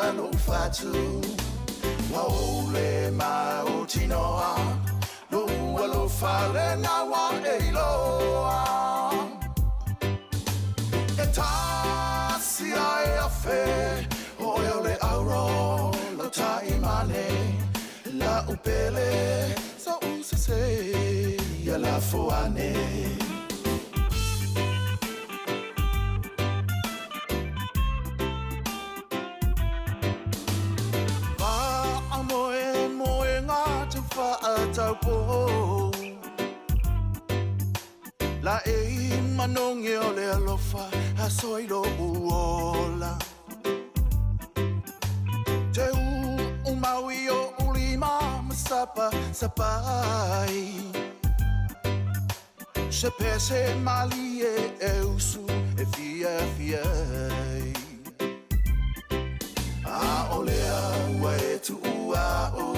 tuia lo fatu. Wa ole ma o tinoa lo alofa le na wa e iloa. E tasi ai afe o e o le auro lo taimane la upele so usese ia la foane. Moe moe ngā te whaatau La e manongi o le alofa a soilo uola. Te u maui o ulima masapa sapai. Se pese malie e usu e fia fia. A olea ua e tu ua o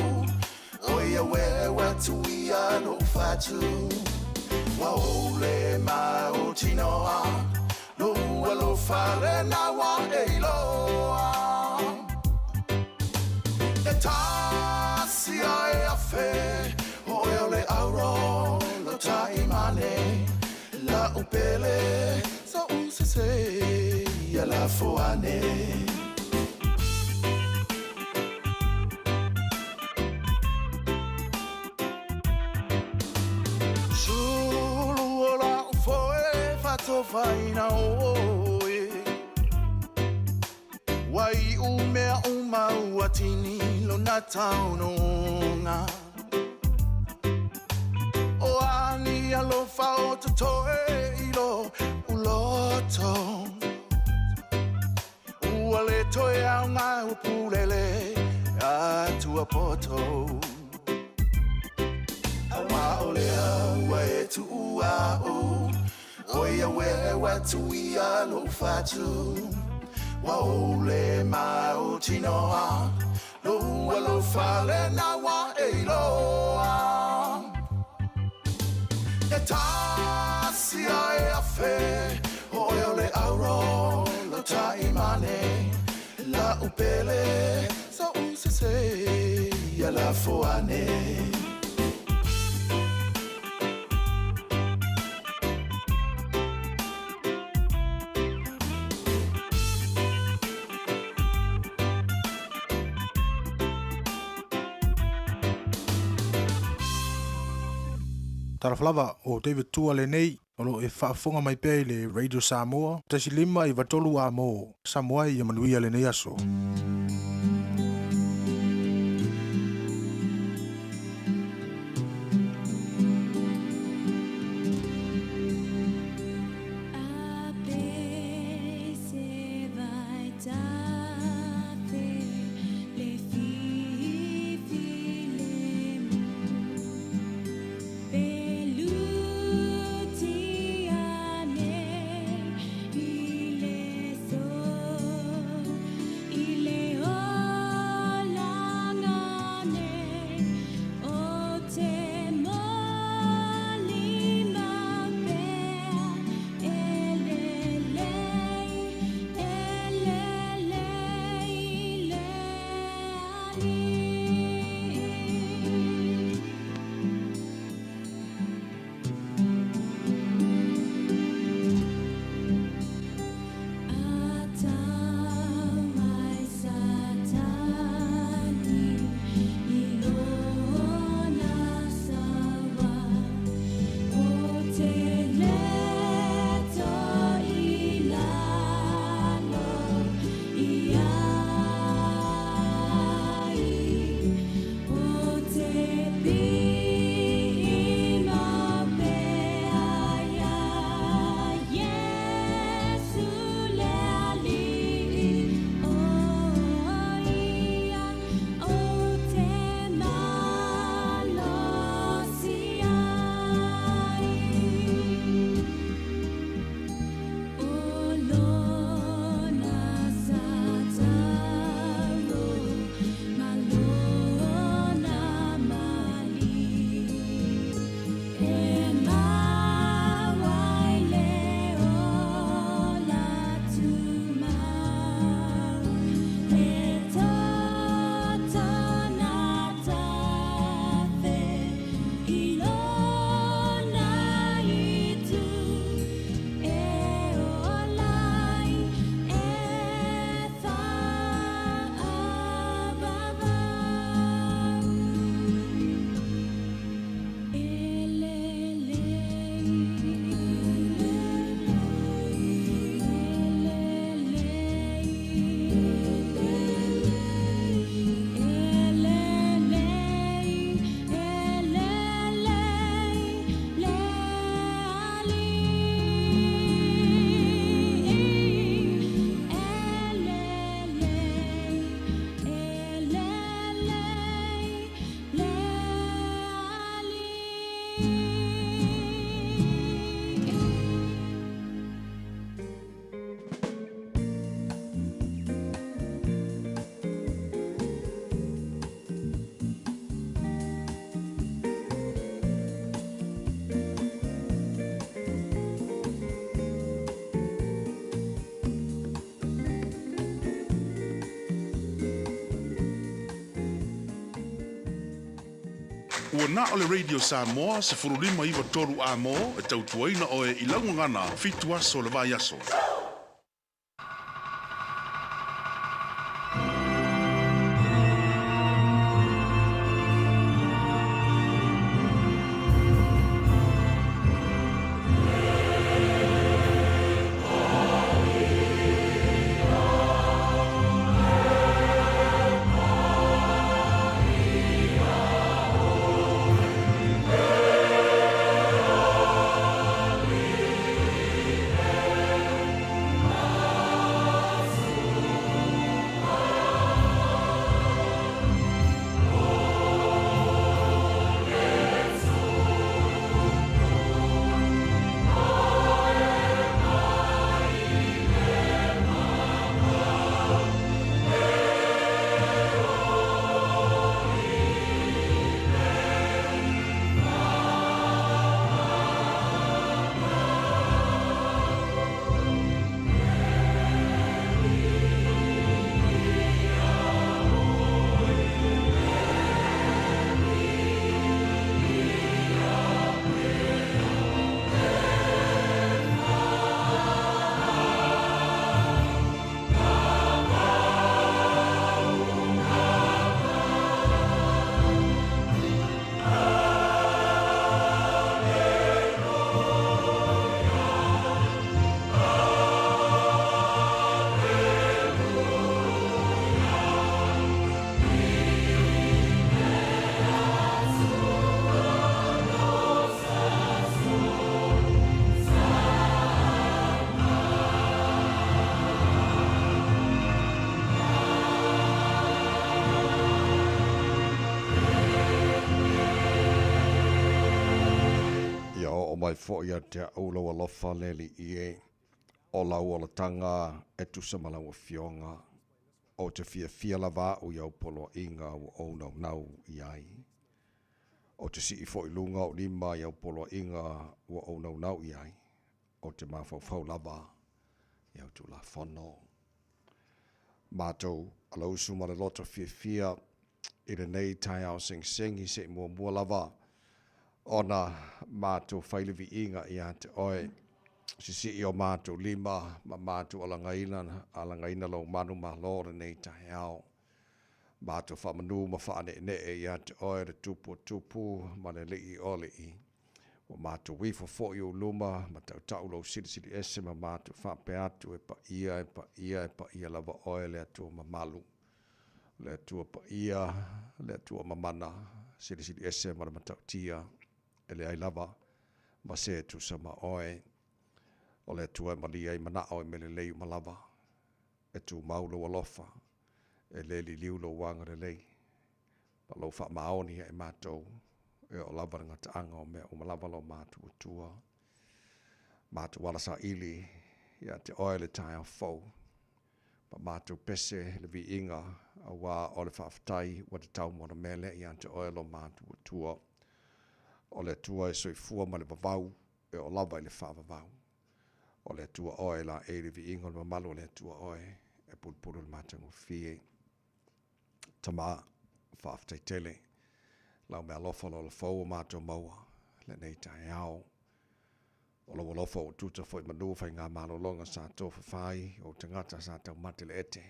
Oia wewe tuia no fatu. Wa ole ma o tinoa Lo alofa le na wa e iloa. E tasi ai afe O e o le auro lo taimane La upele so usese ia la foane. Sulu o la ufoe whatofaina oe. Wai umea uma uatini lo na taunonga. O ani alofa o totoe ilo uloto. Ua le toe au ngā upulele atua poto. Awa o lea ua e tuua o Oia wewe tuia lo fatu. Wa ole ma o tinoa Lo alofa le na wa e iloa. E tasi ai afe O e o le auro lo taimane La upele so usese ia la foane. Talafalava o David Tua lenei o lo e faafofoga mai pea i le Radio Samoa 1 5 93 a mo Samoa ia manuia lenei aso. Ile Ua na o le Radio Samoa 1593 amo e tautuaina oe i laugagana 7 aso le vai aso. Ia oo mai foi ia te a'u lou alofa le Alii e, o lau olataga e tusa ma lau Afioga, ou te fiafia lava a'u i au poloaiga ua ou naunau i ai. Ou te sii foi i luga ou lima i au poloaiga ua ou naunau i ai, ou te mafaufau lava i au Tulafono. Matou alausu ma le loto fiafia i lenei taeao segisegi se i muamua lava ona matou fai le viiga ia te oe. Sisii o matou lima ma matou alagaina, alagaina lou manu malo lenei taeao. Matou faamanu ma faaneenee ia te oe le Tupu o tupu ma le Alii o alii. Ua matou ifo foi i ou luma ma tautau lou silisili ese ma matou faapea atu, E paia, e paia, e paia lava oe le Atua mamalu, le Atua paia, le Atua mamana, silisili ese ma le matautia, e leai lava ma se e tusa ma oe. O le Atua e malie ai manao i mea lelei uma lava, e tumau lou alofa, e le liliu lou agalelei, ma lou faamaoni ia i matou, e oo lava le gataaga o mea uma lava lo matou Atua. Matou ala saili ia te oe le taeao fou, ma matou pese le viiga, auā o le faafetai ua tatau mo le mea lea ia te oe lo matou Atua. O le Atua e soifua ma le vavau, e oo lava i le faavavau. O le Atua oe la e le viiga o le mamalu o le Atua oe e pulupulu le matagofie. Tama, faafetai tele. Lau mealofa lo lafou o matou maua lenei taeao. O lou alofa ua tuta foi manu faigamalologa sa tofafa ai ou tagata sa taumate le ete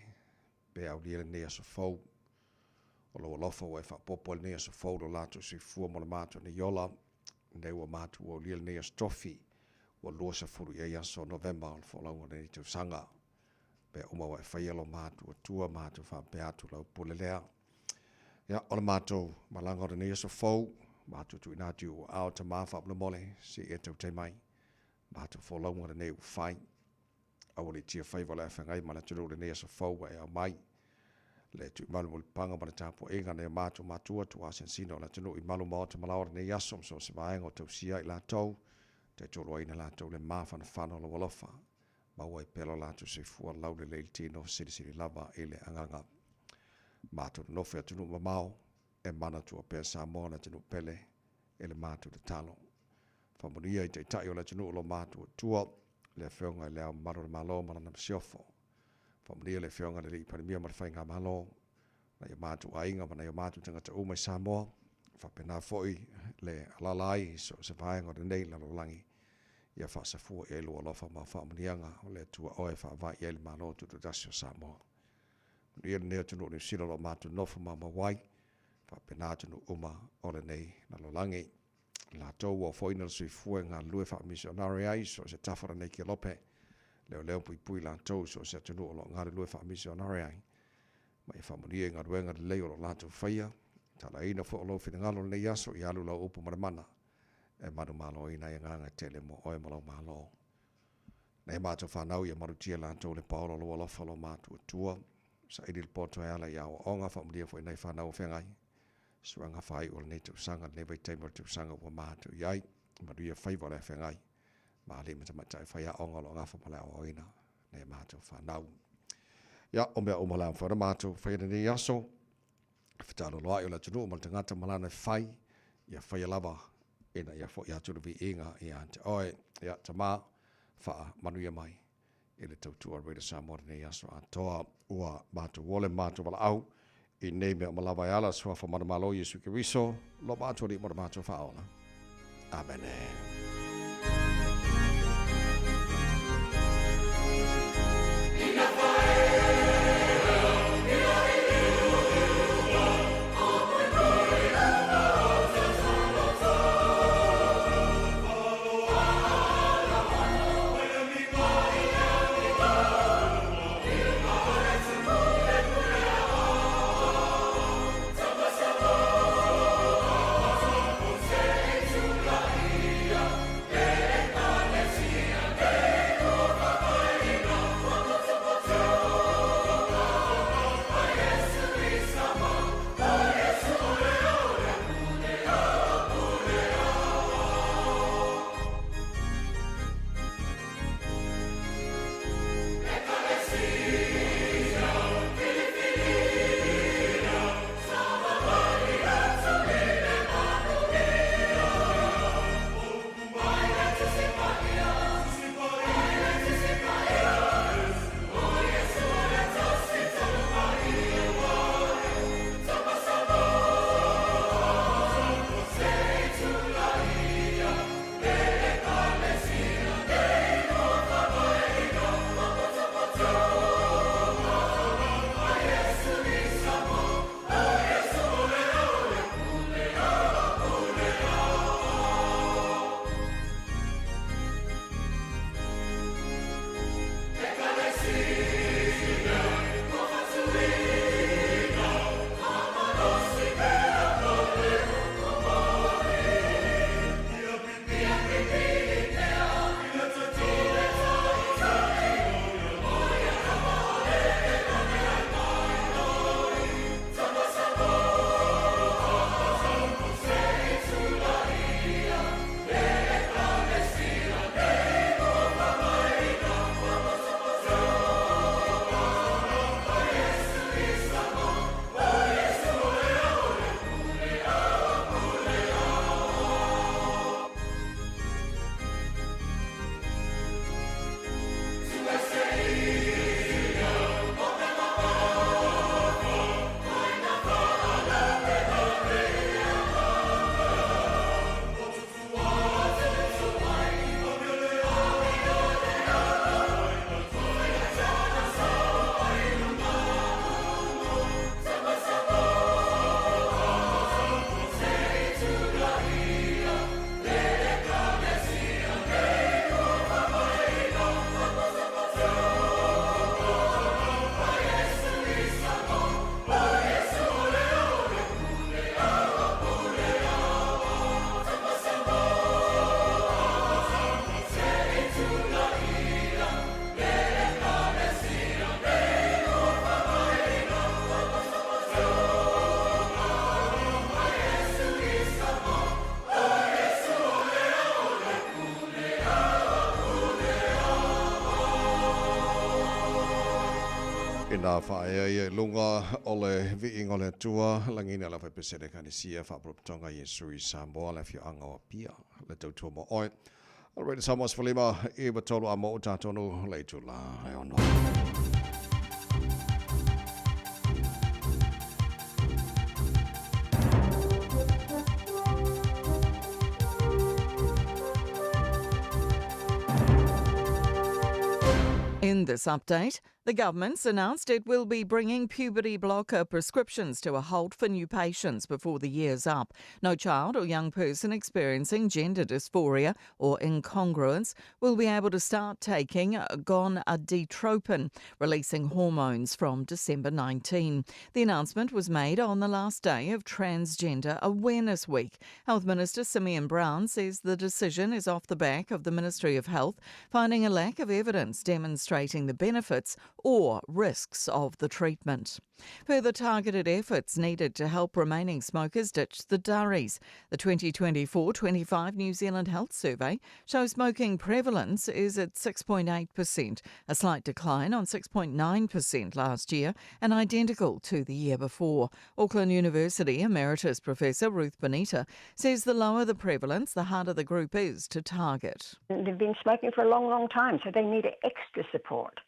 pe aulia lenei aso fou. O lou alofa ua e faaopoopo ai lenei aso fou lo latou soifua mo le matou nei ola. Nei ua matou aulia lenei aso tofi ua 20 i ai aso o Novema o le folauga o lenei tausaga. Mea uma ua e faia lo matou Atua, matou faapea atu lau pule lea. Ia, o le matou malaga o lenei aso fou, matou tuuina atu i ou aao Tama faamolemole, se i e tautai mai. Matou folauga lenei ua fai. Aua le tia faiva o le a feagai ma le atunuu lenei aso fou ua e ao mai. Le tuumalu mulipapaga ma le tapuaiga a nai o matou matua tuuasinasina o le atunuu i malu maota ma laoa lenei aso ma so o se vaega o tausia ai latou, taitoluaina latou le mafanafana o lou alofa. Maua ai pea lo latou soifua laulelei i le tino silisili lava i le agaga. Matou nonofo i atunuu mamao, e manatua pea Samoa le atunuu pele i le matou tatalo. Faamanuia i Taitai o le atunuu o lo matou Atua, le Afioga i Le Ao Mamalu o le Malo ma lana Masiofo. Faamanuia le Afioga i le Alii Palemia ma le Faigamalo, nai o matou aiga ma nai o matou tagata uma i Samoa. Faapena foi le alaala ai i so o se vaega o lenei lalolagi, ia faasafua i ai lou alofa ma au faamanuiaga o le Atua Oe e faavae i ai le Malo Tutoatasi o Samoa. Manuia lenei atunuu o Niu Sila o lo o matou nofo maumau ai, faapena atunuu uma o lenei lalolagi. Latou ua ofoina le soifua e galulue faamisionare ai i so o se tafa o lenei kelope, leoleo puipui latou i so o se atunuu o lo o galulue faamisionare ai, ma ia faamanuia i galuega lelei o lo o latou faia, talaina foi o lou finagalo lenei aso ia alu lau upu ma le mana e manumaloina ai agaga e tele mo oe ma lou Malo. Nei matou fanau ia malutia latou le paola o lou alofa lo matuatua, saili le poto e ala i aoaoga, faamanuia foi nai fanau o feagai suega faaiu o lenei tausaga, lenei vaitaimi o le tausaga ua matou i ai, manuia faiva o le afeagai ma alii ma tamaitai faiaoga o lo o gafa ma le aoaoina nei matou fanau. Ia, o mea uma le a mafai ona matou faia lenei aso, fetaloloai o le atunuu ma le tagata ma lana e fai, ia faia lava ina ia foi atu le viiga ia te oe. Ia, Tama, faamanuia mai i le tautua Radio Samoa lenei aso atoa. Ua matou ole ma matou valaau i nei mea uma lava e ala suafa manumalo Iesu Keriso, lo matou Alii ma lo matou Faaola. Amene. Ina faaea ia i luga o le viiga o le Atua, lagina le Aufaiperesene Ekalesia Faapulaptoga Iesu i Samoa, le afioaga o Apia, le tautua mo oe. Alright, Samoa 15, 9 3 a mo tatonu le itula e ono. In this update, the government's announced it will be bringing puberty blocker prescriptions to a halt for new patients before the year's up. No child or young person experiencing gender dysphoria or incongruence will be able to start taking gonadotropin, releasing hormones from December 19. The announcement was made on the last day of Transgender Awareness Week. Health Minister Simeon Brown says the decision is off the back of the Ministry of Health finding a lack of evidence demonstrating the benefits or risks of the treatment. Further targeted efforts needed to help remaining smokers ditch the durries. The 2024 25 New Zealand Health Survey shows smoking prevalence is at 6.8%, a slight decline on 6.9% last year and identical to the year before. Auckland University Emeritus Professor Ruth Bonita says the lower the prevalence, the harder the group is to target. They've been smoking for a long, long time, so they need extra support.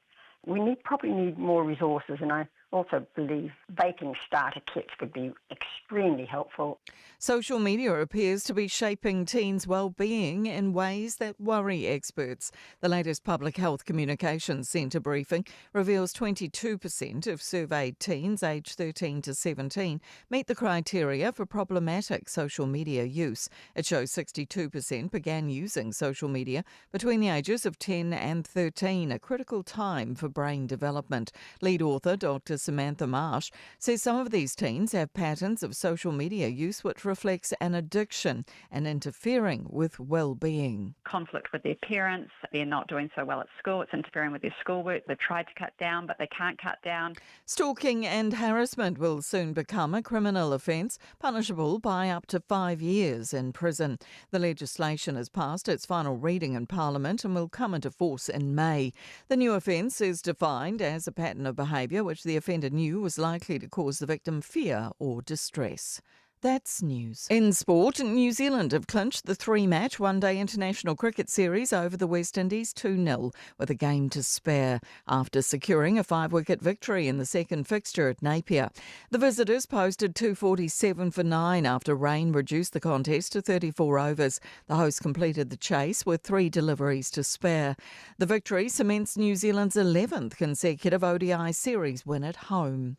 We need, probably need more resources, and I also believe vaping starter kits would be extremely helpful. Social media appears to be shaping teens' well-being in ways that worry experts. The latest Public Health Communications Centre briefing reveals 22% of surveyed teens aged 13 to 17 meet the criteria for problematic social media use. It shows 62% began using social media between the ages of 10 and 13, a critical time for brain development. Lead author Dr. Samantha Marsh says some of these teens have patterns of social media use which reflects an addiction and interfering with well-being. Conflict with their parents, they're not doing so well at school, it's interfering with their schoolwork, they've tried to cut down but they can't cut down. Stalking and harassment will soon become a criminal offence, punishable by up to five years in prison. The legislation has passed its final reading in Parliament and will come into force in May. The new offence is defined as a pattern of behaviour which the offender knew was likely to cause the victim fear or distress. That's news. In sport, New Zealand have clinched the three match one day international cricket series over the West Indies 2 0 with a game to spare after securing a five wicket victory in the second fixture at Napier. The visitors posted 247 for 9 after rain reduced the contest to 34 overs. The hosts completed the chase with three deliveries to spare. The victory cements New Zealand's 11th consecutive ODI series win at home.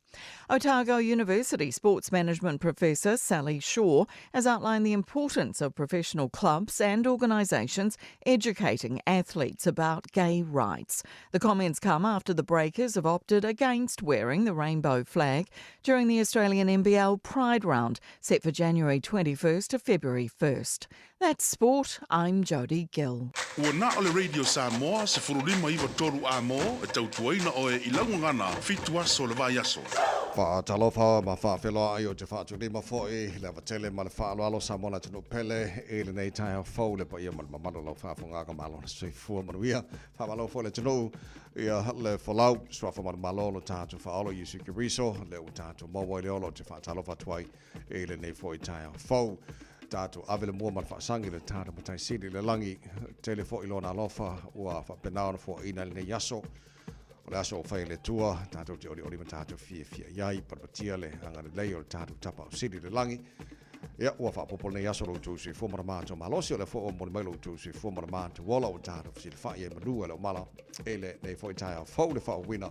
Otago University sports management professor Sally Shaw has outlined the importance of professional clubs and organisations educating athletes about gay rights. The comments come after the Breakers have opted against wearing the rainbow flag during the Australian NBL Pride Round, set for January 21st to February 1st. That's sport. I'm Jodie Gill. Ua na o le Radio Samoa, 1593 A-mo, e tautuaina oe i lau gagana, fitu aso o le vaiaso. Faatalofa ma faafeiloai ou te faatulima foi le ava tele ma le faaaloalo Samoa le atunuu pele i lenei taeao fou le paia ma le mamalu o lau faafofogaaga malo le soifua manuia. Faamalo foi le atunuu ia le folau suafa manumalo lo tatou faaolo Iesu Keriso lea ua tatou maua i le ola ou te faatalofa atu ai i lenei foi taeao fou. Tatou ave le mua ma le faasagi le tatou Matai Sili i le lagi tele foi lona alofa ua faapena ona foaiina i lenei aso. O le aso ua fai e le Atua, tatou te olioli ma tatou fiafia i ai, patepatia le agalelei o le tatou Tapaau Sili i le lagi. Ia, ua faaopoopo lenei aso lo outou soifua ma le matou malosi, o lea foi ua momoli mai lo outou soifua ma le matou ola, ua tatou fesilafai ai manu e le o mala i lenei foi taeao fou le faauuina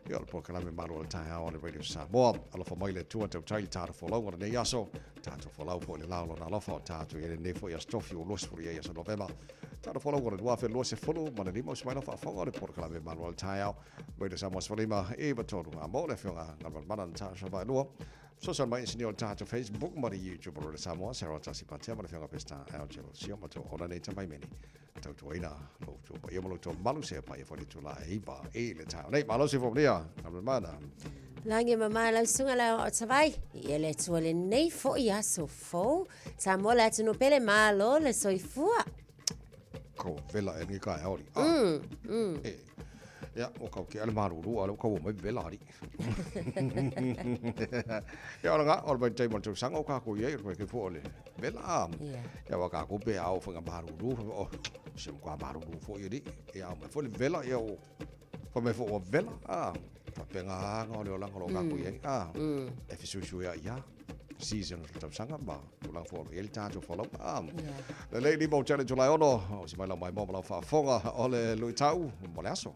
ia o le polokalame malu o le taeao a le Radio Samoa. Alofa mai le Atua tautai le tatou folauga o lenei aso, tatou folau foi i le la o lona alofa o tatou i ai lenei foi aso tofi ua 20 i ai aso Novema. Tatou folauga o le 2025, usu mai lau faafofoga o le polokalame malu o le taeao. Radio Samoa 15 i 3 ngā mō le afioga Galumalemana Natasha Vaelua. Fesoasoani mai inisinia o le tatou Facebook ma le YouTube o Radio Samoa, Sarah Tasi Patea ma le afioga Peseta Angelo Sio ma tou ona nei tamaimeni. Tautuaina lo outou paia ma lo outou malu seia paia foi le itula e iva i le taeao nei. Malosi fo manuia, Galumalemana. Lagi ma ma lau susuga le o Tavai, ia le Atua lenei foi aso fou. Samoa le atunuu pele malo le soifua. Ko vela e ngi ka e ori. Ah. Mm, mm. E. Ia, o kau ke ale maruru, ale o kau o mai vela ari. Ia, ora ngā, ora mai te mo tau sanga o kā ko ia, ora ke fo ole vela. Ia, wa kā ko pe ao whanga maruru, o, se mo kā maruru fo ia di. Ia, mai fo le vela, ia o, fa mai fo o vela, ah. Fa pe ngā anga o le olanga lo kā ko ia, ah. E fisuisu ia, ia. Season o le tausaga ma tulaga foi o lo o i ai le tatou folauga. Ah, lelei lima o tele July 6, o si mai lau maimoa ma lau faafofoga o le luitau mo le aso.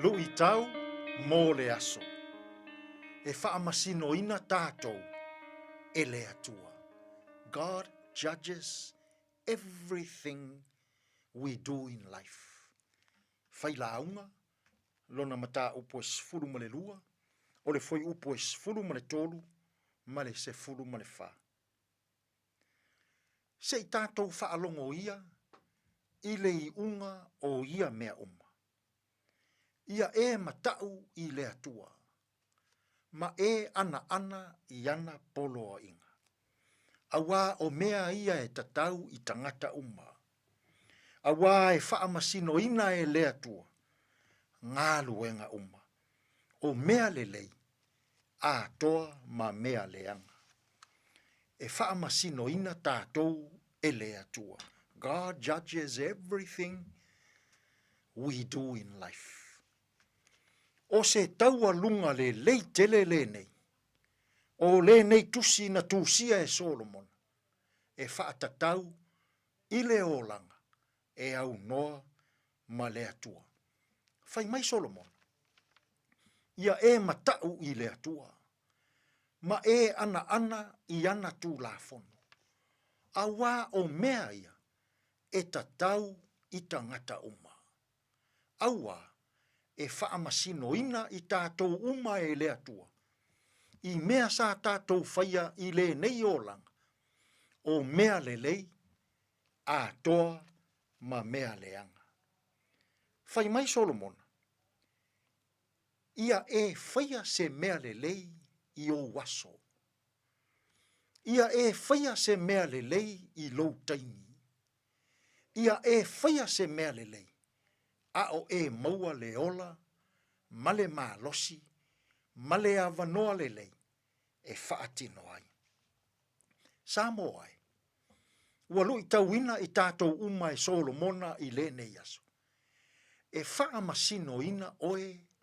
Luʻitau mo le aso. E faamasinoina tatou e le Atua. God judges everything we do in life. Failauga, lona mataupu e 12, o le fuaiupu e 13 ma le 14. Se i tatou faalogo ia i le iuga o ia mea uma. Ia e mataʻu i le Atua, ma e anaana i ana poloaiga. Auā o mea ia e tatau i tagata uma. Auā e faamasinoina e le Atua galuega uma, o mea lelei atoa ma mea leaga. E faamasinoina tatou e le Atua. God judges everything we do in life. O se taualuga lelei tele lenei, o lenei tusi na tusia e Solomona, e faatatau i le olaga e aunoa ma le Atua. Fai mai Solomona, Ia e mataʻu i le Atua, ma e anaana i ana Tulafono, auā o mea ia e tatau i tagata uma. Auā e faamasinoina i tatou uma e le Atua, i mea sa tatou faia i lenei olaga, o mea lelei atoa ma mea leaga. Fai mai Solomona, Ia e faia se mea lelei i ou aso. Ia e faia se mea lelei i lou taimi. Ia e faia se mea lelei, a o e maua le ola ma le malosi ma le avanoa lelei e faatino ai. Samoa e, ua luitauina i tatou uma e Solomona i lenei aso. E faamasinoina oe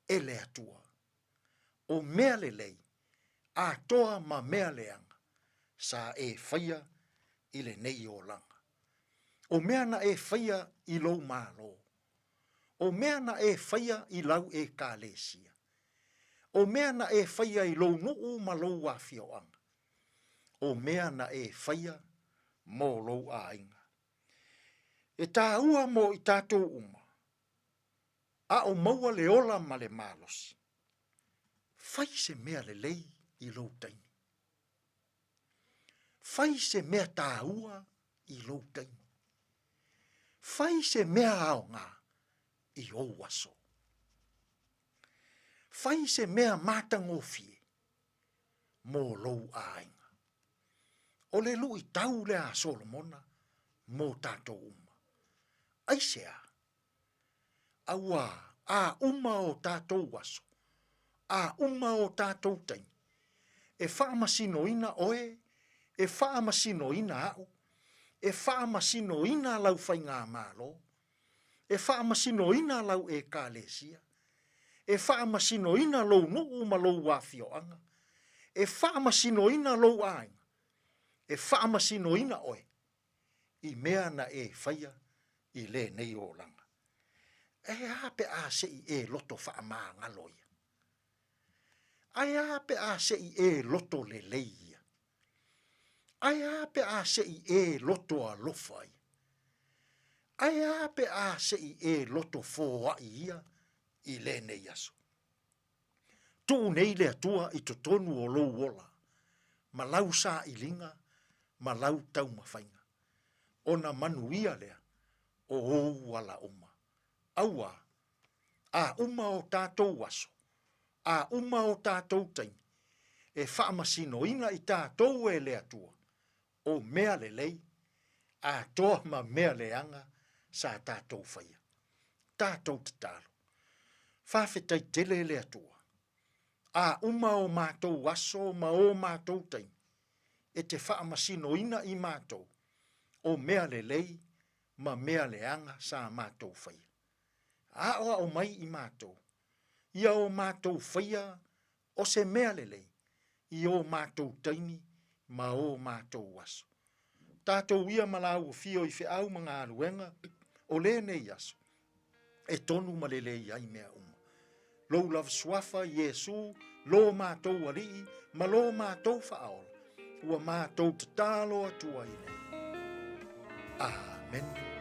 e le Atua. O mea lelei, atoa ma mea leaga, sa e faia i lenei olaga. O mea na e faia i lou Malo. O mea na e faia i lau Ekalesia. O mea na e faia i lou nuu ma lou afioaga. O mea na e faia mo lou aiga. E tāua mo i tatou uma, a o maua le ola ma le malosi. Fai se mea lelei i lou taimi. Fai se mea tāua i lou taimi. Fai se mea aoga i ou aso. Fai se mea matagofie mo lou aiga. O le luitau lea a Solomona mo tatou uma. Aisea? Auā, a uma o tatou aso, a uma o tatou taimi, e faamasinoina oe, e faamasinoina aʻu, e faamasinoina lau faigamalo, e faamasinoina lau Ekalesia, e faamasinoina lou nuu ma lou afioaga, e faamasinoina lou aiga, e faamasinoina oe i mea na e faia i lenei olaga. E a pe a se i e loto faamagalo ia? Ae a pe a se i e loto lelei ia? Ae a pe a se i e loto alofa ia? Ae a pe a se i e loto foai ia i lenei aso? Tuu nei le Atua i totonu o lou ola, ma lau sailiga ma lau taumafaiga, ona manuia lea o ou ala uma. Auā, a uma o tatou aso, a uma o tatou taimi, e faamasinoina i tatou e le Atua, o mea lelei, atoa ma mea leaga sa tatou faia. Tatou tatalo. Faafetai tele le Atua. A uma o matou aso ma o matou taimi, e te faamasinoina i matou, o mea lelei ma mea leaga sa matou faia. Aoao mai i matou, ia o matou faia o se mea lelei i o matou taimi ma o matou aso. Tatou ia ma la ua fio i feau ma galuega o lenei aso. E tonu ma lelei ai mea uma. Lou lava Suafa, Iesu, lo matou Alii, ma lo matou Faaola, ua matou tatalo atu ai nei. Amene.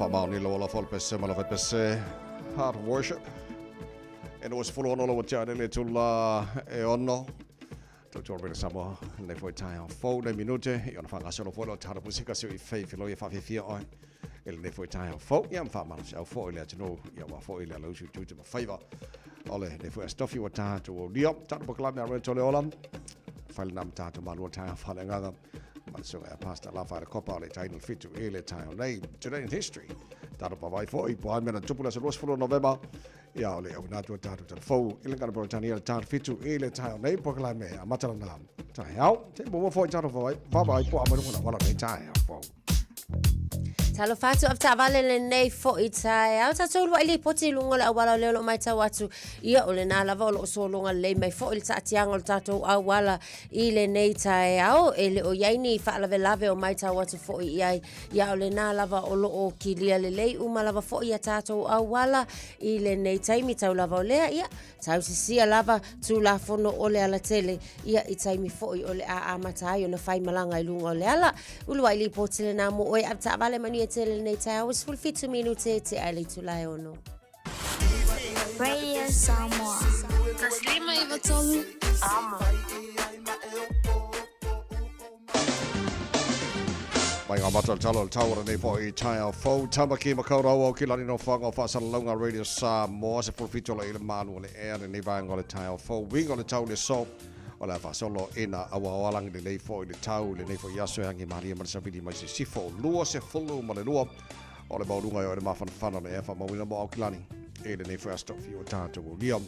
Faamaoni lau alofa o le pese ma le pese Heart of Worship. E no 16 lau tia le tula e ono. Tautua Radio Samoa, lenei foi taeao fou nei minute, i ona faagasolo foi lea o tala musika seu i fei filoi e faafefia oe i lenei foi taeao fou, ia ma faamalosiau foi i le atunuu, ia aua foi le alausu i tiute ma faiva o lenei foi aso tofi ua tatou aulia. Tatou polokalame a Royal Tole Ola, fai lena ma tatou malua taeao faaleagaga ma le susuga ia Pastor Lafaele Kopa o le taina le fitu i le taeao nei. Today in History, tatou pavai foi, po ai mea na tupu le aso 20 o Novema, Ia, o le auina atu o tatou talafou i le gana Peretania le tala fitu i le taeao nei polokalame amata lana taeao. Te muamua foi tatou vaavaai po o a mai luga o le auala nei taeao fou. Talofa atu avetaavale lenei foi taeao. Tatou uluai lipoti i luga o le auala o lea o lo o matau atu. Ia, o lena lava o lo o sologa lelei mai foi le taatiaga o le tatou auala i lenei taeao. E le o i ai ni faalavelave o matau atu foi i ai. Ia, o lena lava o lo o kilia lelei uma lava foi a tatou auala i lenei taimi tau lava o lea, ia, tausisia lava Tulafono o le alatele, ia, i taimi foi o le a amata ai ona fai malaga i luga o le ala. Uluai lipoti lena mo oe, avetaavale manuia tele lenei taeao, ua 17 minute tea i le itula e ono. Radio Samoa. 153 Amo. Mai ngā mata o le talo o le tau o lenei foi taeao fou. Tamaki Makaurau au ki lani no whanga o whaasalalauga Radio Samoa. Se 17 ola i le malu o le ea lenei vaenga o le taeao fou. Winga o le tau le so o le a faasolo ina aua o alangi lelei foi le tau lenei foi aso e angi malie ma le savili mai sisifo o lua se fulu ma le lua o le maualuga e o le mafanafana o le ea faamauina mo Aukilani i lenei foi aso tofi o tātou aulia.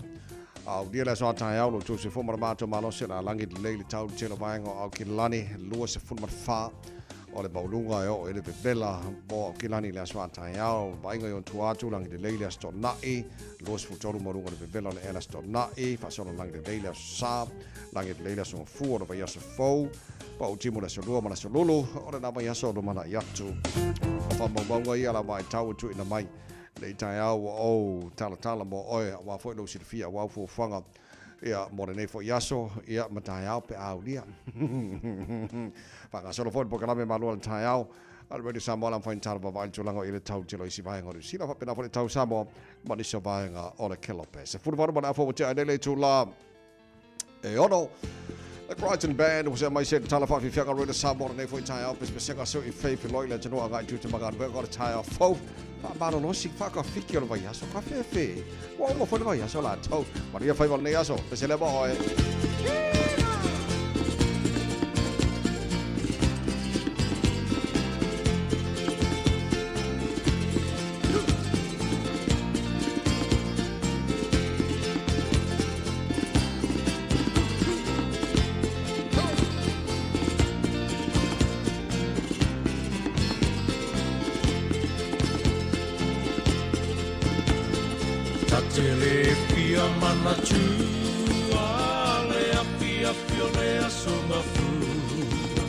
Aulia le aso a taeao lo tou soifua ma le matou malosi o le a lagi lelei le tau le tele o vaega o Aukilani 24 o le maualuga e oo i le vevela mo Aukilani i le aso a taeao. Vaaiga i ona tua atu lagi lelei le aso Toonai 23 maualuga o le vevela o le ea le aso Toonai faasolo lagi lelei le aso Sa lagi lelei le aso Gafua o le vaiaso fou Pau timu le aso Lua ma le aso Lulu o lena vaiaso o lumanai atu. O faamaumauga ia la vaitau e tuuina mai Nei taeao ua ou talatala mo oe, aua foi lou silafia aua au fuafuaga, ia, mo lenei foi aso, ia, ma taeao pe a aulia. Faagasolo foi le polokalame malua le taeao a le Radio Samoa la mafai ona tala vaavaai le tulaga o i le tau tele o isi vaega o Niu Sila faapena foi le tau Samoa ma nisi o vaega o le Kelope. 18 ma le afa ua tea ai nei le itula E ono, The Crichton Band ua sea mai se tala whawhiwhianga roina Samoa lenei foi taeao pesepesega seu i whei whiloi le atunuu agai tū te maganuega o le taeao fou whaamalolosi whakawhiki o le vaiaso ka whewhe ua uma foi le vaiaso la tau manuia whaiva o lenei aso pese lea mo oe. Tatele pia manatu a le apiapi o le aso mafua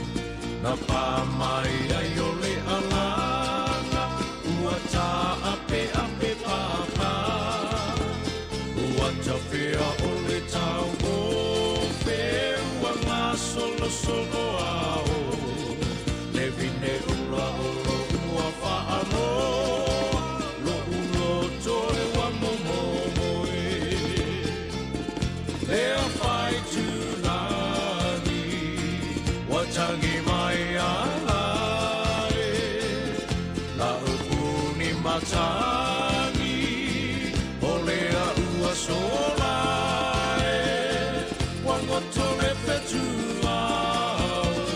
Na pā mai ai o le alanga ua tā'ape'ape pāpā Ua tawhea o le tau ofe ua gasolosolo ao Le vine ula o lo'u ua faaloa Lo'u loto e ua momomoe Lea whai tūlani Ua tangi mai ala e La'u puni matangi O lea ua sola e Ua ngoto le fetu ao.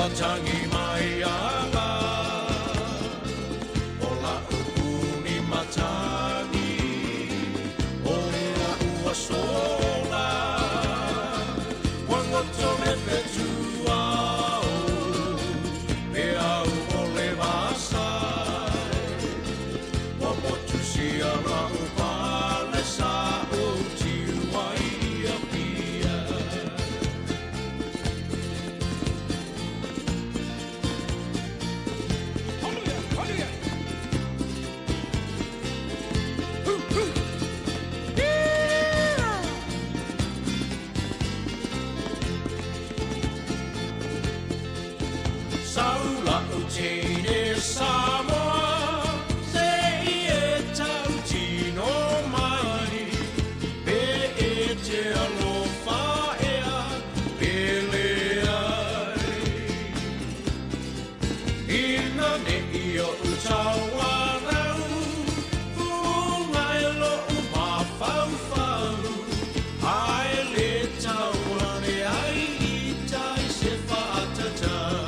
Ua tagi mai ala O la'u puni matagi O la'u aso ola Ua goto le fetu ao Peau o le vasai Ua motusia la'u pale Sa ou tiu ai i Apia. Sau la'u teine Samoa Se i e tautino mai Pe e te alofa ea Pe leai Ina ne'i o'u tauanau Fu'uga e lo'u mafaufau Ae le tau ane ai i tai se faatatau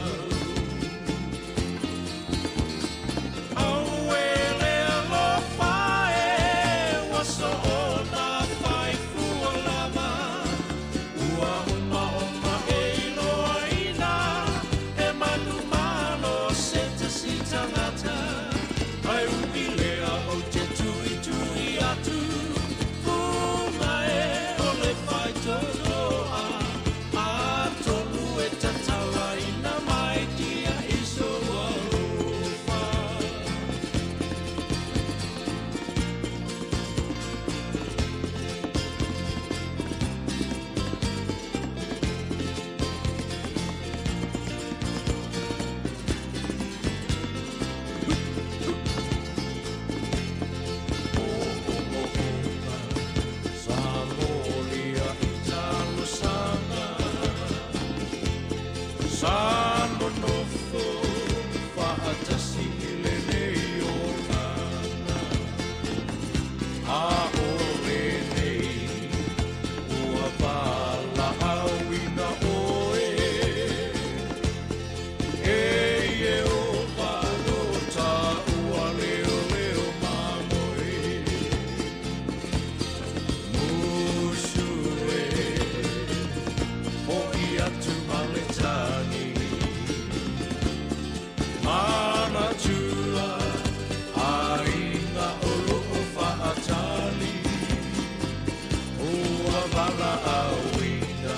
Auē le alofa e ua soona faifua lava Ua omaoma e iloaina e manumalo se tasi tagata Ae ui lea ou te tuitui atu Fuga e o le faitotoa Atonu e tatalaina mai tia i sou alofa. Sa molia i talosaga Sa nonofo faatasi i lenei olaga A o lenei ua valaauina oe E Ieova lo taua leoleo mamoe Musu e hoʻi atu ma le tagi Manatua aiga o lo'o faatali Ua valaauina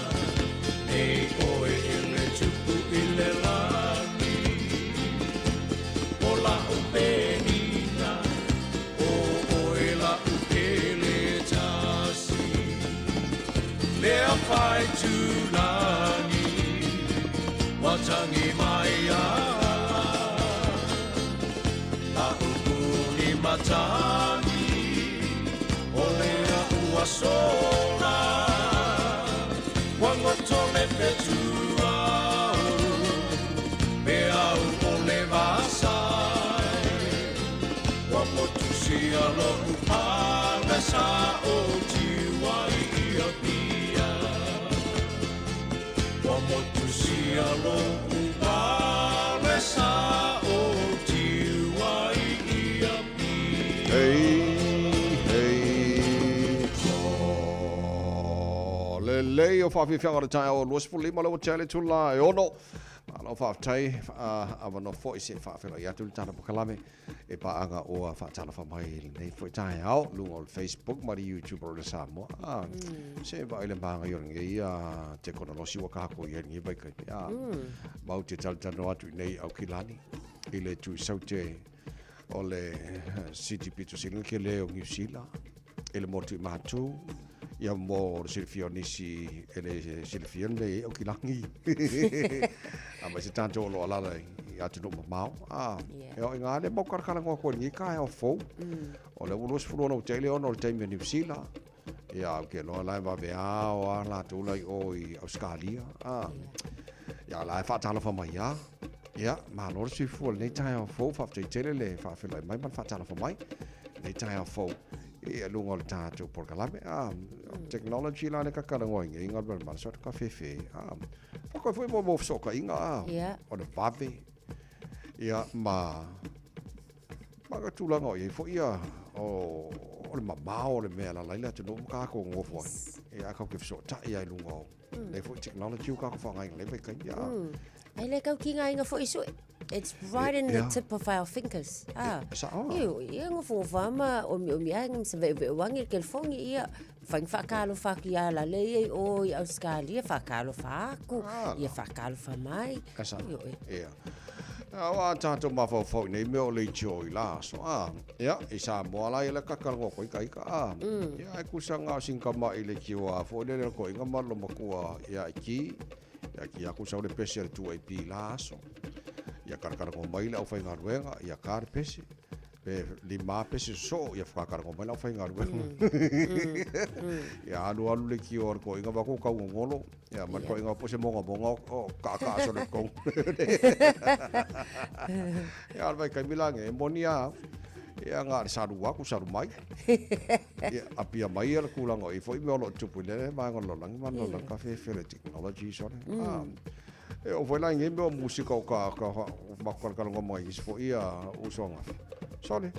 nei oe e le Tupu i le lagi O la'u penina O oe la'u pele tasi Lea faitulagi Ua tagi mai ala La'u puni matagi O lea ua sola Ua goto le fetu ao Peau o le vasai Ua motusia lo'u pale Sa ou tiu ai i Apia Ua motusia lo'u pale Sa ou tiu ai i Apia. Hei, hei, ho. Lelei o faafiafiaga o le taeao 25 le ua tea le itula e 6. Malo faafetai avanoa foi se faafeiloai atu le tala polokalame e paaga ua faatalofa mai i lenei foi taeao luga o le Facebook ma le YouTube o le Samoa. Ah, Se vaai le māngai o lenei tekonolosi ua kākou i ai lenei vaitaimi. Ah, Mau te talatalanoa atu i nei Aukilani i le tuisaute o le city pito sili ona tele o Niu Sila i le motu i Matu ia mo le silafia o nisi e le silafia le mea e i ai Aukilani. A mai se tatou o lo o alaala i atunuu mamao. A, e o i ngā le mau kalakalanoa koe lenei taeao fou. O lea ua 26 ua tea i le 6 o le taimi o Niu Sila. Ia, ou te iloa la e vaveao lava latou la i o i Ausetalia. A, ia, la e faatalofa mai lava. Ia, malo le soifua i lenei taeao fou. Faafetai tele le faafeiloai mai ma le faatalofa mai i lenei taeao fou i luga o le tatou polokalame. A, technology la le kakalagoa i nei galuega ma le soto ka fefe. A, koe foi mo mo fesootaiga a. O le vave ia ma ma ka tulaga o i ai foi ia o o le mamao o le mea e alaala ai le atunuu ma kākou nonofo ai. Ia ae tatou te fesootai lava i luga o lenei foi technology ua kākou faaaogaina i lenei vaitaimi. A. Ai le tau kigaina foi sue. It's right in the tip of our fingers. Ah. Sao. Io, ia ngofongofa lava ma omiomi ae ma save'uve'u age le telefoni ia mafai ona faatalofa atu ia lale ia i o i Ausetalia faatalofa atu ia faatalofa mai. E sao. Ia. Aua a tatou mafaufau i nei mea o leitio i la aso a. Ia, i Samoa la ia le kaka le ngoko ika ika a. Ia, ai kusa ngā o singkama i leitio a fo le le ko inga ma lo makua ia i ki. Ia ki aku sau le pese a le 2AP la aso. Ia karakarago mai le aufaigaluega, ia ka le pese. Pe lima pese sosoo, ia whakakarago mai le aufaigaluega. Ia alu alu le kio a le toeaina vaeatu o taugogolo, ia ma le toeaina po o se mogamoga o kaakaa solo i totonu. Ia a o le vaitaimi la lenei, e moni lava au, ia na o le salu atu salu mai. Ia apia mai le tulaga o i ai foi mea o lo o tupu i lea vaega o le lalolagi ma le lalolagi ka fefe le technology sole. E oo foi la i nei mea o musika o ka ka matou talatalanoa ma isi foi ia uso angafi. Sole,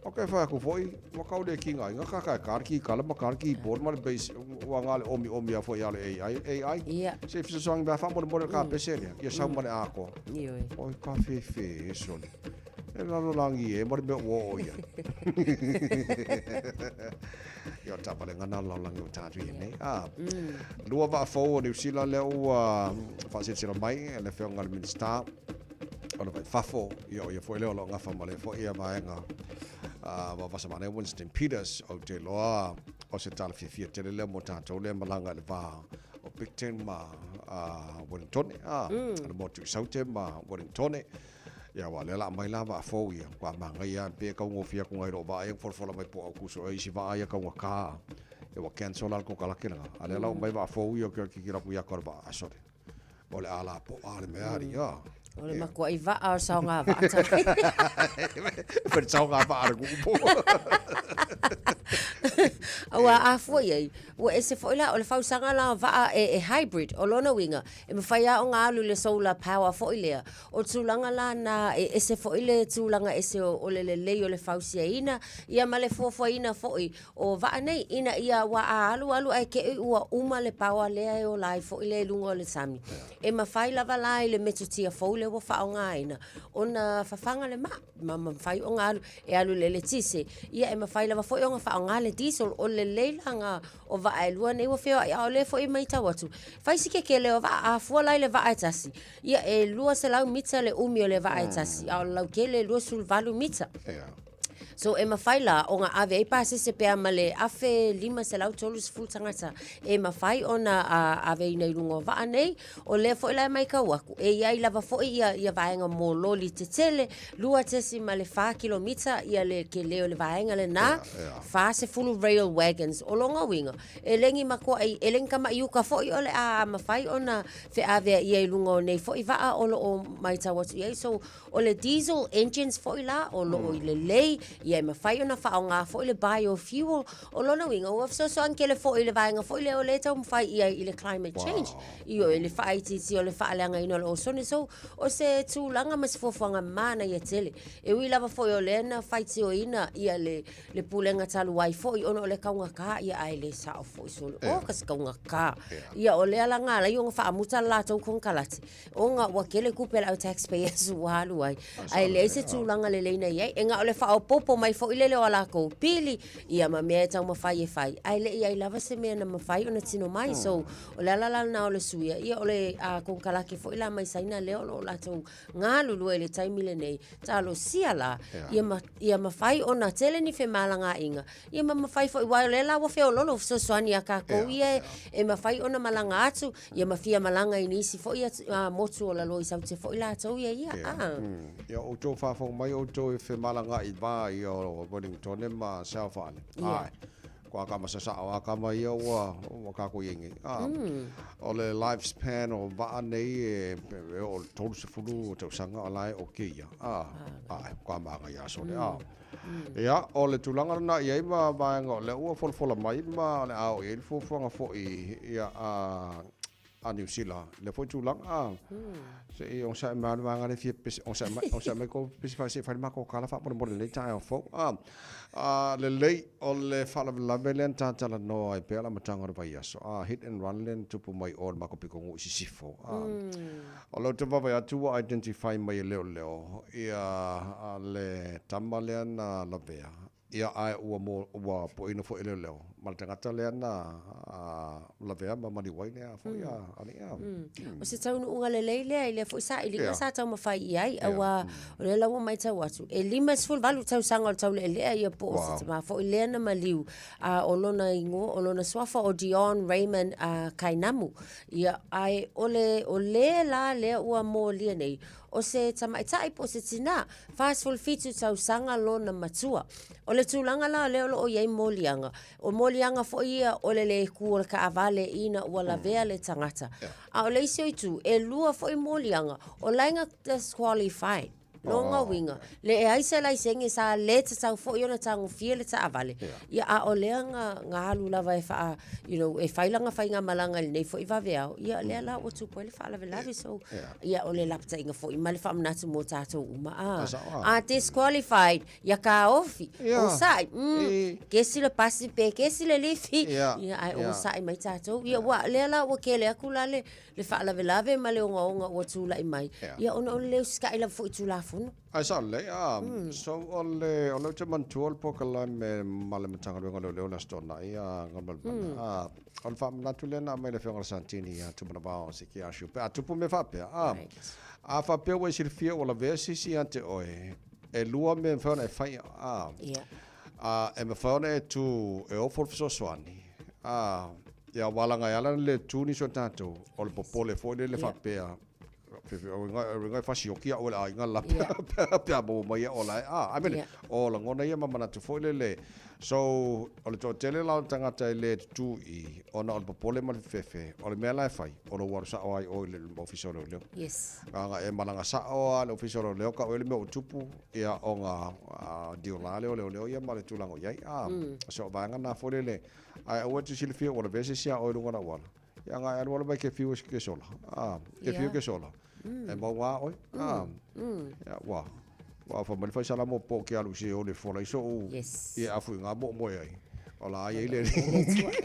o ke fai atu foi, ua kau le kigaina ka ka e ka le kikala ma ka le keyboard ma le bass ua na le omiomi a foi a le AI, AI. Ia. Se fesoasoani mea faamolemole le kapese lea, ia sau ma le atoa. Ioe. Oi ka fefe e sole. E lalolagi e ma le mea ua oo i ai. Ia o le taavalega na lalolagi o tatou i nei. Ah. Lua vaa fou o Niu Sila lea ua faasilasila mai e le Afioga i le Minisita o le Vai i Fafo, ia o ia foi lea o lo o gafa ma lea foi ia vaega vavasa maanea Winston Peters. Ou te iloa o se tala fiafia tele lea mo tatou lea malaga i le va o Picton ma Wellingtone, le motu i Saute ma Wellingtone. Ia aua o lea o le a aumai la vaa fou ia, matua manaia lava pei e taugofie atu nai lou vaa ia na folafola mai po o Aukuso ea isi vaa ia taugata ia ua cancel la le konekarate lena. A o lea la ua aumai vaa fou ia ou te tilotilo atu ia te au o le vaa, sole, o le a lapoa le mea alii a. O le matuai vaa o le saoga vaa talu ai. Fai le saoga vaa a le nuu po. Aua a fua i ai, ua ese foi la, o le fausaga la o vaa e hybrid, o lona uiga, e mafai lava ona alu i le solar power foi lea, O tulaga la na e ese foi le tulaga ese o le lelei o le fausiaina ia ma le fuafuaina foi o vaa nei ina ia ua a alu alu ae te i ua uma le paoa lea e ola ai foi lea i luga o le sami. E mafai lava la i le metotia fou lea ua faaaogaina ona fafaga le maa ma mafai ona alu e alu i le eletise ia e mafai lava foi ona faaaoga le diesel. O le lelei la na o vaa e lua nei ua feoai a o lea foi e matau atu fai si kekele o vaa a fua la i le vaa e tasi Ia, e 200 mita le umi o le vaa e tasi, a o le lautele e 28 mita. So, e mafai la ona ave ai pasese pe a ma le 1530 tagata e mafai ona aveina i luga o vaa nei. O lea foi la e maitau atu, e i ai lava foi ia, ia vaega mo loli tetele, 2.4 kilomita ia le kele o le vaega lena, 40 rail wagons. O lona uiga, e le ni matuai, e le ni tama'i uta foi o le a mafai ona feaveaia i luga o nei foi vaa o lo o matau atu i ai. So, o le diesel engines foi la o lo o i lelei, ia e mafai ona faaaoga foi le biofuel. O lona uiga, ua fesoasoani tele foi i le vaega foi lea o lea e taumafai i ai i le climate change, ioe, le faaitiitia o le faaleagaina o le osone. So, o se tulaga ma se fuafuaga manaia tele. E ui lava foi o lea na faitioina ia le le pulega talu ai foi ona o le taugata ia ae le sao foi solo yeah. o ka se taugata yeah. ia o lea la na ala ai ona faamuta le latou konekarate ona ua tele tupe a le au taxpayers ua alu ai ae leai se tulaga lelei na i ai e na o le faaopoopo mai foi lele o a lakou pili ia ma mea e taumafai e fai ae le i ai lava se mea na mafai ona tino mai so o le ala la lena o le suia ia o le konekarate foi la mai Saina lea o lo o latou galulue i le taimi lenei, talosia la, ia, ma, ia mafai ona tele ni femalagaaiga, ia ma mafai foi, aua o lea la ua feoloolo fesoasoani a kākou ia e, e mafai ona malaga atu, ia ma fia malaga i nisi foi atu, motu o lalo i Saute foi latou ia ia. Ah. Ia outou faafofoga mai outou e femalagaai i va ia o Wellington ma South Island. Ae. Ko a kama sasao a kama ia ua ua kākou i ai nei. A, o le life span o vaa nei e, e oo i le 30 tausaga o la e okay ia. A, ae, ko a māngai aso le. A, ia, o le tulaga lena i ai ma vaega o lea ua folafola mai ma o le a oo i ai le fuafuaga foi ia a a Niu Sila i lea foi tulaga a. Se i onosai mai lava le vaega lea e fia pepesi, onosai mai, onosai mai kou pepesi fai se i fai le matou tala faamolemole i lenei taeao fou. A, a lelei, o le faalavelave lea na ta talanoa ai pea le amataga o le vaiaso, a, hit and run lea na tupu mai o i le matou pitonuu i Sisifo. A, o lea ou te vaavaai atu ua identify mai e leoleo ia le tama lea na lavea Ia, ae ua mo, ua poina foi e leoleo ma le tagata lea na lavea ma maliu ai lea foi a alii a. O se taunuuga lelei lea i lea foi sailiga sa taumafai i ai, aua o lea la ua matau atu, e 58 tausaga o le taulealea ia po o se tama foi lea na maliu, a o lona igoa, o lona suafa o Dion Raymond Kainamu. Ia, ae o le, o le la lea ua molia nei, o se tamaitai po o se tinā, 47 tausaga lona matua. O le tulaga la lea o lo o i ai moliaga, o moliaga foi ia o le lē kū o le taavale ina ua lavea le tagata. A o le isi o itu, e lua foi moliaga, o lae na disqualified. Lona uiga, leai se laisene sa lē tatau foi ona tagofia le taavale, ia a o lea na, na alu lava e faa, you know, e fai lana faigamalaga i lenei foi vaveao, ia lea la ua tupu ai le faalavelave. So, Ia, o le lapataiga foi ma le faamanatu mo tatou uma. A, a disqualified, ia taofi, onosai, kesi le pasi pe kesi le lifi, ia, ae onosai mai tatou. Ia, ua, lea la ua tele atu la le, le faalavelave ma le ogaoga ua tulai mai, ia, ona o le le usitai lava foi i Tulafono. Ae sao lelei, a, so o le, o lea ou te manatua le polokalame ma le Matagaluega o Leoleo i le Aso Toonai, a, Galumalemana, a, o le faamanatu lea na aumai e le Afioga i le Santini ia Tumanavao Sekiashu, pe a tupu mea faapea, a, a faapea ua e silafia ua lavea se isi ia te oe, e lua mea e mafai ona e faia, a, a, e mafai ona e tu e ofo le fesoasoani, a, ia aua leaga e ala ona le tu nisi o tatou, o le popole foi lele faapea, Uiga e fasioki au e le aiga la pe a maua mai o la e a. I mean, o lagona ia ma manatu foi lele. So, o le toatele la o tagata e le tutū i, ona o le popole ma le fefefe, o le mea la e fai, o lou alu sao lava i o i le ofisa o leoleo. Yes. Leaga e malaga sao lava i le ofisa o leoleo, tau ai le mea ua tupu, ia ona deal la lea o leoleo ia ma le tulaga o i ai. So, o vaega na foi lele, ae aua e te silafia ua lavea se isi a oe i luga o le auala. Ia nga e alu alu mai ke fiu ke sola. Ah, ke fiu ke sola. E mau ngā oi. Ah. Ia wa. Wa fa mai fa sala mo po ke alu se ole fola iso u. Yes. Ia afu ngā mo mo ai. O la ai le.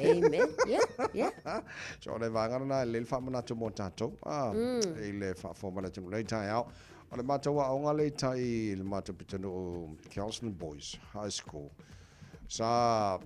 Amen. Yeah, yeah. So le vaega na le fa manatu mo tātou. Ah, i le fa fo mala tu le tai au. O le mātou aoga le tai le mātou pitonuu Kelston Boys High School. Sa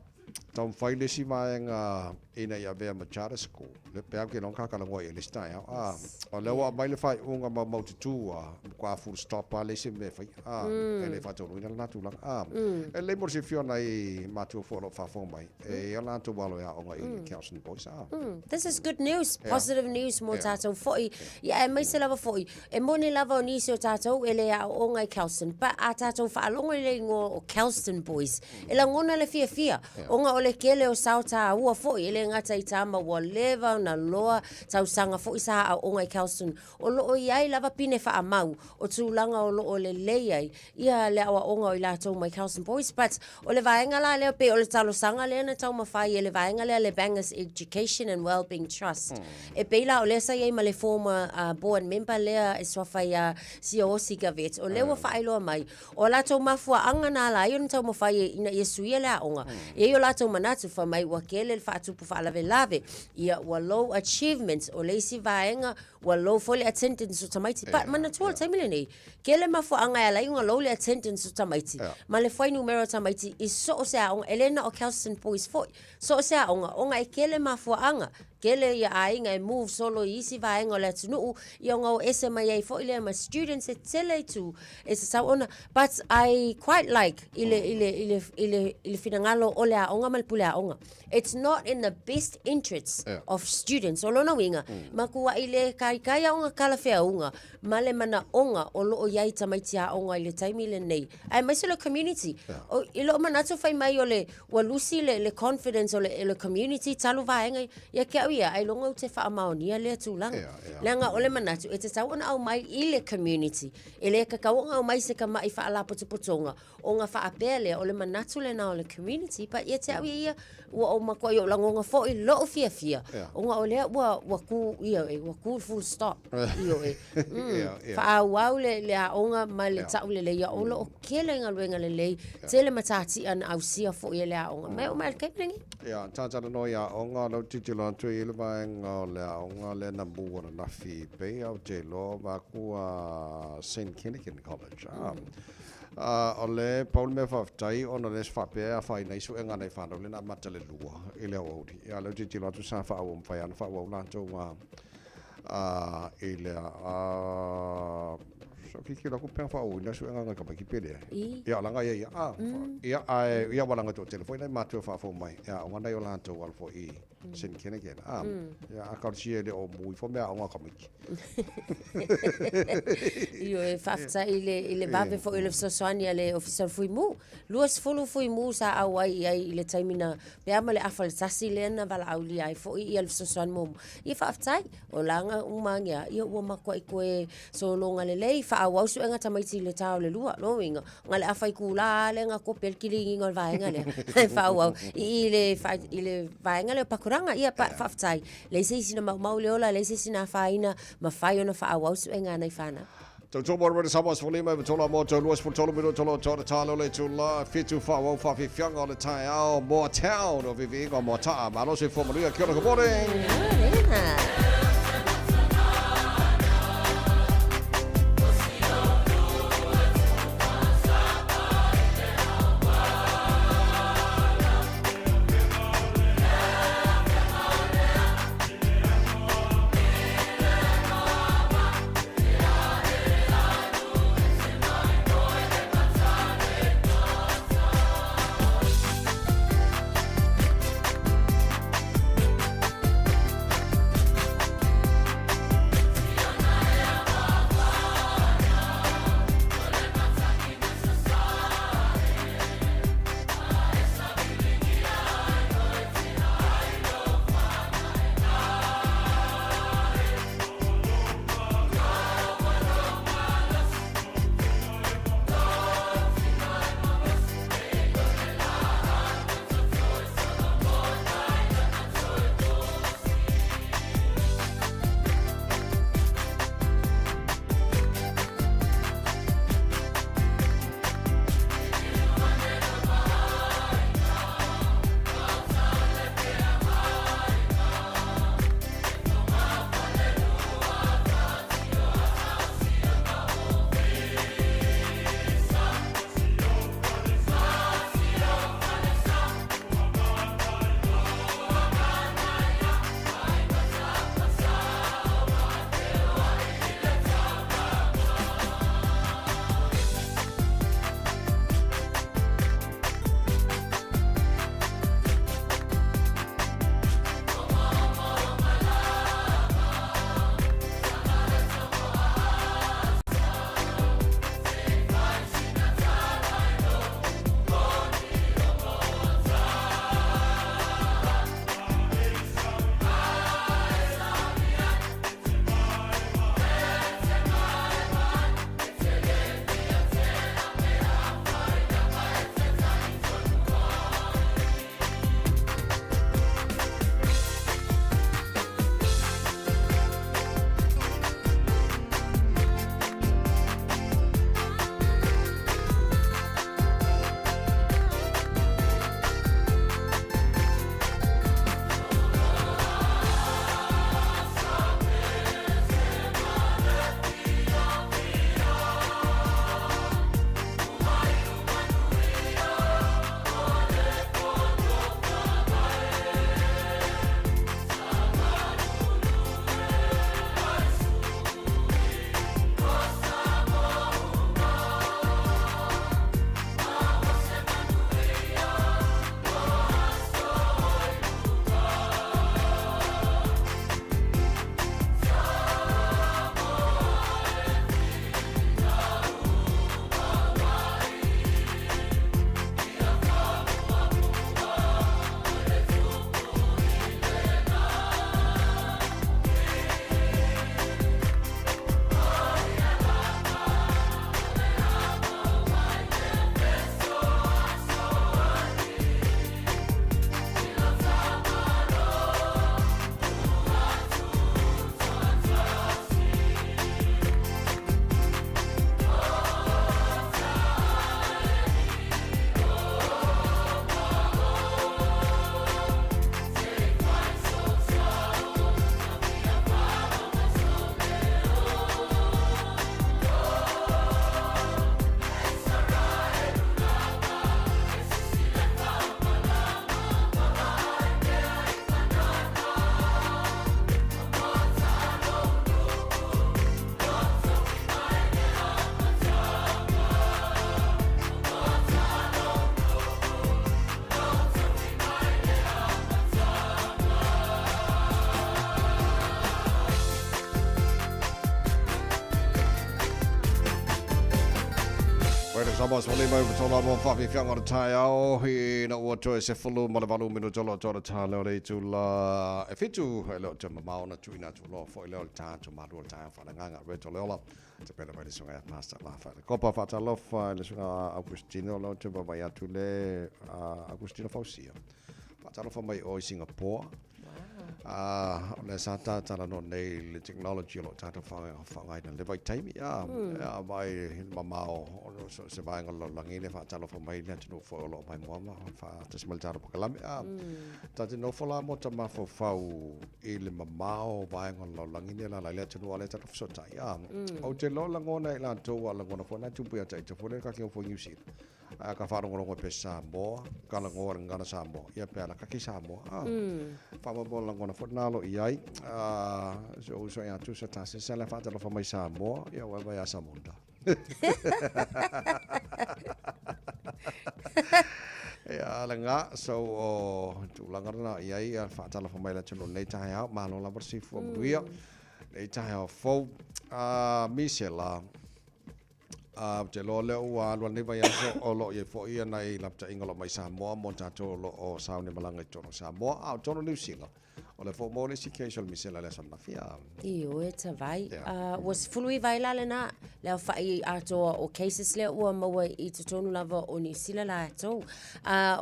taumafai le isi vaega ina ia avea ma charter school. Le pe au ke long ka kala ngoi e le isi taeao. A, o lea ua aumai le faaiuga maumaututu a, matua full stop lava le isi mea e faia. A, e le faataunuuina lena tulaga. A, e lelei mo le silafia o nai matua foi o lo o faafofoga mai, e i ai o latou alo e aoga i le Kelston Boys. A. This is good news, positive news mo tatou foi. Ia, aemaise lava foi, e moni lava o nisi o tatou e le aooga i Kelston, but a tatou faalogo i le igoa o Kelston Boys, E lagona le fiafia, ona o le tele o sao tāua foi, e le gata i tama ua leva ona loa tausaga foi sa aooga i Kelston, o lo o i ai lava pine faamau o tulaga o lo o lelei ai ia le aoaoga o i latou mai Kelston Boys. But o le vaega la lea pei o le talosaga lea na taumafai e le vaega lea le Bangers Education and Wellbeing Trust. E pei la o lea sa i ai ma le former board member lea e suafa ia Siaosi Gavet, o lea ua faailoa mai O a latou mafuaaga na ala ai ona taumafai ina ia suia le aoga, e i ai o latou manatu, fai mai ua tele le faatupu faalavelave, ia ua low achievements, o le isi vaega ua low foi le attendance o tamaiti. But manatua o le taimi lenei, tele mafuaaga e ala ai ona low le attendance o tamaiti, ma le fuainumera o tamaiti i so o se aoga, e le na o Kelston Boys foi, so o se aoga, ona e tele mafuaaga. Tele ia aiga e move solo i isi vaega o le atunuu, ia ona o ese mai ai foi lea ma students e tele itu e tatau ona, but I quite like i le, i le, i le, i le, i le finagalo o le aoga ma le pule aoga. It's not in the best interests yeah. of students. O lona uiga, matuai le kaikai aoga talafeauga ma le manaoga o lo o i ai tamaiti aoga i le taimi lenei. Aemaise le community. Yeah. O, i lou manatu fai mai o le, ua lusi le, le confidence o le, le community talu vaega ia ke au au ia, ailoga ou te faamaonia lea tulaga. Leaga o le manatu, e tatau ona aumai i le community. E le tatau ona aumai se tamai faalapotopotoga ona faapea lea, o le manatu lena o le community. But ia te au ia ia, ua ou matuai ou lagona foi lou fiafia, ona o lea ua, ua tu, ioe, ua tu le full stop, ioe. Faaauau le, le aoga ma le tauleleia, o lo o tele galuega lelei, tele matatia na ausia foi e le aoga. Mai oo mai i le taimi lenei. Ia, sa talanoa i aoga, o lea ou te tilotilo atu i le vaega o le aoga lea na mu ananafi pei a ou te iloa vaeatu a Saint Kentigern College. O le pau le mea faafetai ona o lea sa faapea e afaina ai suega a nai fanau lea na amata le 2 i le aoauli. Ia, o lea ou te tilotilo atu sa faaauau mafai lava ona faaauau latou i le so tilotilo atu pe ana faaauauina suega a nai tamaiti pe leai. Ia, o laga ia ia. Ia, ae ia ua laga toatele foi nai matua faafou mai e aoga nai o latou alo foi i Saint Kentigern. Ia, a talosia e le o mu ifo mea aoga a tamaiti. Ioe, faafetai i le, i le vave foi o le fesoasoani a le Ofisa o le Fuimu. 20 fuimu sa auai i ai i le taimi na pea ma le afa le tasi lea na valaaulia ai foi ia le fesoasoani muamua. Ia faafetai, o laga uma age a, ia ua matuai toe sologa lelei, faaauau suega tamaiti i le ta o le 2. Lona uiga, na o le afa itula lava lea na tope ai le kiliniga o le vaega lea, ae faaauau i i le, i le vaega lea o Pakuranga. Ia faafetai, leai se isi na maumau le ola, leai se isi na afaina, mafai ona faaauau suega a nai fanau. Tautua mo Radio Samoa 15 i 3 mo tau 23 minute tolo to te talo le tula fitu whaawau whawhiwhianga o le taeao Moa Town o Viviiga o Moata'a. Malo soifua manuia. Kia ora, good morning. Morena. Samoa 15 i mo faafiafiaga o le taeao ina ua toe 18 minute o lo o toa le ta lea o le itula e 7 e le o toe mamao ona tuuina atu loa foi lea o le tatou malu o le taeao faaleagaga Reto Leola tapena mai le susuga ia Pastor Lafaele Kopa. Faatalofa i le susuga Augustino lea ou te vaavaai atu le Augustino Fausia. Faatalofa mai o i Singapore. O lea sa ta talanoa nei i le technology o lo o tatou faaaogaina i le vaitaimi. A vaai i le mamao o se vaega o le lalolagi le faatalofa mai le atunuu foi o lo o maimoa ma faatasi mai le tatou polokalame. Ta te nofo la mo ta mafaufau i le mamao o vaega o le lalolagi nei alaala i le atunuu a o lea tatou fesootai. Ou te iloa lagona e i latou a o lagona foi nai tupu ia te ita foi lea ka ke ofo i New Zealand. A ka faalogologo pe Samoa, ka lagoa le gagana Samoa, ia pe ala kake Samoa. A, faamoemoe lagona foi lena lo i ai. A, si ou uso ia Tusa Tasesa le faatalofa mai Samoa, ia ua vai a Samunda. Ia le nga, so o tulaga lena i ai, faatalofa mai le atunuu nei taeao, malo lava le soifua manuia. Nei taeao fou. A, Misela, Ā, ou te iloa lea ua alu nei vaiaso o lo o i ai foi ia nai lapataiga o lo o mai Samoa mo tatou o lo o sauni malaga i totonu o Samoa, a o totonu o Niu Sila. O lea foi ua maua le isi case o le misela i le aso ananafi, a. Ioe, tavai. Yeah. Ua 19 ai la lena le aofa'i atoa o cases lea ua maua i totonu lava o Niu Sila latou.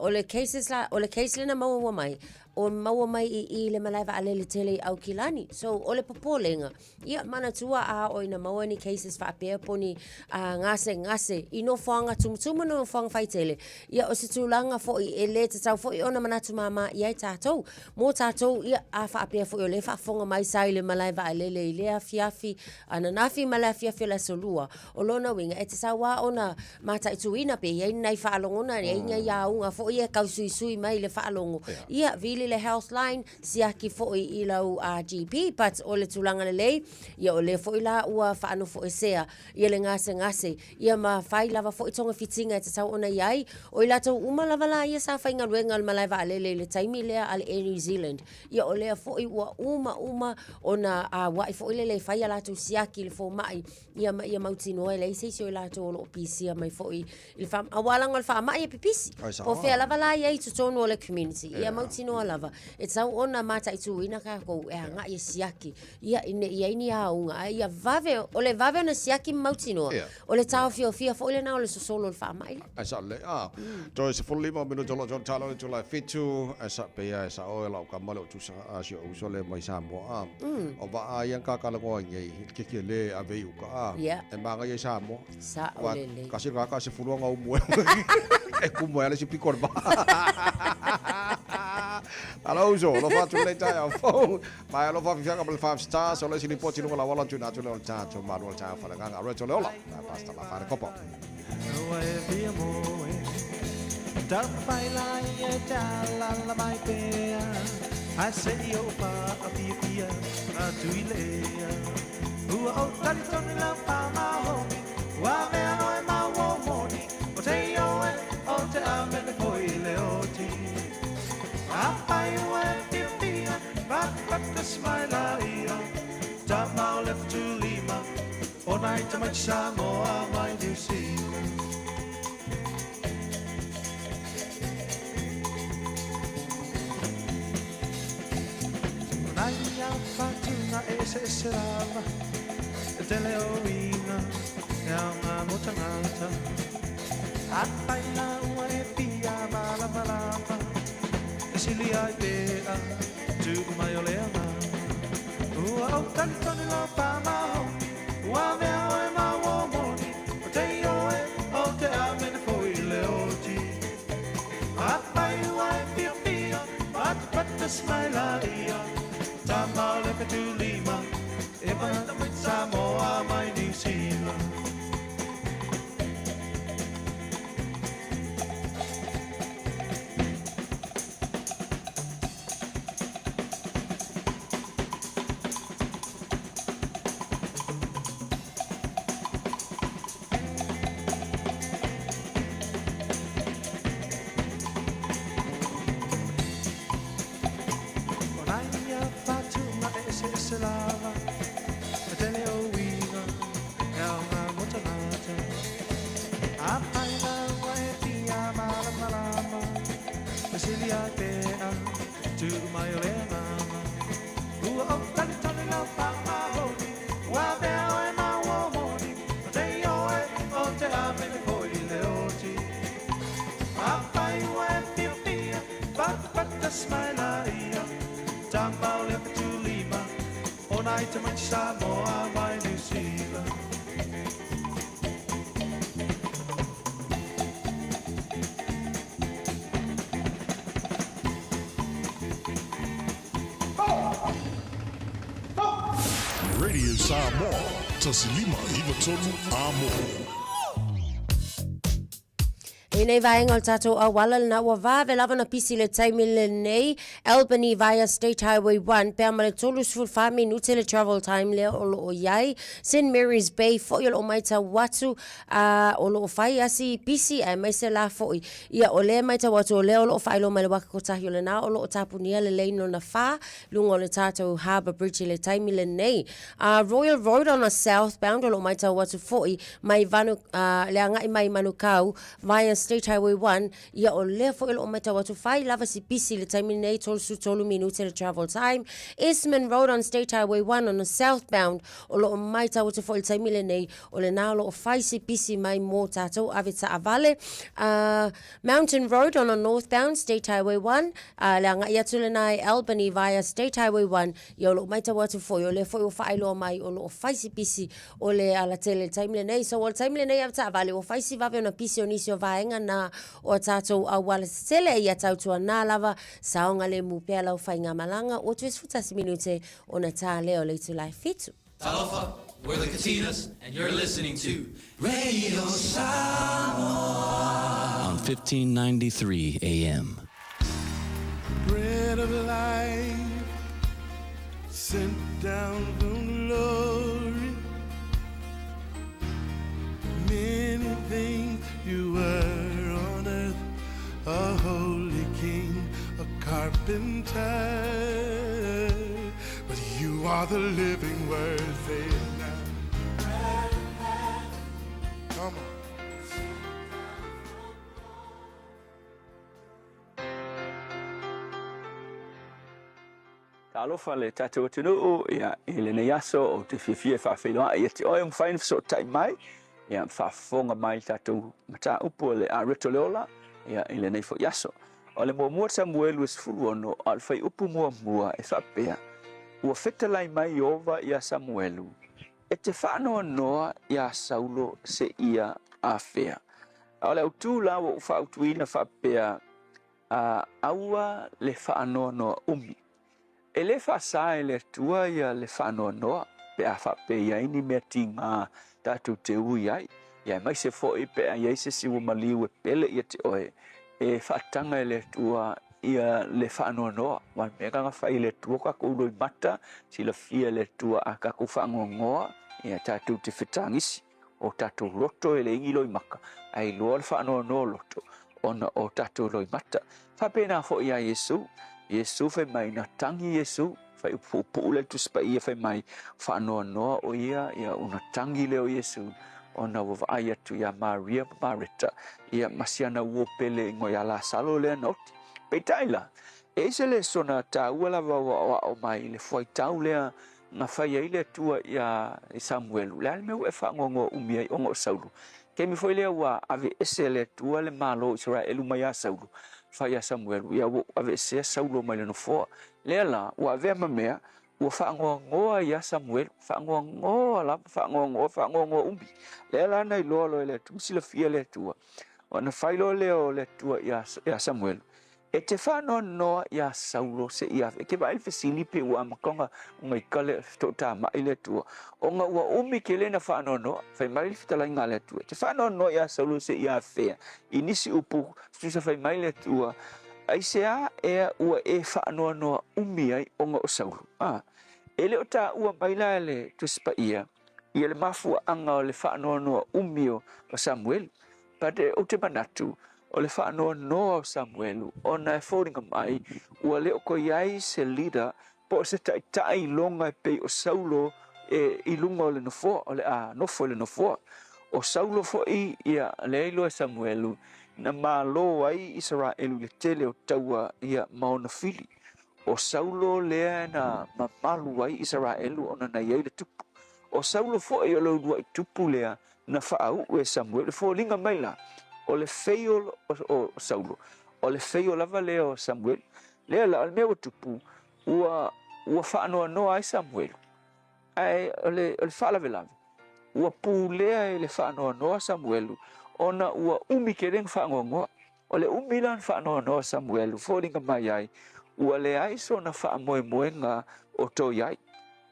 O le cases la, o le case lea na maua ua mai, o maua mai i i le malae vaalele tele i Aukilani. So, o le popolega, Ia, manatua a oo ina maua ni cases faapea po o ni gasegase i nofoaga tumutumu ma nofoaga faitele, ia o se tulaga foi e le tatau foi ona manatu māmā i ai tatou. Mo tatou, ia, a faapea foi o lea e faafofoga mai sa i le malae vaalele i le afiafi ananafi ma le afiafi o le Aso Lua, o lona uiga, e tatau lava ona mataituina pe i ai ni nai faalogona, i ai ni nai auga foi ia e tausuisui mai i le faalogo, ia, vili le health line, siaki foi i lau GP but o le tulaga lelei ia o lea foi la ua faanofoesea ia le gasegase ia ma fai lava foi togafitiga e tatau ona i ai. O i latou uma lava la ia sa faigaluega i le malae vaalele i le taimi lea a le Air New Zealand ia o lea foi ua uma uma ona auai foi lele e fai a latou siaki i le fomai ia ma ia mautinoa e leai se isi o i latou o lo o pisia mai foi i le wha, aua leaga o le faamai e pipisi. Ai, sao Po o fea a. lava la i ai i totonu o le community. Ia mautinoa lava, e tatau ona mataituina tatou e agai e siaki, ia ne i ai ni auga, ae ia vave, o le vave ona siaki ma mautinoa, o le taofiofia foi lena o le sosolo o le faamai lea. Ai sao lelei. Ah, toe 15 minute o lo o tau talo i le itula e 7, ai sa pei e sao e lau kama le o tusa a si o uso le mai Samoa. Ah, o vaa ia ka kalagoa i nei, ke ke le ave i uka. Ah, e maga ia i Samoa. Sao lelei. Kasi ka ka se fulua ngau mue. E kumu e ale si piko le Alo uso, lo fatu le tai au fou. Mai alo fa fianga ma le 5 stars, o le si lipoti lunga la wala tu na tu le o le tātou malu o le tāu whaleganga. Reto le ola, na pasta la whare kopo. Ua e fia moe Tawhai lai e te alala mai pea Ae se i o whaapiapia atu i lea Ua ou talitonu lau whamahomi Ua mea oe ma uo moni O te ioe o te amene foi le oti Afai ua e fiafia Patapata mai la ia Tama o le Futulima O nai tamaiti Samoa mai New Zealand. O nai a whatunga e eseese lava E tele o uiga e aoga mo tangata Afai la ua e fia malamalama E sili ai pea tuku mai o le agaga Ua ou talitonu lau whamahomi Ua mea oe ma ua moni O te ioe o te amene foi le oti Afai ua e fiafia Patapata mai la ia Tama o le Fetulima E mai Samoa mai New Zealand. O nai a whatunga e eseese lava E tele o uiga e aoga mo tangata Afai pea Tuu mai o le agaga Ua ou talitonu i lau faamaoni Ua avea oe ma uo moni O nei oe o te ame mai foi i le oti Afai ua e fiafia Patapata mai laia Tama o le Fetulima O nai tamaiti Samoa mai Niu Sila. Radio Samoa, 1593 Amo. I nei vaega o le tātou auala lena ua vave lava na pisi le taimi lenei Albany via State Highway 1 pea ma le 34 minute le travel time lea o loo iai St Mary's Bay foi o loo maitau atu a o loo fai asi pisi aemaise la foi ia o lea maitau atu o lea o loo faailoa mai le waka kotahi o lena o loo tapunia le lane lona 4 luga o le tātou Harbour Bridge i le taimi lenei a Royal Road on a southbound o loo maitau atu foi mai Vanu, uh, le agai mai Manukau via State Highway 1, ia o lea foi o loo matau atu fai lava si pisi le taimi nei 33 minute le travel time. Eastman Road on State Highway 1 on the southbound o loo matau atu foi le taimi lenei o lena o loo fai si pisi mai mo tātou ave taavale. Mountain Road on a northbound State Highway 1, le agai atu lena i Albany via State Highway 1, ia o loo matau atu foi o lea foi ua faailoa mai o loo fai si pisi o le alatele i le taimi lenei. So, o le taimi lenei ave taavale, ua fai si vave ona pisi o nisi o vaega na o a tātou auala tetele ia tautuanā lava, saogalemu pea lau faigamalaga, ua 11 minute ona tā lea o le itula e fitu. Talofa, we're the Katinas and you're listening to Radio Samoa on 1593 AM. Bread of life sent down from glory. Many things you were on earth, a holy king, a carpenter. But you are the living word, say it now. Come on. Talofa le tatou atunuu, ia, i lenei aso ou te fiafia e faafeiloai ia te oe ua mafai ona fesootai mai, ia, ma faafofoga mai i le tatou mataupu o le Areto le Ola, ia, i lenei foi aso. O le muamua Samuelu e 16, a o le fuaiupu muamua e faapea, Ua fetalai mai Ieova iā Samuelu, e te faanoanoa iā Saulo seia afea. A o le autu la ua ou faautuina faapea, A aua le faanoanoa umi. E le faasa e le Atua ia le faanoanoa pe a faapea i ai ni mea tigā tatou te ui ai, ia aemaise foi pe a i ai se isi ua maliu e pele ia te oe, e faataga e le Atua ia le faanoanoa. Aua o le mea na fai e le Atua kakou loimata, silafia e le Atua a kakou faanoanoa, ia tatou te fetagisi. O tatou loto e leai ni loimaka, ae iloa le faanoanoa o loto ona o tatou loimata. Faapena foi ia Iesu. Iesu fai mai, na tagi Iesu, fai upu puupuu lea le Tusi Paia fai mai, faanoanoa o ia, ia una tagi lea o Iesu, ona ua vaai atu ia Maria ma Mareta, ia ma si ana uo pele ingoa ia Lasalo lea na oti. Peitai la, e i se lesona taua lava ua aoao mai i le fuaitau lea Na fai ai le Atua iā Samuelu, Le a le mea ua e faanoanoa umi ai ona o Saulo? Taimi foi lea ua aveese e le Atua le malo o Isaraelu mai iā Saulo, fai iā Samuelu, Ia ua ou aveesea Saulo mai le nofoa. Lea la, ua avea ma mea ua faanoanoa ai iā Samuelu, faanoanoa lava, faanoanoa, faanoanoa umi. Lea la na iloa loa e le Atua, ma silafia e le Atua, ona fai loa lea o le Atua iā Samuelu, E te faanoanoa iā Saulo seia afe. E ke vaai le fesili pe ua amata ona ika le toatamai le Atua, ona ua umi tele na faanoanoa. Fai mai le fetalaiga a le Atua, E te faanoanoa iā Saulo seia afea. I nisi upu, tusa fai mai le Atua, Aisea ea ua e faanoanoa umi ai ona o Saulo? A, e le o taua mai la e le Tusi Paia ia le mafuaaga o le faanoanoa umi o Samuelu. But ou te manatu, O le faanoanoa o Samuelu ona e foliga mai ua le o toe i ai se leader po o se taitai iloga e pei o Saulo e i luga o le nofoa, o le a nofo i le nofoa. O Saulo foi ia lea iloa e Samuelu na malo ai Isaraelu i le tele o taua ia ma ona fili. O Saulo lea na mamalu ai Isaraelu ona na i ai le tupu. O Saulo foi o le uluai tupu lea na faauu e Samuelu. E foliga mai la, o le feio o Saulo, o le feio lava lea o Samuelu. Lea la, o le mea ua tupu, ua, ua faanoanoa ai Samuelu. Ae o le, o le faalavelave, ua pulea e le faanoanoa Samuelu ona ua umi tele ona faanoanoa. O le umi la ona faanoanoa Samuelu, foliga mai ai, ua leai sona faamoemoega o to i ai.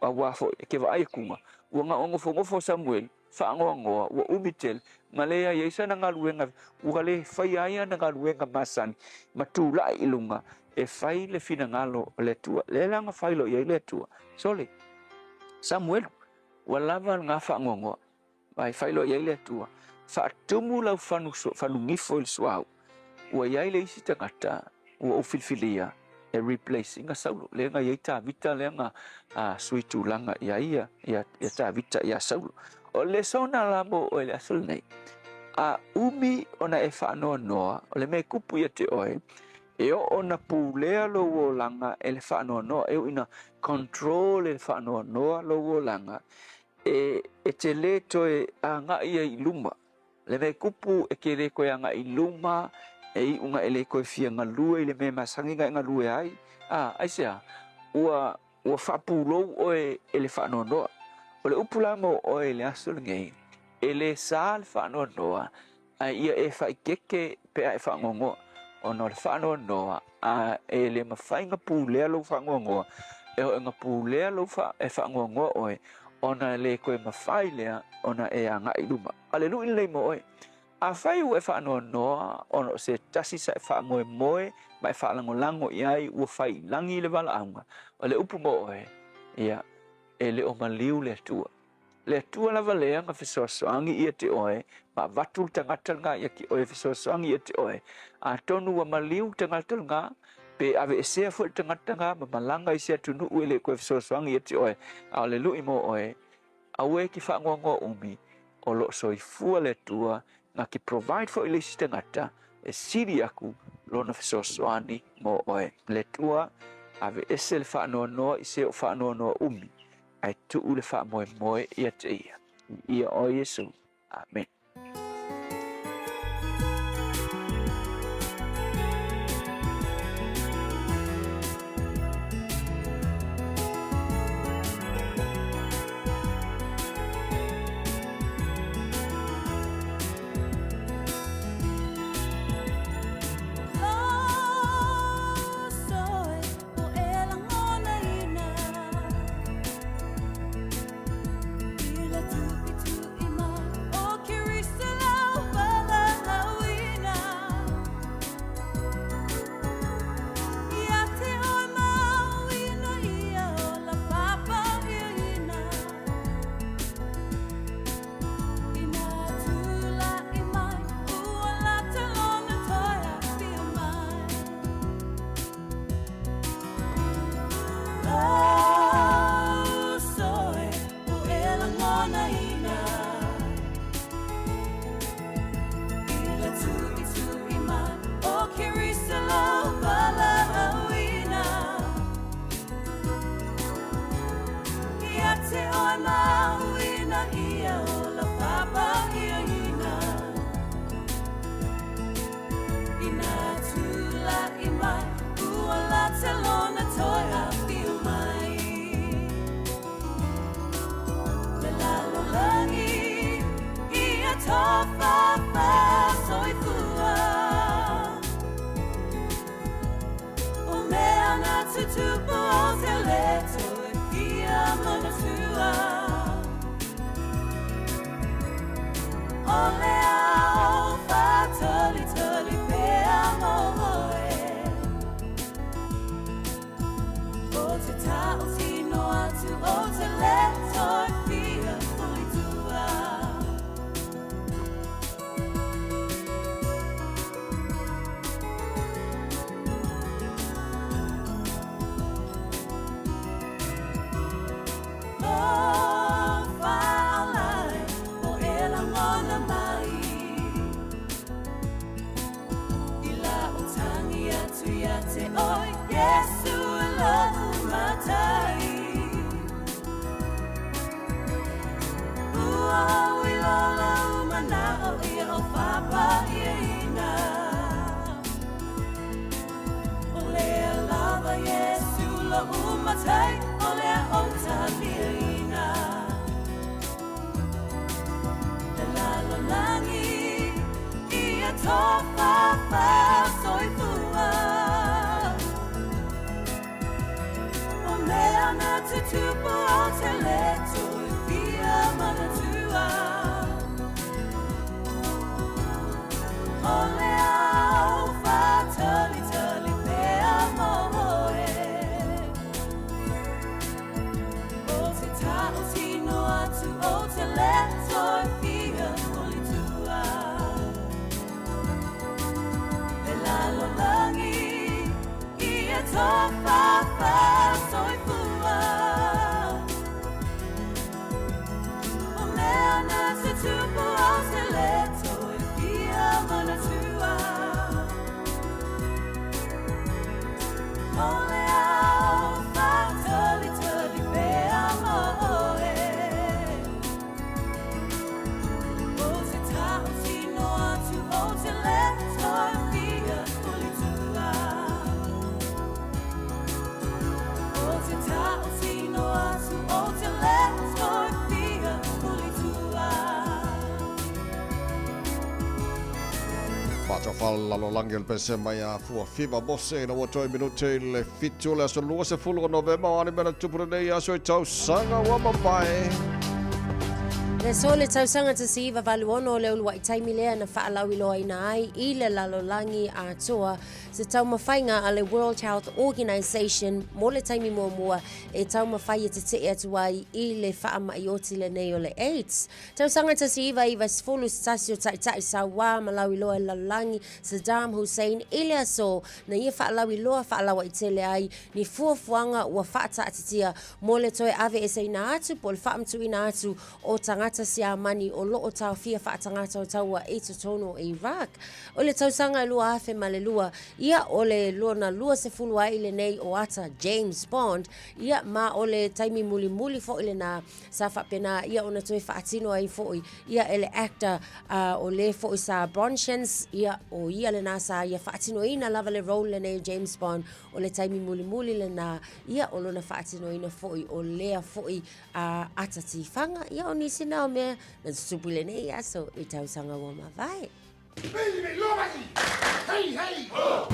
Auā foi, e ke vaai atuga, ua na o nofonofo Samuelu, faanoanoa, ua umi tele, ma leai ai sana galuega, ua le faia ai ana galuega masani, ma tulai i luga e fai le finagalo o le Atua. Lea la na fai loa i ai le Atua, Sole, Samuelu, ua lava lena faanoanoa. Ae fai loa i ai le Atua, Faatumu lau fanu, fanugifo i le suauu, ua i ai le isi tagata ua ou filifilia e replace ina Saulo. Lea na i ai Tavita lea na sui tulaga ia ia, ia, ia Tavita ia Saulo. O le lesona la mo oe le aso lenei, a umi ona e faanoanoa, o le mea e kupu ia te oe, e oo ona pulea lou olaga e le faanoanoa, e ui ina control e le faanoanoa lou olaga, e, e te lē toe agaʻi ai i luma. Le mea e kupu e ke lē toe agaʻi i luma, e iʻu na e lē toe fia galue i le mea e masani na e galue ai, a, aisea? Ua, ua faapulou oe e le faanoanoa. O le upu la mo oe i le aso lenei, e lē sa le faanoanoa, Ae ia e faaikeke pe a e faanoanoa, ona o le faanoanoa, a e le mafai na pulea lou faanoanoa, e oo ina pulea lou fa, e faanoanoa oe, ona e le toe mafai lea ona e agai i luma. A o le luʻi lenei mo oe, afai ua e faanoanoa ona o se tasi sa e faamoemoe ma e faalagolago i ai ua fai i lagi le valaauga, o le upu mo oe, ia, e le o maliu le Atua. Le Atua lava lea na fesoasoani ia te oe, ma avatu le tagata lena ia te oe e fesoasoani ia te oe. Atonu ua maliu le tagata lena, pe aveesea foi le tagata lena ma malaga i se atunuu e le toe fesoasoani ia te oe, a o le luʻi mo oe, aua e te faanoanoa umi, o lo o soifua le Atua na te provide foi le isi tagata e sili aku lona fesoasoani mo oe. Le Atua, aveese le faanoanoa i se o faanoanoa umi, ae tuu le faamoemoe ia te ia. Ia oe Iesu. Amen. lo'u matai o lea ou taliaina. Le lalolagi ia tofafa soifua. O mea na tutupu o te le toe fia manatua. O le ao faatalitali pea mo oe. O te tautino atu o te le toe fia holi tua. Le lalolagi ia tofafa soifua. O mea na tutupu o te le toe fia manatua. O le ao faatalitali pea mo oe. O te tautino atu o te le toe fia holi tua. O te tautino atu o te le toe fia holi tua. Faatofala lalolagi o le pesema ia fuafiva mose ina ua toe minute i le 7 o le aso 20 o Novema. O a ni mea na tupu lenei aso i tausaga ua mavae? Le aso le tausaga 1986 o le ulua'i taimi lea na faalauiloaina ai i le lalolagi atoa se taumafaiga a le World Health Organization mo le taimi muamua e taumafai e tete'e atu ai i le faama'i oti lenei o le AIDS. Tausaga 1991 o ta'ita'i sauā ma lauiloa i le lalolagi Saddam Hussein i le aso na ia faalauiloa faalauaitele ai ni fuafuaga ua faataatitia mo le toe aveeseina atu po o le faamatuuina atu o tagata Siamani o loo taofia faatagata o taua i totonu o Iraq. O le tausaga e 2002, ia o le lona 20 ai lenei o ata James Bond, ia ma o le taimi mulimuli fo'i lenā sa faapena ia ona toe faatino ai fo'i ia e le actor o le fo'i sa Bronshans, ia o ia lenā sa ia faatinoina lava le role lenei o James Bond. O le taimi mulimuli lenā ia o lona faatinoina fo'i o lea fo'i ata tifaga. Ia o nisi na o mea na tutupu i lenei aso i tausaga ua mavae. Hey, hey! Ho!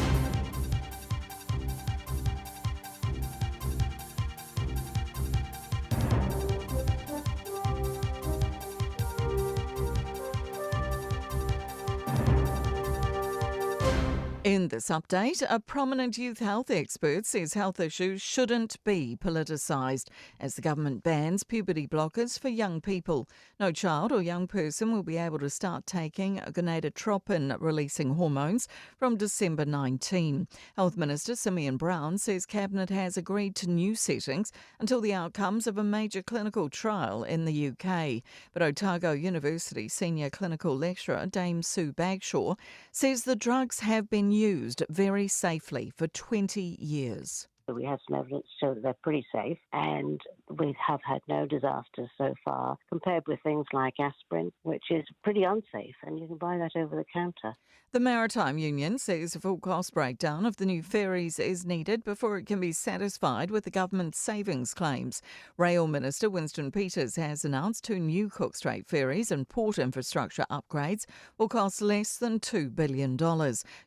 In this update, a prominent youth health expert says health issues shouldn't be politicised as the government bans puberty blockers for young people. No child or young person will be able to start taking gonadotropin releasing hormones from December 19. Health Minister Simeon Brown says Cabinet has agreed to new settings until the outcomes of a major clinical trial in the UK. But Otago University senior clinical lecturer Dame Sue Bagshaw says the drugs have been used very safely for 20 years. We have some evidence to show that they're pretty safe, and we have had no disasters so far, compared with things like aspirin, which is pretty unsafe, and you can buy that over the counter. The Maritime Union says a full cost breakdown of the new ferries is needed before it can be satisfied with the government's savings claims. Rail Minister Winston Peters has announced two new Cook Strait ferries and port infrastructure upgrades will cost less than $2 billion.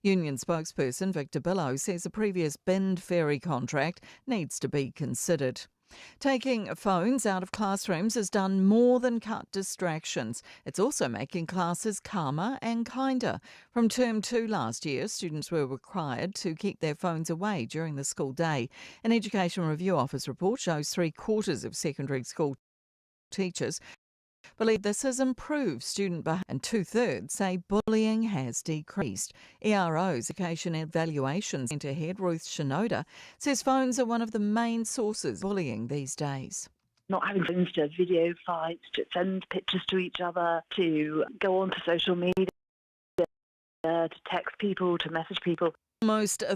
Union spokesperson Victor Billow says the previous binned ferry contract needs to be considered. Taking phones out of classrooms has done more than cut distractions. It's also making classes calmer and kinder. From term 2 last year, students were required to keep their phones away during the school day. An Education Review Office report shows 3/4 of secondary school teachers believe this has improved student behaviour, and 2/3 say bullying has decreased. ERO's Education Evaluation Centre head Ruth Shinoda says phones are one of the main sources of bullying these days. Not having phones to video fights, to send pictures to each other, to go onto social media, to text people, to message people. Almost a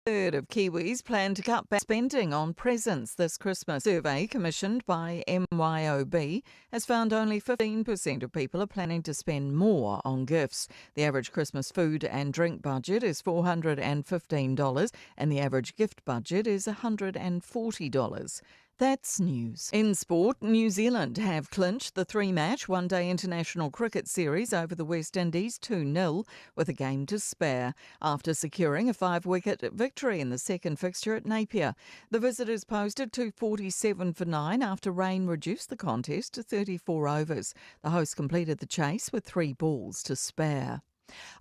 Third of Kiwis plan to cut back spending on presents this Christmas. Survey commissioned by MYOB has found only 15% of people are planning to spend more on gifts. The average Christmas food and drink budget is $415 and the average gift budget is $140. That's news. In sport, New Zealand have clinched the three match one day international cricket series over the West Indies 2 0 with a game to spare after securing a five wicket victory in the second fixture at Napier. The visitors posted 247 for 9 after rain reduced the contest to 34 overs. The hosts completed the chase with three balls to spare.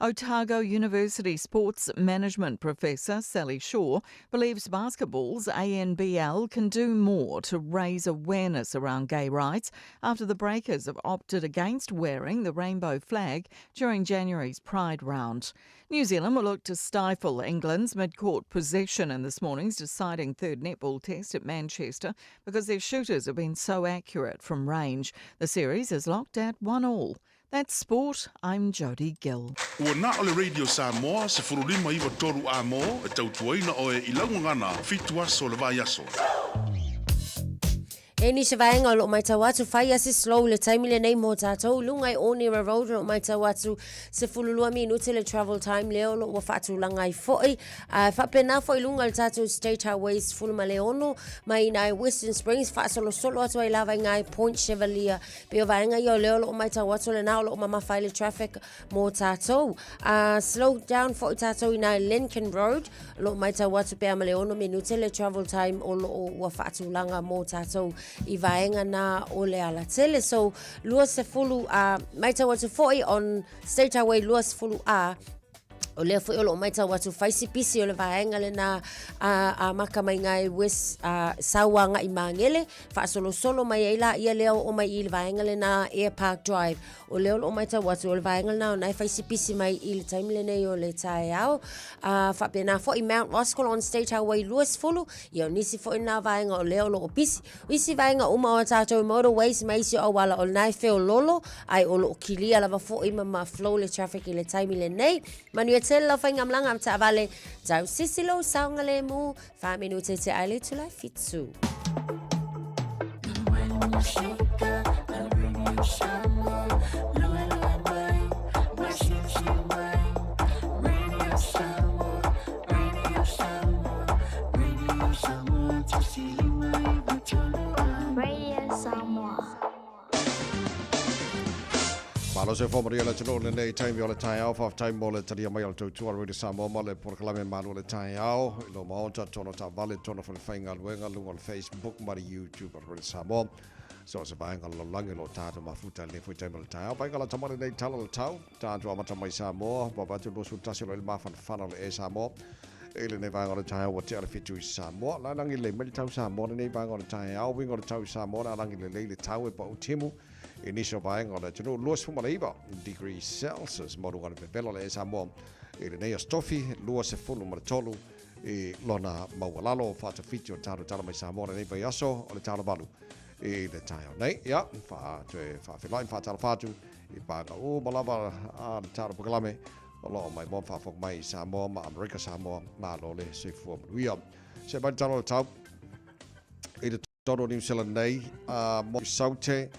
Otago University sports management professor Sally Shaw believes basketball's ANBL can do more to raise awareness around gay rights after the Breakers have opted against wearing the rainbow flag during January's Pride round. New Zealand will look to stifle England's mid-court possession in this morning's deciding third netball test at Manchester because their shooters have been so accurate from range. The series is locked at one all. That's sport. I'm Jodie Gill. Ua na o le Radio Samoa 1593 A-mo e tautuaina oe i lau gagana fitu aso le vaiaso. E nisi vaega o loo maitau atu fai a se slow le taimi lenei mo tatou i luga i Onera Road o loo maitau atu 12 minute le travel time lea o loo ua faatulaga ai foi a faapena foi i luga i le tatou State Highway 16 mai ina i Western Springs faasolosolo atu ai lava i ngai Point Chevalier Pei o vaega ia o lea o loo maitau atu lena o loo mamafa ai le traffic mo tatou. Slow down foi tatou i nā Lincoln Road, o loo maitau atu pea ma le 6 minute le travel time o loo ua faatulaga mo tatou i vaega na o le alatele. So, 20, maitau atu foi on State Highway 20 A, O lea foi o loo maitau atu fai si pisi o le vaega lena a, a maka mai ngai west a, sau agai Magele faasolosolo mai ai la ia lea oo mai i le vaega lena Air Park Drive. O lea o loo maitau atu o le vaega lena o na e fai si pisi mai i le taimi lenei o le taeao. A, faapena foi Mount Roskill on State Highway 20, ia o nisi foi na vaega o lea o loo pisi. O isi vaega uma o a tatou motorways ma isi o auala o lena e feololo ae o loo kilia lava foi ma ma flow le traffic i le taimi lenei. Manuia tele lau faigamalaga ma taavale. Tau sisi lou saogalemu. Wha minute te ai le itula e fitu. Radio Samoa. Malo se fo maria le tino lenei taimi o le taeao, faafetai mo le talia mai o le tautua Radio Samoa ma le polokalame malu o le taeao i lo maota tono taavale tono falefaigaluega luga o le Facebook ma le YouTube o Radio Samoa. So se vaega o le lalolagi o lo o tatou mafuta i lenei foi taimi o le taeao. Vaega lata mai lenei tala o le tau, tatou amata mai Samoa, vava atu 21 o lo o i le mafanafana o le Air Samoa. I lenei vaega o le taeao ua tea le fitu i Samoa. La langi lelei mai le tau Samoa lenei vaega o le taeao. Uiga o le tau i Samoa la langi lelei le tau e pau timu i nisi o vaega o le atunuu 29 degrees Celsius mo luga o le vevela o le Air Samoa i lenei aso tofi 23 i lona maualalo faatafiti o le tatou tala mai Samoa lenei vaiaso o le tala valu i le taeao nei. Ia, toe faafeiloai ma faatalofa atu i paga uma lava a le tatou polokalame o lo o maimoa ma faafofoga mai i Samoa ma Amerika Samoa, malo le soifua manuia. Se mai le tala o le tau i le tonu o New Zealand nei, a motu Saute,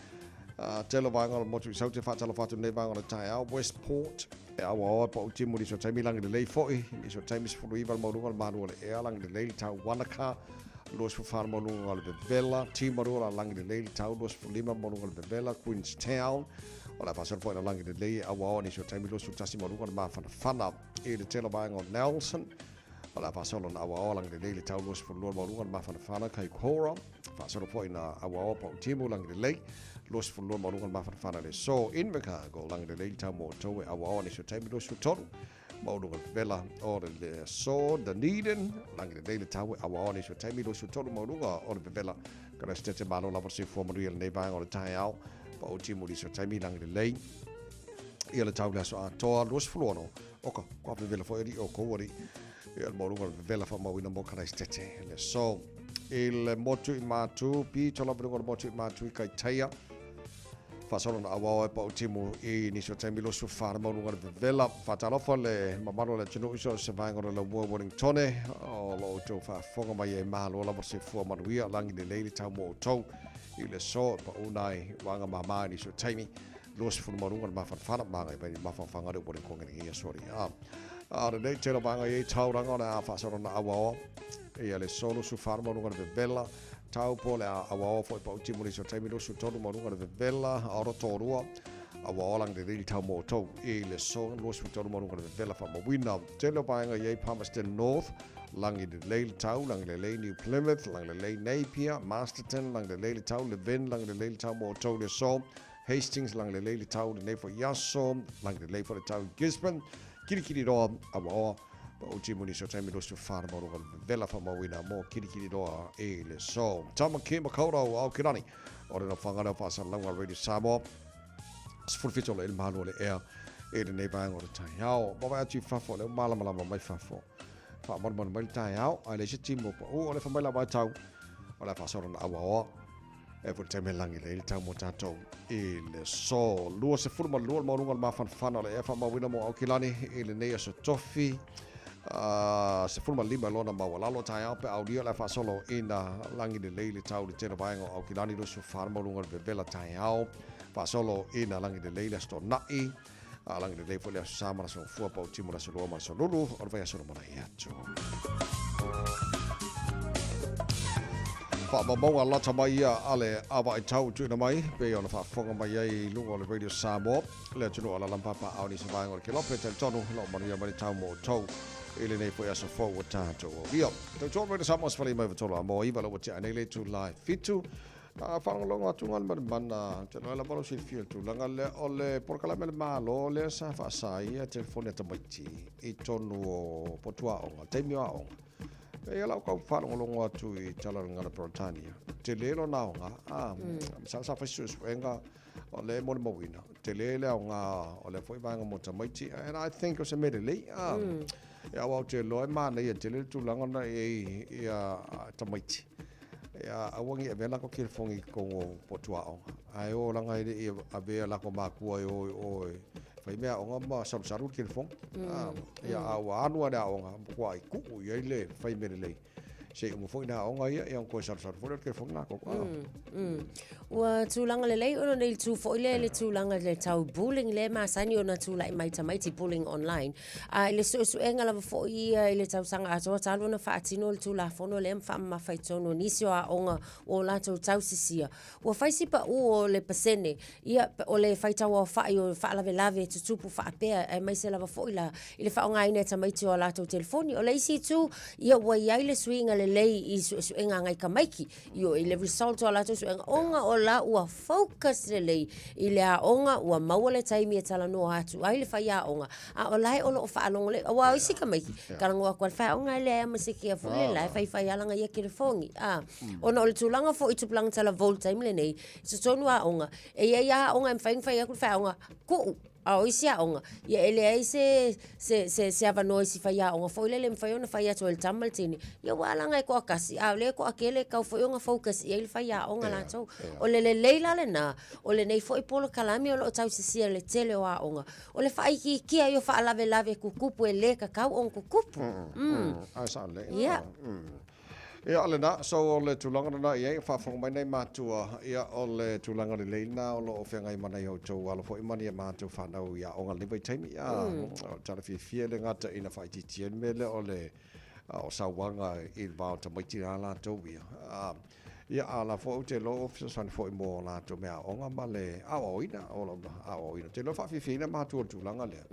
a tele o vaega o le motu i Saute, faatalofa atu nei vaega o le taeao, Westport, e aua oa pa utimu nisi o taimi langi lelei foi, nisi o taimi 19 le maualuga o le malu o le ea, langi lelei le tau Wanaka, 24 le maualuga o le vevela, Timaru o le langi lelei le tau, 25 le maualuga o le vevela, Queenstown, O le a faasolo foi ina lagi lelei e auaoa nisi o taimi 21 ma luga o le mafanafana i le tele o vaega o Nelson. O le a faasolo ina auaoa lagi lelei le tau 22 ma luga o le mafanafana Kaikoura. Faasolo foi ina auaoa Pautimu lagi lelei 22 ma luga o le mafanafana le So Invercargill lagi lelei le tau mo outou e auaoa nisi o taimi 23 ma luga o le vevela o le So Dunedin lagi lelei le tau e auaoa nisi o taimi 23 ma luga o le vevela Christchurch. Malo lava le soifua manuia i lenei vaega o le taeao. Paoti mo nisi o taimi langi lelei. Ia le tau le aso atoa 26 oka kua vevela foi alii o kou alii. Ia le maualuga o le vevela faamauina mo Karaisitete. Le aso i le motu i Matu, pito lava luga o le motu i Matu i Kaitaia. Faasolo na auao e pau timu i nisi o taimi 24 le maualuga o le vevela. Faatalofa le mamalu o le atunuu i so o se vaega o le laumua Wellingtone o lo outou faafofoga mai ai malo lava le soifua manuia lagi lelei le tau mo outou i le aso e pau nai waga mama i nisi o taimi 20 maualuga le mafanafana magai mai le mafanafana le Wellingtone i aso ali a. A lenei tele vaega i ai tauranga o le a faasolo na auaoa ia le aso 24 le maualuga o le vevela Tau po le a aua foi pa uti muli so taimi 23 ma lunga le vevela a oro tōrua aua ola le rili tau mō tou i le so 23 ma lunga le vevela wha mawina. Tele o vaenga i ei Palmerston North, langi le lei le tau, langi le lei New Plymouth, langi le lei Napier, Masterton, langi le lei le tau, Levin, langi le lei le tau mō tou le so, Hastings, langi le lei le tau, le nei fo iaso, langi le lei fo le tau Gisborne, Kirikiri roa, aua oa, Pa uti muni so taimi 24 ma runga vela whamauina mō kirikiri roa i le so. Tama ki makaurau au kirani. O rena whangara o whaasalanga Radio Samoa. 17 o le malu o le ea e lenei vaega o le taeao. Wawae atu i fafo, leo malamalama mai fafo. Whaamanumaanu mai le taeao, ai le se timo pa u o le whamai la waitau. O le whaasoro na awaoa. E fo le taimi langi le le tau mo tātou i le so. 22 le maualuga o le mafanafana o le ea faamauina mo Aukilani i lenei aso tofi. 15 lona maualalo taeao pe aulia le faasolo ina lagi lelei le tau le tele vaega o Aukilani 24 le maualuga o le vevela taeao. Faasolo ina lagi lelei le aso Tona'i. A lagi lelei foi le aso Sa ma le aso Gafua, Pau Timu le aso Lua ma le aso Lulu o le vaiaso lumanai atu. Faamaumauga lata mai ia a le Avaitau tuuina mai pei ona faafofoga mai ai i luga o le Radio Samoa, le atunuu o Alaalampapa a o nisi vaega o le Kelope. Talitonu lo manuia mai le tau mo outou i lenei foi aso fou ua tatou aulia. Tautua Radio Samoa 15 a mo 9 la ua tea nei le itula e 7. A faalogologo atu ngā le mana, te loa lava lo silafia le tulaga lea o le polokalame a le Malo lea sa faasaia ia telefoni a tamaiti i tonu o potu aoga, taimi o aoga. E ia lau kau faalogologo atu i tala o le gagana Peretania, tele lona aoga, a, masalo sa fai se suesuega o lea e molimauina, tele le aoga o lea foi vaega mo tamaiti, and I think o se mea lelei, a, e auau te loa e manaia tele le tulaga ona e i ai ia tamaiti. Ia, aua ne i avea lako telefoni i totonu o potu aoga. Ae o laga e le i avea lako makua e o i o e fai mea aoga ma salusalu le telefoni. Ia, a ua alu lava i le aoga, matuai tuu i ai le fai mea lelei. Se i uma foi nā aoga ia, ia ona toe salusalu foi lea o le telefoni latou. Ua tulaga lelei ona nei tu foi lea i le tulaga i le tau bullying lea e masani ona tulai mai tamaiti bullying online. A i le suesuega lava foi ia i le tausaga atoa talu ona faatino le Tulafono lea ma faamamafa i totonu o nisi o aoga ua o latou tausisia, ua fai si pau o le pasene, ia, o le faitauaofai o faalavelave e tutupu faapea, aemaise lava foi la i le faaaogaina e tamaiti o a latou telefoni. O le isi itu, ia ua i ai le suiga lelei i suesuega a nai tamaiti, Ioe, i le result o a latou suega, ona o la ua focus lelei i le aoga, ua maua le taimi e talanoa atu ai le faiaoga, a o la e o lo o faalogo lelei. Aua o isi tamaiti, talanoa atu lava le faiaoga, e leai lava ma se kea foi lele, la e faifai lava lana ia telefoni. A, ona o le tulaga foi i tupulaga talavou i le taimi lenei, i totonu o aoga, e i ai lava aoga e mafai ona fai atu le faiaoga, tuu. A o isi aoga, ia e leai se, se, se, se avanoa i si faiaoga foi lele e mafai ona fai atu ai i le tama ma le teine, ia ua ala ona e toatasi, a o lea e toatele e tatau foi ona focus i ai le faiaoga latou. O le lelei la lena, o lenei foi polokalame o lo o tausisia i le tele o aoga, o le faaitiitia ai o faalavelave tutupu e le tatau ona tutupu. Mm. Ae sao lelei. Ia. Ia, o lena, so o le tulaga lena i ai, faafofoga mai nai matua, ia, o le tulaga lelei lena o lo o feagai ma nai outou alo foi ma ni a matou fanau i aoga i lenei vaitaimi. Ia, o le tala fiafia e le gata ina faaitiitia ai le mea lea o le o sauaga i le va o tamaiti la latou ia. Ia, a o la foi ou te iloa ua fesoasoani foi mo latou meaaoga ma le aoaoina, o lo o aoaoina. Ou te iloa faafiafiaina matua i le tulaga lea,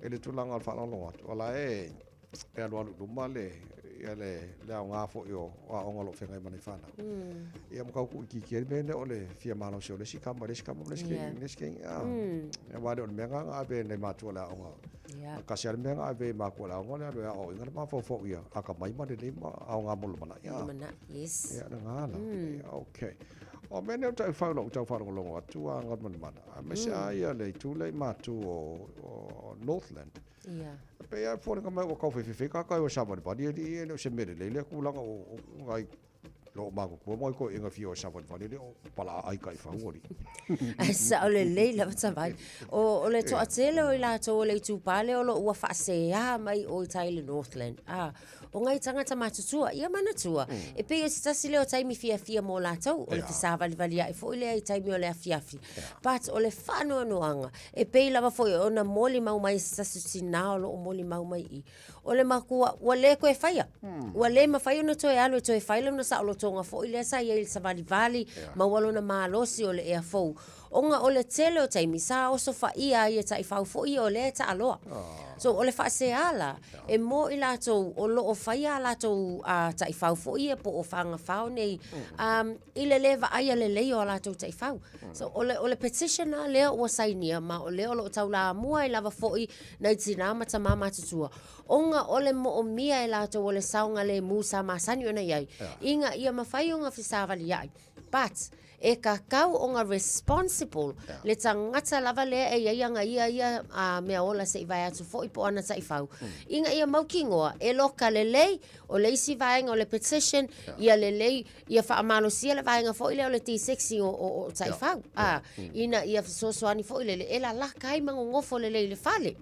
i le tulaga o le faalogologo atu, o la e e alualu i luma le, ia le, le aoga foi o, o aoga o lo o feagai ma nai fanau. Ia ma tau tuuitiitia ai le mea lea o le fia malosi o le isi tama i le isi tama ma le isi keiki i le isi keiki. Ah. Aua e le o le mea lena na ave e nai matua o le aoga. Tasi lava le mea na ave e matua o le aoga o le alu e aoaoina le mafaufau ia atamai ma lelei ma aoga mo le lumanai. Ah. Lumanai, yes. Ia, lena la. Ia, okay. O mea nei o tau fau lou tau faalogologo atu a Galumalemana, aemaise lava ia le itu lea i matu o, o Northland. Ia. E pei lava e foliga mai ua tau feifefei tagata e o e savalivali alii e le o se mea lelei lea tulaga o nai Loo matutua mo ai toeaiina fia o e savalivali le o palaa ai taifau alii. Ae sao lelei lava Tavai. O, o le toatele o i latou o le itupa lea o lo o ua faasea mai o i tai i le Northland. Ah, o ngai tagata matutua, ia manatua, e pei o se tasi lea o taimi fiafia mo latou, o le fesavalivalia'i foi lea i taimi o le afiafi. But o le faanoanoaga, e pei lava foi ona molimau mai e se tasi o tinā o lo o molimau mai i i, O le makua, ua le toe faia. Ua le mafai ona toe alu e toe fai lona saolotoga foi lea sa i ai i le savalivali, maua lona malosi o le ea fou. Ona o le tele o taimi, sa osofaia ai e taifau foi ia o lea e taaloa. So, o le faasea la, e mo i latou o lo o faia a latou taifau foi ia po o fagafao nei, i le le vaaia lelei o a latou taifau. So, o le, o le petition la lea ua sainia, ma o lea o lo o taulamua ai lava foi nai tinā ma tamā matutua, ona o le moomia e latou o le saogalemu sa masani ona i ai, ina ia mafai ona fesavaliai. But, e tatau ona responsible le tagata lava lea e i ai ana ia ia a mea ola se i vae atu foi po o ana taifau, ina ia mautinoa e loka lelei, o le isi vaega o le petition, ia lelei Ia faamalosia le vaega foi lea o le desexing o, o, o taifau, a, ina ia fesoasoani foi lele e lalaka ai ma nonofo lelei i le fale.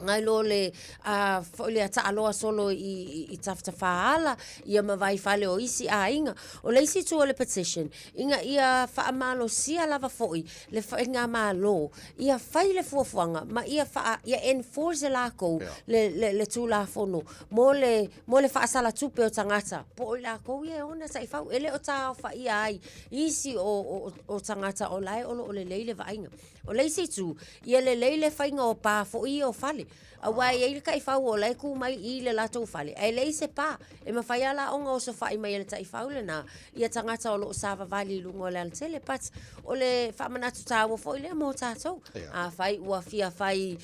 Nai lo le a, foi lea taaloa solo i, i, i tafatafaala, ia ma vaifale o isi aiga. O le isi itu o le petition, ina ia faamalosia lava foi le faigamalo, ia fai le fuafuaga ma ia faa, ia enforce e lakou le, le, le Tulafono mo le mo le faasalatupe o tagata, po o i lakou ia e ona taifau, e le o taaofaia ai isi o, o, o tagata o la e o lo o lelei le vaaiga. O le isi itu, ia lelei le faiga o pa foi ia o fale. Aua e i ai le taifau o la e tu mai i le latou fale, ae leai se pa. E mafai lava la ona osofai mai e le taifau lena ia tagata o lo o savavali i luga o le alatele. But o le faamanatu taua foi lea mo tatou. Afai ua fia fai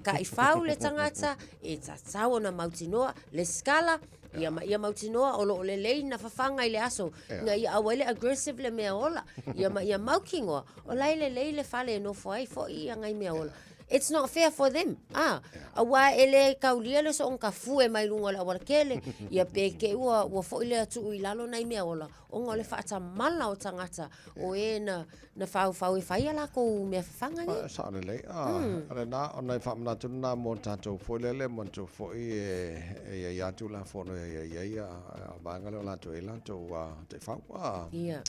taifau le tagata, E tatau ona mautinoa le sikala, ia ma ia mautinoa o lo o lelei na fafaga i le aso, ina ia aua ai le aggressive le mea ola, ia ma ia mautinoa o la e lelei le fale e nofo ai foi ia nai mea ola. It's not fair for them, ah, aua e le taulia le soona tafue mai luga o le aualatele, ia pe te i ua, ua foi lea tuu i lalo nai mea ola, ona o le faatamala o tagata o e na, na faufau e fai a lakou mea fafaga nei. Sao lelei. Ah, mm. Lena, ona e faamanatu lena mo tatou foi lele, manatua foi e, e ia ia Tulafono e ia ia ia a vaega lea o latou e latou a taifau. Ah. Yeah.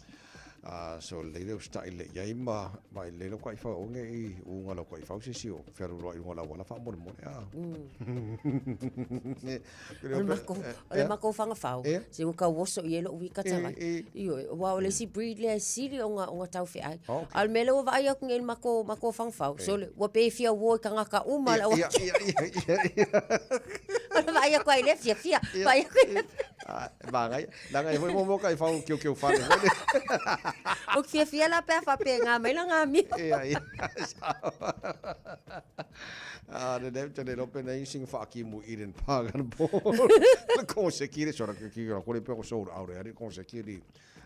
Ah, so lelei le usitai lelei i ai ma, ma i lelei lau taifau aua ne i uga lau taifau se isi o fealualuai i luga o le auala faamolemole. Ah. Mm. O le matou fagafao, se ua tau oso i ai lou wika tavai. Ioe, aua o le isi breed lea e sili ona, ona taufeai. A o le mea lea ua vaai atu nei i le matou, matou fagafao, sole, ua pei e fia uo i tagata uma o le aualatele. O le vaai atu ai i lea fiafia, vaai atu i lea. Manaia. Leaga e foi mo mo taifau kiokio fale foi le. Ou te fiafia la pe a faapena mai lana amio. Ia, ia. Ah, le le te le lope nei sing whaaki mu Eden Park ana po. Le konsekiri sora ki ki kore pe ko sold out e konsekiri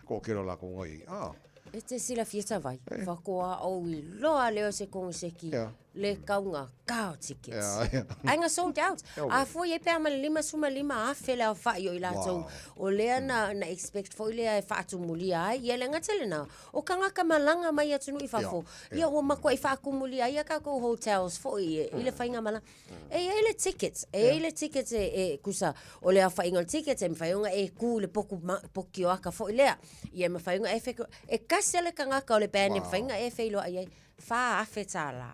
ko kero la ko ngai. Ah. E te silafia tavai, whakoa au i loa leo se konseki. Yeah. Le kaunga kao tickets. Yeah, yeah. Ai nga sold out. Yeah, A foi e pea ma le 55,000 le aofai o i latou. Wow. O lea na, na expect foi lea e faatumulia ai. Ia le gata lena, o kangaka malaga mai atunuu i fafo. Ia ua matuai faakumulia ai a kakou hotels foi e, i le faiga malaga. E i ai le tickets, e i ai le tickets e, e kusa, o le aofaiga o le tickets e mafai ona e ku i le poku, ma, poku kioaka foi lea. Ia e mafai ona e fe, e kasi lava le tagata o le band e mafai ona e feiloai ai. $4,000.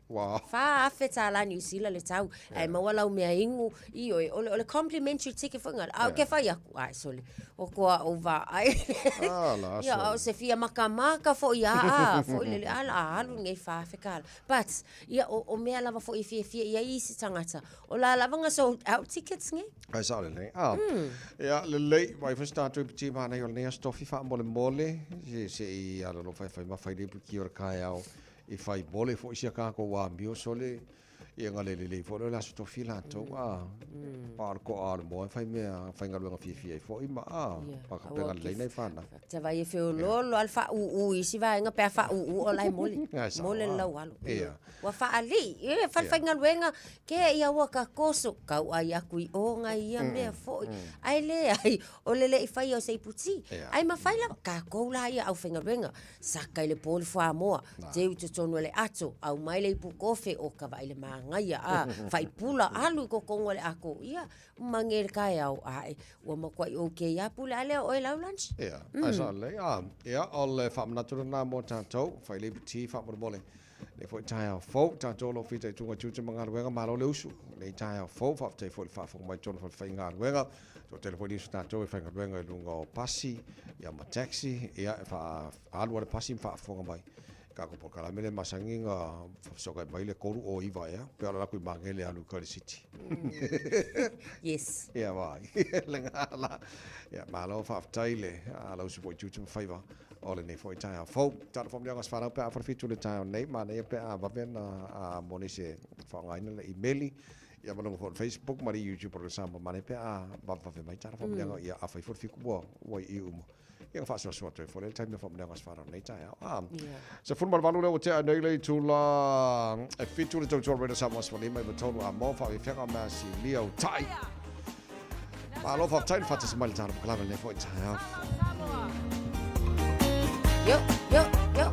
Wow. $4,000 Niu Sila le tau. Yeah. Ae maua lau mea inu. Ioe, o le, o le complimentary ticket foi ngā. A o ke whai aku. Ai, sole. O koa o vā. Ai. Ah, la, Ia, o se fia makamaka foi a, a, foi lele, a, la, alu nei wha kala. But, ia, o, o mea lava foi e fiafia i ai isi tangata. O la lava nga sold out tickets nei. Ai sao lelei. Ah. Ia, lelei, mai foi se tatou iputi manaia o lenei aso tofi faamolemole, se, se i alolofa e fai ma fai le iputi o le taeao i fai mole foi sia tatou amio sole. Ia ga le lelei foi lea o le Aso Tofi latou a. A o le toa o le moa e fai mea faigaluega fiafia ai foi ma a faapena lelei nai fanau. Tavai e feoloolo a le faaūū i isi vaega pe a faaūū o la e mole. Mole le laualo. Ua faalii, e falefaigaluega ke ia ua ka koso, kau ai aku i o ngai ia mea foi. Ae leai, o le le i faia o se iputi. Ae mafai lava, tatou la ia aufaigaluega, saka i le po le fuamoa, teu i totonu o le ato, aumai le ipu kofe, o ka vaai le manaia, a, faipula, alu i totonu o le ato, ia, mange le taeao, ae, ua matuai okay lava pule, a lea o oe lau lunch. Ia, ae sao lelei. A, ia, o le faamanatu lena mo tatou, fai le iputi faamolemole. Lenei foi taeao fou, tatou o lo o fitaituga i tiute ma galuega, malo le usu. Lenei taeao fou, faafetai foi i le faafofoga mai i totonu o falefaigaluega. Toatele foi nisi o tatou e faigaluega i luga o pasi, ia ma taxi, ia e faaalu lava le pasi ma faafofoga mai. Tatou polokalame lea e masani ona fesootai mai le 309 ea, pei o le alu atu i Magele alu i Curly City. Yes. Ia vai, lena la. Ia malo faafetai le lausu foi i tiute ma faiva o lenei foi taeao fou. Talo faamanuiaga o se fanau pe a falefitu le taeao nei, manaia pe a vave ona mo nisi e faaaogaina le imeli, ia ma luga foi o le Facebook ma le YouTube o le Samoa, manaia pe a vavevave mai talo faamanuiaga, ia afai foi le fitu ua i i uma. Ia ona faasoasoa atu ai foi lea i le taimi o faamanuiaga o se fanau lenei taeao. Ah, 18 lea ua tea nei le itula e 7 le tautua Radio Samoa 15 i 3 a mo faafefega mea silia utai. Malo faafetai le faatasi mai le tala kalama lenei foi taeao. Yo, yo, yo.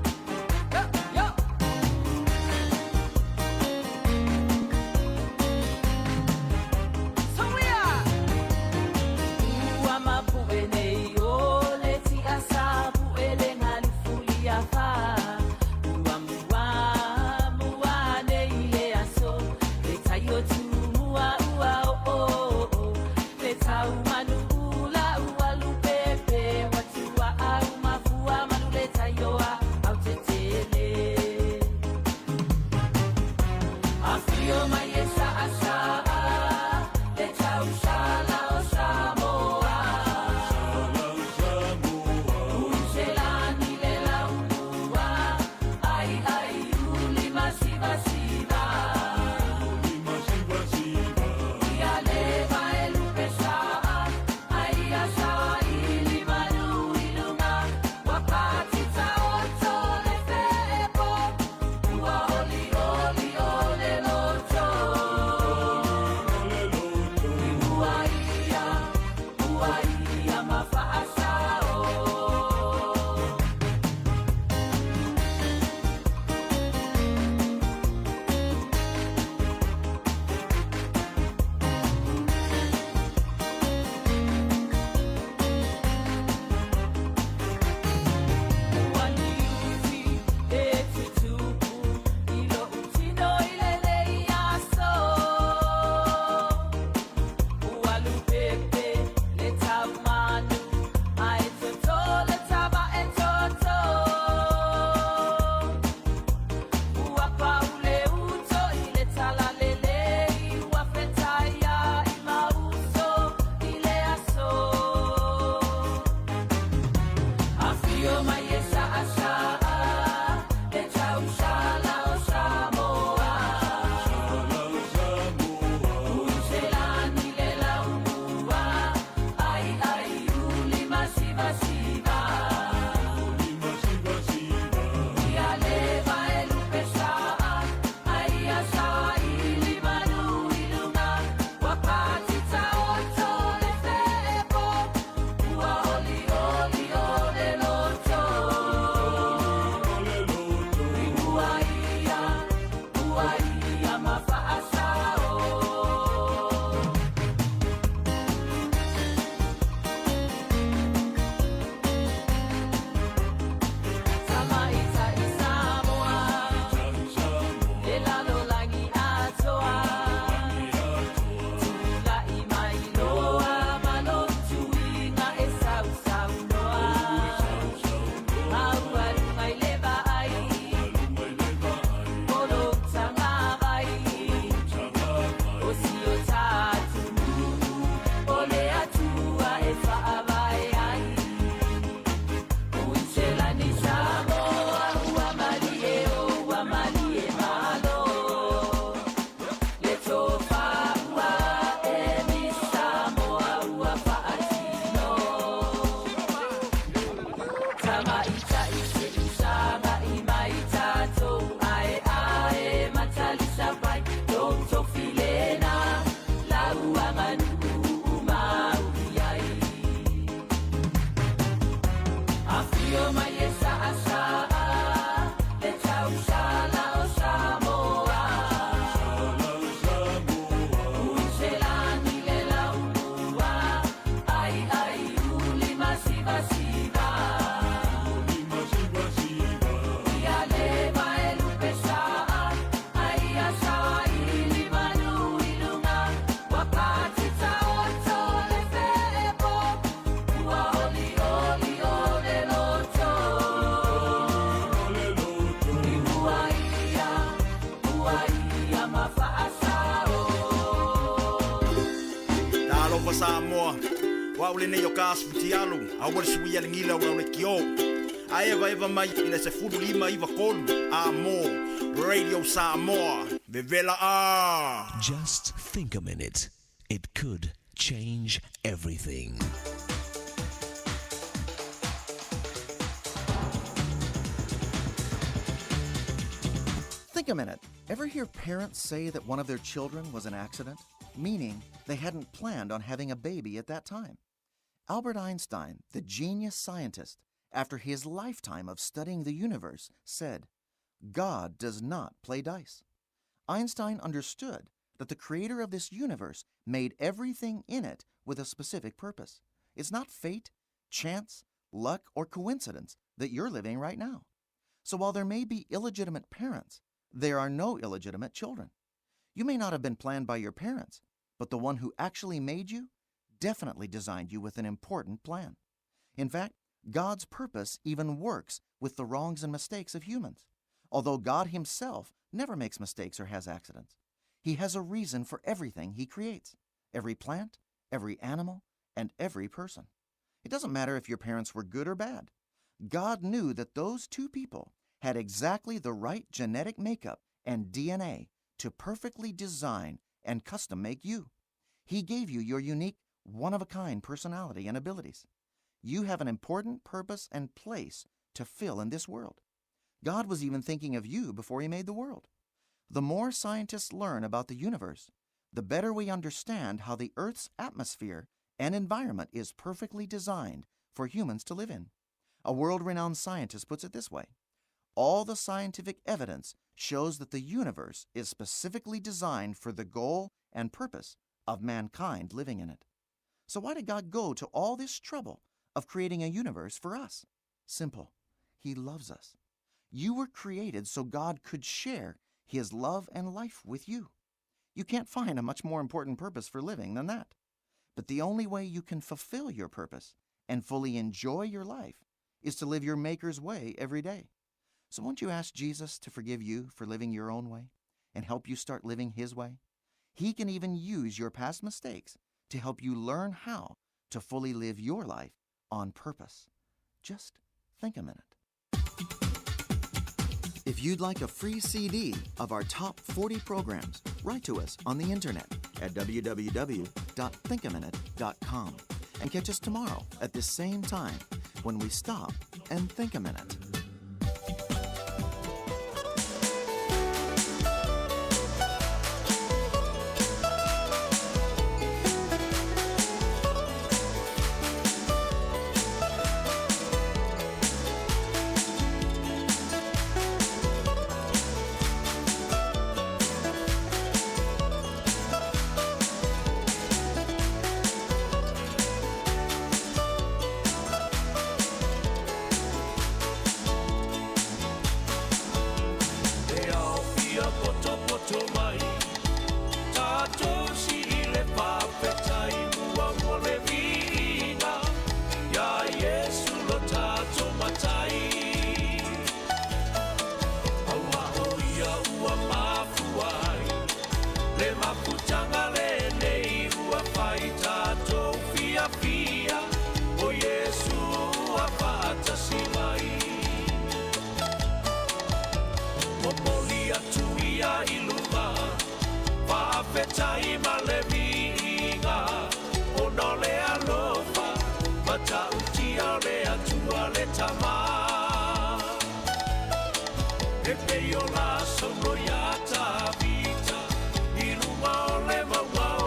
Afio mai e saasaa le tausala o Samoa. Uiselani le laulua, ai ai uli masivasiva. Ia leva e lupe saa, ai a saili manu i luga. Ua patita oto le feepo, ua oli oli o le loto. I ua ia, ua ia ma faasao. Talofa Samoa. Wa ule nei o ka asufutialu, a ua le sui ale gila ua le kio. A eva eva mai i le 15 93 a mo Radio Samoa. Vevela a. Just think a minute. It could change everything. Think a minute. Ever hear parents say that one of their children was an accident? Meaning they hadn't planned on having a baby at that time. Albert Einstein, the genius scientist, after his lifetime of studying the universe, said, God does not play dice. Einstein understood that the creator of this universe made everything in it with a specific purpose. It's not fate, chance, luck, or coincidence that you're living right now. So while there may be illegitimate parents, there are no illegitimate children. You may not have been planned by your parents, but the one who actually made you definitely designed you with an important plan. In fact, God's purpose even works with the wrongs and mistakes of humans. Although God Himself never makes mistakes or has accidents, He has a reason for everything He creates every plant, every animal, and every person. It doesn't matter if your parents were good or bad. God knew that those two people had exactly the right genetic makeup and DNA to perfectly design and custom make you. He gave you your unique, one of a kind personality and abilities. You have an important purpose and place to fill in this world. God was even thinking of you before He made the world. The more scientists learn about the universe, the better we understand how the Earth's atmosphere and environment is perfectly designed for humans to live in. A world renowned scientist puts it this way All the scientific evidence shows that the universe is specifically designed for the goal and purpose of mankind living in it. So, why did God go to all this trouble of creating a universe for us? Simple. He loves us. You were created so God could share His love and life with you. You can't find a much more important purpose for living than that. But the only way you can fulfill your purpose and fully enjoy your life is to live your Maker's way every day. So won't you ask Jesus to forgive you for living your own way and help you start living His way? He can even use your past mistakes to help you learn how to fully live your life on purpose. Just think a minute. If you'd like a free CD of our top 40 programs, write to us on the internet at www.thinkaminute.com and catch us tomorrow at this same time when we stop and think a minute. E ao fia poto poto mai Tātou si i le whawhetai mua mo le viiga Ia Iesu lo tātou matai Aua o ia ua mafua ai Le mafutanga le nei ua whai tātou fia fia O Iesu ua whaatasi mai Momoli atu ia i luma Faafetai ma le viiga Ona o le alofa Matautia o le Atua le Tama E pei o la Saulo iā Tavita I luga o le mauga o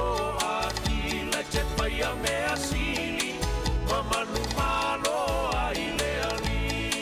Akila I te faia mea sili Ma manumalo ai le Alii.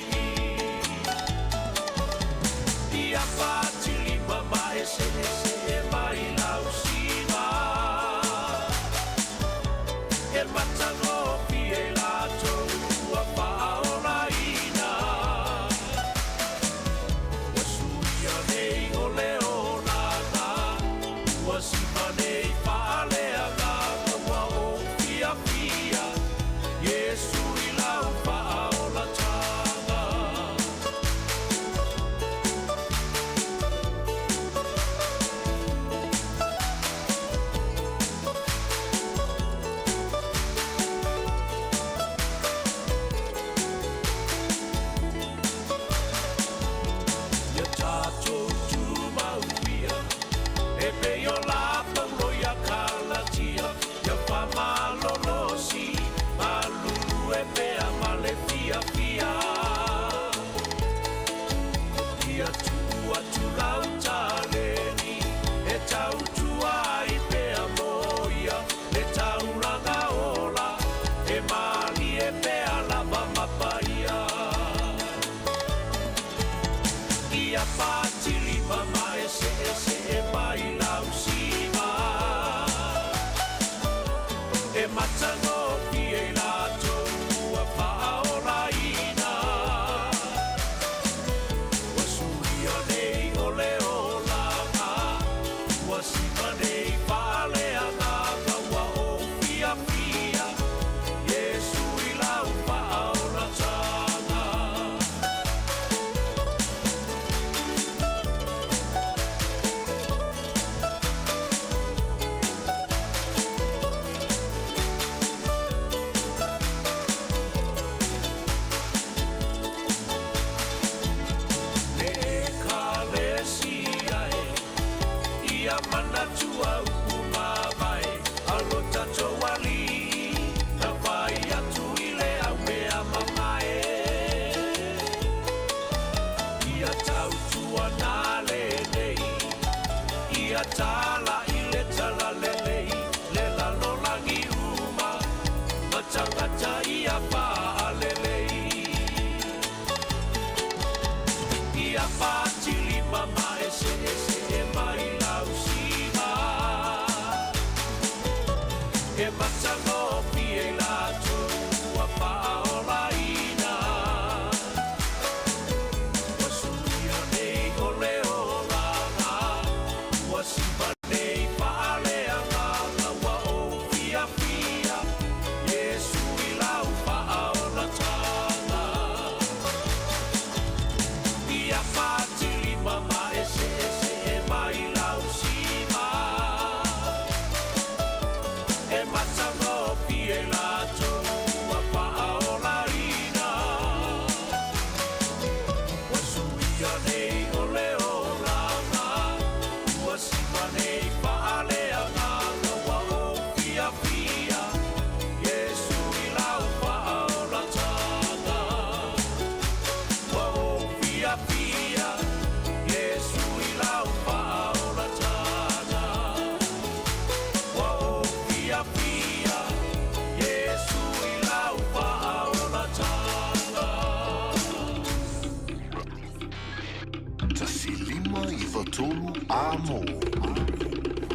Amo.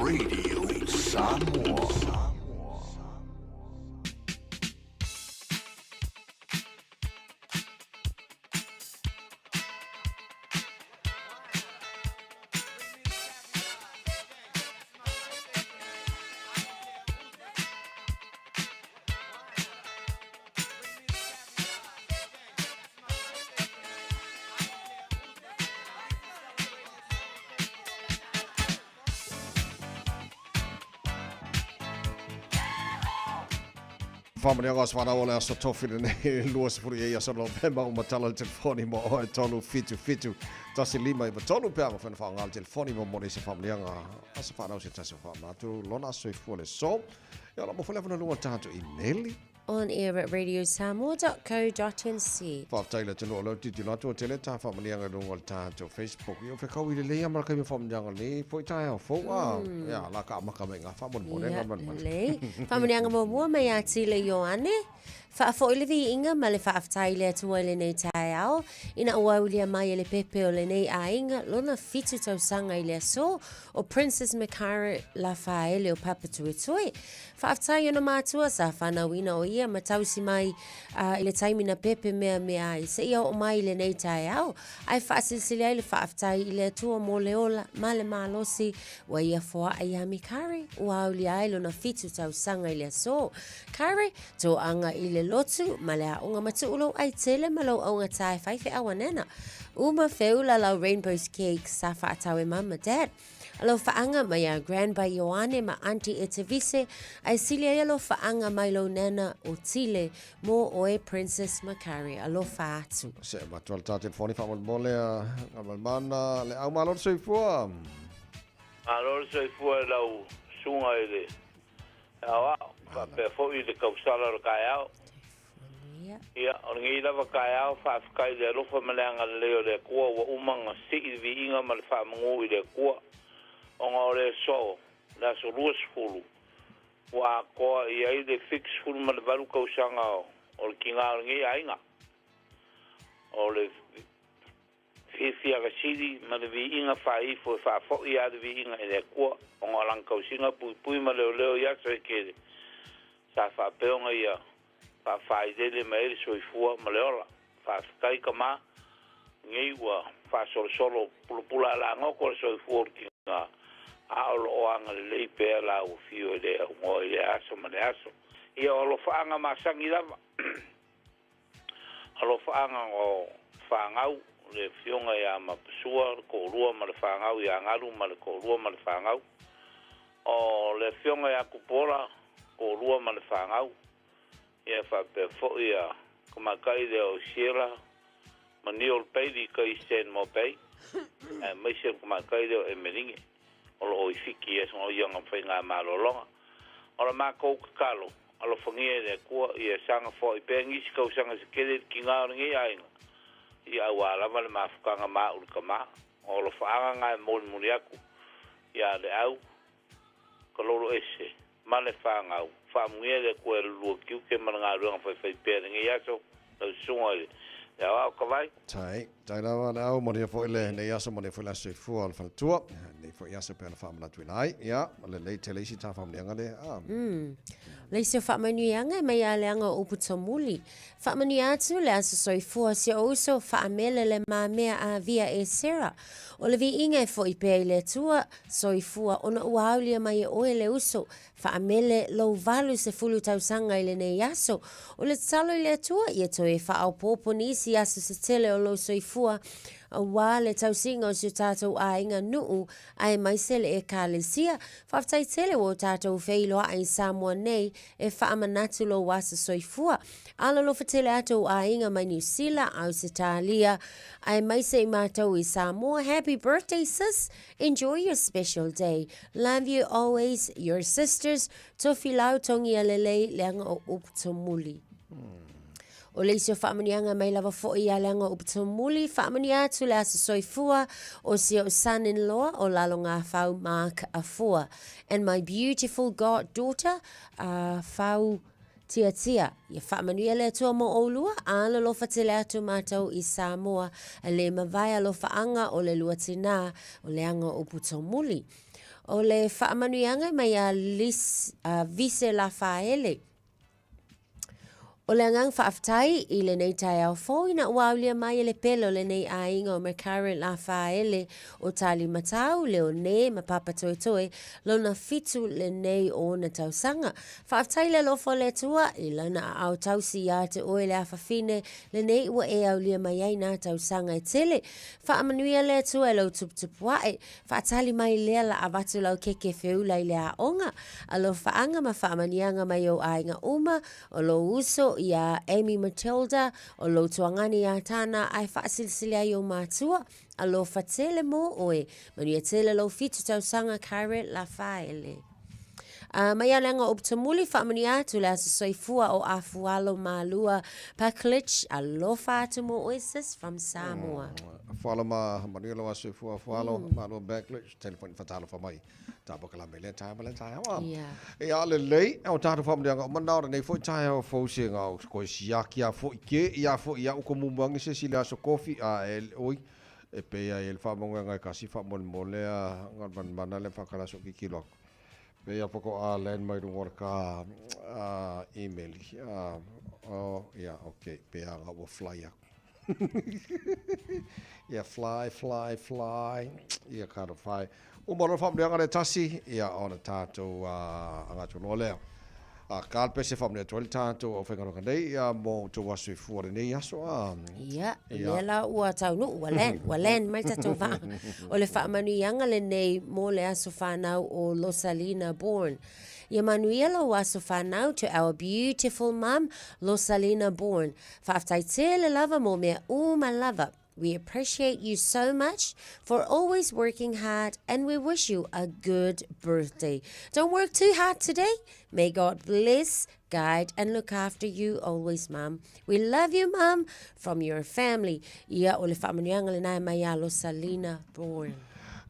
Radio Samoa. Faamanuiaga o se fanau o le aso tofi lenei 20 i aso Novema uma tala le telefoni mo oe 3 7 7 1 5 9 3 pe a mafai ona faaaoga le telefoni mo mo se faamanuiaga a se fanau se tasi o faamatu lona soifua le so. Ia o la mo foi le avanoa luga o le tatou imeli. On air at radiosamoa.co.nz. Faafetai i le atunuu o lea ou tilotilo atu ua tele ta faamanuiaga i luga o le tatou Facebook. Ia ua fekaui lelei lava ma le taimi o faamanuiaga lenei foi taeao fou a. Ia la ka amata mai i ngā faamolemolega Ia, ma le mata. lelei. Faamanuiaga muamua mai ia Tile Ioane. Faafoi le viiga ma le faafetai i le Atua i lenei taeao, ina ua aulia mai e le pepe o lenei aiga lona fitu tausaga i le aso o Princess Makaira Lafaele o Papatoetoe. Faafetai i ona matua sa fanauina o ia ma tausi mai i le taimi na pepe meamea ai seia oo mai i lenei taeao, ae faasilisili ai le faafetai i le Atua mo le ola ma le malosi ua ia foaa iā Mikare ua aulia ai lona fitu tausaga i le aso. Kare, toaga i le lotu ma le aoga matuu lou ai tele ma lou augata e faifeau anena. Uma feula lau rainbows cake sa faatau e mum ma dad. Alofaaga mai a Grandpa Ioane ma Aunty Etevise, ae sili ai alofaaga mai lou nana o Tile mo oe Princess Makari. Alofa atu. Se matua le tā telefoni faamolemole a Gamalmana le au malo le soifua. Malo le soifua i lau susuga i le Aoao, faapea foi i le tausala o le taeao. Ia, o lenei lava taeao, faafetai i le alofa ma le agalelei o le Atua ua uma ona sii le viiga ma le faamanu i le Atua, ona o le aso, le aso 20, ua atoa i ai le 78 tausaga o le tina o lenei aiga. O le Fiafia sili ma le viiga faaifo e faafoi lava le viiga i le Atua, ona o lana tausiga puipui ma leoleo i aso e tele, sa faapea ona ia faafailele mai ai le soifua ma le ola. Faafetai tama, nei ua faasolosolo pulapula alagoto le soifua o le tina, a o lo o agalelei pea la ua fio i le aunoa i lea aso ma le aso. Ia o alofaaga masani lava. Alofaaga o fanau, le afioga ia Mapasua, le toalua ma le fanau ia Galu ma le toalua ma le fanau. O le afioga ia Tupuola, toalua ma le fanau. Ia faapea foi ia tamaitai lea o Sheila ma Neil Bailey kai Stanmore Bay, aemaise le tamaitai lea o Emeline o lo o i Fiti i aso ia ona faigamalologa. O la matou tatalo, alofagia e le Atua ia saga foai pea nisi tausaga se tele i le tiga o lenei aiga, ia auā lava le mafutaga ma au le tama. O alofaaga na e molimoli atu ia Leau, Kalolo ese ma le fanau, faamanuia le Atua i le lua tiute ma le galuega faifaipea i lenei aso, lau susuga i le Aoao Tavai. Tai, tai lava le au, manuia foi lenei aso, manuia foi le aso soifua o le faletua, lenei foi aso pei ona faamanatuina ai, ia, lelei tele isi ta faamanuiaga le, a. Le isi o faamanuiaga e mai ia leaga o upu tomuli. Faamanuia atu le aso soifua si ou uso faamele le mamea a via e Sarah. O le viiga e foi pea i le Atua soifua ona ua aulia mai e oe le uso faamele lou 80 tausaga i lenei aso. O le tatalo i le Atua ia toe faaopoopo nisi aso se tele o lou soifua aua le tausiga o si o tatou aiga nuu aemaise le Ekalesia. Faafetai tele ua o tatou feiloai i Samoa nei e faamanatu lou aso soifua. Alolofa tele atu ou aiga mai Niu Sila, Ausetalia, aemaise i matou i Samoa. Happy birthday sis! Enjoy your special day. Love you always, your sisters, Tofilau Togialelei, leaga o upu tomuli. O le isi o faamanuiaga mai lava foi ia leaga o upu tomuli, faamanuia atu le aso soifua o si ou son-in-law o Lalogafau Mark Afua and my beautiful god daughter, uh, Fau. Tiatia, Ia faamanuia le Atua mo ʻoulua, a alolofa tele atu matou i Samoa, e le mavae alofaaga o le lua tinā, o le aga o upu taumuli. O le faamanuiaga e mai ia Lis, a Vise Lafaele. O le agaga faafetai i lenei taeao fou ina ua aulia mai e le pele o lenei aiga o McCarran Lafaele o Talimatau, Leone ma Papatoetoe lona fitu lenei o ona tausaga. Faafetai i le alofa o le Atua i lana aao tausi iā te oe le afafine lenei ua e aulia mai ai nā tausaga e tele. Faamanuia le Atua i lou tuputupu ae. Faatali mai lea la avatu lau keke feula i le aoga. Alofaaga ma faamanuiaga mai ou aiga uma, o lou uso iā Amy Matilda, o lou tuagani iā Tana ae faasilisili ai ou matua. Alofa tele mō oe. Manuia tele lou fitu tausaga Kyra Lafaele. A mai a leaga o Uputamuli, faamanuia atu le aso soifua o Afualo Malua Paklich. Alofa atu mō oe sis from Samoa. Afualo ma manuia lou aso soifua Afualo Malua Paklich. Telefoni fatalofa mai. Tāpo ka lame lea taeao ma lea taeao. Yeah. Ia lelei, o tātou whaamurianga o mana o lenei foi taeao fou se ngā o koe siaki a foi ke ia foi ia uko mumuangi se sile aso kofi a e oi e pe ia e le whaamonga ngai kasi whaamolemole a ngā manmana le whakalaso ki kilo aku. Pe ia poko a land mai runga o le ka a email. A, oh, ia, okay, pe ia ngā ua fly aku. Ia, fly, fly, fly. Ia, ka ro whai. Uma loa le faamanuiaga le tasi, ia, ona tātou aga atu loa lea. A, ka le pese faamanuia atu ai le tātou aufaigaluega nei, ia, mo outou aso soifua lenei aso, a. Ia, lea la ua taunuu, ua land, ua land mai le tatou vaa. O le faamanuiaga lenei mo le aso fanau o Losalina Bourne. Ia manuia lou aso fanau to our beautiful mum, Losalina Bourne. Faafetai tele lava mo mea uma lava. We appreciate you so much for always working hard and we wish you a good birthday. Don't work too hard today. May God bless, guide and look after you always, Mum. We love you, Mum, from your family. Ia o le faamanuiaga lena e mai ia Losalina Bourne.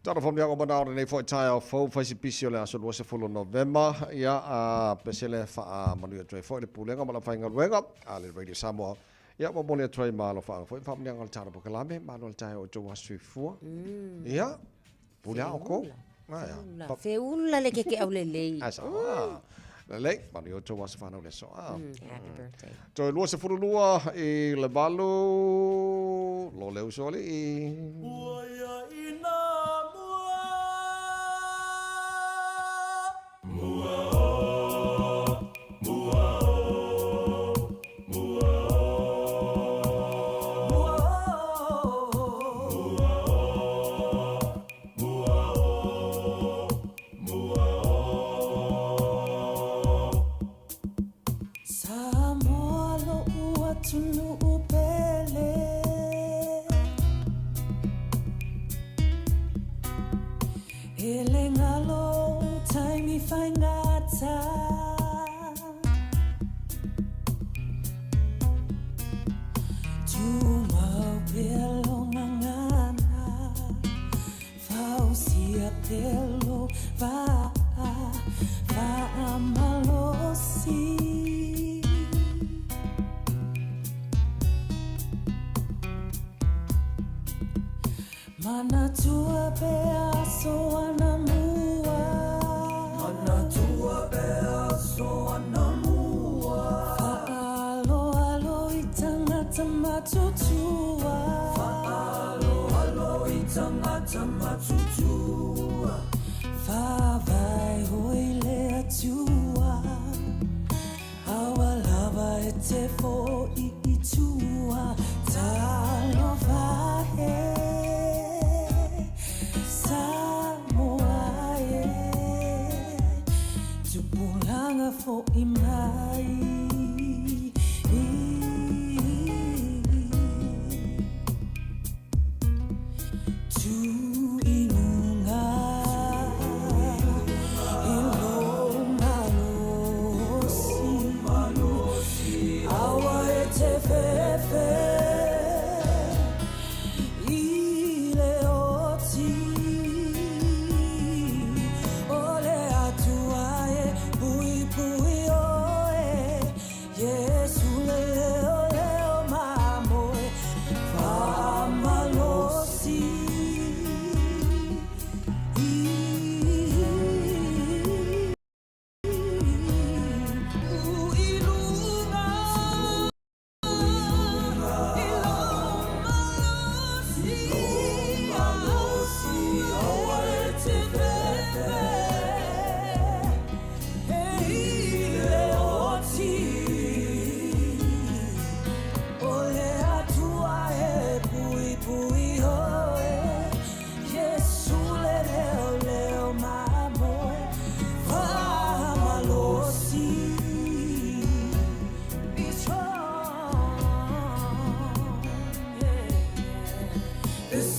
Tala whamnianga o mana o lenei foi taeao fou whaisipisi o le aso 20 Novema ia a pesele wha manuia atu ai foi le pulega ma le aufaigaluega a le Radio Samoa ia momoli atu ai ma alofaaga foi faamanuiaga o le tala pokalame malo le taeao o outou aso soifua ia pule a oukou Feula. Feula le keke au lelei. Ai sa. Lelei, manuia outou aso fanau le aso. Happy birthday. Toe 22 i le valu, lo le uso alii. Ua ia ina mua. Mua o, mua o, mua o. Mua o, mua o, mua o, mua o. Samoa lo'u atunuu pele. E le galo ou taimi faigata. Tumau pea lou gagana, Fausia pea lou vaa, Faamalosi. Manatua pea aso anamua. Manatua pea aso anamua. Fa'aaloalo i tangata matutua. Fa'aaloalo i tangata matutua. Fa'avae hoi le Atua. Aua lava e te fo'i i tua, talofa e, Samoa e, tupulaga fo'i mai. Tū i lunga i lō malosi, Aua e te whewhe i le oti O le Atua e puipui oe.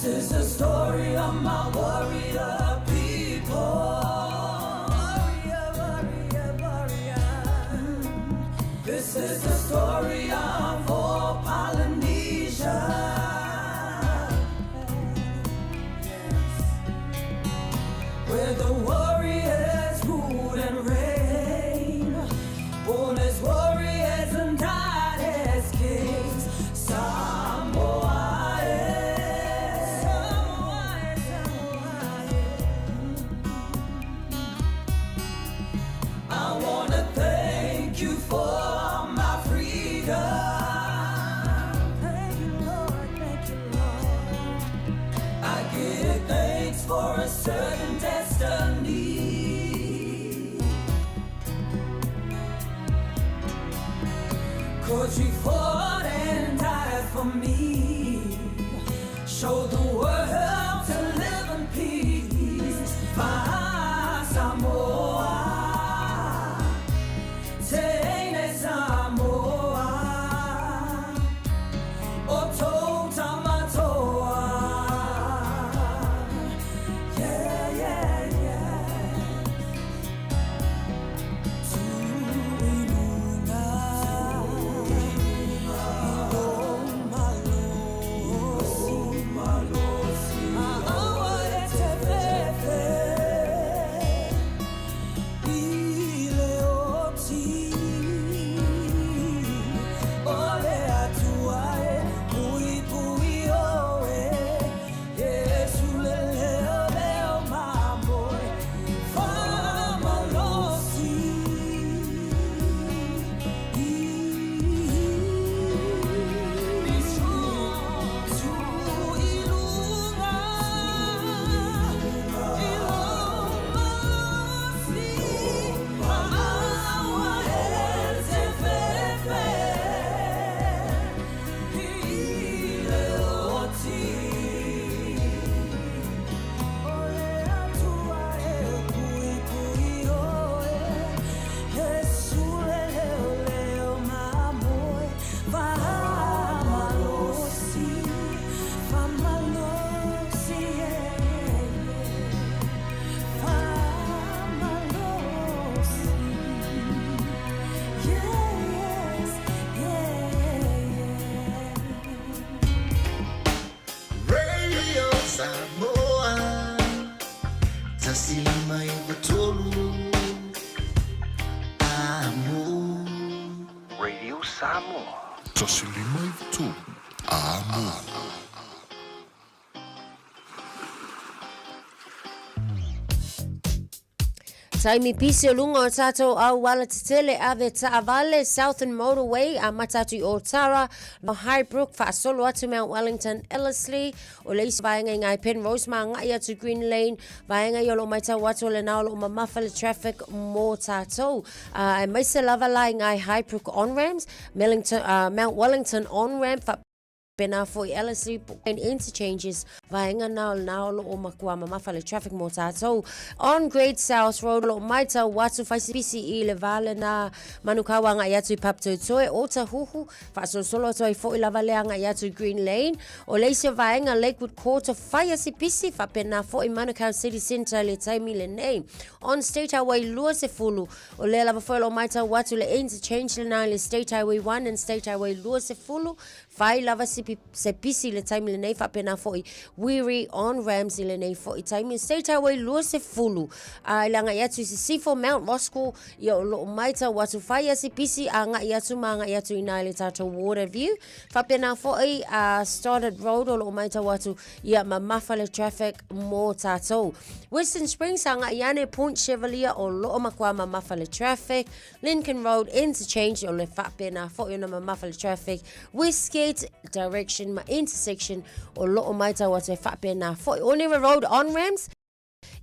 This is the story of my warrior people. Warrior, warrior, warrior. This is the story of all Polynesia. Where the warriors ruled and reigned, born as warriors and died as kings. Samoa, eh. Samoa, Samoa, I wanna thank you for my freedom. Thank you, Lord. Thank you, Lord. I give thanks for a certain destiny. Cause you fought and died for me. Showed the world to live in peace. Fa'asamoa. Teine Samoa. O tou tamatoa. Yeah. Tuiluga, ilo malosi, A'aua e te fefe, i le oti, o le Atua e puipui oe, Iesu le leo leo mamoe, Fa'amalosi. Be strong, Tuiluga, ilo malosi, A'aua e te fefe, i le oti. O le Atua e puipui oe, Iesu le leo leo mamoe, Fa'amalosi, fa'amalosi, yeah. Fa'amalosi. Yes, yeah. Radio Samoa 1593 Amo Radio Samoa. 1593 Amo. Taimi pisi o luga o tatou auala tetele ave taavale Southern Motorway amata atu i Otara, Highbrook, faasolo atu Mount Wellington, Ellerslie, o le isi vaega i ngai Penrose ma agai atu Green Lane, vaega ia o lo o matau atu o lena o lo o mamafa le traffic mo tatou. Aemaise lava la i ngai Highbrook on-ramps, Mount Wellington on-ramp, Pēnā foi Ellerslie and interchanges vaega na o lena o lo o matua mamafa le traffic mo tātou. On Great South Road o lo o maitau atu whai se pisi i le vā lena Manukau agai atu i Papatoetoe, Otahuhu, faasolosolo atu ai foi lava le agai atu i Green Lane. O le isi o vaega Lakewood Quarter whai a se pisi, faapena foi Manukau City Centre le taimi lenei. On State Highway 20, o lea lava foi o lo o maitau atu le interchange lena i le State Highway 1 and State Highway 20, Fai lava se, se pisi i le taimi lenei, faapena foi Wiri on Rams i lenei foi taimi. State Highway 20, a i le agai atu i Sisifo, Mount Roskill, ia o loo maitau atu fai a se pisi agai atu ma agai atu ina i le tatou Waterview. Faapena foi a Stoddard Road o loo maitau atu ia mamafa le traffic mo tatou. Western Springs agai ane Point Chevalier o loo matua mamafa le traffic. Lincoln Road Interchange o le faapena foi ona mamafa le traffic Westgate direction ma intersection o loo maitau atu e faapena foi Onewa Road on ramps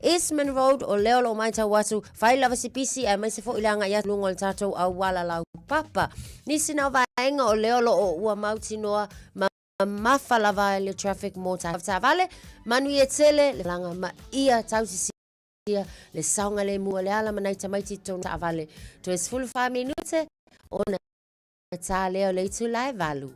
Eastman Road o lea o loo maitau atu fai lava se pisi aemaise foi le agai atu luga o le tatou auala laupapa. Nisi na o vaega o lea o loo ua mautinoa mamafa lava le traffic mo taavale manuia tele le laga ma ia tausisia le saogalemu o le ala ma nai tamaiti i totonu taavale. Toe 14 minute ona tā lea o le itula e 8.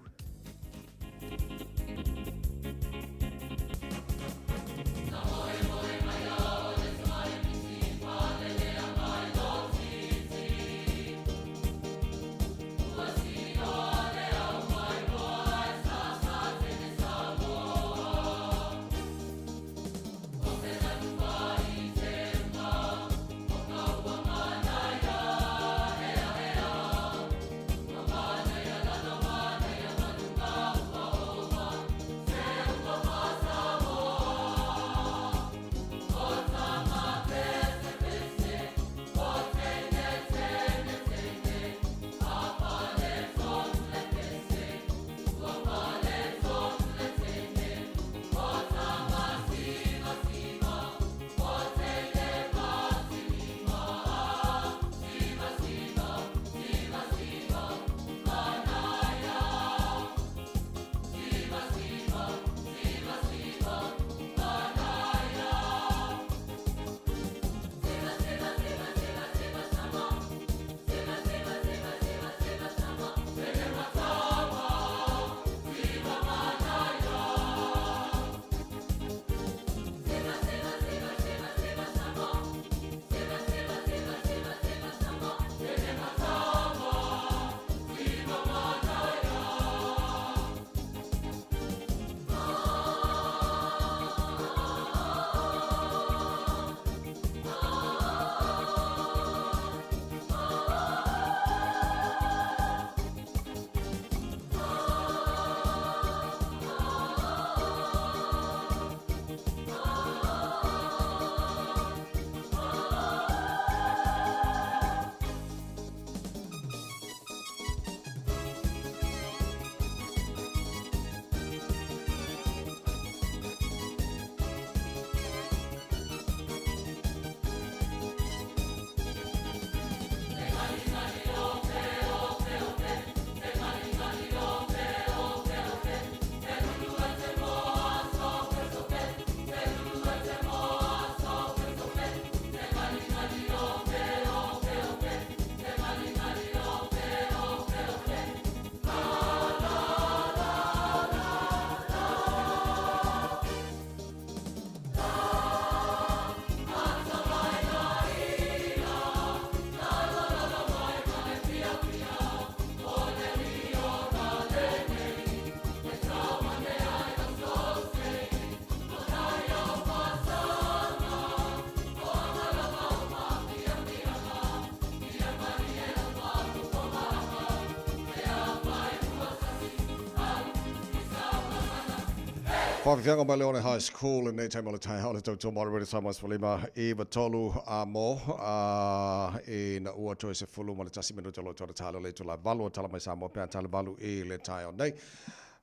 Faafiafiaga mai le One High School lenei taimi o le taeao le tautua moderator Samoa 15 iva tolu a mo a ina ua toe 11 minute o lo o toe talo le itula valu o tala mai Samoa pe a tala valu i le taeao nei.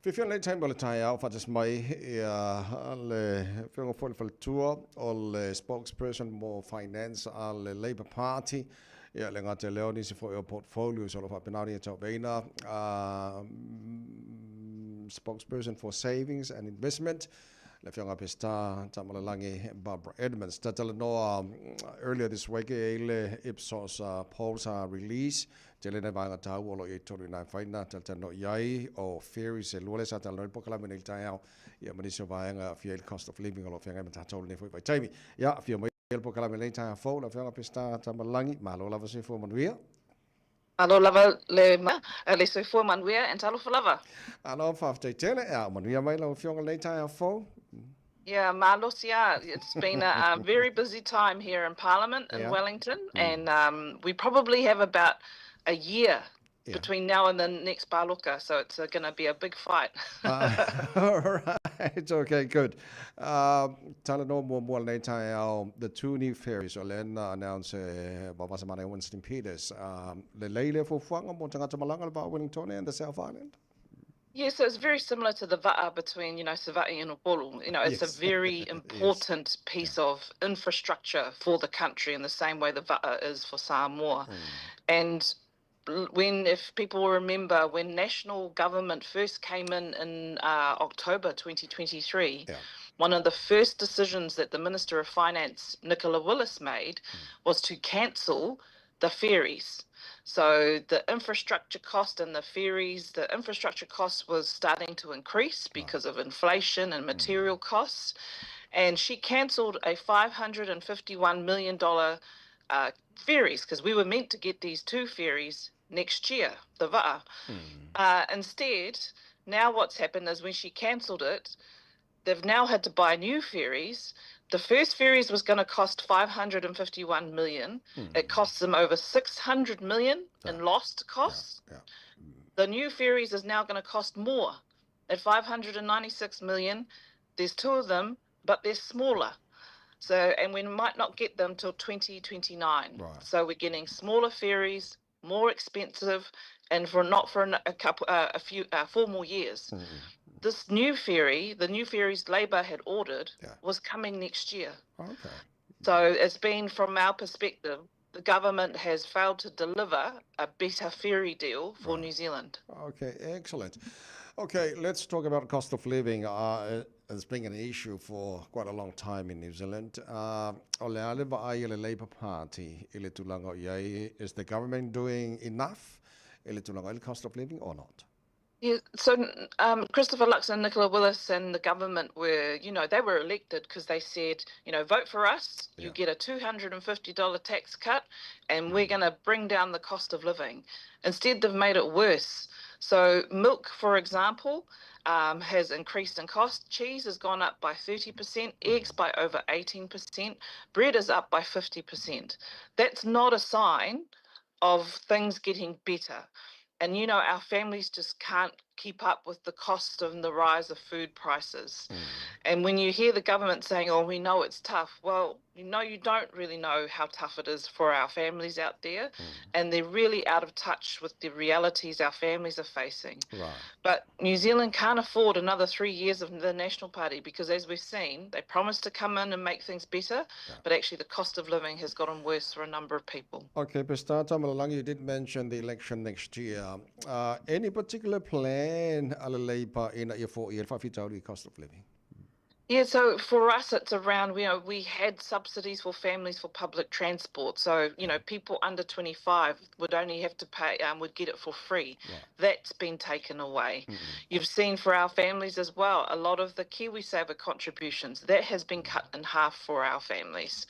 Fiafia lenei taimi o le taeao faatasi mai ia le afioga foi le faletua o le spokesperson mo finance a le Labour Party ia le gata i lea o nisi foi o portfolios o lo o faapena ona ia tauaveina spokesperson for savings and investment le afioga Pesita Tamalalagi Barbara Edmonds. Tatalanoa earlier this week e le Ipsos polls release tele nai vaega taua o lo o i ai tonu i nai faina talatalanoa i ai o ferries e lua lea sa talanoa i le polokalame nei i le taeao ia ma nisi o vaega e aafia ai le cost of living o lo o feagai ma tatou i lenei foi vaitaimi. Ia, afio mai i le polokalame nei taeao fou le afioga Pesita Tamalagi, malo lava soifua manuia. Malo lava le le soifua manuia and talofa lava. Alo, faafetai tele. Ia, manuia mai lau afioga lenei taeao fou. Yeah, malosi a. It's been a very busy time here in Parliament in Wellington, and we probably have about a year between now and the next Baloka, so it's going to be a big fight. All right, okay, good. Talanoa muamua lenei taeao, the two new ferries o lea na announce e vavasa mana e Winston Peters. Lelei lea fuafuaga mo tagata malaga le vaa o Wellington and the South Island? Yeah, so it's very similar to the va'a between, Savaii and Upolu. It's a very important piece of infrastructure for the country in the same way the va'a is for Samoa. And when, if people remember, when national government first came in October 2023, one of the first decisions that the Minister of Finance, Nicola Willis, made was to cancel the ferries. So the infrastructure cost and the ferries, the infrastructure cost was starting to increase because of inflation and material costs. And she cancelled a $551 million ferries, because we were meant to get these two ferries next year, the Va'a. Instead, now what's happened is when she cancelled it, they've now had to buy new ferries. The first ferries was going to cost $551 million. It costs them over $600 million in lost costs. The new ferries is now going to cost more at $596 million. There's two of them, but they're smaller. And we might not get them till 2029. So we're getting smaller ferries, more expensive, and for not for a couple, a few, 4 more years. This new ferry, the new ferries Labour had ordered, was coming next year. So it's been, from our perspective, the government has failed to deliver a better ferry deal for New Zealand. Okay, excellent. Okay, let's talk about cost of living. It's been an issue for quite a long time in New Zealand. O le a le vaai a le Labour Party i le tulaga o i ai, is the government doing enough i le tulaga i le cost of living or not? Yeah, so Christopher Luxon and Nicola Willis and the government were, they were elected because they said, vote for us, you get a $250 tax cut, and we're going to bring down the cost of living. Instead, they've made it worse. So milk, for example, has increased in cost. Cheese has gone up by 30%, eggs by over 18%, bread is up by 50%. That's not a sign of things getting better. And, our families just can't keep up with the cost and the rise of food prices. And when you hear the government saying, oh, we know it's tough, well, you know, you don't really know how tough it is for our families out there. And they're really out of touch with the realities our families are facing. But New Zealand can't afford another 3 years of the National Party because, as we've seen, they promised to come in and make things better, but actually the cost of living has gotten worse for a number of people. Okay, Pesita Tamalalagi, you did mention the election next year. Any particular plan a le Labour ina ia foia le faafitauli cost of living? Yeah, so for us, it's around, we had subsidies for families for public transport. So, people under 25 would only have to pay, would get it for free. That's been taken away. You've seen for our families as well, a lot of the KiwiSaver contributions, that has been cut in half for our families.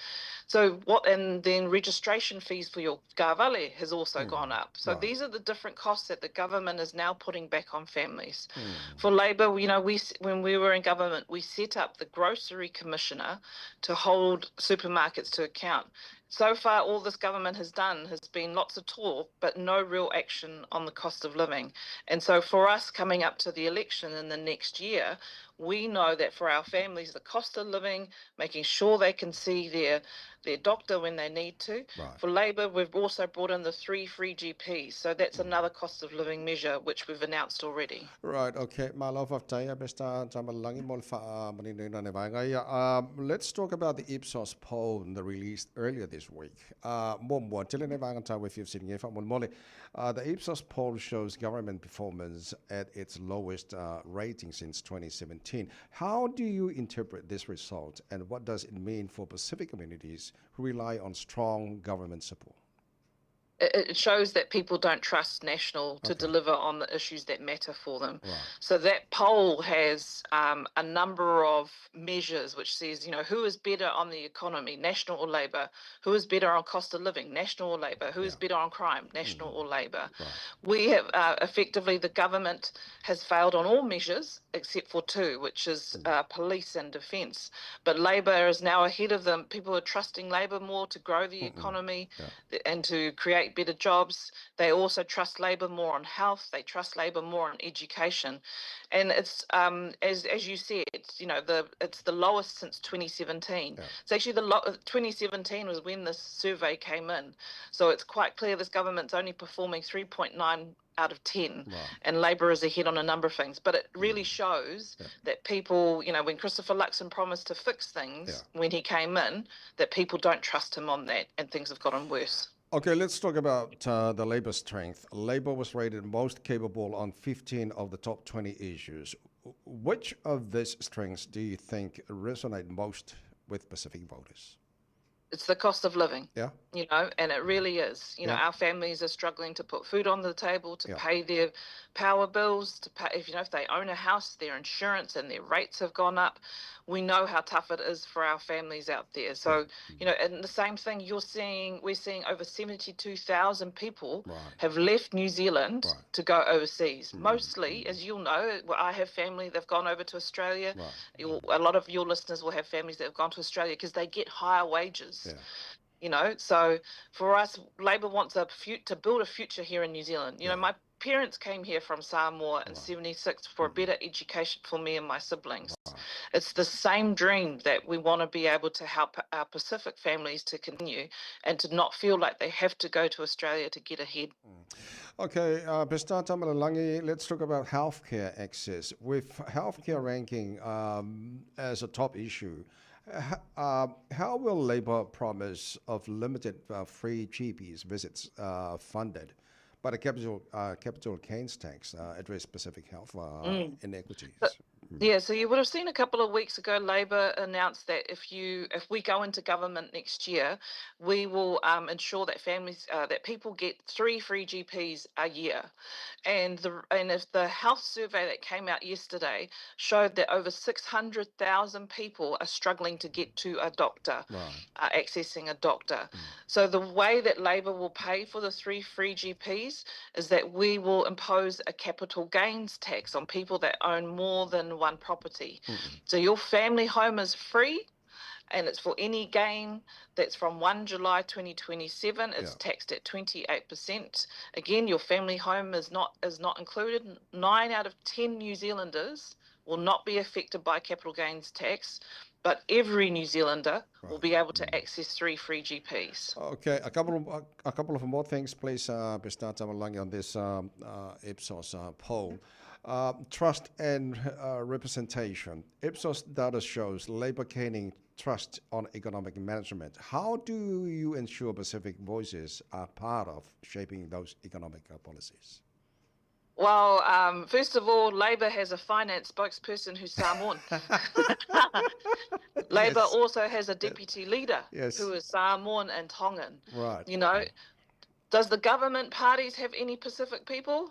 And then registration fees for your Gavale has also gone up. So these are the different costs that the government is now putting back on families. For Labour, when we were in government, we set up the grocery commissioner to hold supermarkets to account. So far, all this government has done has been lots of talk, but no real action on the cost of living. And so for us coming up to the election in the next year, We know that for our families, the cost of living, making sure they can see their their doctor when they need to. Right. For Labor, we've also brought in the three free GPs, so that's mm. another cost of living measure which we've announced already. Right, okay. Malo fa'afetai Mr. Tamalagi mo le fa'amaninoina o vaega ia. Let's talk about the Ipsos poll that released earlier this week. Muamua, tele nei vaega tāua e fia fesiligia ai fa'amolemole. The Ipsos poll shows government performance at its lowest rating since 2017. How do you interpret this result and what does it mean for Pacific communities who rely on strong government support? It shows that people don't trust National to okay. deliver on the issues that matter for them. Right. So that poll has um, a number of measures which says, you know, who is better on the economy, National or Labor? Who is better on cost of living, National or Labor? Who yeah. is better on crime, National mm. or Labor? Right. We have uh, effectively, the government has failed on all measures except for two, which is mm. uh, police and defence. But Labor is now ahead of them. People are trusting Labor more to grow the Mm-mm. economy yeah. and to create better jobs. They also trust Labor more on health. They trust Labor more on education, and it's um, as as you said, you know, the it's the lowest since 2017. Yeah. It's actually the lo- 2017 was when this survey came in, so it's quite clear this government's only performing 3.9 out of 10 right. and Labor is ahead on a number of things but it really mm. shows yeah. that people you know when Christopher Luxon promised to fix things yeah. when he came in that people don't trust him on that and things have gotten worse Okay, let's talk about uh, the Labor strength. Labor was rated most capable on 15 of the top 20 issues. Which of these strengths do you think resonate most with Pacific voters? It's the cost of living. Yeah. You know, and it really is. You know, yeah. our families are struggling to put food on the table, to yeah. pay their power bills, to pay if you know if they own a house, their insurance and their rates have gone up. We know how tough it is for our families out there. So, you know, and the same thing you're seeing, we're seeing over 72,000 people right. have left New Zealand right. to go overseas. Mm. Mostly, as you'll know, I have family they've gone over to Australia. Right. A lot of your listeners will have families that have gone to Australia because they get higher wages. Yeah. You know, so for us, Labor wants a to build a future here in New Zealand. You yeah. know, my parents came here from Samoa in right. 76 for a mm-hmm. better education for me and my siblings. Right. It's the same dream that we want to be able to help our Pacific families to continue and to not feel like they have to go to Australia to get ahead. Mm. Okay, uh, Pestar Tamalalangi, let's talk about healthcare access. With healthcare ranking um, as a top issue, uh, how will Labour promise of limited uh, free GPs visits uh, funded by the capital, uh, capital gains tax uh, address specific health uh, mm. inequities? But, mm. Yeah, so you would have seen a couple of weeks ago, Labor announced that if you if we go into government next year, we will um, ensure that families uh, that people get three free GPs a year, and the and if the health survey that came out yesterday showed that over 600,000 people are struggling to get to a doctor, right. uh, accessing a doctor. Mm. So the way that Labor will pay for the three free GPs is that we will impose a capital gains tax on people that own more than one property. Mm-hmm. So your family home is free and it's for any gain that's from 1 July 2027. It's yeah. taxed at 28%. Again, your family home is not is not included. 9 out of 10 New Zealanders will not be affected by capital gains tax, but every New Zealander right. will be able to mm. access three free GPs. Okay, a couple of a couple of more things, please, uh, Tamalagi on this um, uh, Ipsos uh, poll. Uh, trust and uh, representation. Ipsos data shows Labour gaining trust on economic management. How do you ensure Pacific voices are part of shaping those economic uh, policies? Well, um, first of all, Labor has a finance spokesperson who's Samoan. Labor yes. also has a deputy leader yes. who is Samoan and Tongan. Right. You know, does the government parties have any Pacific people?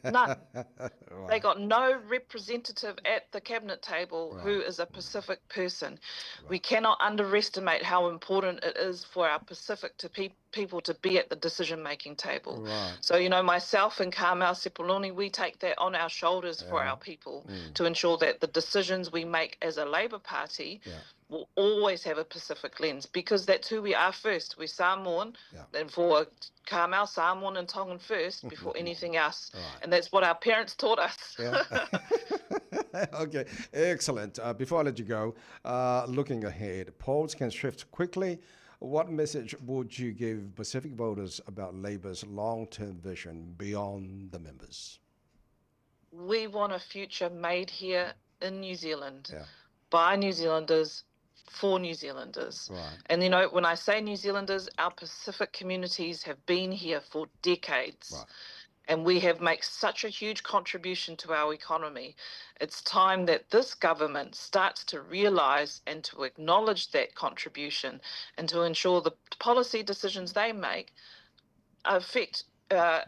None. right. They got no representative at the cabinet table right. who is a Pacific person. Right. We cannot underestimate how important it is for our Pacific to pe- people to be at the decision making table. So, you know, myself and Carmel Sepuloni, we take that on our shoulders yeah. for our people mm. to ensure that the decisions we make as a Labour Party. Yeah will always have a Pacific lens because that's who we are first. We're Samoan, yeah. and for Carmel, Samoan and Tongan first before anything else. Right. And that's what our parents taught us. Yeah. Okay, excellent. Before I let you go, looking ahead, polls can shift quickly. What message would you give Pacific voters about Labour's long-term vision beyond the members? We want a future made here in New Zealand by New Zealanders for New Zealanders. Right. And you know, when I say New Zealanders, our Pacific communities have been here for decades. Right. And we have made such a huge contribution to our economy. It's time that this government starts to realise and to acknowledge that contribution and to ensure the policy decisions they make affect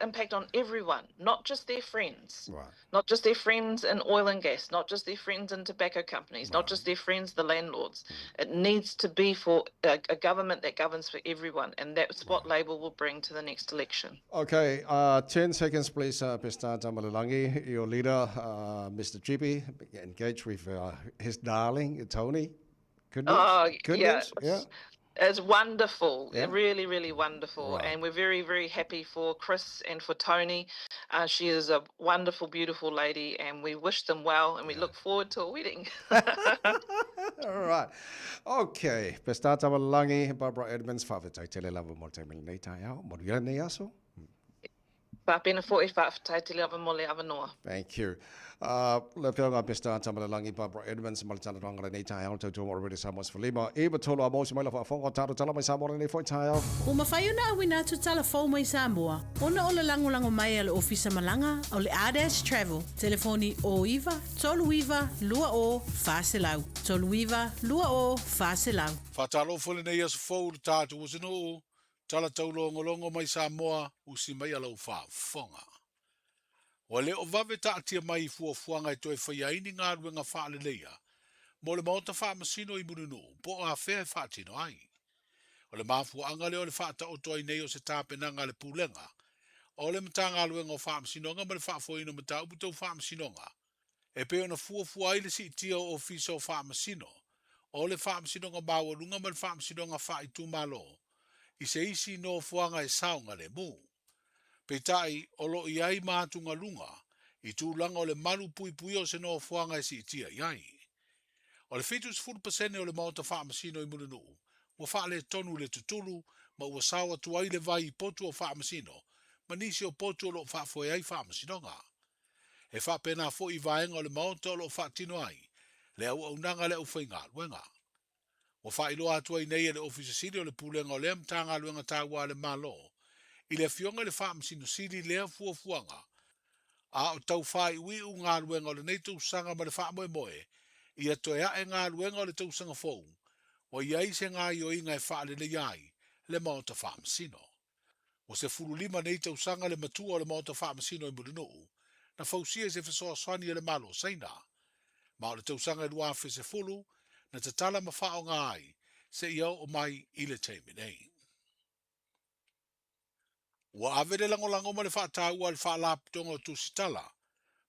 impact on everyone, not just their friends. Right. Not just their friends in oil and gas, not just their friends in tobacco companies, not just their friends, the landlords. It needs to be for a government that governs for everyone, and that's what Labour will bring to the next election. Okay, 10 seconds, please, Pesita Taumalelagi, your leader, Mr. Chippy, engaged with his darling, Tony. Good news? Oh, Good yeah. news? Yeah. It's wonderful, really, really wonderful. Right. And we're very, very happy for Chris and for Tony. She is a wonderful, beautiful lady, and we wish them well, and we look forward to a wedding. All right. Okay. Pesita Taumalelagi, Barbara Edmonds, faafetai tele lava mo le taimi lenei taeao. Manuia lenei aso. Faapena foi, faafetai tele lava mo le avanoa. Thank you. Le afioga Pesita Taumalelagi, Barbara Edmonds, ma le talanoaga lenei taeao, tautua mo Radio Samoa 15. I tolu a mosi mai la faafofoga, tatou tala mai Samoa lenei foi taeao. Ua mafai ona auina atu tala fou mai Samoa ona o le lagolago mai a le Ofisa Malaga o le R-Dash Travel, telefoni 09 39 20 400, 39 20 400. Faatalofa lenei aso fou i le tatou atunuu, tala taulogologo mai Samoa, usi mai a lau faafofoga. Ua le o vave taatia mai i fuafuaga e toe faia ai ni galuega faaleleia mo le Maota Faamasino i Mulinuu po o afea e faatino ai. O le mafuaaga lea o le faataoto ai nei o se tapenaga a le Pulega o le Matagaluega o Faamasinoga ma le Faafoeina o Mataupu Tau Faamasinoga e pei ona fuafua ai le siitia o Ofisa o Faamasino o le Faamasinoga Maualuga ma le Faamasinoga Faaitumalo i se isi nofoaga e saogalemu. Peitai, o lo o i ai ma atugaluga i tulaga o le malu puipuia o se nofoaga e siitia i ai. O le 70% o le Maota Faamasino i Mulinuu ua faaletonu i le tutulu ma ua sao atu ai le vai i potu o Faamasino ma nisi o potu o lo o faafoe ai Faamasinoga. E faapena foi i vaega o le Maota o lo o faatino ai le auaunaga a le aufaigaluega. Ua faailoa atu ai nei e le Ofisa Sili o le Pulega o lea Matagaluega taua a le Malo i le Afioga i le Faamasino Sili lea fuafuaga, a o tau faaiuiu galuega o lenei tausaga ma le faamoemoe ia toe ae galuega o le tausaga fou ua i ai se gaioiga e faaleleia ai le Maota Faamasino. Ua 15 nei tausaga le matua o le Maota Faamasino i Mulinuu na fausia i se fesoasoani a le Malo o Saina. Ma o le tausaga e 2010 na tatala ma faaaoga ai seia oo mai i le taimi nei. Ua ave le lagolago ma le faataua a le Faalapotopotoga o Tusitala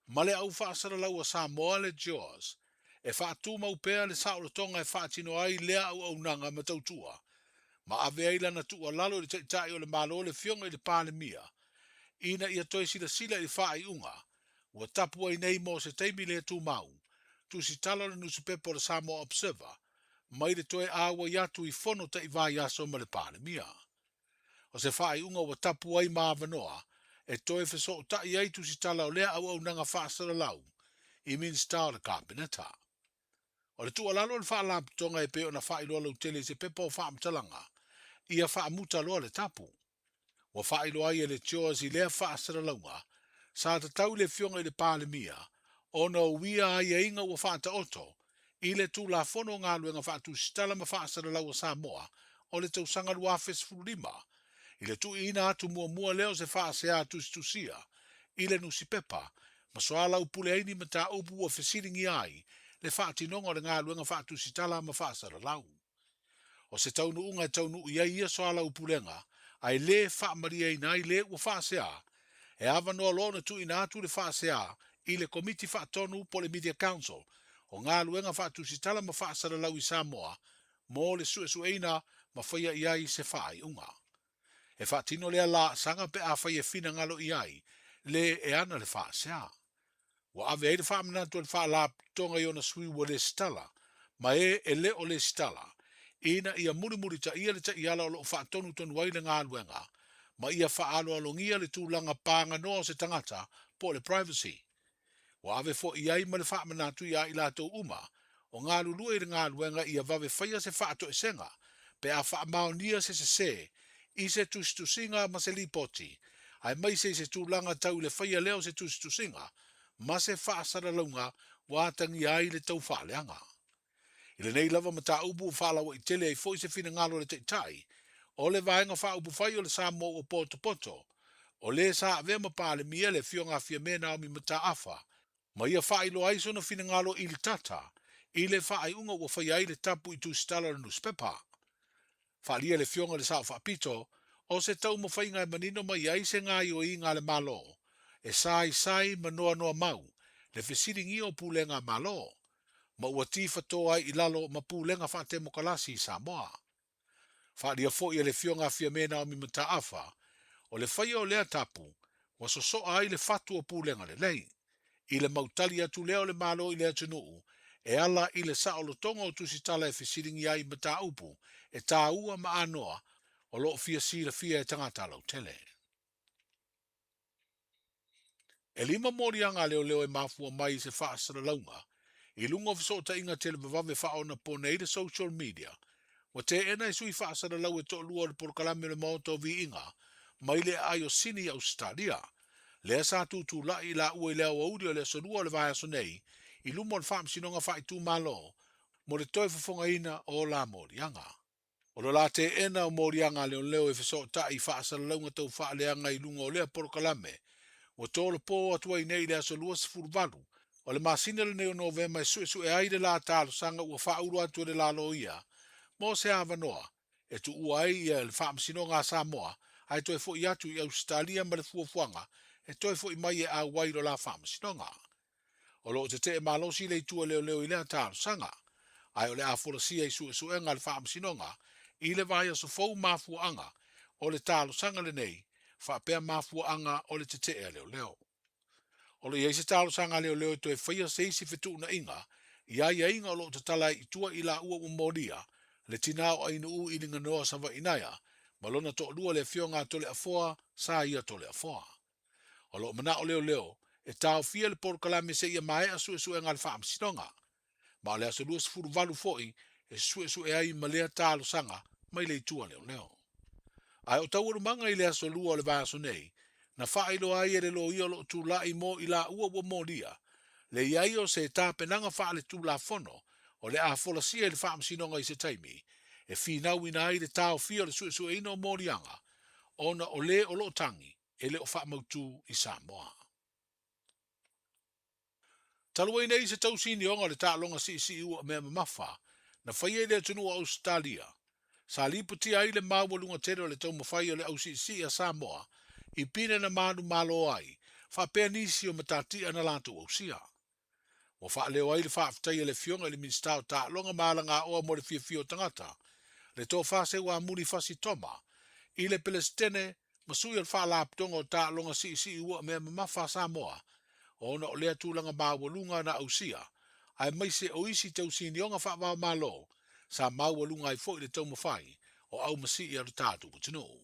ma le Au Faasalalau a Samoa le JAWS e faatumau pea le saolotoga e faatino ai lea auaunaga ma tautua ma ave ai lana tuualalo i le Taitai o le Malo le Afioga i le Palemia ina ia toe silasila i le faaiuga ua tapu ai nei mo se taimi le tumau tusitala o le nusipepa o le Samoa Observer mai le toe auai atu i fono taivaiaso ma le Palemia. O se faaiuga ua tapu ai ma avanoa e toe fesootai ai tusitala o lea auaunaga faasalalau i Minisita o le Kapeneta. O le tuualalo a le Faalapotopotoga e pei ona faailoa lautele i se pepa o faamatalaga, ia faamuta loa le tapu. Ua faailoa ai e le CHOAS i lea faasalalauga, sa tatau i le Afioga i le Palemia ona uia aiaiga ua faataoto i le Tulafono o Galuega Faatusitala ma Faasalalau a Samoa o le tausaga 2015, i le tuuina atu muamua lea o se faasea tusitusia i le nusipepa ma soalaupule ai ni mataupu ua fesiligia ai le faatinoga o le galuega faatusitala ma faasalalau. O se taunuuga e taunuu i ai ia soalaupulega ae le faamalieina ai le ua faasea, e avanoa loa ona tuuina atu le faasea i le Komiti Faatonu po o le Media Council o Galuega Faatusitala ma Faasalalau i Samoa mo le suesueina ma faia i ai se faaiuga. E faatino lea laasaga pe afai e finagalo i ai le e ana le faasea. Ua ave ai le faamanatu a le Faalapotopotoga i ona sui ua lesitala ma e e le o lesitala, ina ia mulimulitaia le taiala o lo o faatonutonu ai le galuega ma ia faaaloalogia le tulaga paganoa o se tagata po o le privacy. Ua ave foi i ai ma le faamanatu iā i latou uma o galulue i le galuega ia vave faia se faatoesega pe a faamaonia se sesē i se tusitusiga ma se lipoti, aemaise i se tulaga tau i le faia lea o se tusitusiga ma se faasalalauga ua atagia ai le taufaaleaga. I lenei lava mataupu ua faalauaitele ai foi se finagalo o le Taitai o le Vaega Faaupufai o le Samoa Ua Potopoto, o le sa avea ma Palemia le Afioga a Fiame Naomi Mataafa, ma ia faailoa ai sona finagalo i le tata i le faaiuga ua faia ai le tapu i tusitala o le nusipepa. Faaalia e le Afioga i le Sao Faapito, o se taumafaiga e manino mai ai se gaoioiga a le Malo e saisai ma noanoa mau le fesiligia o pulega a Malo, ma ua tifato ai i lalo ma pulega faatemokalasi i Samoa. Faaalia foi e le Afioga a Fiame Naomi Mataafa, o le faia o lea tapu, ua sosoa ai le fatu o pulega lelei. I le mau tali atu lea o le Malo i le atunuu, e ala i le saolotoga o tusitala e fesiligia ai mataupu e tāua ma anoa o lo o fia silafia e tagata lautele. E lima moliaga a leoleo e mafua mai i se faasalalauga i luga o fesootaiga televavave faaonaponei le social media, ua teena e sui faasalalau e toalua o le polokalame o le Maota o Viiga mai le aai o Sini i Ausetalia, lea sa tutulai i laua i le aoauli o le Aso Lua o le vaiaso nei i luma o le Faamasinoga Faaitumalo mo le toe fofogaina o la moliaga. O lo la teena o moliaga a leoleo e fesootai i faasalalauga tau faaleaga i luga o lea polokalame ua tolopo atu ai nei i le aso 28 o le masina lenei o Novema e suesue ai le la talosaga ua faaulu atu e le la loia mo se avanoa e tuua ai ia le Faamasinoga a Samoa ae toe foi atu i Ausetalia ma le fuafuaga e toe foi mai e auai i lo la faamasinoga. O lo o tetee malosi le itu a leoleo i lea talosaga, ae o le a folasia i suesuega a le Faamasinoga i le vaiaso fou mafuaaga o le talosaga lenei faapea mafuaaga o le tetee a leoleo. O lo o i ai se talosaga a leoleo e toe faia se isi fetuunaiga i aiaiga o lo o tatala ai i tua i laua ua molia le tinā o Ainuu i Liganoa Savainaea ma lona toalua le Afioga a Toleafoa Saia Toleafoa. O lo o manao leoleo e taofia le polokalame seia maea suesuega a le Faamasinoga, ma o le aso 28 foi e suesue ai ma lea talosaga mai le itu a leoleo. Ae o taualumaga i le aso Lua o le vaiaso nei, na faailoa ai e le loia o lo o tulai mo i laua ua molia le i ai o se tapenaga faaletulafono o le a folasia i le Faamasinoga i se taimi e finauina ai le taofia o le suesueina o moliaga ona o le o lo o tagi e le o faamautu i Samoa. Talu ai nei se tausinioga o le taaloga siisii ua mea mamafa na faia i le atunuu o Ausetalia, sa lipotia ai le maualuga tele o le taumafai o le ausiisii a Samoa i pine na manumalo ai faapea nisi o matatia na latou ausia. Ua faaleo ai le faafetai a le Afioga i le Minisita o Taaloga ma Alagaoa mo le Fiafia o Tagata, le Tofa Seuamuli Fasi Toma, i le Peresetene ma sui o le Faalapotopotoga o Taaloga Siisii Ua Mea Mamafa a Samoa, ona o lea tulaga maualuga na ausia, aemaise o isi tausinioga faava-o-Malo sa maualuga ai foi le taumafai o aumasii a lo tatou atunuu.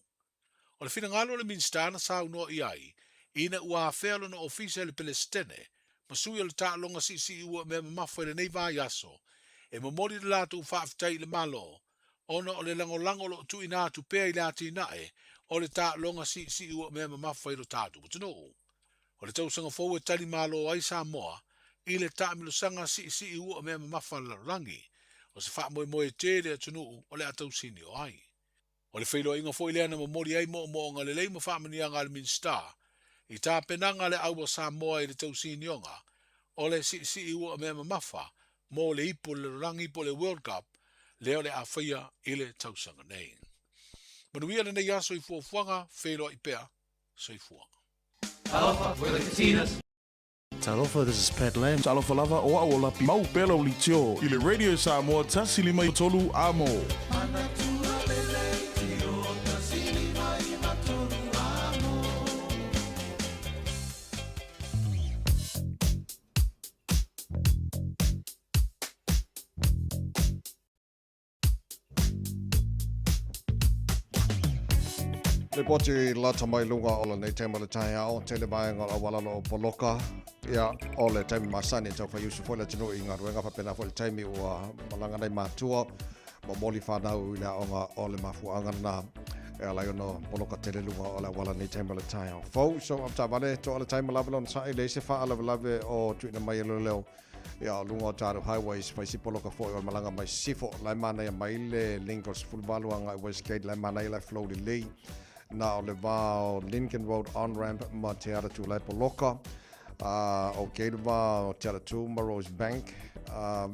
O le finagalo o le Minisita na saunoa i ai ina ua afea lona ofisa i le Peresetene ma sui o le taaloga siisii ua mea mamafa i lenei vaiaso e momoli le latou faafetai i le Malo ona o le lagolago o lo o tuuina atu pea i le atinae o le taaloga siisii ua mea mamafa i lo tatou atunuu. O le tausaga fou e tali malo ai Samoa i le taamilosaga siisii ua mea mamafa a le lalolagi, o se faamoemoe tele atunuu o le a tausinio ai. O le feiloaiga foi lea na momoli ai moomooga lelei ma faamanuiaga a le Minisita i tapenaga a le Au a Samoa i le tausinioga o le siisii ua mea mamafa mo le Ipu o le Lalolagi po o le World Cup lea o le a faia i le tausaga nei. Manuia lenei aso i fuafuaga, feiloai pea. Soifua. Talofa, we're the Katinas. Talofa, this is Pat Lam. Talofa lava, o a'u o Lapi. Mau pea lau leitio i le Radio Samoa 153 Amo. Lipoti lata mai luga o lenei taimi o le taeao, tele vaega o le auala o lo o poloka. Ia, o le taimi masani e tau faiusu foi le atunuu i galuega faapena foi le taimi ua malaga nei matua momoli fanau i le aoga o le mafuaaga lena e ala ai ona poloka tele luga o le auala nei taimi o le taeao fou. So, avetaavale toa le taimi lava lona sa'i leai se faalavelave o tuuina mai e leoleo ia o luga o tatou highways fai si poloka foi o le malaga mai sisifo la e manaia mai le link o le 18 agai Westgate la e manaia la e flow lelei na o le va o Lincoln Road on ramp ma Te Atatū la e poloka uh, o kei le va o Te Atatū ma Rose Bank uh,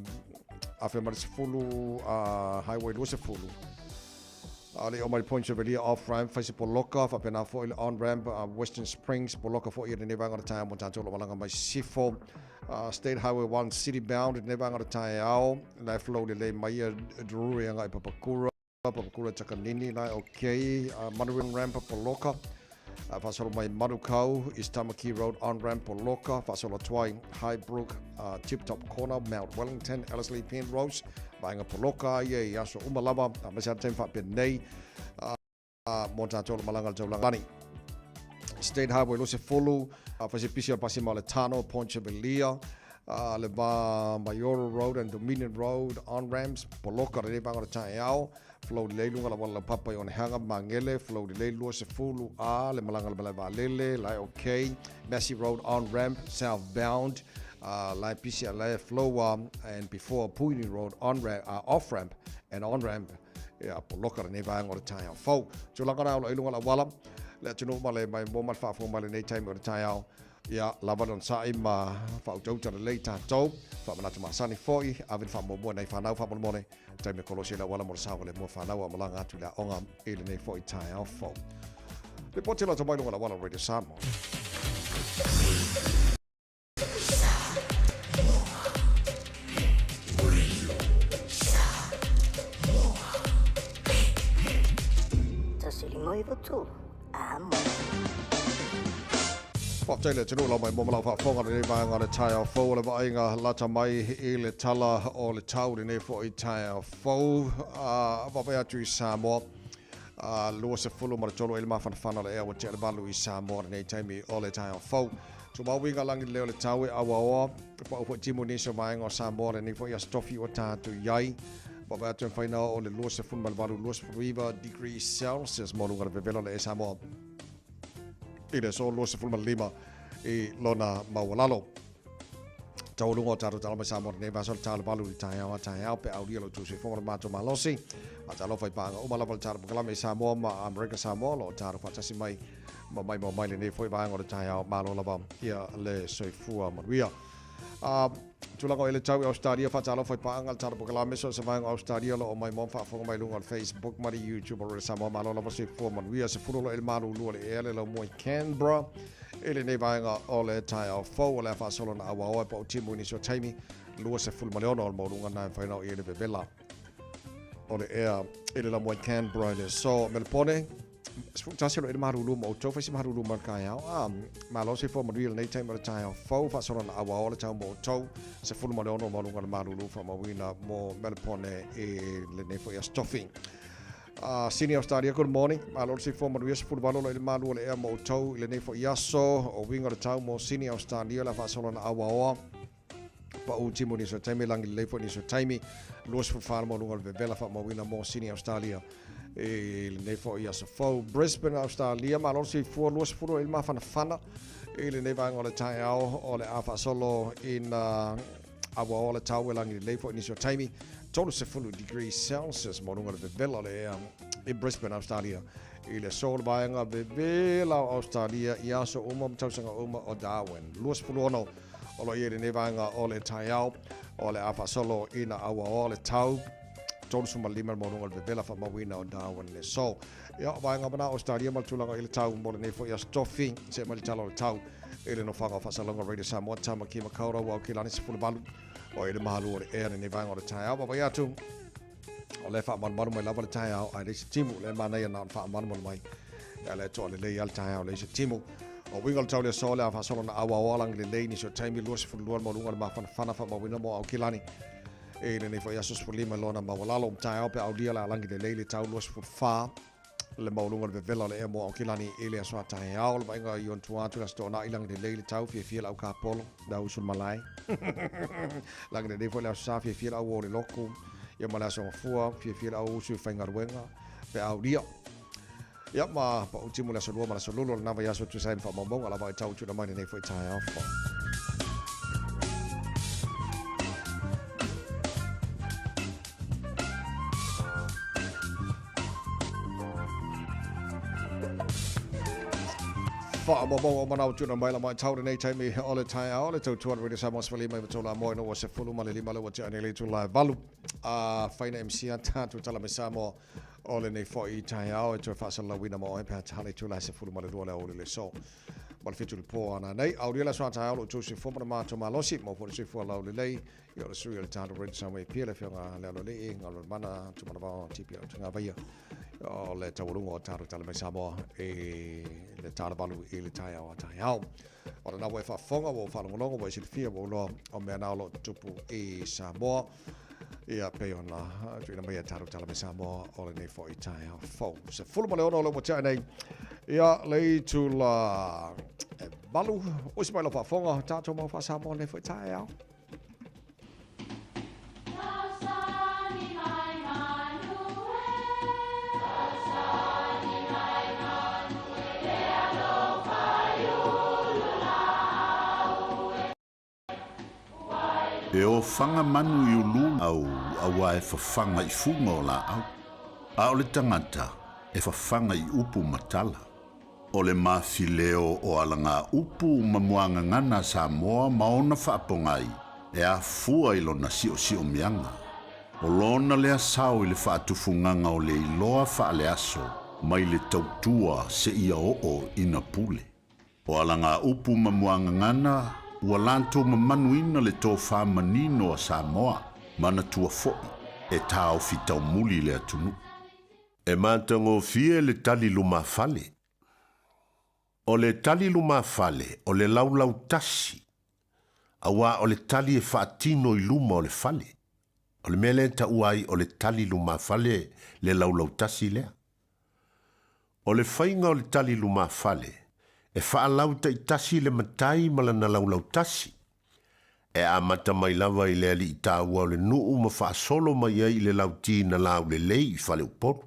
afe ma le sefulu uh, highway 20 A le o mai Point Chevalier off ramp fai se poloka faapena foi le on ramp uh, Western Springs poloka foi i lenei vaega o le taeao mo tatou lo malaga mai sisifo uh, State Highway 1 City bound i lenei vaega o le taeao la e flow lelei mai ia Drury agai Papakura Papakura Takanini la e okay uh, Manuel ramp poloka uh, faasolo mai Manukau East Tamaki Road on ramp poloka faasolo atu ai Highbrook uh, Tip Top Corner Mount Wellington Ellerslie Penrose vaega poloka ia i aso uma lava aemaise lava le taimi faapenei uh, mo tatou le malaga i le taulaga lani. State Highway 20, uh, fai se pisi o le pasi ma le Tano, Point Chevalier, uh, le va Maioro Road and Dominion Road, on ramps, poloka lenei vaega o le taeao, flow lelei luga la wala papa i Onehanga, Mangele, flow lelei 20 a le malaga le malae vaalele, la e okay, Massey Road on ramp, southbound, uh, la e pisi a la e flow and before Puini Road on ramp, off ramp and on ramp, Ia, poloka lenei vaega o le taeao fou. Tulaga la o lo o i luga o le auala, le atunuu ma le maimoa ma le faafofoga mai lenei taimi o le taeao. Ia, lava le onosai ma faautauta lelei tatou, faamanatu masani foi, ave le faamuamua i nai fanau faamolemole, taimi e kolosi ai le auala mo le saogalemu o fanau a o malaga atu i le aoga i lenei foi taeao fou. Lipoti lata mai luga o le auala o Radio Samoa. Faafetai le atunuu lau mai mo lau faafofoga lenei vaega o le taeao fou o le vaaiga lata mai i le tala o le tau lenei foi taeao fou. Uh, vaavaai atu i Samoa. Uh, 23 ai le mafanafana o le ea ua tea le valu i Samoa lenei taimi o le taeao fou. Tumau uiga lagi le leo le tau e auaoa, pau foi timu nisi o vaega o Samoa lenei foi aso tofi ua tatou i ai. Vaavaai atu e mafai ona oo le 28, 29 degrees Celsius mo luga o le vevela o le ea Samoa i le aso 25 i lona maualalo. Taualuga o tatou tala mai Samoa lenei vaiaso le tala valu i le taeao a taeao pe aulia lo outou soifua ma le matou malosi. Faatalofa i paaga uma lava o le tatou polokalame i Samoa ma Amerika Samoa o lo o tatou faatasi mai ma maimoa mai lenei foi vaega o le taeao. Malo lava ia le soifua manuia. Uh, tulaga o ele tau i Australia, faatalofa i paaga le tatou polokalame so o se vaega o Australia o lo o maimoa ma faafofoga mai luga o le Facebook ma le YouTube o Radio Samoa. Malo lava soifua manuia. 10 loa i le malulu o le ea le laumua i Canberra. I lenei vaega o le taeao fou o le a faasolo na auaoa e pau timu i nisi o taimi 26 o le maualuga na e mafai ona oo i ai le vevela o le ea i le laumua i Canberra i le aso Melepone. 11 loa i le malulu ma outou fai se malulu ma le taeao. A, malo soifua manuia lenei taimi o le taeao fou faasolo na auaoa le tau mo outou 16 o le maualuga o le malulu faamauina mo Melepone i lenei foi aso tofi. Uh, Sydney, Australia, good morning. Malo le soifua manuia 18 loa i le malu o le ea mo outou i lenei foi aso. O uiga o le tau mo Sydney, Australia, le a faasolo na auaoa. Pau timu nisi o taimi, lagi lelei foi nisi o taimi. 24 le maualuga o le vevela faamauina mo Sydney, Australia i lenei foi aso fou. Brisbane, Australia, malo le soifua 20 i le mafanafana i lenei vaega o le taeao o le a faasolo ina auaoa le tau e lagi lelei foi nisi o taimi. 30 degrees Celsius maualuga o le vevela o le ea i Brisbane, Australia i le aso le vaega vevela o Australia i aso uma ma tausaga uma o Darwin. 26 o lo o i ai lenei vaega o le taeao o le a faasolo ina auaoa le tau 35 le maualuga o le vevela faamauina o Darwin i le aso. Ia, o vaega uma na o Australia ma le tulaga i le tau mo lenei foi aso tofi. See mai le tala o le tau i le nofoaga o Faasalauga Radio Samoa, Tāmaki Makaurau, Aukilani 18 o i le mahalu o le ea lenei vaega o le taeao. Vaavaai atu, o le faamalumalu mai lava le taeao, ae leai se timu, le manaia na ona faamalumalu mai. Ia le toa lelei lava le taeao, leai se timu. O uiga o le tau i le aso, le a faasolo na auaoa lagi lelei nisi o taimi 22 le maualuga o le mafanafana faamauina mo Aukilani. I lenei foi aso 15 lona maualalo, taeao pe aulia le a lagi lelei le tau 24. Le maualuga o le vevela o le ea mo Aukilani i le aso a taeao, le vaaiga i ona tua atu i le Aso Toonai, lagi lelei le tau, fiafia le au kapolo, le au usu i le malae. Lagi lelei foi le Aso Sa, fiafia le au uo o le loku, ia ma le Aso Gafua, fiafia le au usu i faigaluega, pe aulia. Ia ma pau timu le Aso Lua ma le Aso Lulu o lena vaiaso e tusa ai ma faamaumauga lava e tau tuuina mai lenei foi taeao fou. Faamaumauga o manao tuuina mai la matau lenei taimi o le taeao le tautua le Radio Samoa sefululima iva tolu a moe ina ua 15 le ua tea nei le itula e valu. A faina MC a tatou tala mai Samoa o lenei foi taeao e toe faasalalauina mo oe pe a taha le itula e 12 le aoauli o le aso ma le 7 i le po a nanei. Aulia le aso a taeao lo outou soifua ma le matou malosi, maua foi le soifua laulelei ia o le sui o le tatou Radio Samoa i Apia le afioga Lealoalii Galumalemana Tumanavao TP Autagavaia o le taualuga o tatou tala mai Samoa i le tala valu i le taeao a taeao. O lena ua e faafofoga, ua ou faalogologo, ua e silafia, ua ou iloa o mea na o lo o tutupu i Samoa. Ia, pei ona tuuina mai e tatou tala mai Samoa o lenei foi taeao fou. 16 o lea ua tea nei. Ia, le itula e valu. Usi mai lau faafofoga, tatou mau faa-Samoa lenei foi taeao. E ofaga manu i ulu au auā e fafaga i fuga o laau, a o le tagata e fafaga i upu ma tala. O le mafileo o alagaupu ma muagagana a Samoa ma ona faapogai e afua i lona siosiomiaga. O lona lea sao i le faatufugaga o le iloa faaleaso mai le tautua seia oo ina pule. O alagaupu ma muagagana ua latou mamanuina le tofa manino a Samoa, manatua foi e taofi taumuli le atunuu. E matagofie le tali lumafale. O le tali lumafale o le laulau tasi, auā o le tali e faatino i luma o le fale. O le mea lea e taua ai o le tali lumafale le laulau tasi lea. O le faiga o le tali lumafale, e faalau taitasi le matai ma lana laulau tasi. E amata mai lava i le alii taua o le nuu ma faasolo mai ai i le lauti na laulelei i Faleupolu.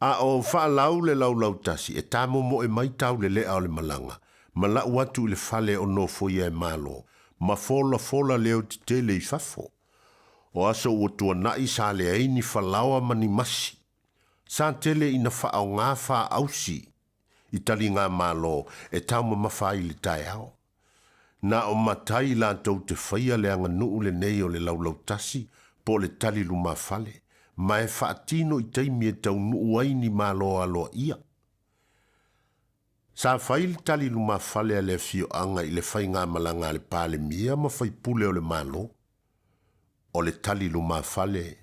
A o faalau le laulautasi e tamomoe mai taulelea o le malaga ma lau atu i le fale o nofoia e Malo ma folafola leo tetele i fafo. O aso ua tuanai sa leai ni falaoa ma ni masi. Sa tele ina faaaoga faaausi i taliga Malo e taumamafa ai i le taeao. Na o matai latou te faia le aganuu lenei o le laulautasi po o le tali lumafale, ma e faatino i taimi e taunuu ai ni malo aloaia. Sa fai le tali lumafale a le afioaga i le faigamalaga a le Palemia ma faipule o le Malo. O le tali lumafale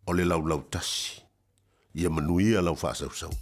o le laulautasi. Ia manuia lau faasausauga.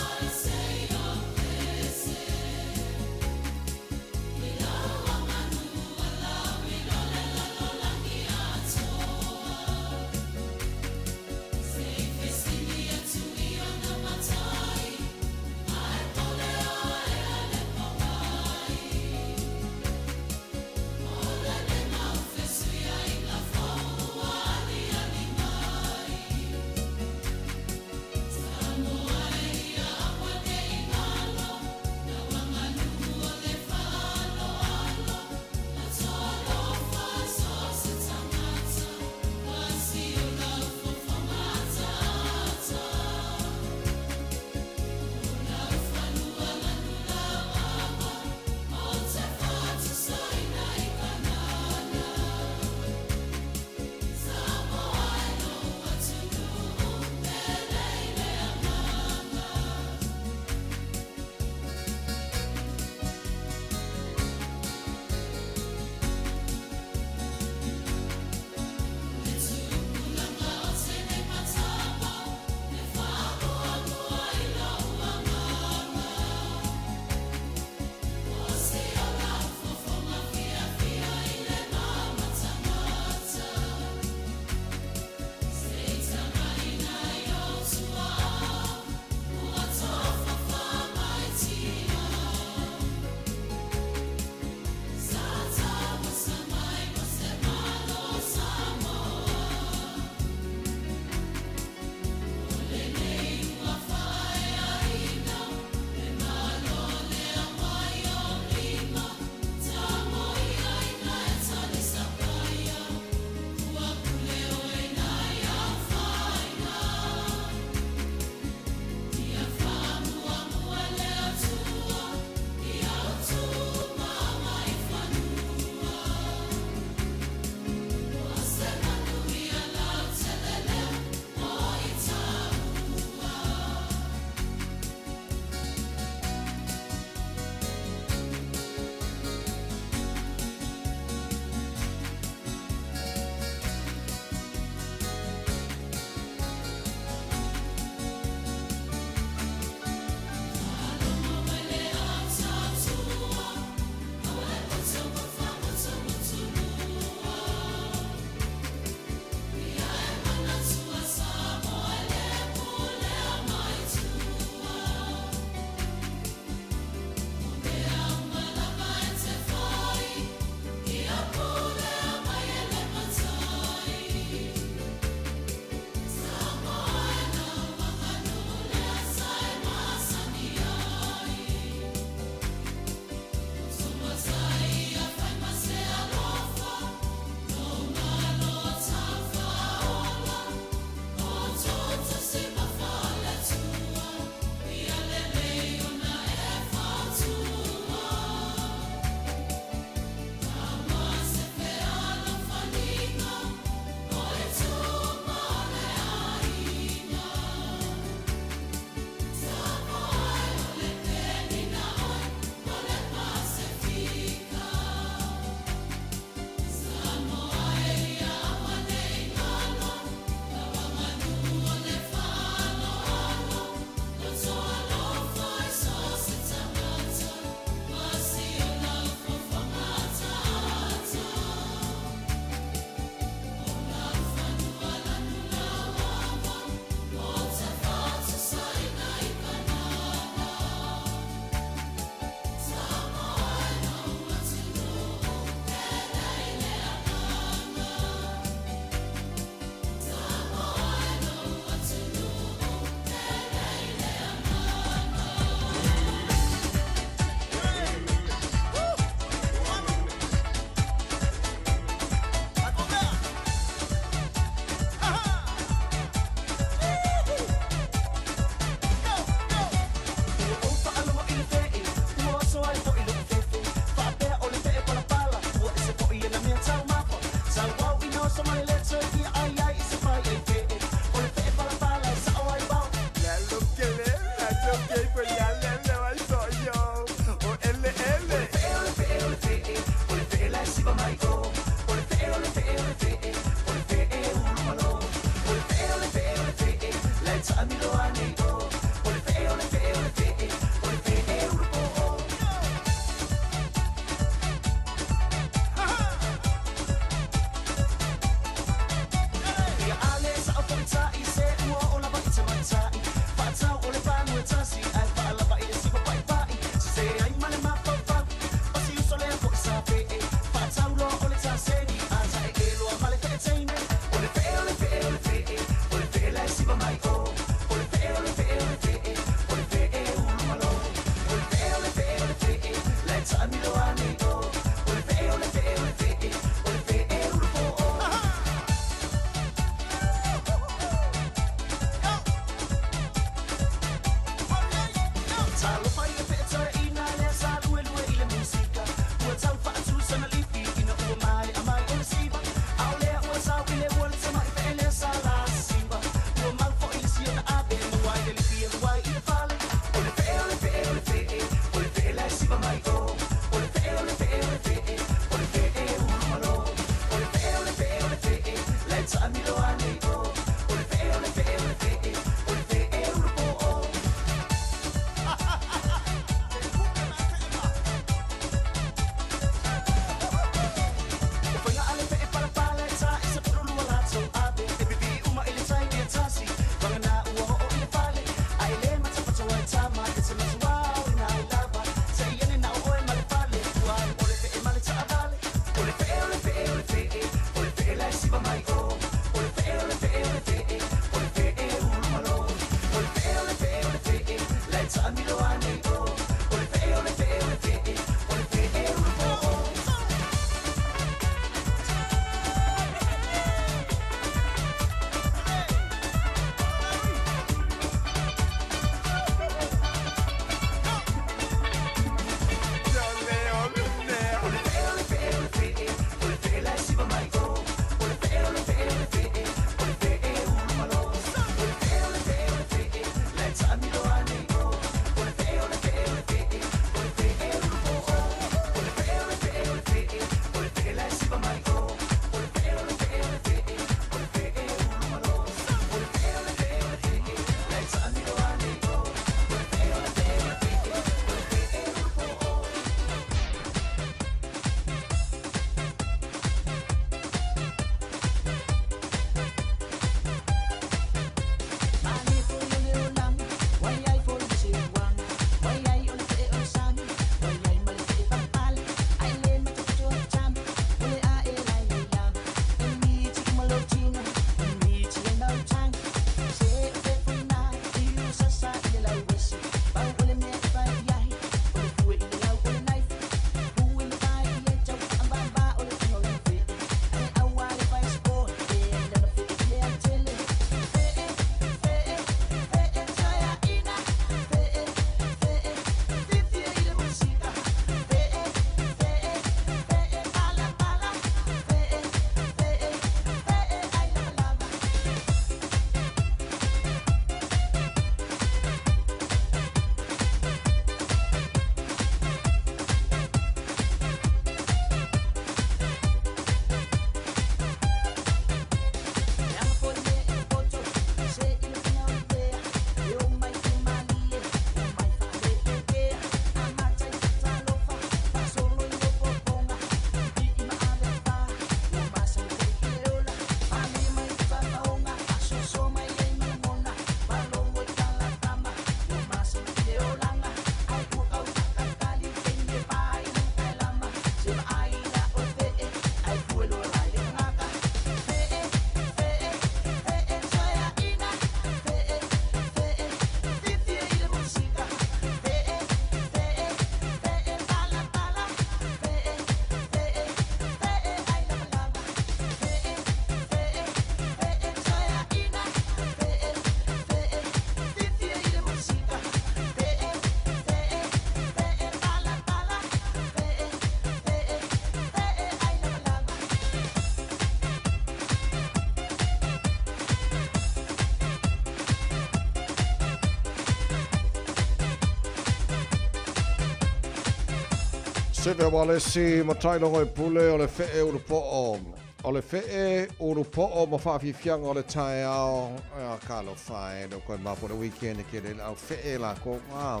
Seve Walesi, matai logo e pule o le fee ulu po'o. O le fee ulu poo ma faafiafiaga o le taeao, a talofa e, le koe mapo le weekend ke le au fee la ko a.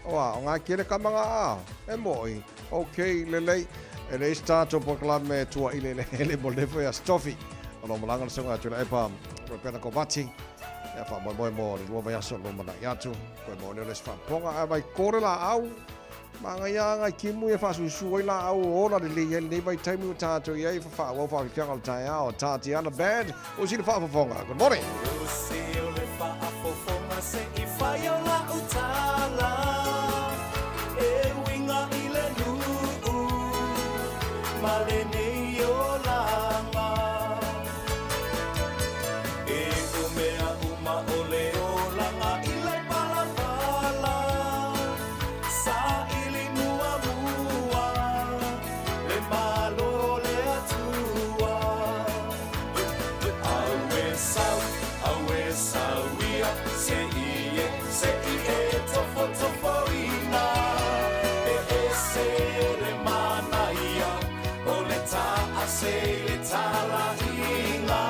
Oa, o ngā kele kamanga a, e moi. Ok, lelei, e le isi tātou polokalame tua i le le mo le ia Stofi. O lo malanga le songa atu le epa, Rebecca Kovati. Ia wha moe moe mo le lua vai aso lo mana i atu. Koe mo le le whaponga a vai kore la au. Manga ia ngai kimu e whaasusu ai la au o ola le le ia nei vai taimi o tātou ia i whawha wau whaafiafiaga o le taeao. Tatiana Band, o si le whaafofonga. Good morning. O se o le faafofoga se i fai o lau tala e uiga i le nuu ma lenei olaga e o mea uma o le olaga i le palapala saili muamua le malo le Atua. Aue sau, aue sau ia, se i e, se i e tofotofoina. E ese le manaia, o le taase i le talaiga.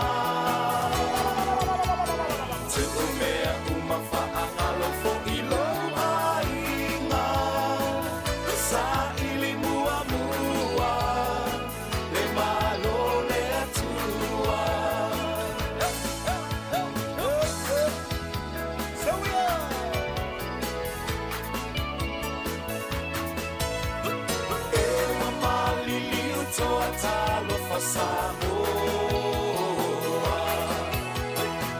Tuu mea uma faagalo fo'i lou aiga. Saili muamua, le malo le Atua. E ua maliliu toa talofa Samoa.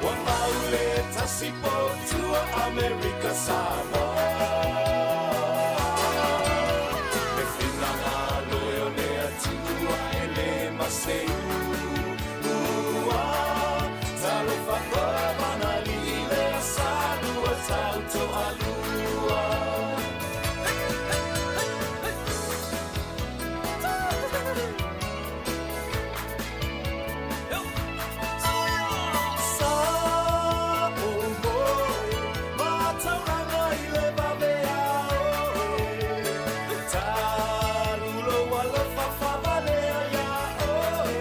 Ua mau le tasi potua Amerika Samoa. E finagalo e o le Atua e le maseu. Ua talofa komanali i le asalua tautoalua. Sa o moe, matauranga i le vavea oe. Talulo alofa whavalea ia oe.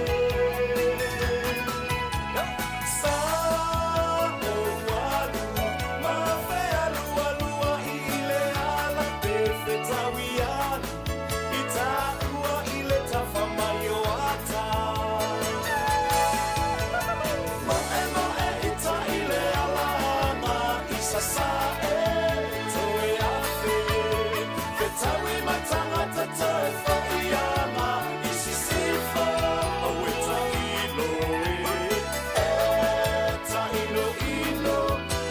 Sa o alu, ma fealualua i le ala pe fetaui alu. I tāua i le tafa mai o ata. Moe moe i ta i le alanga i sasa e toe afe. Fetaui mai tangata toe whaianga i sisifo. O e ta ilo e, e ta ilo ilo.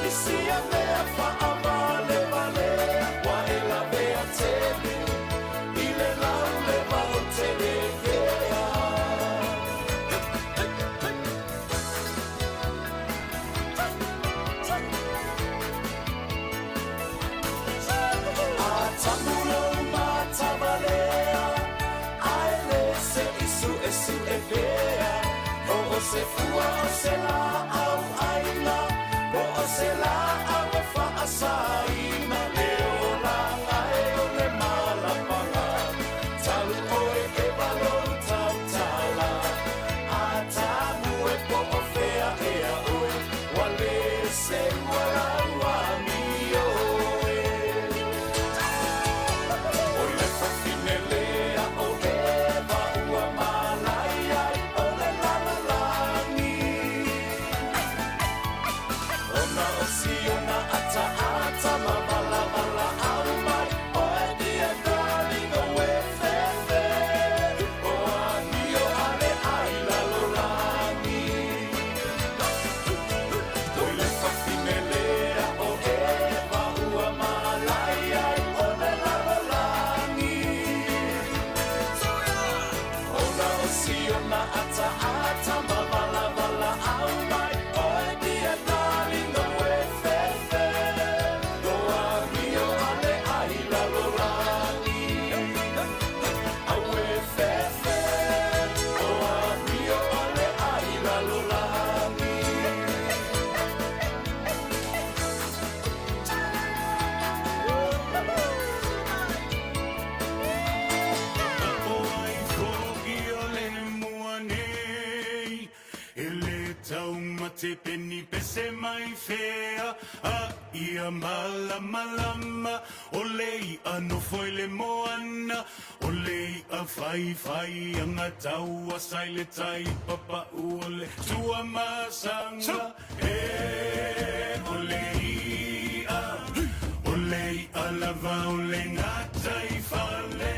I sia mea whaavale vale, wa e la mea tele. I le lau le vao tele kea. A tamulo matavalea, ae le se isu e su e pea. O o se fua o se la au aina, po o se la au e whaasaina. Le olanga e o le malapanga, talu oe e valo tautala. A tamu e po o fea ea oe, wa le se ua lau ami oe. O le whafinelea o Eva ua malai ai o le lalolagi. Ona o siona ata ata ma vala vala au mai oe dia darling o e fefe. O anio ale ai lalolagi. O le whafinelea o Eva ua malai ai o le lalolagi. Ona o siona ata ata ma vala vala au mai oe dia darling o e fefe. O anio ale ai lalolagi. Au e fefe. O anio ale ai lalolagi. O ai fo'i o le te peni pese mai fea A ia malamalama O le i'a nofo i le moana O le i'a whaiwhai anga taua sa i le tai papa'u O le Tuamasaga e O le i'a O le i'a lava o le gataifale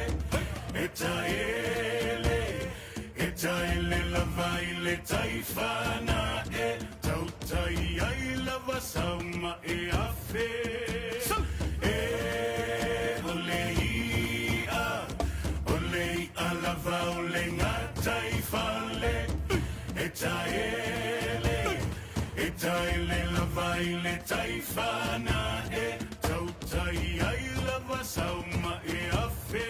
E taele E taele lava i le tai whana e Tautai ai lava sau ma e afe E o le i'a O le i'a lava o le gataifale E taele E taele lava i le tai whana e Tautai ai lava sau ma e afe.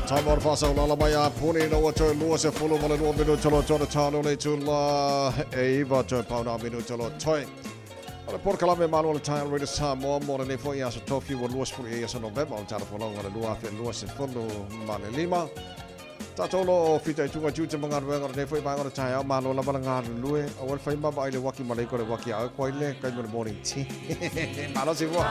Time o whasa o lala mai a puni na ua toe lua se fulu ma le lua minuta lo tona tano le tula e iwa toe pauna minuta lo toe. O le polokalame Malu o le Taeao Radio Samoa mo lenei foi aso tofi ua 21 aso Novema o le tala folauga o le 2025. Tatou lo o fitaituga tiute ma galuega o lenei foi vaega o le taeao, malo lava le galulue, aua le fai ma vaai le uaki ma le ika o le uaki a oe koa i le taimi o le morning tea. Malosi fua!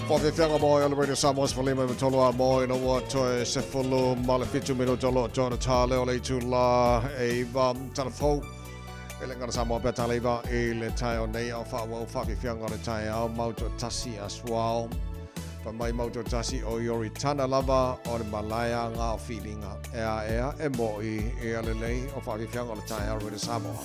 Faafiafiaga mo o le Radio Samoa 15 ma tolu a mo ina ua toe 17 minuta o lo o tona tā leo le itula e iwa tala fou e le ngana Samoa pea tala iwa i le taeao nei ao faaauau faafiafiaga o le taeao mau toatasi a suao fa mai mau toatasi o Ioritana lava o le malaea ngā o feelinga ea ea e moi e a lelei o faafiafiaga o le taeao Radio Samoa.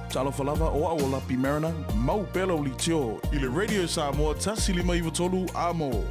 Talofa lava o au o Lapi Mariner, mau pea lau leitio i le Radio Samoa 1 5 9 3 amo.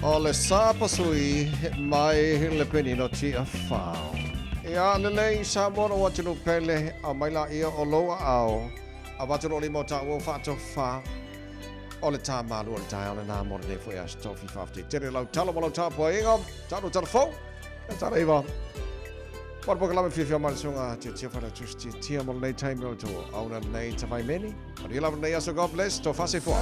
O le sa pasui mai le penino Tiafau. Ia lelei Samoa lou atunuu pele, aumai laia o lou aao, avatu lou lima o taua faatofa. O le tā malu o le taeao lenā mo lenei foi Aso Tofi. Faafetai tele lau talo ma lau tapuaiga, talo talo fou, ia tala iva. Mo le polokalame fiafia mai le susuga Tiatia Failautusi Tiatia mo lenei taimi o le tou auauna lenei tavaimeni. Manuia lava lenei aso God bless, tofa soifua.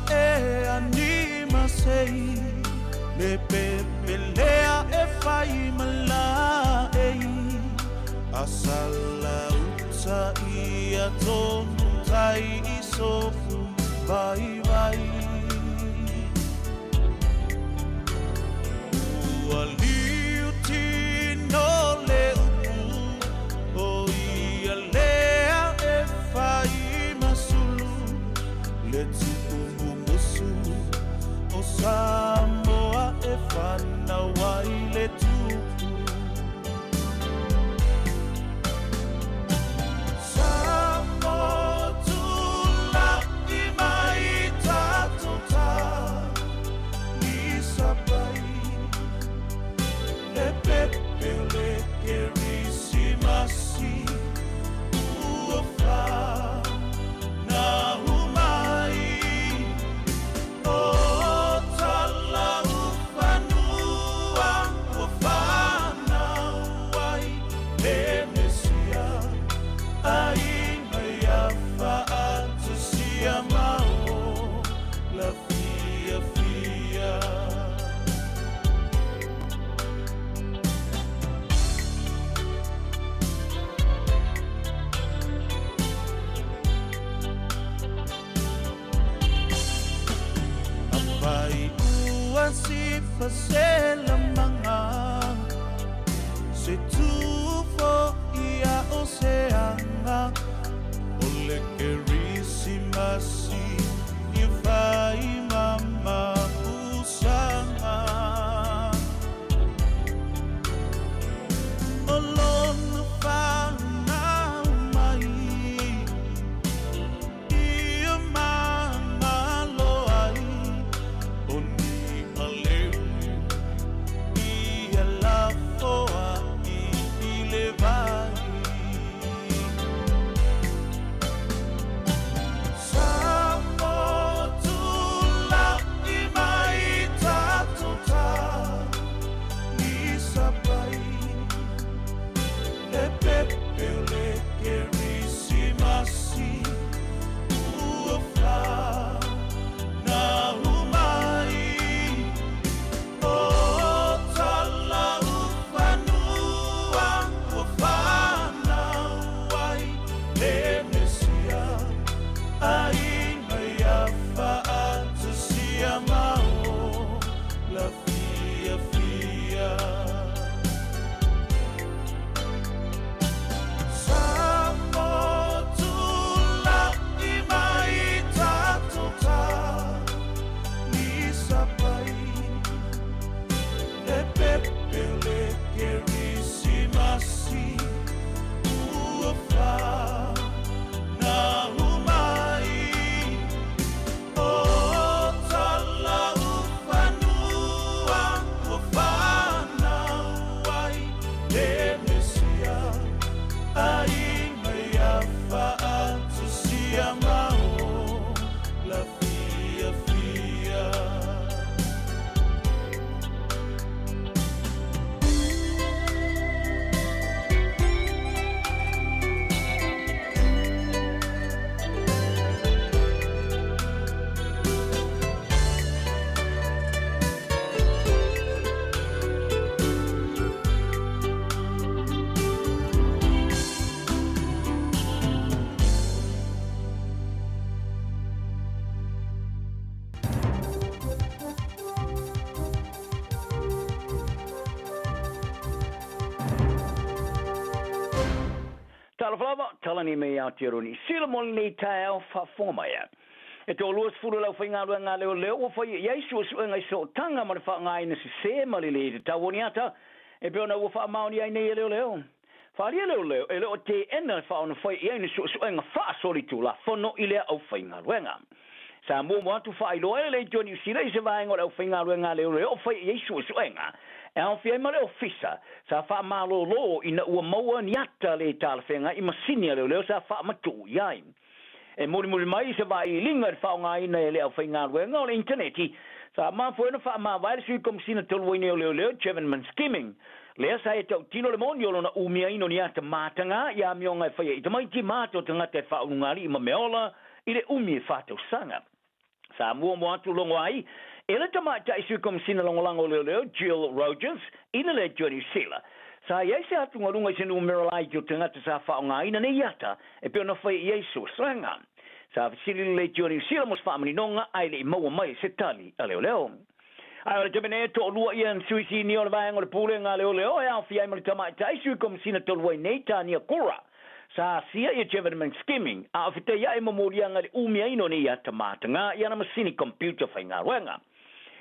Ae ani masei le pepelea e fai malaei asala uta ia tonu tai i sofu vai vai. Ua liu tino le upu o ia lea e fai masulu le tu'umumusu o Samoa e fanau ai le tupu. Samoa tula'i mai tatou ta ni sapai le pepe o le Kerisimasi ua fanau mai. O Talaufanua ua fanau ai le Mesia aiga ia fa'atasia ma o la fiafia. Afai ua sifa se lamaga se tufo ia o se aga o le Kerisimasi i fai mamapusaga. O lona fanau mai ia magalo ai o ni aleu ia lafoa'i i le vai. Samoa tula'i mai tatou ta ni sapai le pepe o le Kerisimasi ua fanau mai. O Talaufanua ua fanau ai le Mesia aiga ia fa'atasia ma o la fiafia. Samoa tula'i mai tatou ta ni sapai le pepe o le Kerisimasi ua fanau mai. O Talaufanua ua fanau ai le Mesia aiga ia fa'atasia ma o la fiafia. Talofa lava, talani mei Aotearoa Niu Sila mo lenei taeao faafofoga mai. E toa 20 le aufaigaluega a leoleo ua faia i ai suesuega i sootaga ma le faaaogaina sesē ma le lē tatau o ni ata e pei ona ua faamaonia ai nei e leoleo. Faaalia leoleo e le o teena le faaonofai i ai ni suesuega faasolitulafono i lea aufaigaluega. Sa muamua atu faailoa e le Leitio Niu Sila i se vaega o le aufaigaluega a leoleo o faia i ai suesuega e aofia ai ma le ofisa sa faamalōlō ina ua maua ni ata lē talafeagai i masini a leoleo sa faamatuu i ai. E mulimuli mai se vailiiliga i le faaaogaina e le aufaigaluega o le initaneti, sa mafua ai ona faamavae le Sui Komesina talu ai nei o Leoleo, Trevin Manskiming, lea sa e tautino le moni o lona umiaina o ni ata mataga i amioga e faia i tamaiti ma ata o tagata e faaulugalii ma meaola i le umi e fa tausaga. Sa muamua atu logo ai e le Tamaitai Sui Komesina Lagolago o Leoleo, Jill Rogers, i le Leitio Niu Sila. Sa i ai se atugaluga i se numera laiti o tagata sa faaaogaina nei ata e pei ona faia i ai suesuega. Sa fesili le Leitio Niu Sila mo se faamaninoga ae le i maua mai se tali a leoleo. Ae o le taimi nei e toalua ia sui sinia o le vaega o le Pulega a Leoleo e aofia ai ma le Tamaitai Sui Komesina talu ai nei Tania Kura. Sa asia ia Jevon McSkimming a o fetaiaʻi ma moliaga i le umiaina o nei ata matagā i ana masini computer faigaluega.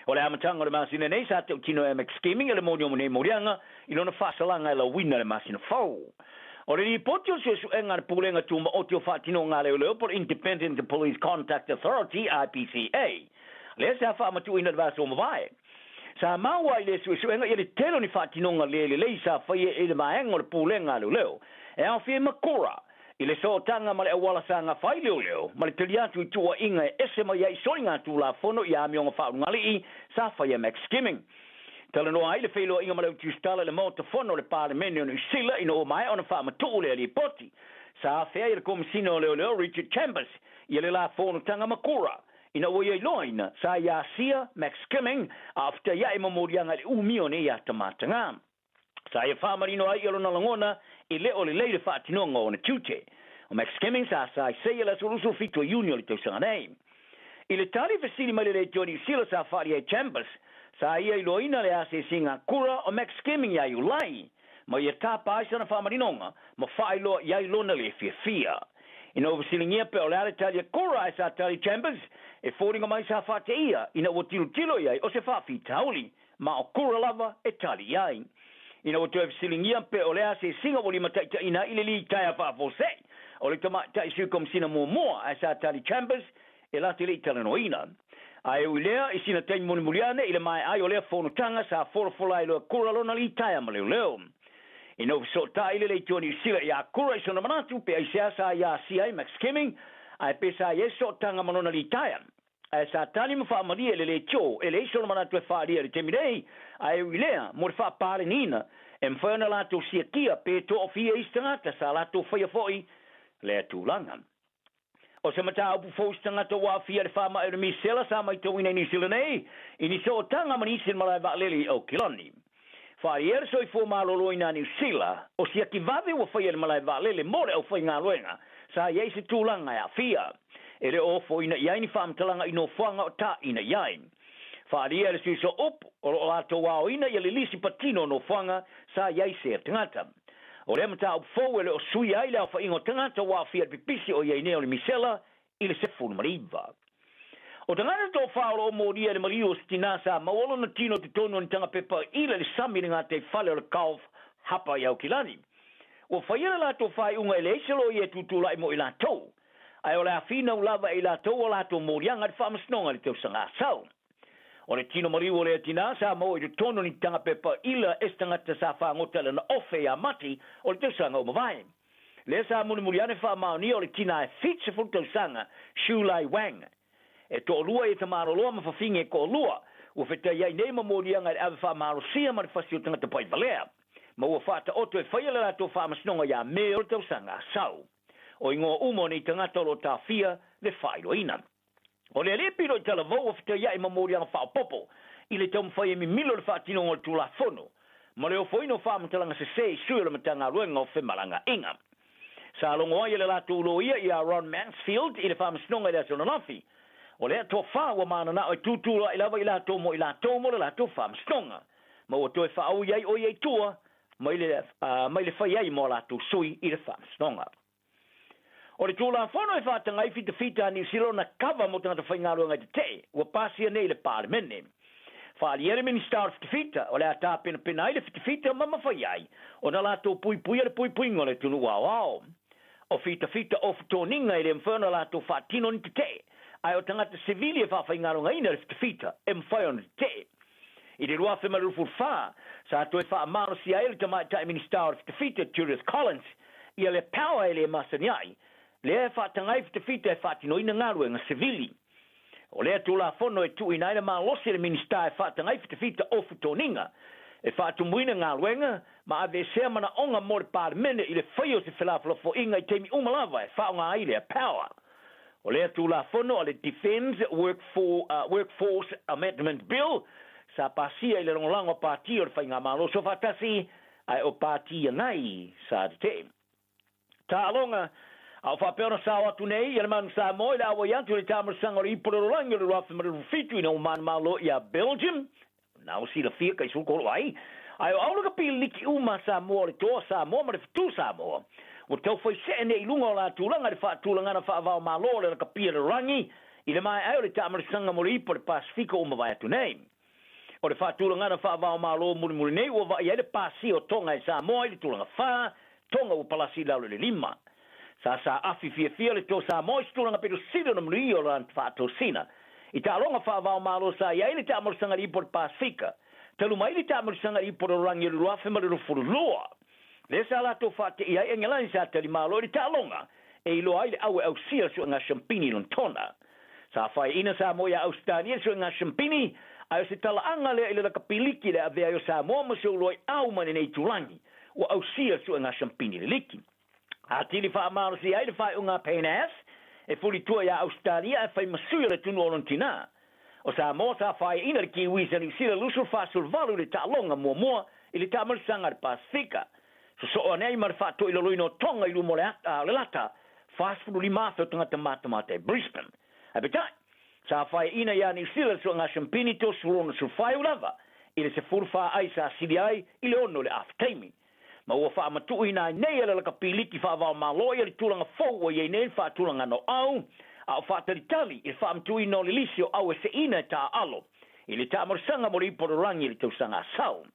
O le amataga o le masina nei sa tautino ai a McSkimming i le moni o nei moliaga i lona faasalaga e lauina i le masina fou. O le lipoti o le suesuega a le Pulega Tumaoti o Faatinoga a Leoleo po o le Independent Police Conduct Authority, IPCA, lea sa faamatuuina i le vaiaso ua mavae. Sa maua ai i lea suesuega ia le tele o ni faatinoga le lelei sa faia e le vaega o le Pulega a Leoleo e aofia ai ma Kora i le sootaga ma le auala sa gafa ai leoleo ma le tali atu i tuuaiga e ese mai ai soligatulafono i amioga faaulugalii sa faia e Max Skimming. Talanoa ai le feiloaiga ma le Utiusitala i le Maota Fono o le Palemene o Niu Sila ina ua maea ona faamatuu lea lipoti. Sa afea ai e le Komesina o Leoleo Richard Chambers ia le la fonotaga ma Kora Ina ua ia iloaina, sa ia asia Max Skimming a o fetaiaʻi ma moliaga i le umi o nei ata matagā. Sa ia faamalino ai ia lona lagona e le o lelei le faatinoga o ona tiute. O Max Skimming sa saisai i le aso 27 o Iuni o le tausaga nei. I le tali fesili mai le Leitio Niu Sila sa faaalia e Chambers, sa ia iloaina le asiasiga a kura o Max Skimming ia Iulai, ma ia tapa ai sana faamalinoga ma faailoa i ai lona le fiafia. Ina ua fesiligia pe o le a le tali a Kora ae sa tali Chambers, e foliga mai sa faateia ina ua tilotilo i ai o se faafitauli, ma o Kora lava e tali i ai. Ina ua toe fesiligia pe o le a se siga ua limataitaiina ai i le litaea faafuasei o le tamaitai Sui Komesina muamua ae sa tali Chambers, e la te le i talanoaina. Ae ui lea, i sina taimi mulimuli ane i le maea ai o lea fonotaga sa folafola ai loa e Kora lona litaea ma leoleo. Ina ua fesootai le Leitio Niu Sila iā Kora i sona manatu pe aisea sa ia asia ai Max Kemming, ae pe sa i ai sootaga ma lona litaea. Ae sa tali ma faamalie le Leitio e leai sona manatu e faaalia i le taimi nei, ae ui lea, mo le faapaleniina, e mafai ona latou siakia pe toafia isi tagata sa latou faia foi lea tulaga. O se mataupu fou se tagata ua aafia i le faamai o le misela sa maitauina i Niu Sila nei, i ni sootaga ma nisi i le malae vaalele i Aukilani. Faaiea le soifua maloloina a Niu Sila, o siaki vave ua faia i le malae vaalele mo le aufaigaluega sa i ai se tulaga e aafia. E le o ofoina i ai ni faamatalaga i nofoaga o taina i ai. Faaalia e le sui sooupu, o lo o latou aoina ia le lisi patino o nofoaga sa i ai sea tagata. O lea mataupu fou e le o suia ai le aofaiga o tagata ua aafia i le pipisi o i ai nei o le misela i le 19. O tagata toafa o lo o molia i le maliu o se tinā sa maua lona tino i totonu o ni taga pepa ila i le sami i le gataifale o le Gulf Hapa i Aukilani. Ua faia le latou faaiuga e leai se loia e tutulai mo i latou, ae o le a finau lava e i latou o latou moliaga i le faamasinoga i le tausaga asau. O le tino maliu o lea tinā sa maua i totonu o ni taga pepa ila e se tagata sa fagota i lana ofe iā Mati o le tausaga ua mavae. Lea sa mulimuli ane faamaonia o le tinā e 70 tausaga, Xu Lai Wang. E toalua ia tamaloloa ma fafine e toalua ua fetaiai nei ma moliaga i le ave faamalosia ma le fasi o tagata paivalea, ma ua faataoto e faia le latou faamasinoga iā Me o le tausaga asau. O igoa uma o nei tagata o lo o tafia le faailoaina. O le alii pito i talavou ua fetaiai ma moliaga faaopoopo i le taumafai e mimilo le faatinoga o le Tulafono ma le ofoina o faamatalaga sese i sui o le Matagaluega o Femalagaaiga. Sa logo ai e le latou loia ia Ron Mansfield i le faamasinoga i le aso ananafi. O lea toafa ua mananao e tutulai lava i latou mo i latou mo le latou faamasinoga ma ua toe faaui ai o ia i tua mai le, mai le fai ai mo a latou sui i le faamasinoga. O le Tulafono e faataga ai fitafita a Niu Sila ona kava mo tagata faigaluega i tetee, ua pasia nei i le Palemene. Faaalia le Minisita o le Fitafita, o le a tapenapena ai le fitafita ma mafai ai ona latou puipuia le puipuiga o le atunuu aoao. O fitafita ofu toniga e le mafai ona latou faatino ni tetee, ae o tagata sivili e faafaigaluegaina le fitafita e mafai ona tetee. I le 2024, sa toe faamalosia ai e le Tamaitai Minisita o le Fitafita, Judith Collins, ia le power e le masani ai, lea e faataga ai fitafita e faatinoina galuega sivili. O lea Tulafono e tuuina ai le malosi e le Minisita e faataga ai fitafita ofu toniga, e faatumuina galuega ma aveesea manaoga mo le Palemene i le faia o se felafolafoaiga i taimi uma lava e faaaoga ai lea power. O lea Tulafono a le Defence Workforce Amendment Bill sa pasia i le lagolago a Pati o le Faigamalo Soofaatasi ae o Pati Agai sa tetee. Taaloga, A o faapea ona sao atu nei ia le Manu Samoa i le auai atu i le taamaisaga o le Ipu o le Lalolagi o le 2027 ina ua manumalo ia Belgium, na ua silafia kai sulu kolo ai. Ae o aula ka piliki uma a Samoa o le Toa Samoa ma le Fetu Samoa ua tau fai see nei i luga o la tulaga i le faatulagana faava-o-Malo o le Lakapia Lalolagi i le maea ai o le taamaisaga mo le Ipu o le Pasefika ua mavae atu nei. O le faatulagana faava-o-Malo mulimuli nei ua vaai ai le pasia o Tonga e Samoa i le tulaga fa, Tonga ua palasi i lalo i le lima. Sa saafi fiafia le To Samoa i se tulaga pito sili ona manuia o lana faatosina. I taaloga faava-o-Malo sa i ai le taamalosaga i le Ipu o le Pasefika, talu mai le taamalosaga i le Ipu o le Lalolagi o le 2022. Lea sa latou faateia ai Engelani sa talimalo i le taaloga e iloa ai le au e ausia le suega siampini i Lonetona. Sa faeina Samoa iā Ausetalia i le suega siampini, ae o se talaaga lea i le lakapiliki le avea ai o Samoa ma se uluai au mai lenei itulagi ua ausia le suega siampini i le liki. Atili faamalosia ai le faaiuga a Payne Ass e fulitua iā Ausetalia ae fai ma sui o le atunuu o lona tinā. O Samoa sa faeina le Kiwis a Niu Sila 28 i le taaloga muamua i le taamalisaga a le Pasefika. Sosoo ane ai ma le faatoilaloina o Tonga i luma o le o le lata 45,000 o tagata matamata i Brisbane. Ae peitai, sa faeina iā Niu Sila le suaga siampini 36 lava i le 14 ai sa sili ai i le 6 i le afa taimi. Ma ua faamatuuina ai nei e le lakapiliki faavaomalo ia le tulaga fou ua i ai nei le faatulagana o au, a o faatalitali i le faamatuuina o le lisi o au e seina e taaalo i le taamalosaga mo le ipu o le lagi i le tausaga asau.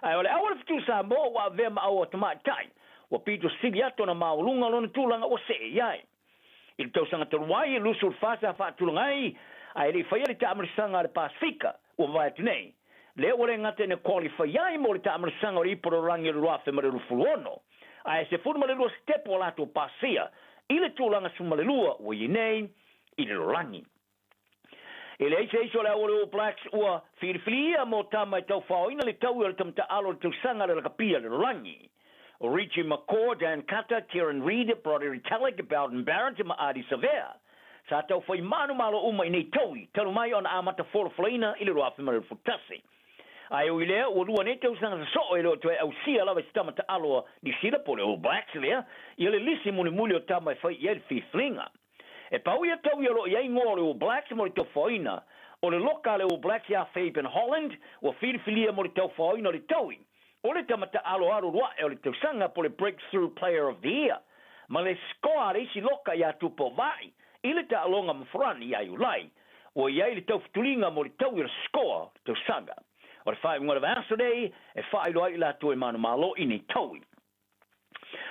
Ae o le au a le Fetu Samoa ua avea ma au a tamaitai, ua pito sili atu ona maualuga lona tulaga ua see i ai. I le tausaga talu ai, e 24 sa faatulaga ai, ae le i faia le taamalosaga a le Pasefika ua mavae atu nei. Lea ua le gata ina qualify ai mo le taamalosaga o le Ipu o le Lalolagi o le 2026, ae 12 sitepu o latou pasia i le tulaga 12 ua i ai nei i le lalolagi. E leai se isi o le au o le All Blacks ua filifilia mo tama e taufaoina le taui o le tamataaalo o le tausaga a le lakapi a le lalolagi. O Richie McCaw, Dan Carter, Kieran Read, Brodie Retallick, Beauden Barrett ma Ardie Savea sa tau fai manumalo uma i nei taui talu mai ona amata folafolaina i le 2021. Ae ui lea, ua lua nei tausaga sosoo e le o toe ausia lava i se tama taalo a Niu Sila po o le All Blacks lea ia le lisi mulimuli o tama e fai i ai le filifiliga. E pau ia tau ia o lo o i ai igoa o le All Blacks mo le taufaoina. O le loka a le All Blacks iā Fabian Holland ua filifilia mo le taufaoina o le taui o le tama taaloalo luaʻe o le tausaga po o le Breakthrough Player of the Year ma le scoa a le isi loka iā Tupou Vaa'i i le taaloga ma Farani iā Iulai ua i ai le taufutuliga mo le taui o le scoa o le tausaga. O le faaiuga o le vaiaso nei e faailoa ai i latou e manumalo i nei taui.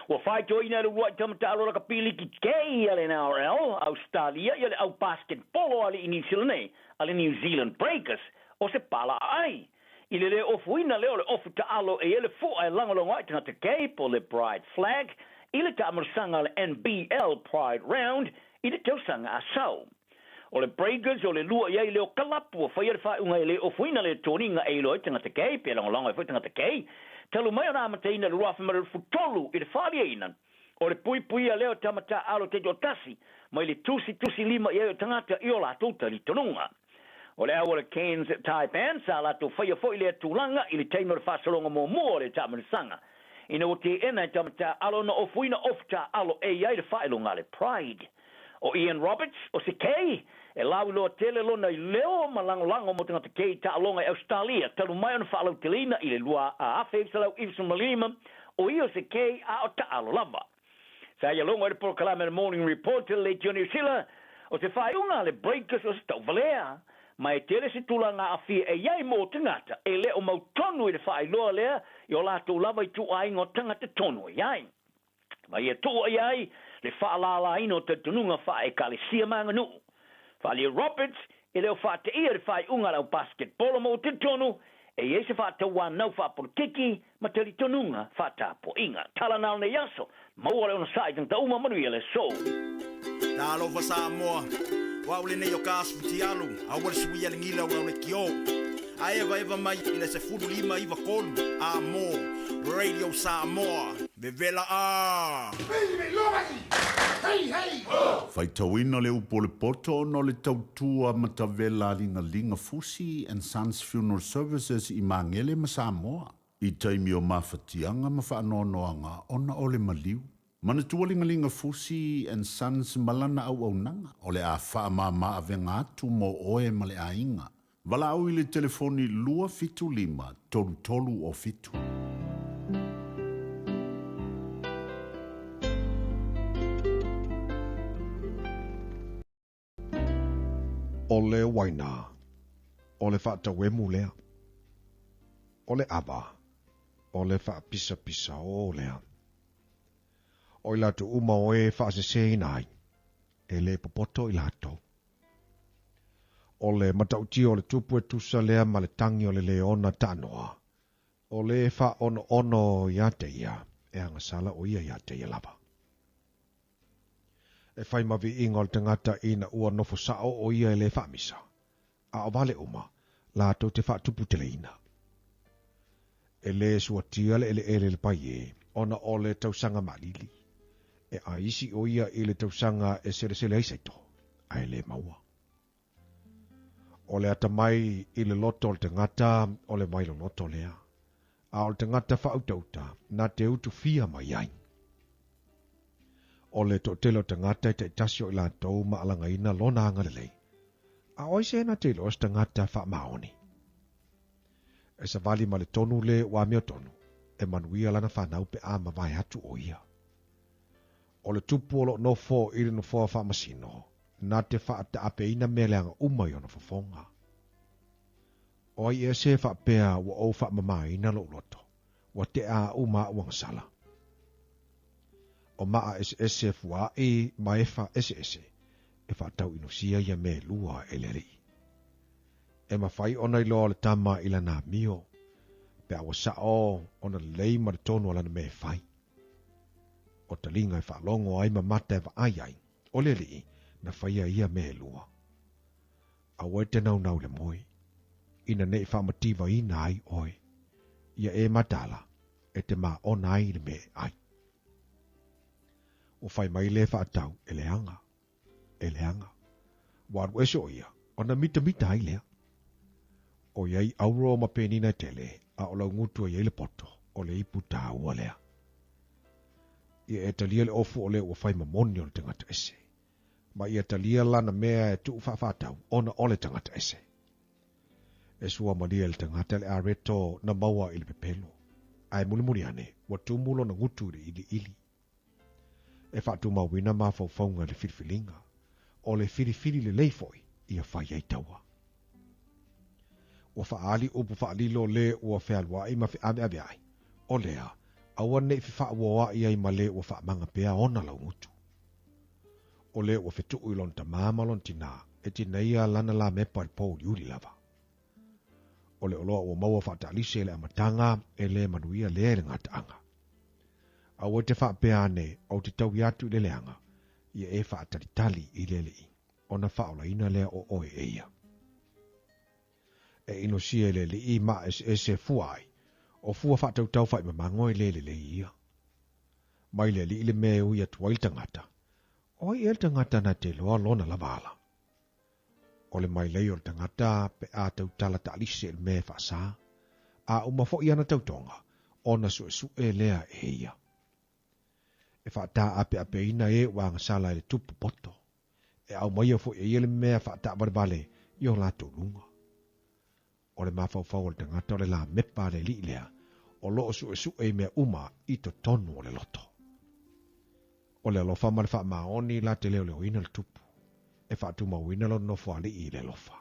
Ua faitoina e le uluai tama taalo lakapi liki kei a le NRL a Ausetalia ia le au basketball a alii Niu Sila nei a le New Zealand Breakers o se palaaai i le le ofuina lea o le ofu taalo e i ai le fua e lagolago ai tagata kei po le Pride Flag i le taamalosaga a le NBL Pride Round i le tausaga asau. O le Breakers o le lua i ai lea o kalapu ua faia le faaiuga e le ofoina le toniga e iloa ai tagata gay pe lagolago ai foi tagata gay talu mai ona amataina i le 2023 i le faaliaina o le puipuia lea o tama taaalo taitoatasi mai le tusitusilima i ai o tagata i o latou talitonuga. O le au o le Cairns Taipan sa latou faia foi lea tulaga i le taimi o le faasologa muamua o le taamanosaga ina ua teena e tama taaalo ona ofoina ofu taaalo e i ai le faailoga a le Pride. O Ian Roberts, o se kei, e lauiloa tele lona i leo ma lagolago mo tagata kei taaloga i Ausetalia talu mai ona faalauteleina i le 1995, o ia o se kei a o taalo lava. Sa ia logo ai le polokalame a le Morning Report i le Leitio Niu Sila, o se faaiuga a le Breakers o se tauvalea, ma e tele se tulaga aafia e i ai mo tagata e le o mautonu i le faailoa lea i o latou lava ituaiga o tagata tonu e i ai. Ma ia tuu i ai le faalalaina o talitonuga faa-Ekalesia ma aganuu. Faaalia Roberts, e le o faateia le faaiuga a le au basketball ma ua talitonu e i ai se faatauanau faapolokiki ma talitonuga faatapuaiga. Tala na o lenei aso, maua le onosai tagata uma, manuia le aso. Talofa Samoa, o au lenei o ka asu fitialu, aua le suia le gila o le kio. A evaeva mai i le 15 93 a mo Radio Samoa. Vevela a! Faitauina le upu o le poto ona o le tautua matavela a Ligaliga Fusi and Sons Funeral Services i Magele ma Samoa i taimi o mafatiaga ma faanoanoaga ona o le maliu. Manatua Ligaliga Fusi and Sons ma lana auaunaga o le a faamama avega atu mo oe ma le aiga. Valaau i le telefoni 275 33 o 7. O le uaina, o le faatauemu lea. O le ava, o le faapisapisaō lea. O i latou uma o e faaseseina ai, e le popoto i latou. O le matautia o le tupu e tusa lea ma le tagi o le leona taanoa, o le faaonoono ia te ia, e agasala ʻo ia iā te ia lava. E fai ma viiga o le tagata ina ua nofo saʻo ʻo ia e le faamisa, a o wale uma, latou te faatuputeleina. E lē suatia le eleele i le paie, ona o le tausaga maalili. E ʻai isi ʻo ia i le tausaga e selesele ai saito, ae le maua. O le atamai i le loto o le tagata, o le vailoloto lea. A o le tagata faautauta, na te utufia mai ai. O le toatele o tagata e taitasi o i latou ma alagaina lona agalelei. A o ai se na te iloa se tagata faamaoni? E savali ma le tonu le ua amiotonu, e manuia lana fanau pe a mavae atu ʻo ia. O le tupu o loo nofo i le nofoa faamasino, na te faataapeina mea leaga uma i ona fofoga. O ai ea se faapea ua ou faamamaina lou loto, ua tea aʻu ma aʻu agasala. O maa eseese fuaaʻi ma efa eseese e faatauinosia ia mea e lua e le Alii. E mafai ona iloa o le tama i lana amio, pe a ua saʻo ona lelei ma le tonu o lana mea e fai. O taliga e faalogo ai ma mata e vaai ai, o le Alii na faia ia mea e lua. Aua e te naunau i le moe, ina nei faamativaina ai oe, ia e mataala e te maona ai le mea e ai. Ua fai mai le faatau e leaga, e leaga. Ua alu ese ʻo ia, ona mitamita ai lea. ʻOiai auro ma penina e tele, a o lau gutu e iai le poto, o le ipu tāua lea. Ia e talia le ofu o le ua fai mamoni o le tagata ese. Ma ia talia lana mea e tuu faafaatau ona o le tagata ese. E sua malie le tagata le areto na maua i le pepelo. Ae mulimuli ane, ua tumu lona gutu i le iliili. E faatumauina mafaufauga i le filifiliga, o le filifili lelei foi ia fai ai taua. Ua faaali upu faalilo le ua fealuai ma feaveaveai, o lea, aua ne i fefaauoai ai ma le ua faamaga pea ona laugutu. O le ua fetuu i lona tamā ma lona tinā, e tineia lana lamepa i le pouliuli lava. O le oloa ua maua faataalise i le amataga, e le manuia lea i le gataaga. Aua e te faapea ane, ou te taui atu i le leaga, ia e faatalitali i le Alii, ona faaolaina lea o oe e ia. E inosia e le Alii maa eseese e fua ai, o fua faatautau faimamago e le lelei ia. Mai le Alii le mea e ui atu ai le tagata, o ai ea le tagata na te iloa lona lava ala? O le mailei o le tagata pe a tautala taalise i le mea e faasā, a uma foi ana tautoga, ona suesue lea e ia. E faataapeapeina e ua agasala i le tupu poto, e aumaia foi e ia le mea faataavalevale i o latou luga. O le mafaufau o le tagata o le lamepa a le alii lea, o loo suesue i mea uma i totonu o le loto. O le alofa ma le faamaoni la te leoleoina le tupu, e faatumauina lona nofoalii i le alofa.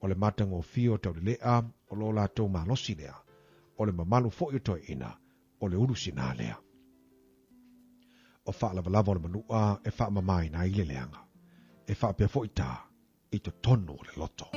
O le matagofie o taulelea o lo latou malosi lea, o le mamalu foi o toeaiina, o le ulu sinā lea. O faalavalava o le manua e faamamaina ai le leaga, e faapea foi tā i totonu o le loto.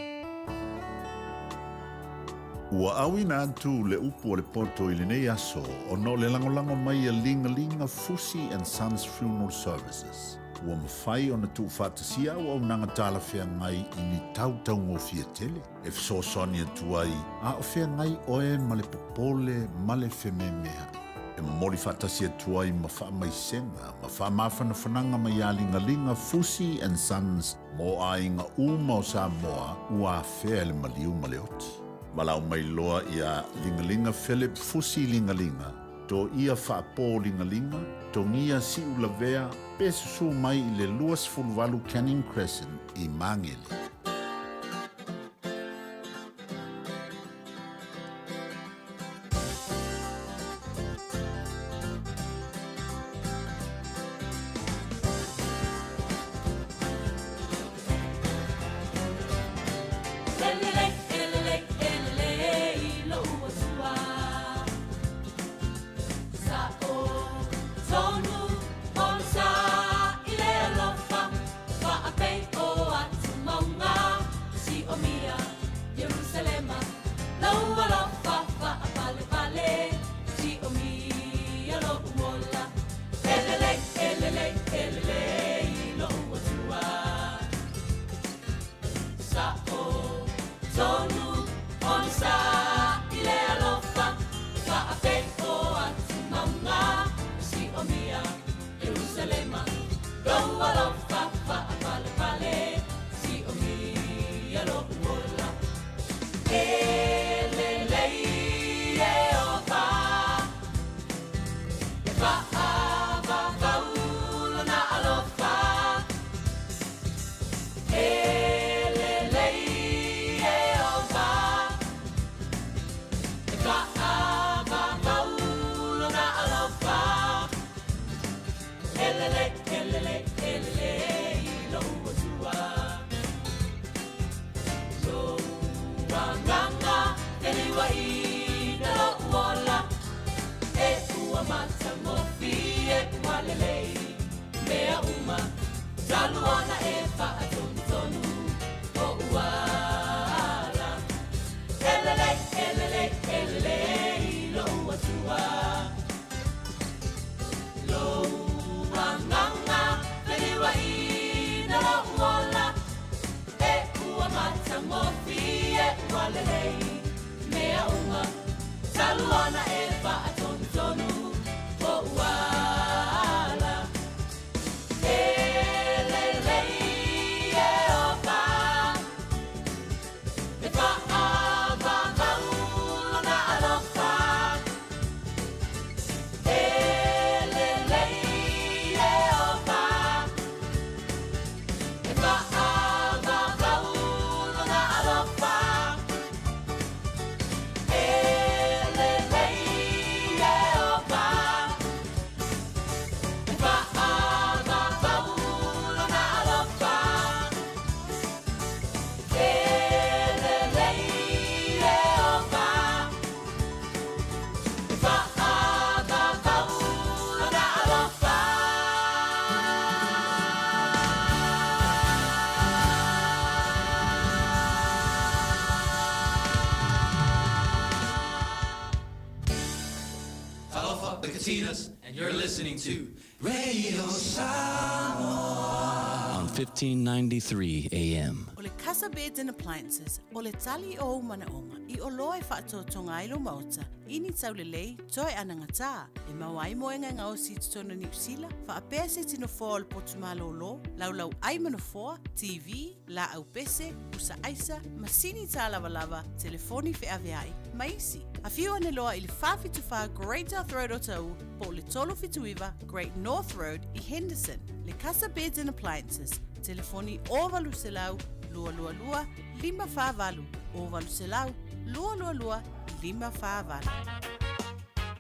Ua auina atu le upu o le poto i lenei aso ona o le lagolago mai a Ligaliga Fusi and Sons Funeral Services. Ua mafai ona tuufaatasia auaunaga talafeagai i ni tau taugofie tele e fesoasoani atu ai a o feagai oe ma le popole ma le fememeai. E momoli faatasi atu ai ma faamaisega ma faamafanafanaga mai ia Ligalinga Fusi and Sons mo aiga uma o Samoa ua afea e le maliu ma le oti. Valaau mai loa ia Ligalinga Philip Fusi Ligalinga, Toia Faapo Ligalinga, Togia Siulavea pe susu mai i le 28 Canning Crescent i Magele. Talofa, the Katinas, and you're listening to Radio Samoa on 1593 AM. O le Casa Beds and Appliances, o le tali o ou manaoga i oloa e faatoatoga ai lou maota i ni taulelei toe anagatā, e maua ai moega e gaosi i totonu o Niu Sila, faapea se tino foa o le potu malōlō, laulau ai ma nofoa, TV, laau pese, pusa aisa, masini tālavalava, telefoni feaveai, ma isi. Afio ane loa i le 474 Great South Road o Tauu po o le 379 Great North Road i Henderson. Le Casa Beds and Appliances, telefoni 0800 222 548, 0800 222 548.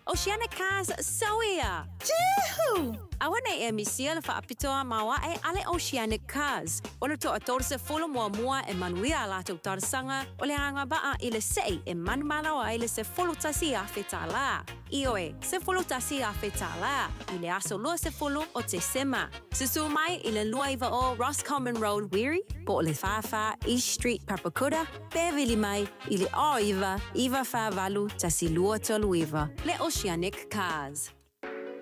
Oceanic Cars Sauia! Jehu! Aua nei e misia le faapitoa maoae a le Oceanic Cars. O le toa 30 muamua e manuia a latou talosaga, o le agavaa i le sei e manumalo ai le $11,000. Ioe, $11,000 i le aso 20 o Tesema. Susu mai i le 290 Roscommon Road, Wiri, po o le 44 East Street, Papakura, pe vili mai i le 09 948 1239. Le Oceanic Cars.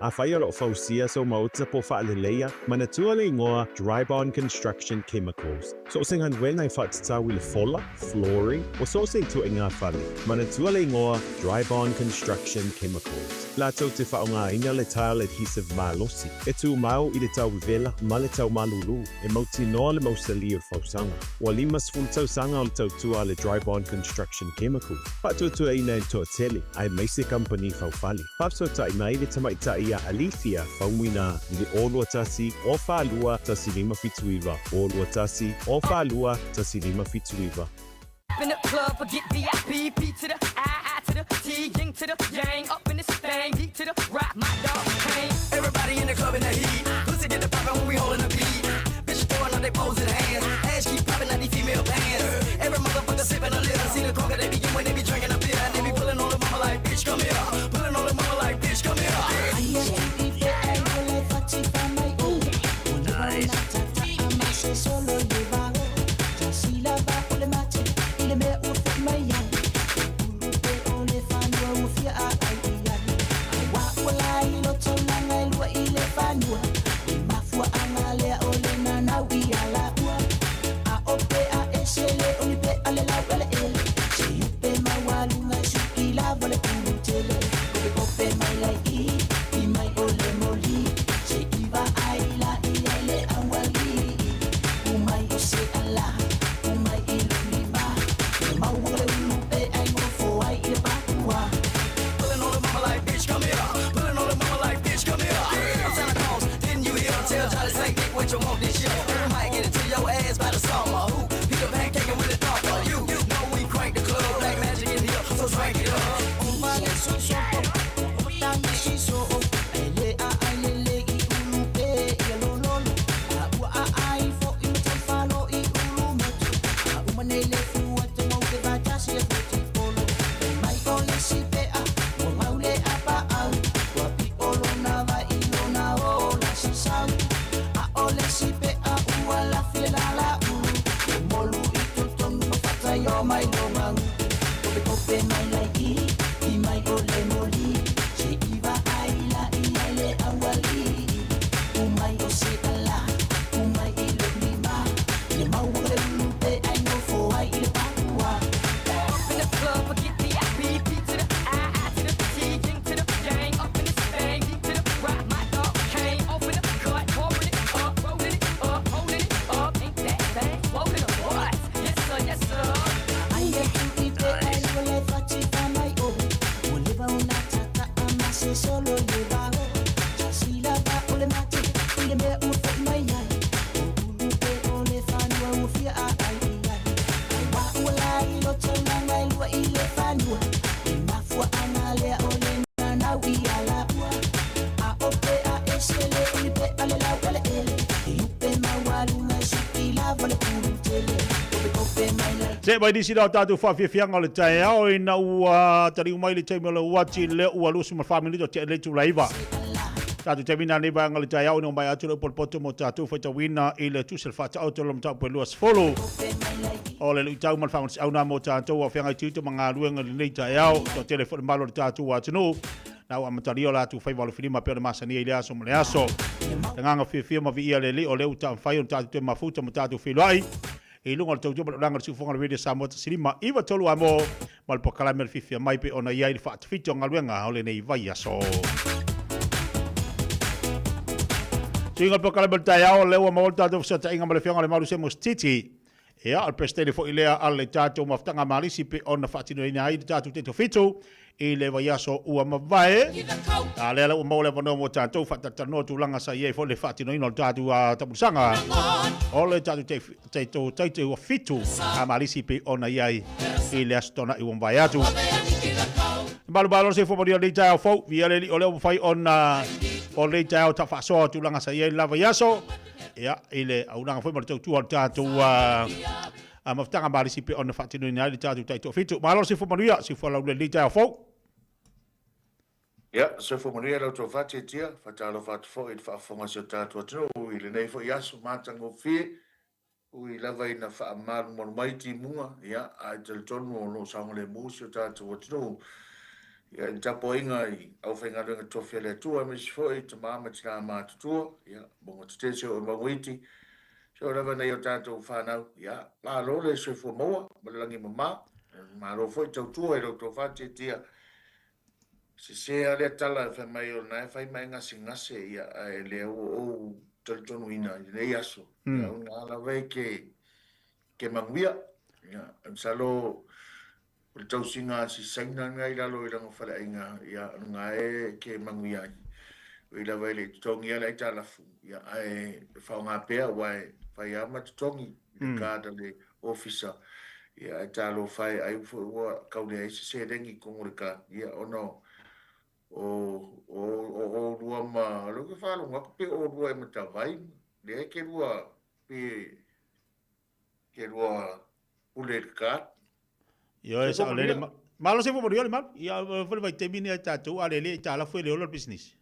Afai o lo o fausia sou maota po o faaleleia, manatua le igoa Drybond Construction Chemicals. So o se galuega e faatatau i le fola, flooring, o so o se ituaiga fale, manatua le igoa Drybond Construction Chemicals. Latou te faaaogaina le tile adhesive malosi, e tumau i le tauivela ma le taumalulu, e mautinoa le mausali o le fausaga. Ua 50 tausaga o le tautua a le Drybond Construction Chemicals, faatuatuaina e le toatele, aemaise kamupani faufale. Faafesootai mai le tamaitai ia Alethea Faumuina i le 0 21 0 42 1579, 0 21 0 42 1579. Up in the club, forget VIP, P to the I, I to the T, yang to the yang, up in this thing, D to the rock, my dog Kane. Everybody in the club in the heat. Pussy get the poppin' when we holdin' the beat. Bitches throwing up their pose and hands. Ass keep poppin' out these female pants. Every motherfucker sippin' a little. See the conga they be gettin' when they be drinking a beer. And they be pullin' on the mama like, bitch, come here. Pullin' on the mama like, bitch, come here. Pullin' on the mama like, bitch, come here. Pullin' on the mama like, bitch, come here. I'm Santa Claus, didn't you hear? Tell Jolly Saint Nick what you want this year. We might get it to your ass by the summer. Who? Peter Pancake and Willie Thumper. You know we crank the club, black magic in here, so drink it up. Up in the club, forget VIP, P to the I, I to the T, yang to the yang, up in this thing, D to the rock, my dog Kane, off in the cut, pouring it up, rolling it up, holding it up, ain't that thing, smoking a what? Yes sir, yes sir. Se mai nisi la o tatou faafiafiaga o le taeao ina ua taliu mai le taimi o le uati lea ua 24 minute o tea le itula iva. Tatou taimi na nei vaega o le taeao ina ua maea atu le upu o le poto mo tatou faitauina i le tusi o le faataoto o le mataupu e 20. O le luitau ma le faamalosiau na mo tatou o feagai tiute ma galuega i lenei taeao. Toatele foi le mamalu o le tatou atunuu na ua amatalia o latou faiva alofilima pei ona masania i lea aso ma le aso. Le agaga fiafia ma viia le Alii o lea ua taumafai ona tatou toe mafuta ma tatou feiloai i luga o le tautua ma le olaga o le siufofoga o le Radio Samoa 1593 amo ma le polokalame o le fiafia mai pei ona i ai le faatafiti o galuega o lenei vaiaso. Suiga o le polokalame o le taeao, lea ua maua le tatou fesootaiga ma le Afioga i le Malu Semo Sititi. Ia, o le Peresetene foi lea a le tatou mafutaga malisi pei ona faatinoina ai le tatou Taitofitu i le vaiaso ua mavae. A lea la ua maua le avanoa mo tatou faatalatalanoa tulaga sa i ai foi le faatinoina o le tatou tapulisaga o le tatou Taitofitu a malisi pei ona i ai i le Aso Toonai ua mavae atu. Malumalo se fua manuia o lenei taeao fou, viia le Alii o lea ua mafai ona o lenei taeao tafaasoa tulaga sa i ai le la vaiaso. Ia, i le auaunaga foi ma le tautua o le tatou mafutaga malisi pei ona faatinoina ai le tatou Taitoafitu. Malo le soifua manuia, soifua laulelei i lenei taeao fou. Ia, soifua manuia lau tofa Tiatia, faatalofa atu foi i le faafofoga a si o tatou atunuu i lenei foi aso matagofie, ui lava ina faamalumalu mai timuga, ia, ae talitonu o lo o saogalemu si o tatou atunuu. Ia, i le tapuaiga i aufaigaluega tofi a le Atua, aemaise foi i tama ma tinā matutua, ia, mauga tetele se oo i mauga iti, se oo lava nai o tatou fanau, ia, malo le soifua maua ma le lagi e mama, malo foi tautua i la outou faatiatia. Sese lava lea tala e fai mai o lena e fai ma e gasegase, ia, ae lea ua ou talitonuina i lenei aso, ia, o lena lava e ke manuia. Ia, masalo o le tausiga a si Saina lena i lalo i lana faleaiga, ia, o lena e ke manuia ai. Ui lava e le i totogia le aitalafu, ia, ae faaaoga pea aua e fai lava ma totogi i le card a le ofisa, ia, ae talofa e, ai foi ua tau leai se seleni i totonu o le card, ia, ona o o oulua ma, o lea ou te faalogo atu pe o oulua ea ma Tavai, lea e te lua, pe Ke lua pule i le card. Ioe, sa o lele ma... Malo se fua le malo. Ia foi le vaitaimi ni ai tatou a lele i talafu e le ola le business.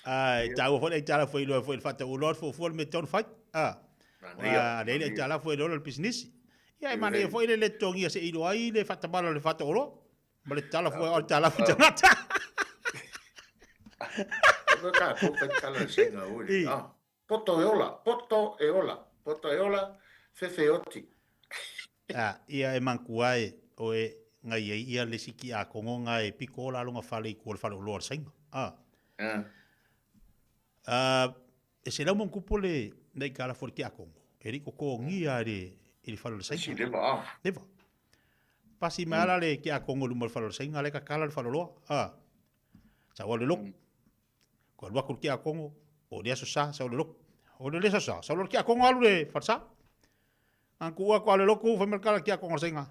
Ai, taua foi le aitalafu e iloa foi le faatauloa le fuafua le mea e tatau ona fai. Ah. A lele aitalafu e le ola le business. Ia e manaia foi le le totogia se i iloa ai le faatamala o le faataoloa. Ma le tala fua o le tala fua tagata. Ko tātou kai tala le senga uri. Ah, poto e ola, poto e ola, poto e ola, fefe e oti. Ah, ia e mankua e o e ngai ai ia le siki a kongo ngai e piko ola alonga fale i kua le fale o loa le sainga. Ah. Ah. Ah, e se lau kupu le nei kala fua le ki a kongo. E riko ko ngia i le, i le fale o le sainga. Si leva, ah. Leva. Pasi mai ala le ki a kongo luma le fale o le sainga, le kakala le fale o loa. Ah. Sa o le loku. Ko alu aku le ki a kongo, o le aso sa, sa o le loku. O le aso sa, sa o le ki a kongo alu le fale sa. Ngan ku ua ko ale loku, fai mai le kala ki a kongo le sainga.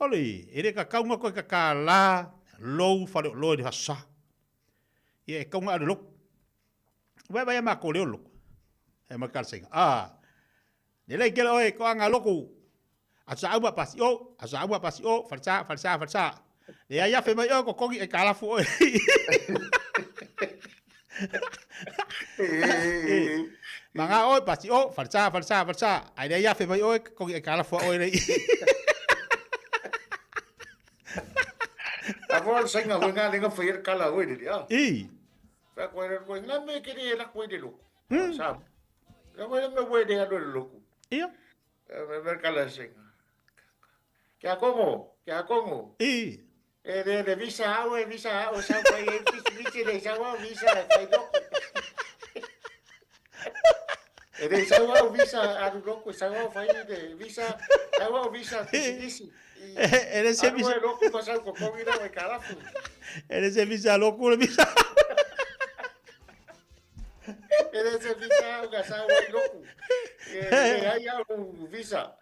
Ole, e le kakaunga koe kakala lou fale o loa i le aso sa. Ia e kaunga ale loku. Wai vai ma ko leo loku. E ma kala sainga. Ah. Lelei kele oe ko anga loku. A sa aua pasi o, a sa aua pasi o, falsa, falsa, falsa. Le ai afe mai oe ko kongi e kalafu oe. Ma ngā oe pasi o, falsa, falsa, falsa. Ai le ai afe mai oe kongi e kalafu oe lei. A fo al sainga hoi ngā lenga whai kala hoi le a. I. Fa koe le koe ngā me kere e lako i le loko. Sa. Nga koe me koe le alu le loku. Ia. Me me kala sainga. Kia kongo, kia kongo. I. E le le visa au e visa au sa fai e visa visa le sa au visa fai loku. E le sa au visa alu loku sa au fai le visa sa au visa tisi tisi. E le se visa. Alu e loku pa sa ko kongi la e kalafu. E le se visa loku le visa. E le se visa au ka sa au ai loku. E e ai au visa.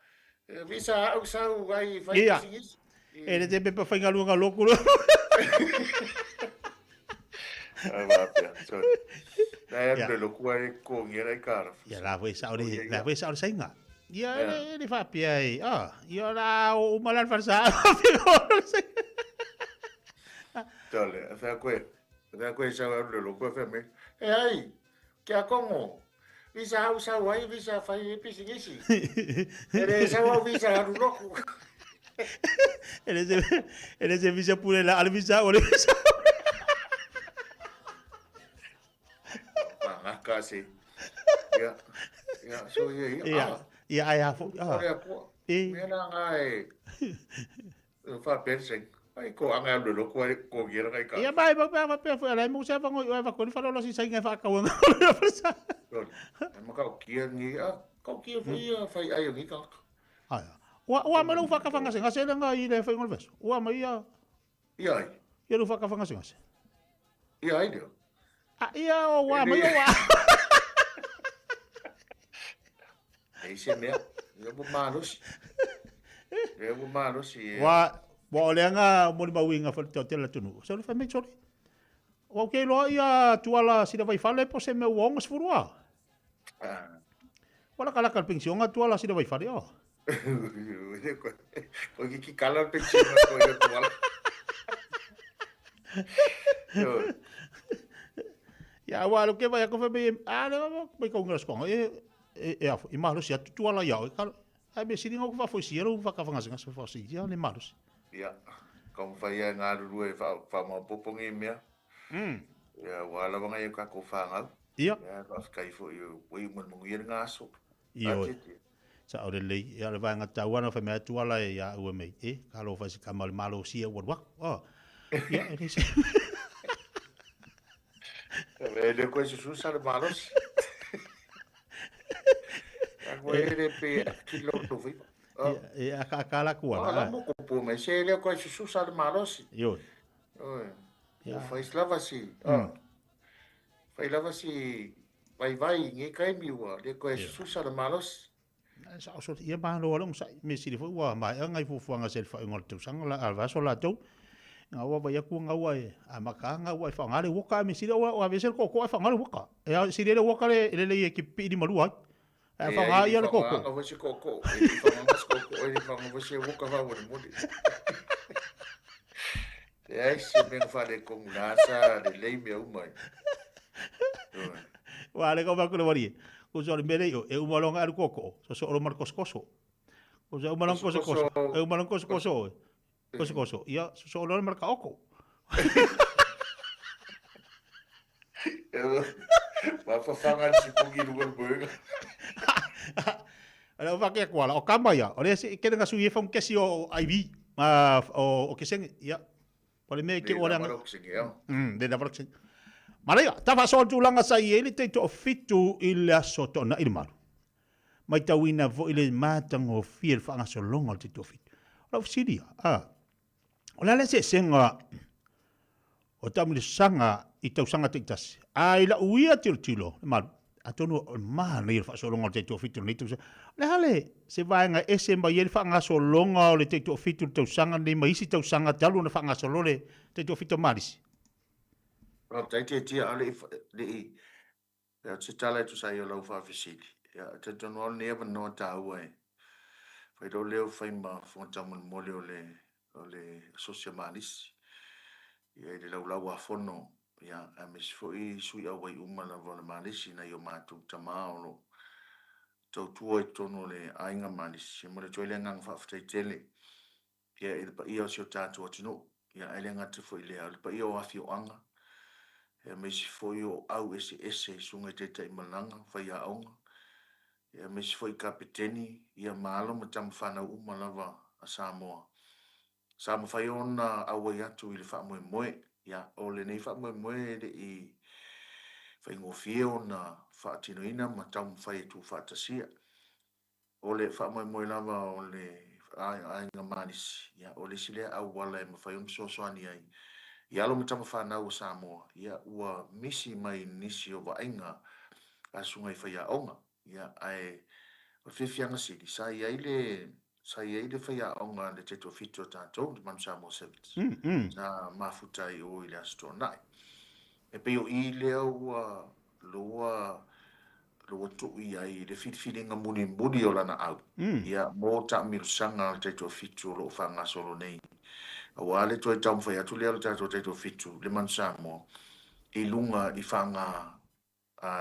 Visa au sa au ai fai Ia. tisi tisi. E le te pepa whaingaluanga loku. Ai wāpea, sorry. Nā e alu le loku ai kongi era i karafu. Ia la foi sa o le, la foi sa o le sainga. Ia e le whapea e, ah, ia la o umala le wharsa. Tole, a whea koe, a whea koe sau alu le loku a whea mai. E ai, kia kongo, visa au sau ai, visa whai e pisingisi. E le sau au visa alu loku. E le se, e le se visa pule la ale visa o le visa. Ngaka se. Ia, ia, so ia, ia. Ia, ia ai a fo. Ah. Ore atua. E. Mea nā ngā e, e whapea se. Ai ko anga alu le loku ai ko gira kai ka. Ia mai ba ba ba fo ala mo sa fango i va ko ni falo lo si sainga fa ka wanga. Ai ma ka kia ni a ka kia fo ia fai ai ngi ka. Ai. Ua ua ma lo fa ka fanga se ngase nga i le fai ngol ves. Ua ma ia. Ia ai. Ia lo fa ka fanga se ngase. Ia ai leo. A ia o ua ma ia ua. Ei se mea. Ia mo malosi. Ia mo malosi. Ua ua o le anga mo le mauinga fa te tele tunu. Se le fa me soli. Ua ke loa ia tuala sila vai fale po se me ua onga sfurua. Ah. Wala kala kala pensionga tuala sila vai fale o. Ko ki ki kala pensionga ko ia tuala. Ia ua lo ke vai ko fa me a le mai ko ngas ko e e e afo i malo sia tuala ia o kala. Ae mea sili ona ou faafoisia lou faatafagasegase faafoisia le malosi. Ia, taumafai lava e galulue e faamaopoopo nei mea. Ia, aua lava nai a tatou fanau. Ia. Ia, faafetai foi ua iu ma le manuia lena aso. Ioe. Sao lelei. Ia, o le vaega taua na fai mai atu ala ia au e mei, e, talofa i se tama o le malosi ua alu atu. Oh. Ia, e le se... E le koe sususa le malosi. Koe e le pe kilo to viva. E a ka ka la kua. La mo ko po me se le koe sususa le malosi. Ioe. Ioe. O fai lava si. Fai lava si vaivai i nei taimi ua le toe sususa le malosi. Sa oso ia malo ala onosai. Mea sili foi ua maea ngai fuafuaga se le faaiuga o le tausaga la a le vaiaso latou. Nga ua vai atu nga ua e amata a nga ua e faaaoga le uoka ae mea sili ua aveese le tootoo ae faaaoga le uoka. E a sili ai le uoka le lelei e pipii limalua ai. Ae faaaoga ia le tootoo. E le i faaaogaina foi se tootoo, e le i faaaogaina se tootoo, e le i faaaogaina foi se uoka faamolemole. Leai se mea na faaletonu la sa lelei mea uma ai. Ua le kau le warie. Ko so le mele o e uma longa alu koko. So so lo mar koskoso. Ko so uma longa koskoso. E uma longa koskoso. Koskoso. Ia so so lo mar ka oko. Mafafanga le sipugi i luga o le moega. O le whake aku ala, o kama ia, o le se kere nga sui e whangu kesi o IV, ma o kesenge, ia. O le mea ke o le anga. Le lava kesenge. Maraia, ta whasoa tūlanga sa i e le te to fitu i le aso to na i le malu. Mai tauina fo i le mātangofie le whangasologa o le te to fitu. O lau fesili ia, a, o le a le eseesega o taamilosaga i tausaga taitasi, a i lau ia tilotilo, le malu, atonu o le manaia o le faasologa o le taitoafitu i lenei tausaga. O le a le se vaega e ese mai ai le faagasologa o le taitoafitu i le tausaga lenei ma isi tausaga talu ona faagasolo le taitoafitu a Malisi? Faafetai Tiatia, a o le i Ia, se tala e tusa ai o lau faafesili. Ia, e talitonu lava o lenei avanoa taua e fai lou leo fai ma fofoga taumolimoli o le, o le Asosi a Malisi. Ia, i le laulau a fono, ia, aemaise foi sui auai uma lava o le Malisi, nai o matou tama o lo o tautua i totonu o le aiga Malisi. E momoli atu ai le agaga faafetai tele ia, i le paia o si o tatou atunuu, ia, ae le gata foi i lea, o le paia o afioaga, aemaise foi o au eseese i susuga i taitaimalaga, faiaoga, aemaise foi kapeteni, ia, ma alo ma tama fanau uma lava a Samoa. Sa mafai ona auai atu i le faamoemoe, ia, o lenei faamoemoe e le i faigofie ona faatinoina ma taumafai e tuufaatasia. O le faamoemoe lava o le Aiga Malisi, ia, o le isi lea auala e mafai ona fesoasoani ai i alo ma tama fanau o Samoa, ia, ua misi mai nisi o vaaiga a susuga i faiaoga, ia, ae o le fiafiaga sili, sa i ai le, sa i ai le faiaoga a le Taitoafitu a tatou, le Manu Samoa Sevens, sa mafuta ai i o i le Aso Toonai. E pei o i lea ua lua lua tuu i ai le filifiliga mulimuli o lana au, ia, mo taamilosaga a le Taitoafitu o lo o faagasolo nei. Aua le toe taumafai atu lea o le tatou Taitoafitu, le Manu Samoa, i luga i faaga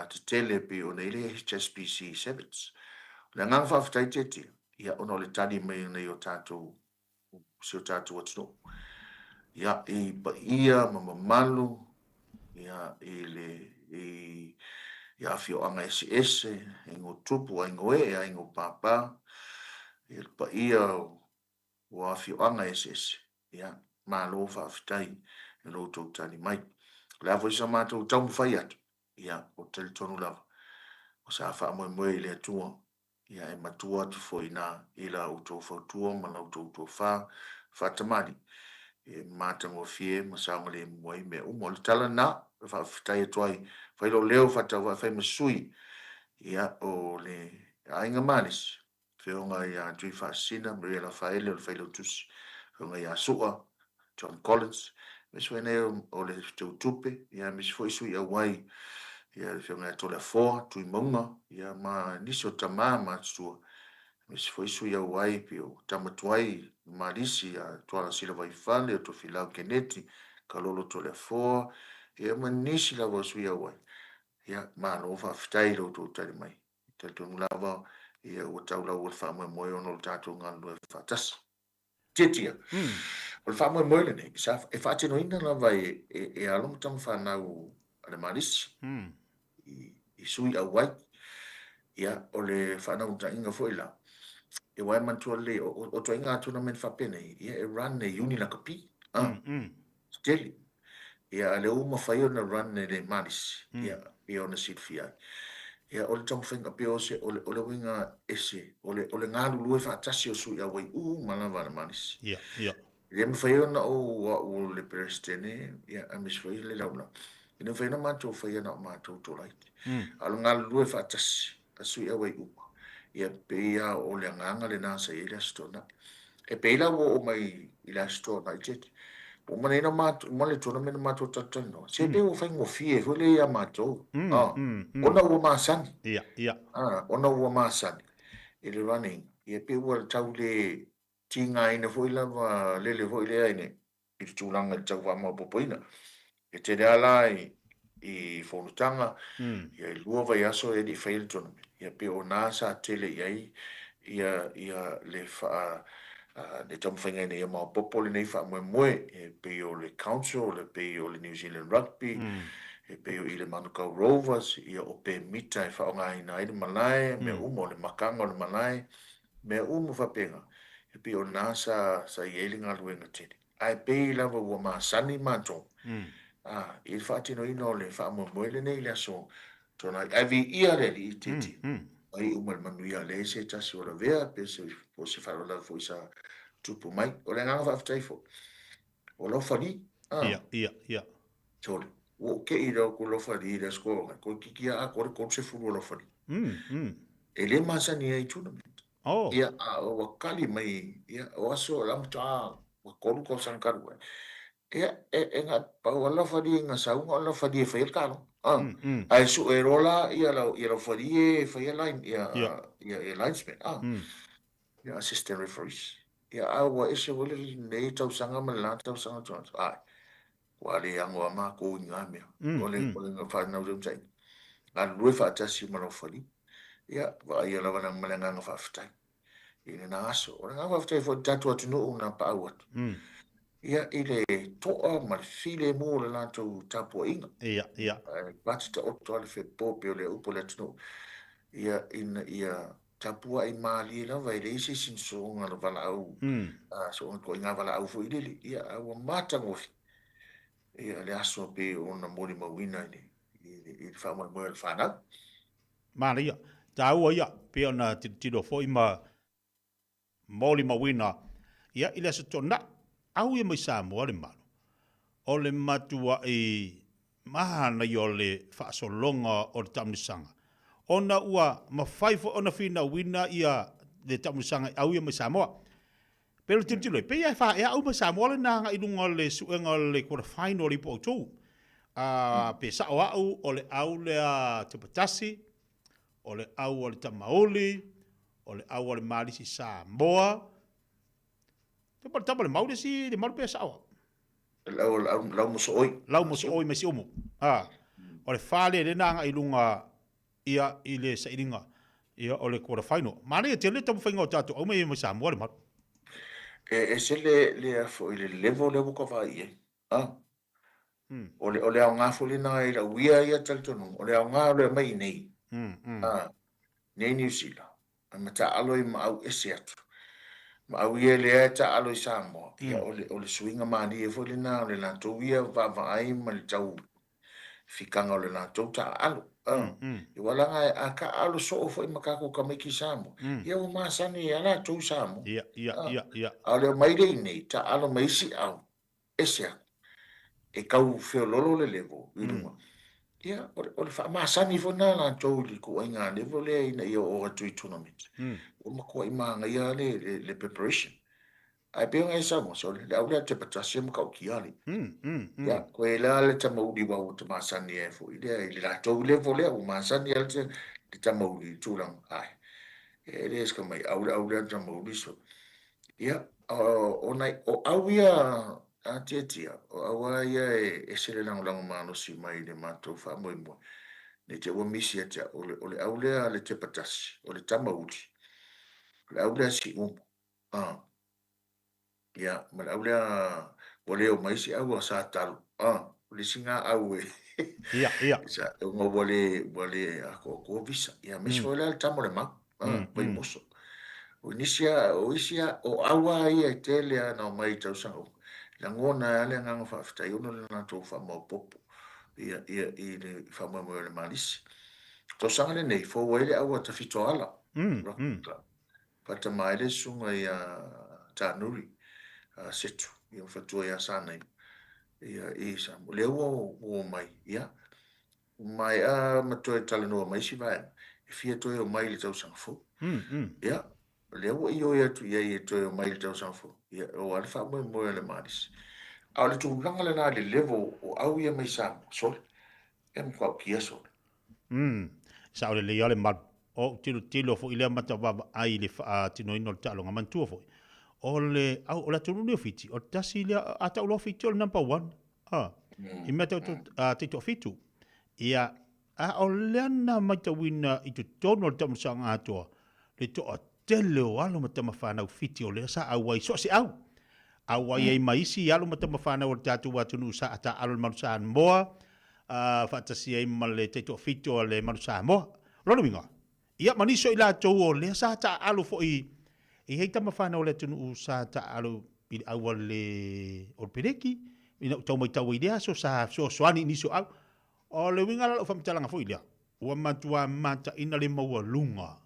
tetele e pei ona i le HSBC Sevens. O le agaga faafetai Tietie, ia, ona o le tali mai o nai o tatou si o tatou atunuu. Ia, i paia ma mamalu, ia, i le, i, i afioaga eseese, aiga o tupu, aiga o ee, aiga o pāpā, ia, le paia o, o afioaga eseese. Ia, malo faafetai i lo outou tali mai. O le a foi sa matou taumafai atu, ia, ou te talitonu lava, o sa faamoemoe i le Atua Ia, e matua atu foi ina i la outou fautua ma la outou tofa faatamalii, e matagofie ma saogalemu ai mea uma. O le tala lena e faafetai atu ai, fai lou leo faatauvaa fai ma sui, ia, o le Aiga Malisi, Afioga ia Tuifaasisina Maria Lafaele o le Failautusi, Afioga ia Sua John Collins, aemaise foi nei o le Teutupe, ia aemaise foi sui auai, ia le Afioga ia Toleafoa, Tuimauga, ia ma nisi o tama matutua, aemaise foi sui auai pei o tama tuai, Malisi, ia Tuala Sila Vaifale, o Tofilau Keneti, Kalolo Toleafoa, ia ma nisi lava o sui auai. Ia, malo faafetai i lo outou tali mai. E talitonu lava, Ia, ua tau laua le faamoemoe ona o le tatou galulue faatasi. Tiatia. O le faamoemoe lenei, sa, e faatinoina lava e, e, e alo ma tama fanau a le Malisi, i, i sui auai. Ia, o le faanauntaiga foi la, e wae manatua lelei, o, o, o toaiga tournament faapenei, ia e run e Uni Lakapi, ah, tele. Ia, a lea ua mafai ona run e le Malisi, ia, pei ona silafia ai. Ia, o le taumafaiga pei o se, o le, o le uiga ese, o le, o le galulue faatasi o sui auai uma lava a le Malisi. Ia, ia. E le mafai ona ou au o le Peresetene, ia, aemaise foi le laulau. E le mafai ona matou faia na o matou tolaiti. A o le galulue faatasi a sui auai uma, ia, pei lava o le agaga lena sa i ai le Aso Toonai. E pei la ua oo mai i le Aso Toonai, Tete, ua uma nei ona matou, uma le tournament na matou talatalanoa, se pei ua faigofie foi lea ia matou, ona ua masani. Ia, ia. Ona ua masani i le running, ia pei ua tau le tigaina foi lava lele foi lea i le i le tulaga i le tau faamaopoopoina. E tele lava la i, i fonotaga, ia e lua vaiaso e le i faia le tournament. Ia pei o na sa tele i ai ia, ia le faa, le taumafaiga ina ia maopoopo lenei faamoemoe, e pei o le Council, e pei o le New Zealand Rugby, e pei o i le Manukau Rovers, ia o pemita e faaaogaina ai le malae, mea uma, o le makaga o le malae, mea uma faapena, e pei o na sa, sa i ai le galuega tele. Ae pei lava ua masani matou, a, i le faatinoina o le faamoemoe lenei i le aso Toonai. Ae viia le Alii Titi, ua iu mai le manuia, leai se tasi o lavea pe se, po o se faalavelave foi sa tupu mai. O le agaga faafetai foi, o lau fali, a. Ia, ia, ia. Sole, ua ou te i lau ko lau fali i le aso Toonai, toeitiiti lava atoa le 30 o lau fali. E le masani ai i tournament. Oh. Ia, a ua kali mai, ia, o aso, o la matua, ua tolu tausaga talu ai. Ia, e, e na, pau a lau falie na sauga o lau falie e faia le taaloga. Ah. Ae sue loa la, ia lau, ia lau falie e faia line, ia, Ia. ia, ia linesman, ah. Ia assistant referees. Ia, a ua ese foi lenei tausaga ma le la tausaga atu atu. Ai, ua le ago a mākou i ngā mea. O le, o le whanau reo taina. Galulue faatasi ma lau falie. Ia, vaaia lava na ma le agaga faafetai i lena aso. O le agaga faafetai foi i le tatou atunuu na paau atu. Ia, i le toa ma le filemu o le latou tapuaiga. Ia, ia. Ae pati taoto lava le fepo pei o le upu a le atunuu. Ia, ina ia tapuai malie lava e leai se isi soona o valaau, soona ituaiga valaau foi lele. Ia, ae ua matagofie ia le aso pei ona molimauina i le, i le faamoemoe o le fanau. Manaia, taua ia, pei ona tilotilo foi ma molimauina ia i le Aso Toonai. Au ia mai Samoa le malu, o le matuai manaia o le faasologa o le taamilosaga, ona ua mafai foi ona finauina ia le taamilosaga i au ia mai Samoa. Pei o le tilotilo ai, pei lava e faaea au mai Samoa lena agai i luga o le suega o le quarter final o le ipu autu. Pe sao au, o le au lea Tupatasi, o le au a le Tamauli, o le au a le Malisi Samoa. Te pa tama le mau le isi le malu pe sao au. Lau, lau, lau mosooi. Lau mosooi mai Siumu. O le fa lea lena agai i luga ia i le sailiga ia o le quarter final. Manaia tele le taumafaiga o tatou auma ia mai Samoa le malu. E ese le, le a foi le level lea ua ka vaai i ai. A. O le, o le aoga foi lena i lau ia ia talitonuga, o le aoga o le aumai i nei. A, nei Niu Sila, a ma taaalo i maau ese atu. Maau ia lea e taaalo i Samoa, ia o le, o le suiga malie foi lena o le latou ia vaavaai ma le tau fikaga o le latou taaalo. Aua leaga a taaalo soo foi ma tatou tamaiti i Samoa, ia ua masani ia latou i Samoa. A o le omai lea i nei, taaalo ma isi au, ese atu, e tau feololo le level i luga. Ia, o le faamasani foi lena a latou i le ituaiga level lea ina ia oo atu i tournament. Ua matuai manaia lava le preparation. Ae pei ona e saunoa, sole, le au lea Tepatasi e matautia alii. Ia, koe la le tamauli aua ua ta masani ai foi lea i le latou level lea, ua masani lava le tamauli i le tulaga. Ae, e le sika mai au le au lea tamauli so. Ia, o nai, o au ia a Tiatia, o au lava ia e ese le lagolago malosi mai i le matou faamoemoe, ne i te i ua misi ia te au, o le au lea a le Tepatasi, o le tamauli. O le au lea Siumu. A. Ia, ma le au lea ua le omai se au a Satalo. A, o le isi ngā au e. Ia, ia. Sa, ona ua le, ua le atoatoa visa. Ia, aemaise foi la le tama o le mau. A, Vaimoso. O nisi a, o isi a, o au a ia e tele a na omai i tausaga uma. Lagona ai a le agaga faafetai ona o le latou faamaopoopo ia, ia, i le faamoemoe o le Malisi. Tausaga lenei, fou ai le au a Tafitoala. Rugby Club. Faatama ai le susuga ia Tanuri Setu, ia ma faletua ia Sanaima, ia i Samoa. Lea ua omai, ia, maea ma toe talanoa ma isi vaega, e fia toe omai i le tausaga fou. Ia, lea ua ioe atu i ai e toe omai i le tausaga fou, ia, aua le faamoemoe o le Malisi. A o le tulaga lena i le level o au ia mai Samoa, sole, e matautia sole. Umm, sao lelei lava le malu. O ou tilotilo foi lea mata vaavaai i le faatinoina o le taaloga, manatua foi, o le au, o le atunuu lenei o Fiti, o le tasi lea, a tau loa Fiti o le number one, a, i mea tau taitoafitu. Ia, a o lea na matauina i totonu o le taamilosaga atoa, le toatele o alo ma tama fanau Fiti o lea sa auai so o se au. Auai ai ma isi alo ma tama fanau o le tatou atunuu sa taaalo i le Manu Samoa, faatasi ai ma le taitoafitu a le Manu Samoa. O lona uiga, ia ma nisi o i latou o lea sa taaalo foi, e i ai tama fanau a le atunuu sa taaalo i le au a le o le Peleki, ina ua tau matau ai i lea aso sa fesoasoani i nisi o au. O le uiga la o lau faamatalaga foi lea, ua matua mataina le maualuga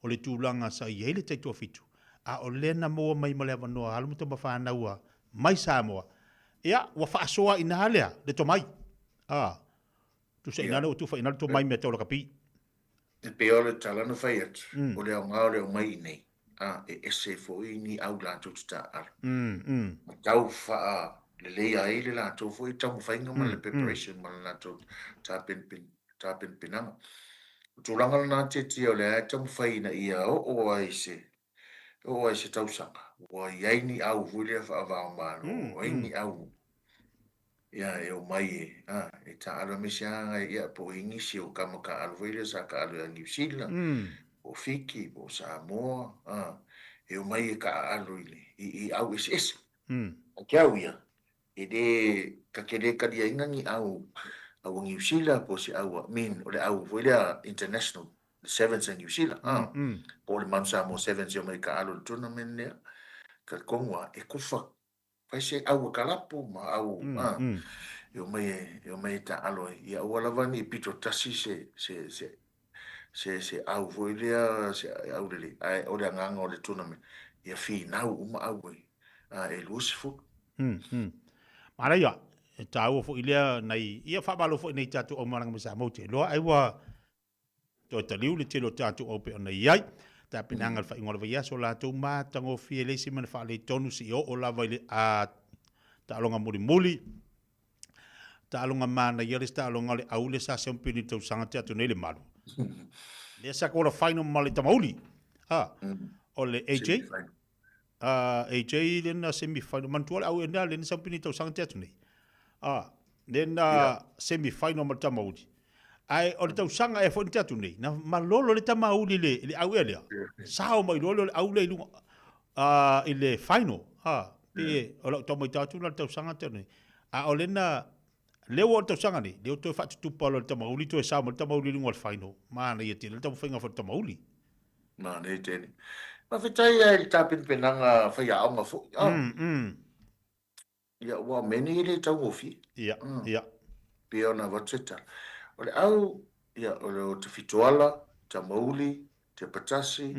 o le tulaga sa i ai le taitoafitu, a o lea na maua mai ma le avanoa a alo ma tama fanau a mai Samoa, ia, ua faasoa i ina lea le tomai. A, tusa i ina lea ua tufa i ina le tomai mea tau lakapi. E pei o le tala na fai atu, o le aoga o le omai i inei, a, e ese foi ni au latou te taaalo. Ma tau faaleleia ai le latou foi taumafaiga ma le preparation ma le latou tapenapenaga. O tulaga lena Tietie o lea e taumafai ina ia oo ai se oo ai se tausaga ua i ai ni au foi lea faava-o-Malo, ua i ai ni au ia e omai e, a, e taaalo aemaise lava ia po o i ai nisi o tama taaalo foi lea sa taaalo ia Niu Sila, po o Fiti, po o Samoa, a, e omai e taaalo i le, i, i au eseese. A te au ia, e le, ta te le taliaina ni au, au a Niu Sila po o se au a, mean, o le au foi lea international, le Sevens a Niu Sila, a, po o le Manu Samoa Sevens e omai e taaalo i le tournament lea, talitonu lava, e kufa Fai se au a kalapu ma au a e omai e, e omai e taalo ai. Ia aua lava ne i pito tasi se, se, se, se, se au foi lea, se au lelei, ae o le agaga o le tournament, ia finau uma au e, a, e 20. Manaia, e tāua foi lea nai, ia faamalo foi nei tatou aumalaga mai Samoa ou te iloa ai ua Toe taliu le tele o tatou au pei ona i ai. Tapenaga le faaiuga o le vaiaso latou matagofie le isi mea na faaletonu seia oo lava i le a taaloga mulimuli. Taaloga manaia le isi taaloga o le au lea sa siamupini i le tausaga te atu nei le malu. Lea sa quarter final ma le Tamauli. Ha, o le AJ. AJ lea na semi final manatua le au ena lea na siamupini i le tausaga te atu nei. A, lea na semi final ma le Tamauli. Ae o le tausaga ea foi na tea atu nei, na malolo le tamauli i le, i le au ea lea. Sao mai loa lea o le au lea i luga i le final. Ha, pe o lau tau matau atu la le tausaga tea nei. A o le na, lea ua o le tausaga nei, lea ua toe faatutupa loa le tamauli, toe sao mai le tamauli i luga o le final. Manaia tele le taumafaiga foi o le tamauli. Manaia tele. Faafetai lava i le tapenapenaga faiaoga foi. Ia, aua o mea nei e le taugofie. Ia, ia. Pei ona avatu se tala. O le au, ia, o le o Tafitoala, Tamauli, Tepatasi,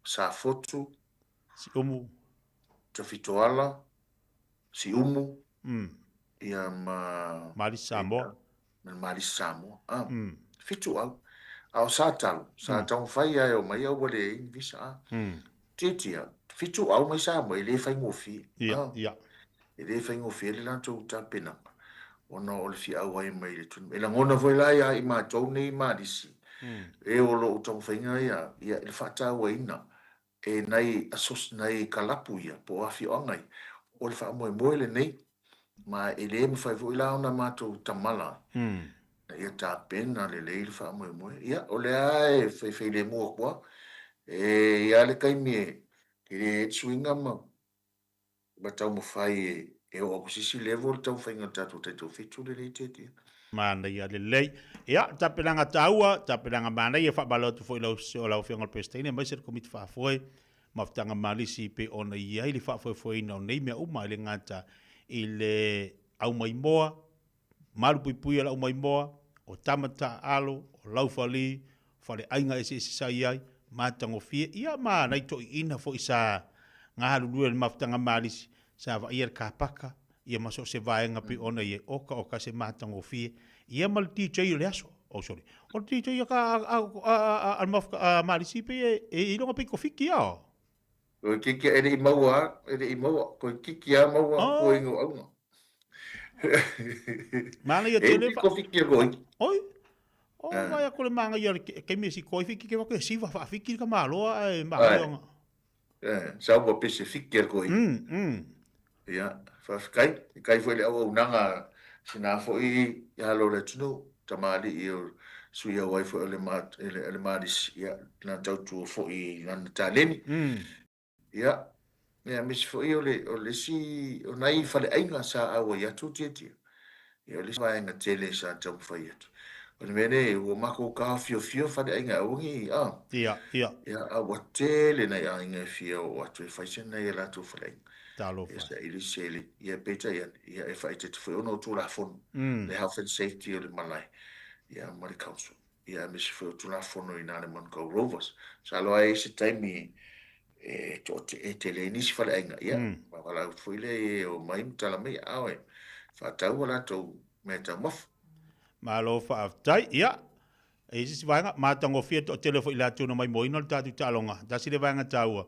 Safotu, Siumu. Tafitoala, Siumu, ia ma... Malisi Samoa. Ma le Malisi Samoa. Ah, 7 au. A o Satalo, sa taumafai lava e omai a ua leai ni visa. Ah. Tiatia, 7 au mai Samoa e le faigofie. Ia, ia. E le faigofie le latou tapenaga ona o le fia auai mai i le tournament. E lagona foi la ia i matou nei Malisi, e o lo o taumafaiga ia, ia i le faatauaina e nai asos, nai kalapu ia, po o afioaga ia, o le faamoemoe lenei, ma e le mafai foi la ona matou tamala ina ia tapena lelei le faamoemoe. Ia, o lea lava e faifai lemu atu lava. E i ai le taimi e tele ai le suiga ma ma taumafai e e oo atu i se isi level le taumafaiga o le tatou taitaufitu lenei tietie. Manaia lelei. Ia, tapenaga taua, tapenaga manaia, faamalo atu foi i lau lau Afioga i le Peresetene aemaise le Komiti Faafoe, Mafutaga Malisi pei ona i ai le faafoefoeina o nei mea uma e le gata i le aumaimoa, malupuipuia le aumaimoa, o tama taaalo, o laufali, faleaiga eseese sa i ai, matagofie, ia ma nai toeaiina foi sa galulue i le mafutaga malisi, sa vaaia le kapaka, ia ma so o se vaega pei ona i ai, oka oka se matagofie, ia ma le DJ o le aso. Oh sorry. O le DJ a ka a a a a le mafuta malisi pei e e iloga pei kofiki a. Toeitiiti e le i maua a, e le i maua, toeitiiti a maua oh. koe ngo aunga. Manaia tele. E kofiki a koi. Oi. O oh, vai a kole manga ia ke me si koi fiki ke wako e siva fa fiki ka maloa e maloa. Eh, sa ua pese fiki a koi. Ia, faafetai. E kai foi le auaunaga sina foi i alo le atunuu, tamalii o sui auai foi o le, le, le malisi, ia, na tautua foi i lana taleni. Ia, ia, aemaise foi o le, o le isi, o nai faleaiga sa auai atu tietie. Ia, o le isi vaega tele sa taumafai atu. O le mea nei, ua makou taofiofia faleaiga e aua ne i, a. Ia, ia. Ia, a ua tele nai aiga e fia oo atu e fai se nai a latou faleaiga. Talofa. Ia saili sele, ia peitai ane, ia e faaeteete foi ona o Tulafono, le Health and Safety o le malae, ia ma le Council. Ia aemaise foi o Tulafono i na le Manukau Rovers. Masalo lava e i ai se taimi e toate, e tele ai nisi faleaiga, ia, ma valaau foi lea e omai ma tala mai, a oe, faatau a latou meataumafa. Malo faafetai. Ia, e i ai se isi vaega, matagofie le toatele foi i latou na maimoaina le tatou taaloga. Tasi lea vaega taua,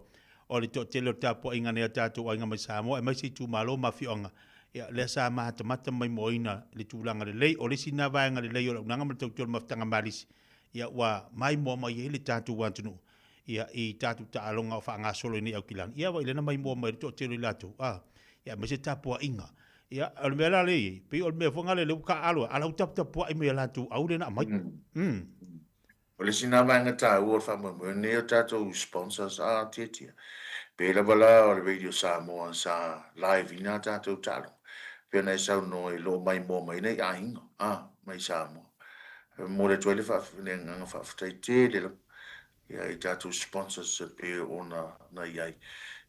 o le toatele o le tapuaiga nei a tatou aiga mai Samoa, aemaise itumalo ma afioaga, ia, lea sa matamata ma maimoaina le tulaga lelei. O le isi lena vaega lelei o le auaunaga ma le tautua o le mafutaga malisi, ia, ua maimoa mai ai le tatou atunuu ia, i tatou taaloga o faagasolo i nei Aukilani. Ia, vaai lea na maimoa mai ai le toatele o i latou, a, ia, aemaise tapuaiga. Ia, o le mea la lea e i ai, pei o le mea foi lea lea ua taaalo ai, a la ua taputapuai mai e latou au lea na aumai. O le isi lena vaega taua o le faamoemoe lenei o tatou sponsors a Tietia. Pei lava la o le Radio Samoa sa live ina a tatou taaloga, pei ona e saunoa i lo o maimoa mai nei aiga a mai Samoa. E momoli atu ai le agaga faafetai tele lava ia i tatou sponsors e pei ona na i ai.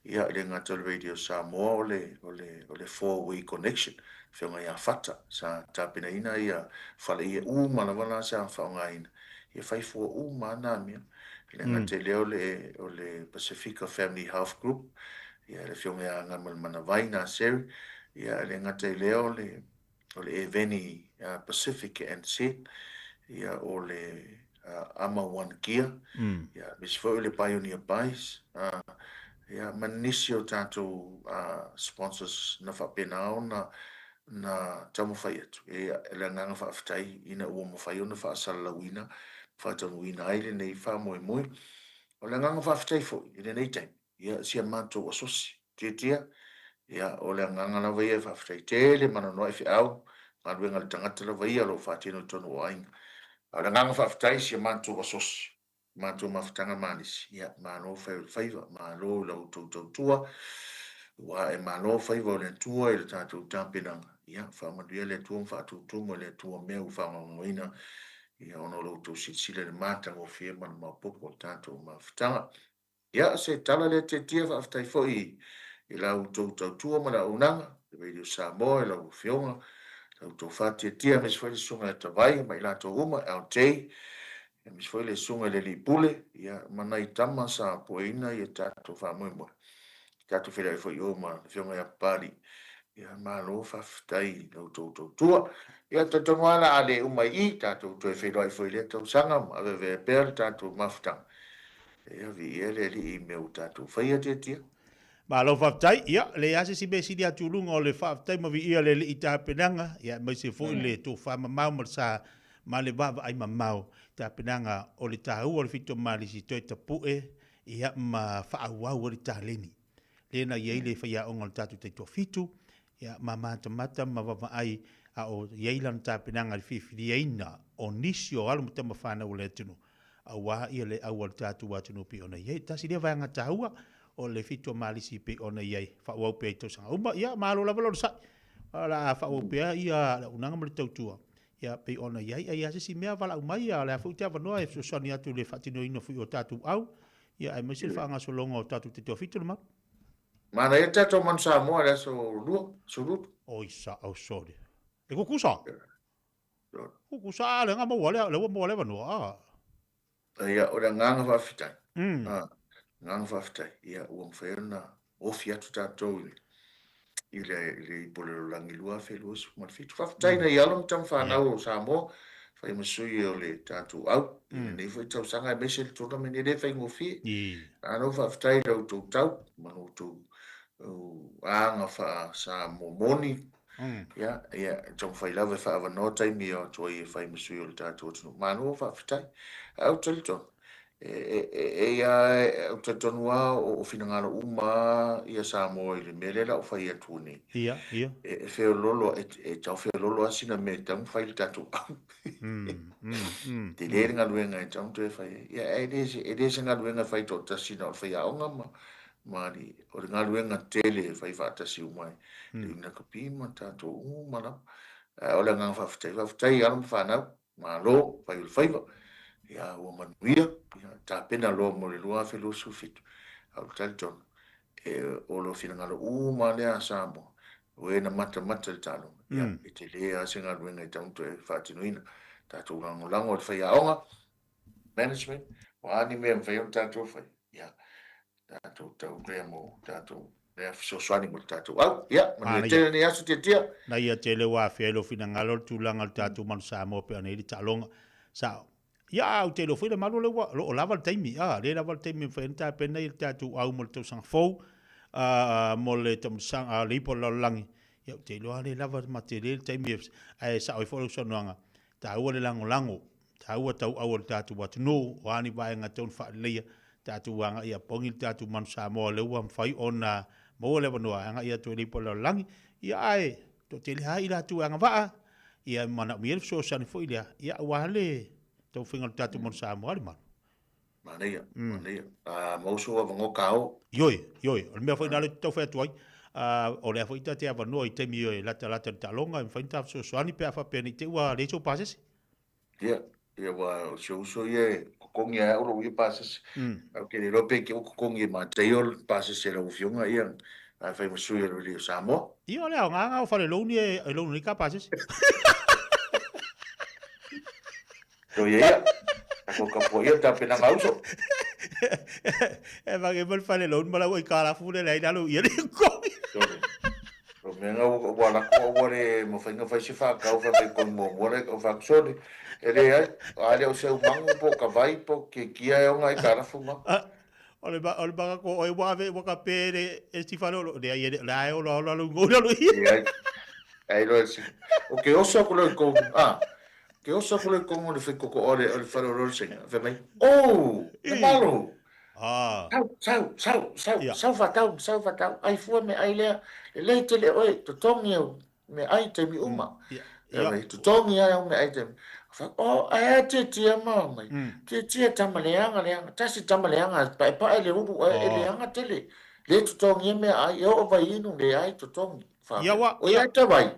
Ia, e le gata o le Radio Samoa, o le, o le, o le Four Way Connection, Afioga ia Fata, sa tapenaina ia fale ia uma lava la sa faaaogaina, ia fai fua uma lava na mea. E le gata i lea o le, o le Pasifika Family Health Group, ia le Afioga ia Agamalemana Naseri, ia e le gata i lea o le, o le Eveni Pacific and Set, ia, o le Ama One Gear, ia, aemaise foi o le Pioneer Buys, ia, ma nisi o tatou sponsors na faapena ona na taumafai atu. E le agaga faafetai ina ua mafai ona faasalalauina, faataunuuina ai lenei faamoemoe. O le agaga faafetai foi i lenei taimi, ia, si a matou asosi, Tiatia, ia, o le agaga lava ia e faafetai tele ma nonoai feau, galuega a le tagata lava ia o lo o faatino i totonu o aiga. A o le agaga faafetai i si a matou asosi, matou mafutaga malisi, ia, malo fai o le faiva, malo i la outou tautua, ua ae malo faiva o le Atua i le tatou tapenaga, ia, faamanuia le Atua ma faatutumu e le Atua mea ua faagaogoina, ia, ona o lo outou silasila i le matagofie ma le maopoopo o le tatou mafutaga. Ia, se tala lea Tiatia, faafetai foi i la outou tautua ma le auaunaga, le Radio Samoa i lau Afioga, la outou faatiatia, aemaise foi le Susuga ia Tavai ma i latou uma, LJ, aemaise foi le Susuga i le Alii Pule, ia, ma nai tama sa pueina ia tatou faamoemoe. Tatou feiloai foi i o ma le Afioga ia Papalii. Ia, malo faafetai i la outou tautua. Ia, talitonu lava o le a le uma i i, tatou toe feiloai foi i lea tausaga ma aveavea pea le tatou mafutaga. Ia, viia le Alii i mea ua tatou faia, Tiatia. Malo faafetai. Ia, leai lava se isi mea e sili atu i luga o le faafetai ma viia le Alii i tapenaga, ia aemaise foi le tofa mamao ma le sa ma le vaavaai mamao i tapenaga o le taua o le Fito Malisi toe tapue ia ma faaauau ai le taleni lea na i ai le faiaoga o le tatou taitoafitu, ia ma matamata ma vaavaai a o i ai lana tapenaga i le filifiliaina o nisi o alo ma tama fanau o le atunuu. Auā ia le au a le tatou atunuu pei ona i ai. Tasi lea vaega taua o le fitu a Malisi pei ona i ai. Faaauau pea i tausaga uma, ia malo lava le onosai. O le a faaauau pea ia le auaunaga ma le tautua, ia pei ona i ai. Ai lava se isi mea valaau mai, a o le a foi ou te avanoa e fesoasoani atu i le faatinoina foi o tatou au, ia aemaise le faagasologa o tatou taitoafitu le malu. Manaia le tatou Manu Samoa i le aso Lua, aso Lulu. Oi sa, oh sorry. E kukusa? Kukusa a le nga maua lea, le ua maua le avanoa a. Ia, o le agaga faafetai. A, agaga faafetai. Ia, ua mafai ona ofi atu tatou i le i le i le Ipu o le Lalolagi 2027. Faafetai nai alo ma tama fanau o Samoa, fai ma sui o le tatou au i lenei foi tausaga aemaise le tournament e le faigofie. Malo faafetai i la outou tau ma lo outou aga faa-Samoa moni. Ia, ia, e taumafai lava e faaavanoa taimi e o atu ai e fai ma sui o le tatou atunuu. Malo faafetai. Ae ou te talitonu, e, e, e, e ia, ou te talitonu lava o finagalo uma lava ia Samoa i le mea lea la ou fai atu nei. Ia, ia. E, e feololo, e, e tau feololo lava sina mea e tatau ona fai i le tatou au. Tele le galuega e tatau ona toe fai ai. Ia, e le se, e le se galuega e fai toatasi na o le faiaoga ma, ma alii. O le galuega tele e fai faatasi uma ai le Unakapi ma tatou uma lava. Ae o le agaga faafetai, faafetai i alo ma fanau, malo fai o le faiva, ia ua manuia, ia tapena loa mo le 2027. Ae ou te talitonu, e, o lo finagalo uma lea a Samoa, o e na matamata i le taaloga, ia, e tele lava se galuega e tatau ona toe faatinoina. Tatou lagolago i le faiaoga, management, o a ni mea e mafai ona tatou fai, ia, tatou tau lea mo tatou lea fesoasoani mo le tatou au. Ia, manuia tele lenei aso Tiatia. Na ia tele ua afea i lou finagalo le tulaga o le tatou Manu Samoa pei ona i ai le taaloga. Sao. Ia, a ou te iloa foi le malu lea ua, o lo o lava le taimi, a, lea e lava le taimi e mafai ai ona tapena le tatou au mo le tausaga fou, a, mo le taamilosaga, a, le ipu o le lalolagi. Ia, ou te iloa lea e lava ma tele le taimi, ae sao ai foi lau saunoaga, taua le lagolago, taua tauau o le tatou atunuu, o a ni vaega e tatau ona faaleleia, tatou agai ia pogi le tatou Manu Samoa lea ua mafai ona maua le avanoa e agai atu ai le ipu o le lalolagi, ia ae toatele lava i latou e agavaa, ia e manaomia le fesoasoani foi lea, ia aua le taumafaiga o le tatou Manu Samoa le malu. Manaia, manaia. A maua sou avanoa ka o. Ioe, ioe. O le mea foi lena lea ou te tau fai atu ai, o lea foi ta te avanoa i taimi e latalata i le taaloga e mafai ona ta fesoasoani pe a faapea ne i te i ua leai sou pasese. Ia, ia aua o si ou uso ia e totogi lava e au lou ia pasese. Ae ou te le iloa pe te i ua totogi e Mataio le pasese a lau Afioga ia ae fai ma sui o le Alii o Samoa. Ia o le aoga lena o fale loan e loan ai ka pasese. Toi ia, tatou tapuaia le tapenaga uso. E mange mai le fale loan ma lau aikalafu le leai lalo ia le komi. O mea nga ua lako au ua le mafai na fai se whakau whai mai koe muamua le o whakusone. E le ai, a le o se umangu po ka vai po ke kia e onga aikalafu ma. O le o le maka ko oe ua ave ua ka pe le e si fale o le ai le ai ola ola lo ngou lo i. Ai. Ai lo si. O ke oso aku lo ko a. Ke oso aku lo ko le fai koko ore o le fale o lo senga. Fai mai. Oh, le malo. Ah. Sau, sau, sau, sau, sau whatau, sau whatau. Ai fua me ai lea. Le lei tele oe, totongi au me ai taimi uma. Ia. Mai, totogi ai au me ai taimi. Fa, oh, ai a tia tia ma mai. Tia tia tama leaga leaga. Tasi tama leaga, paepae le ulu, e leaga tele. Le totogi e mea ai, e oo vai inu le ai totogi. Fa, Ia wa, o ia ta vai.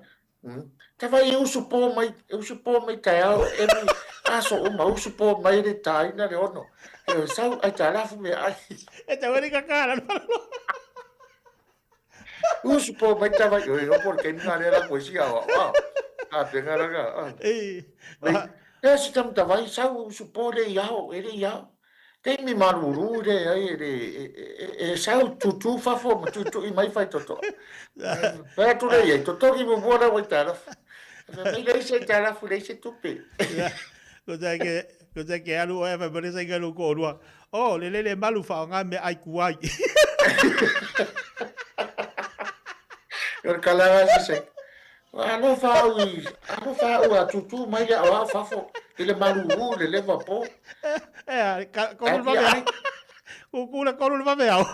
Ta vai e usu po mai, e usu po mai taeao, every aso uma, usu po mai le tāina le ono. E sau ai tā lafu mea ai. E tau eri kakara. Usu po mai ta vai, oi, o por ke nga le la ko si a wa. A pe nga la ga. E. E si tam ta vai sau usu po le i ao, e le i ao. Taimi malulu le ai e le e sau tutu fafo ma tutu i mai fai toto. Pe atu le i toto ki mo la wai tara. Mai le se tara fu le se tupe. Ko te ke ko te ke alu oe fa mare sa ngalu ko rua. Oh, le lele malu fa nga me ai kuai. O le kalaga se se. Alofa au i, alofa au a tutu mai le aoao fafo i le malulu le leva po. E a, ka, kolu le vave au. Kuku le kolu le vave au.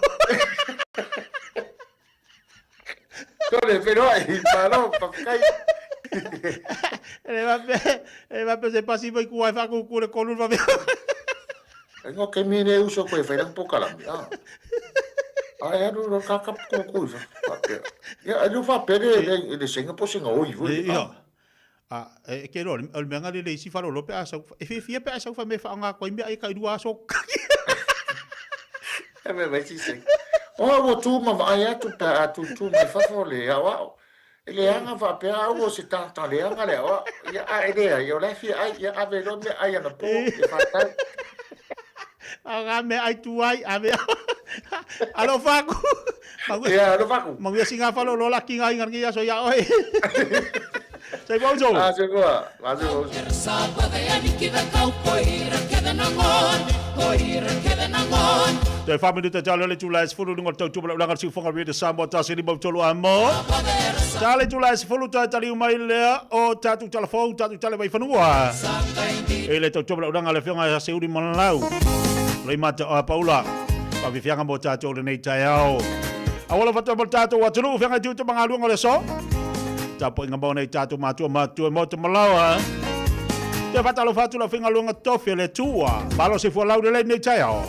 Tole, whenua i, malo, pakai. E le vape, e le vape se pasi mai kuai whakuku le kolu le vave au. Ai ngā taimi e uso koe e whai lana polokalame, a. Ai alu lo ka ka kūkū i whapea. Ia, ai lo whapea le, le, le senga po senga oi foi. Ia. A, e ke loa, o le mea nga le le isi whalolo pe a sau, e whiwhia pe a sau wha me wha ngā koe mea ai kai rua aso. E me mai si senga. O ua tū ma vaai atu pe a tū tū mai fafo le ao ao. E leaga faapea au o se tagata leaga le aoao. Ia, a e leai, o la e fia ai, ia ave loa mea ai anapo, ia faatau. A ngā mea ai tu ai, ave Alofa aku. Ia, alofa aku. Manuia singa whalolo la ki ngā inga ngi aso ia oe. Soifua uso. Ah, soifua. Soifua uso. Toe wha minuta talo le tula e sefulu lunga o le tautua ma ulaga le siufoga Radio Samoa tasi lima tolu a mo. Ta le tula e sefulu toe taliu mai lea o tātou tala fou, tātou tala mai whanua. E le tautua ma ulaga le whionga e Seuli Manalau. Loi mata o Paula. Whawhiwhianga mō tātou lenei taeao. Awala whatua mo tātou atunuu, whianga i tūta mga luanga o le so. Tapo inga mō nei tātou mātua mātua mō te malawa. Te whatalo whatu la whinga luanga tofi le tua. Malo se fua lau le nei taeao.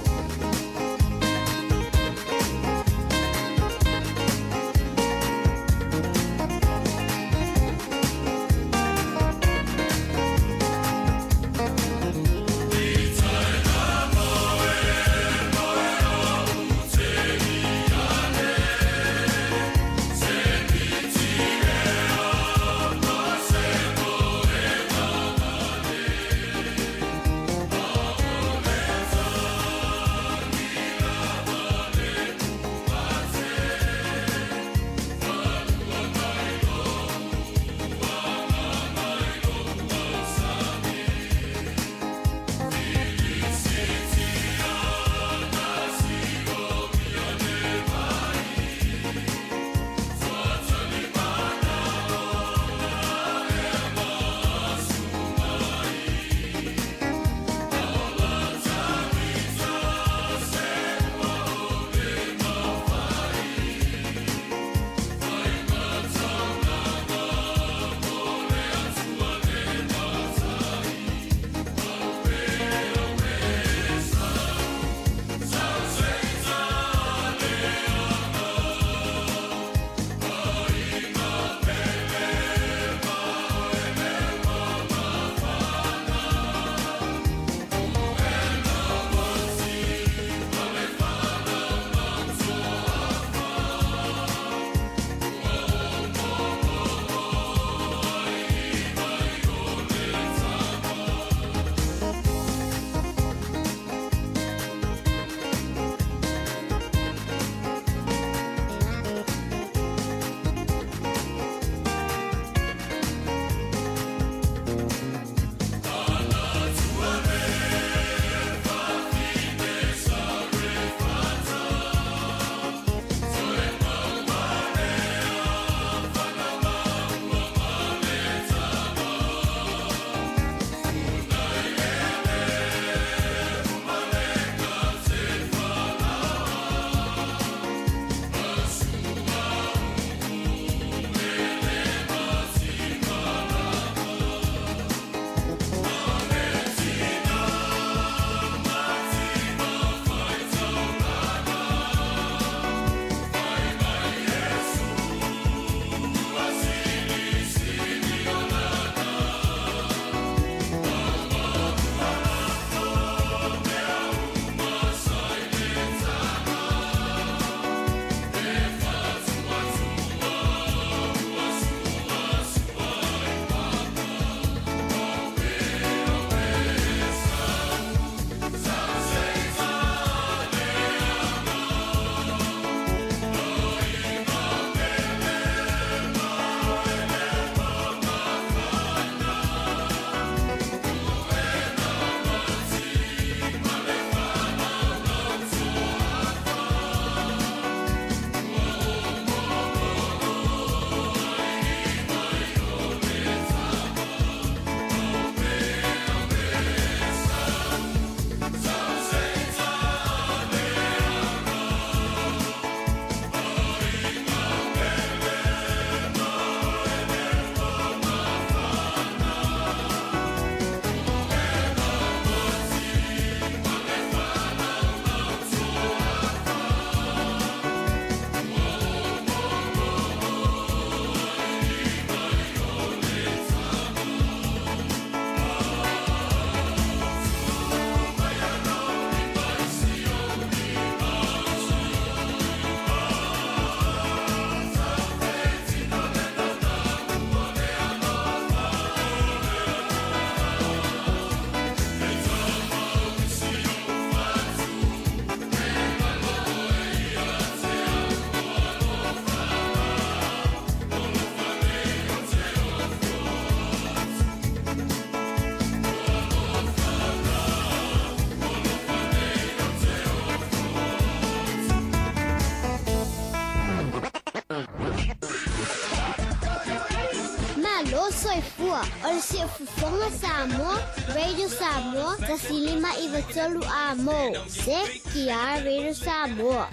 soifua o le Siufofoga Samoa, Radio Samoa, 1593 A-mo, CKR Radio Samoa.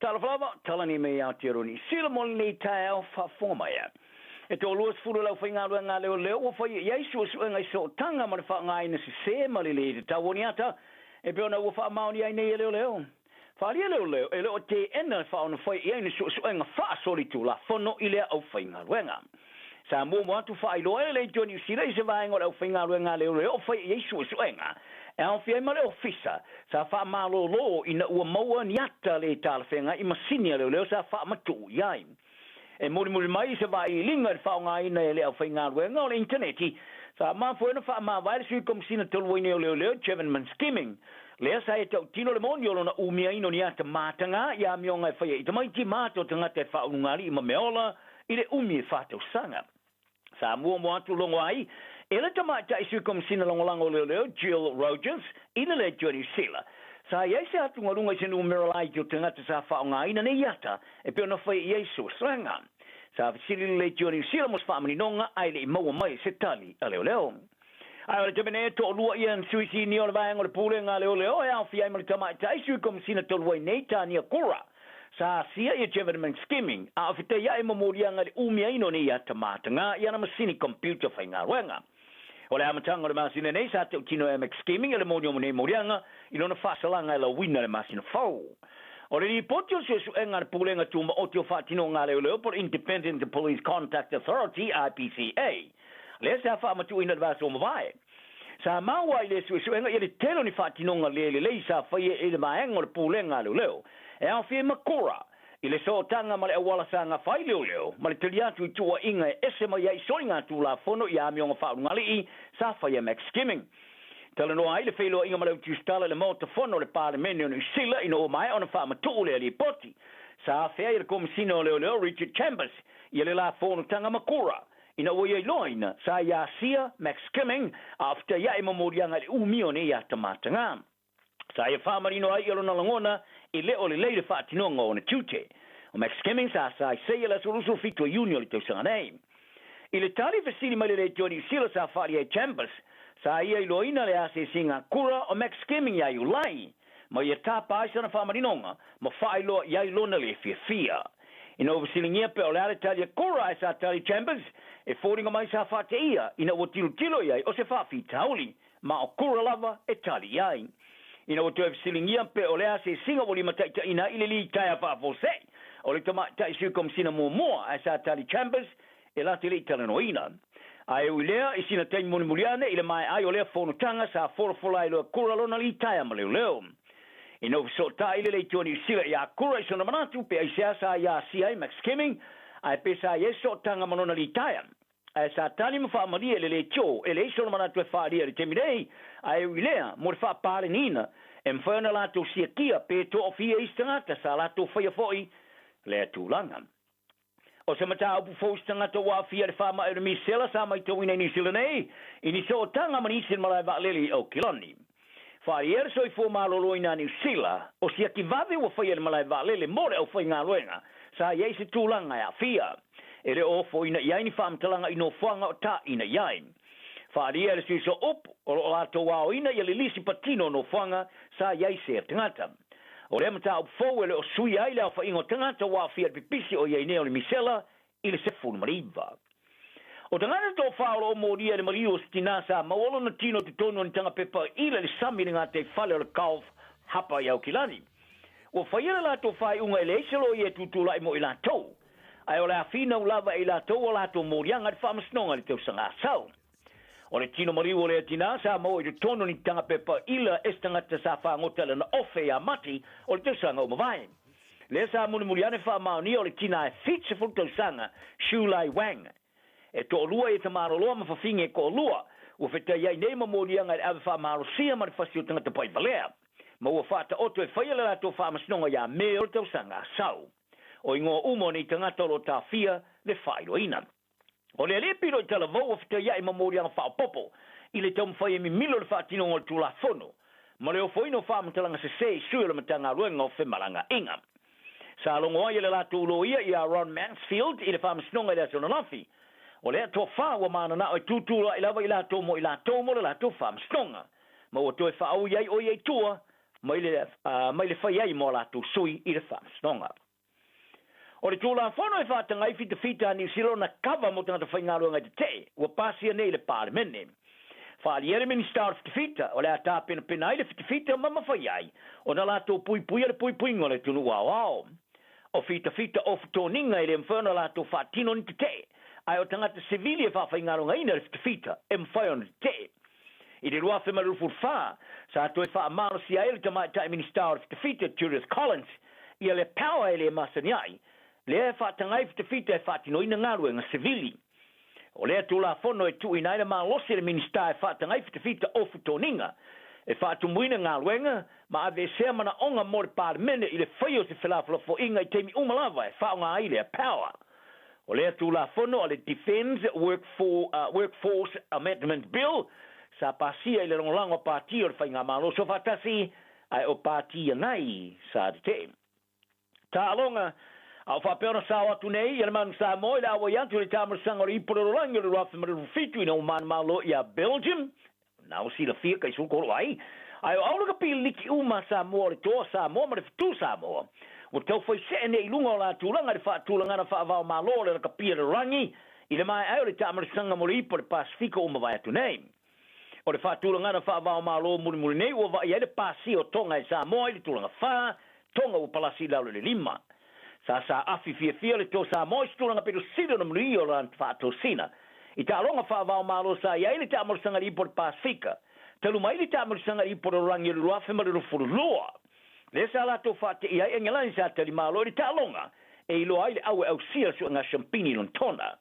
Talofa lava, tala nei mei Aotearoa Niu Sila mo lenei taeao faafofoga mai. E toalua sefulu le aufaigaluega a leoleo ua faia i ai suesuega i sootaga ma le faaaogaina sese ma le lē tatau o ni ata e pei ona ua faamaonia ai nei e leoleo. Faaalia leoleo e le o teena le faaonofai i ai ni suesuega faasolitulafono i lea aufaigaluega. Sa muamua atu faailoa e le Leitio Niu Sila i se vaega o le aufaigaluega a leoleo o faia i ai suesuega e aofia ai ma le ofisa sa faamalolo ina ua maua ni ata lē talafeagai i masini a leoleo sa faamatuu i ai. E mulimuli mai i se vailiiliga i le faaaogaina e le aufaigaluega o le initaneti, sa mafua ai ona faamavae le Sui Komesina talu ai nei o Leoleo, Jevon Manskiming, lea sa ia tautino le moni o lona umiaina o ni ata mataga i amioga e faia i tamaiti ma ata o tagata e faaulugalii ma meaola i le umi e faatausaga. Sa muamua atu logo ai e le tamaitai Sui Komesina Lagolago o Leoleo, Jill Rogers, i le Leitio Niu Sila. Sa i ai se atugaluga i se numera laiti o tagata sa faaaogaina nei ata e pei ona faia i ai suesuega. Sa fesili le Leitio Niu Sila mo se faamaninoga ae le i maua mai se tali a leoleo. Ae o le taimi nei e toalua ia ni sui sinia o le vaega o le Pulega a Leoleo e aofia ai ma le tamaitai Sui Komesina talu ai nei Tania Kura. Sa asia ia Jevenemeng Skimming a o fetaiaʻe ma moliaga i le umiaina o nei ata matagā i ana masini computer faigaluega. O le amataga o le masina nei sa tautino ai a McSkimming e le moni o nei moliaga i lona faasalaga e lauina le masina fou. O le lipoti o le suesuega a le Pulega Tumaoti o Faatinoga a Leoleo po o le Independent Police Conduct Authority, IPCA, lea sa faamatuuina i le vaiaso ua mavae. Sa maua ai i lea suesuega ia le tele o ni faatinoga le lelei sa faia e le vaega o le Pulega a Leoleo e aofia ai ma Kora i le sootaga ma le auala sa gafa ai leoleo ma le tali atu i tuuaiga e ese mai ai soligatulafono i amioga faaulugalii sa faia e Max Skimming. Talanoa ai le feiloaiga ma le Autusitala i le Maota Fono o le Palemene o Niu Sila ina ua maea ona faamatuu lea lipoti. Sa afea ai e le Komesina o Leoleo Richard Chambers ia le la fonotaga ma Kora Ina ua ia iloaina, sa ia asia Max Skimming a o fetaiaʻe ma moliaga i le umi o nei ata matagā. Sa ia faamanino ai ia lona lagona e le o lelei le faatinoga o ona tiute. O Max Skimming sa saisai i le aso 27 o Iuni o le tausaga nei. I le tali fesili mai le Leitio Niu Sila sa faaalia e Chambers, sa ia iloaina le asiasiga kura o Max Skimming iā Iulai, ma ia tapa ai sana faamaninoga ma faailoa i ai lona le fiafia. Ina ua fesiligia pea o le a le tali a Kora ae sa tali Chambers, e foliga mai sa faateia ina ua tilotilo i ai o se faafitauli, ma o Kora lava e tali i ai. Ina ua toe fesiligia pea o le a se siga ua limataitaiina ai i le litaea faafuasei o le tamaitai Sui Komesina muamua ae sa tali Chambers, e la te le i talanoaina. Ae ui lea, i sina taimi mulimuli ane i le maea ai o lea fonotaga sa folafola ai loa Kora lona litaea ma leoleo. Ina ua fesootai le Leitio Niu Sila iā Kura i sona manatu pe aisea sa ia asia ai Max Kemming, ae pe sa i ai sootaga ma lona litaea. Ae sa tali ma faamalie le Leitio e leai sona manatu e faaalia i le taimi nei, ae ui lea, mo le faapaleniina, e mafai ona latou siakia pe toafia isi tagata sa latou faia foi lea tulaga. O se mataupu fou se tagata ua aafia i le faamai o le misela sa maitauina i Niu Sila nei, i ni sootaga ma nisi i le malae vaalele i Aukilani. Faaalia le soifua maloloina a Niu Sila, o siaki vave ua faia i le malae vaalele mo le aufaigaluega sa i ai se tulaga e aafia. E le o ofoina i ai ni faamatalaga i nofoaga o taina i ai. Faaalia e le sui sooupu, o lo o latou aoina ia le lisi patino o nofoaga sa i ai sea tagata. O lea mataupu fou e le o suia ai le aofaiga o tagata ua aafia i le pipisi o i ai nei o le misela i le 19. O tagata toafa o lo o molia i le maliu o se tinā sa maua lona tino i totonu o ni taga pepa ila i le sami i le gataifale o le Gulf Hapa i Aukilani. Ua faia le latou faaiuga e leai se loia e tutulai mo i latou, ae o le a finau lava e i latou o latou moliaga i le faamasinoga i le tausaga asau. O le tino maliu o lea tinā sa maua i totonu o ni taga pepa ila e se tagata sa fagota i lana ofe iā Mati o le tausaga ua mavae. Lea sa mulimuli ane faamaonia o le tinā e 70 tausaga, Xu Lai Wang. E toalua ia tamaloloa ma fafine e toalua ua fetai ai nei ma moliaga i le ave faamalosia ma le fasi o tagata paivalea, ma ua faataoto e faia le latou faamasinoga iā Me o le tausaga asau. O igoa uma o nei tagata o lo o tafia le faailoaina. O le alii pito i talavou ua fetaiaʻi ma moliaga faaopoopo i le taumafai e mimilo le faatinoga o le Tulafono. ma le ofoina o faamatalaga sesē i sui o le Matagaluega o Femalagaaiga. Sa logo ai e le latou loia ia Ron Mansfield i le Faamasinoga i le aso ananafi. O lea toafa ua mananao e tutulai lava i latou mo i latou mo le latou faamasinoga, ma ua toe faaui ai o ia i tua mai le mai le fai ai mo a latou sui i le faamasinoga. O le Tulafono e faataga ai fitafita a Niu Sila ona kava mo tagata faigaluega i tetee, ua pasia nei i le Palemene. Faaalia le Minisita o le Fitafita, o le a tapenapena ai le fitafita ma mafai ai ona latou puipuia le puipuiga o le atunuu aoao. O fitafita ofu toniga e le mafai ona latou faatino ni tetee, ae o tagata sivili e faafaigaluegaina le fitafita e mafai ona tetee. I le 2024, sa toe faamalosia ai e le Tamaitai Minisita o le Fitafita, Judith Collins, ia le power e le masani ai, lea e faataga ai fitafita e faatinoina galuega sivili. O lea Tulafono e tuuina ai le malosi e le Minisita e faataga ai fitafita ofu toniga, e faatumuina galuega ma aveesea manaoga mo le Palemene i le faia o se felafolafoaiga i taimi uma lava e faaaoga ai lea power. O lea Tulafono a le Defence Workforce Amendment Bill sa pasia i le lagolago a Pati o le Faigamalo Soofaatasi, ae o Pati Agai sa tetee. Taaloga, a o faapea ona sao atu nei ia le Manu Samoa i le auai atu i le taamaisaga o le Ipu o le Lalolagi o le 2027 ina ua manumalo ia Belgium, na ua silafia kai sulu kolo ai, ae o au lakapi liki uma Samoa o le Toa Samoa ma le Fetu Samoa, ua taufai see nei i luga o la tulaga i le faatulagana faavao Malo o le lakapi a le lalolagi i le maea ai o le taamaisaga mo le Ipu o le Pasefika ua mavae atu nei. O le faatulagana faavao Malo mulimuli nei ua vaai ai le pasia o Tonga e Samoa i le tulaga fa, Tonga ua palasi i lalo i le lima. Sa saafi fiafia le Toa Samoa i se tulaga pito sili ona manuia o lana faatosina. I taaloga faavao Malo sa i ai le taamaisaga i le Ipu o le Pasefika, talu mai le taamaisaga i le Ipu o le Lalolagi o le 2022. Lea sa latou faateia ai Engelani sa tali malo i le taaloga e iloa ai le au e ausia le suega siampini i Lonetona.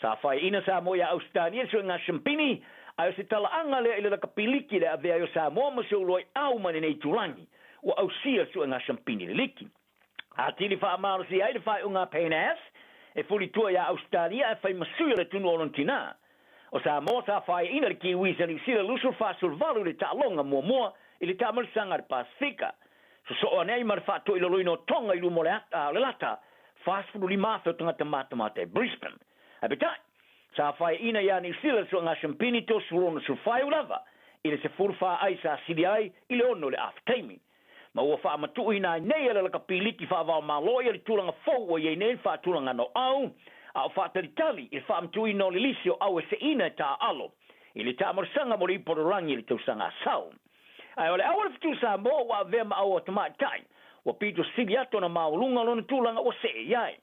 Sa faeaina Samoa iā Ausetalia i le suega siampini, ae o se talaaga lea i le lakapiliki le avea ai o Samoa ma se uluai au mai lenei itulagi ua ausia le suega siampini i le liki. Atili faamalosia ai le faaiuga a Payne Ass e fulitua iā Ausetalia ae fai ma sui o le atunuu o lona tinā. O Samoa sa faeaina le Kiwis a Niu Sila 28 i le taaloga muamua i le taamaisaga a le Pasefika. Sosoo ane ai ma le faatoilaloina o Tonga i luma o le ata o le lata 45,000 o tagata matamata i Brisbane. Ae peitai, sa faeaina iā Niu Sila le suaga siampini 36 lava i le 14 ai sa sili ai i le 6 i le afa taimi. Ma ua faamatuuina ai nei e le lakapiliki faavao-Malo ia le tulaga fou ua i ai nei le faatulagana o au, a o faatalitali i le faamatuuina o le lisi o au e seina e taaalo i le taamaisaga mo le ipu o le lalolagi i le tausaga a sau. Ae o le au a le Fetu Samoa ua avea ma au a tamaitai, ua pito sili atu ona maualuga lona tulaga ua see i ai.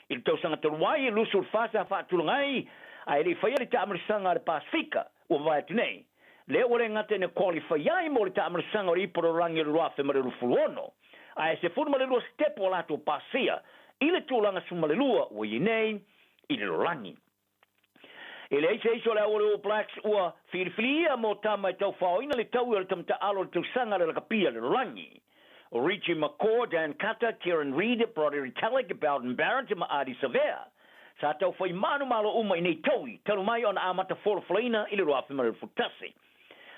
I le tausaga talu ai, e 24 sa faatulaga ai, ae le i faia le taamaisaga a le Pasefika ua mavae atu nei. Lea ua le gata ina qualify ai mo le taamaisaga o le ipu o le lalolagi o le 2026, ae 12 sitepu o latou pasia i le tulaga 12 ua i ai nei i le lalolagi. E leai se isi o le au o le All Blacks ua filifilia mo tama e taufaoina le taui o le tamataaalo o le tausaga a le lakapi a le lalolagi. O Richie McCaw, Dan Carter, Kieran Read, Brodie Retallick, Beauden Barrett ma Ardie Savea sa taufai manumalo uma i nei taui talu mai ona amata folafolaina i le 2021.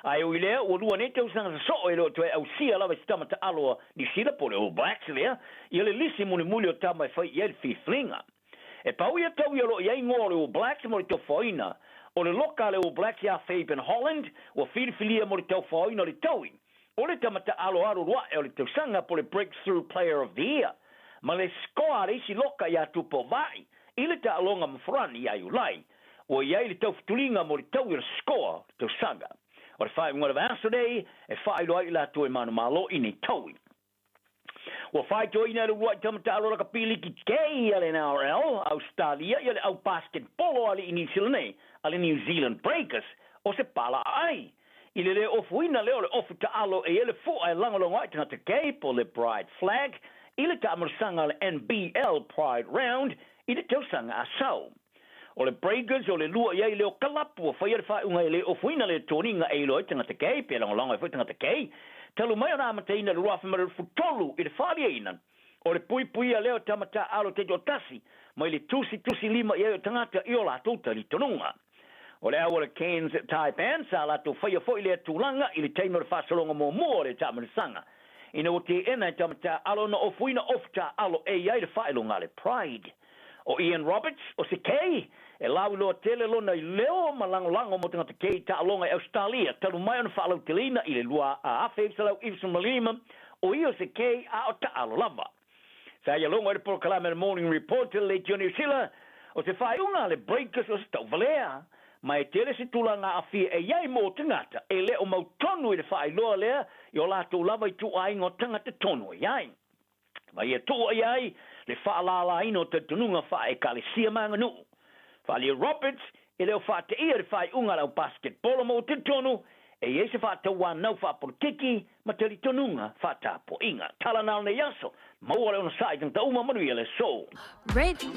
Ae ui lea, ua lua nei tausaga sosoo e le o toe ausia lava i se tama taaalo a Niu Sila po o le All Blacks lea ia le lisi mulimuli o tama e fai i ai le filifiliga. E pau ia taui o lo o i ai igoa o le All Blacks mo le taufaoina. O le loka a le All Blacks iā Fabian Holland ua filifilia mo le taufaoina o le taui o le tama taaaloalo ae o le tausaga po o le Breakthrough Player of the Year ma le scoa a le isi loka iā Tupou Vaa'i i le taaloga ma Farani iā Iulai ua i ai le taufutuliga mo le taui o le scoa o le tausaga. O le faaiuga o le vaiaso nei e faailoa ai i latou e manumalo i nei taui. Ua faitoina e le uluai tama taalo lakapi liki kei a le NRL a Ausetalia ia le au basketball a alii Niu Sila nei a le New Zealand Breakers o se palaaai i le le ofuina lea o le ofu taalo e i ai le fua e lagolago ai tagata gay po o le Pride Flag i le taamaisaga a le NBL Pride Round i le tausaga a sau. O le Breakers o le lua i ai lea o kalapu ua faia le faaiuga e le ofuina lea toniga e iloa ai tagata gay pe lagolago ai foi tagata gay talu mai ona amataina i le 2023 i le faaliaina o le puipuia lea o tama taaalo taitoatasi mai le tusitusilima i ai o tagata i o latou talitonuga. O le au o le Cairns Taipan sa latou faia foi lea tulaga i le taimi o le faasologa muamua o le taamilosaga. Ina ua teena e tama taaalo ona ofuina ofu taaalo e i ai le faailoga a le Pride. O Ian Roberts, o se kei, e lauiloa tele lona i leo ma lagolago mo tagata kei taaloga i Ausetalia talu mai ona faalauteleina i le 1995, o ia o se kei a o taaalo lava. Sa ia logo ai le polokalame a le Morning Report i le Leitio Niu Sila, o se faaiuga a le Breakers o se tauvalea, ma e tele se tulaga aafia e i ai mo tagata e le o mautonu i le faailoa lea i o latou lava ituaiga o tagata tonu e i ai. Ma ia tuua i ai le faalalaina o talitonuga faa-Ekalesia ma aganuu. Faaalia Roberts, e le o faateia le faaiuga a le au basketball ma ua talitonu e i ai se faatauanau faapolokiki ma talitonuga faatapuaiga. Tala na o lenei aso, maua le onosai tagata uma, manuia le aso.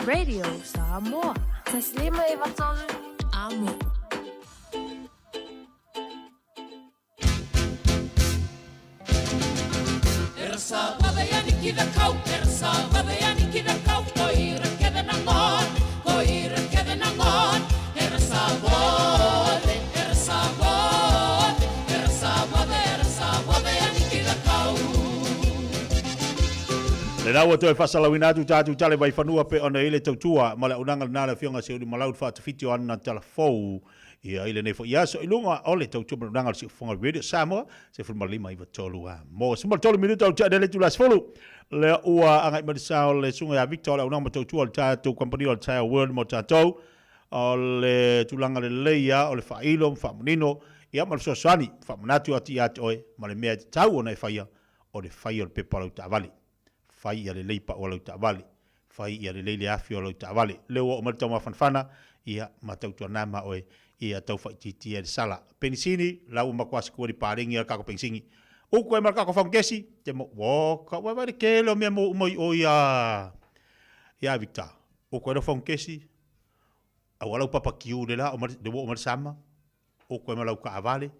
Radio Samoa. 153 Amo. Lena ua toe faasalauina atu tatou tale vaifanua pe ona i le tautua ma le auaunaga lena a le Afioga Seulimalau le Faatafiti o ana tala fou ia i lenei foi aso i luga o le tautua ma le auaunaga a le Siufofoga Radio Samoa 15 93 a mo 13 minuta o tea le itula 10 lea ua agai mai le sao le susuga ia Victor o le auaunaga ma tautua o le tatou kamupani o le Tire World mo tatou o le tulaga lelei ia o le faailo ma faamanino ia ma le fesoasoani faamanatu atu ia te oe ma le mea e tatau ona e faia o le fai o le pepa o lau taavale. Fai ia lelei pau o lau taavale. Fai ia lelei le afi o lau taavale. Lea ua oo mai le taumafanafana, ia, ma tautuana ma oe, ia tau faaitiitia i le sala. Penisini, la ua matua sikueli paleni a le kako penisini. Uku ai ma le kako fangesi, te mo, woka, ua vaai le tele o mea mo uma i o ia, ia Victor. Uku ai le fangesi, aua lau papa kiu le la o ma, le ua oo mai le sama, Oko ai ma lau taavale,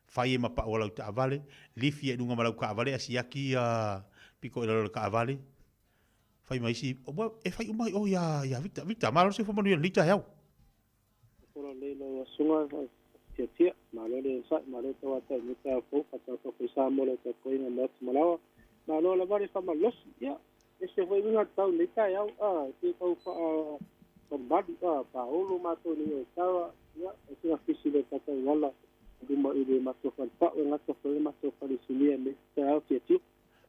fai ai ma pau o lau taavale, lifi ai i luga ma lau taavale ae siaki ia pito i lalo o le taavale, fai ma isi, e fai uma ai oe ia Victor. Victor, malo le soifua manuia i lenei taeao. Pola lelei lau asuga tiatia, malo le onosai, malo le tauatai i lenei taeao fou, faatalofa foi Samoa i lau tapuaiga ma atu malaoa, malo lava le faamalosi, ia, ese foi uiga tau i lenei taeao, a, pe tau faa malumalu, a, paolo matou nei o Tara, ia, e sina fisi le tatou ala i luma i le matou falepau e gata foi le matou fale sinia i lenei taeao tiatia.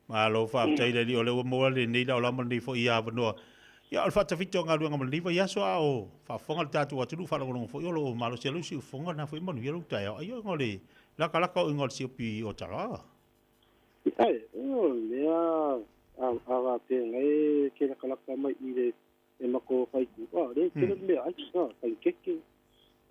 Malo faafetai le alii o lea ua maua lenei laolao ma lenei foi avanoa. Ia o le faatafita o galuega ma lenei vaiaso a o faafofoga le tatou atunuu faalogologo foi o lo o malosi ai lou siufofoga lena foi manuia lou taeao. Ai o le lakalaka o iga o le siopi o Tara. Ae, o lea a faapea e ke lakalaka mai i le e mako fai tu, a le tele mea ai, a panikeke,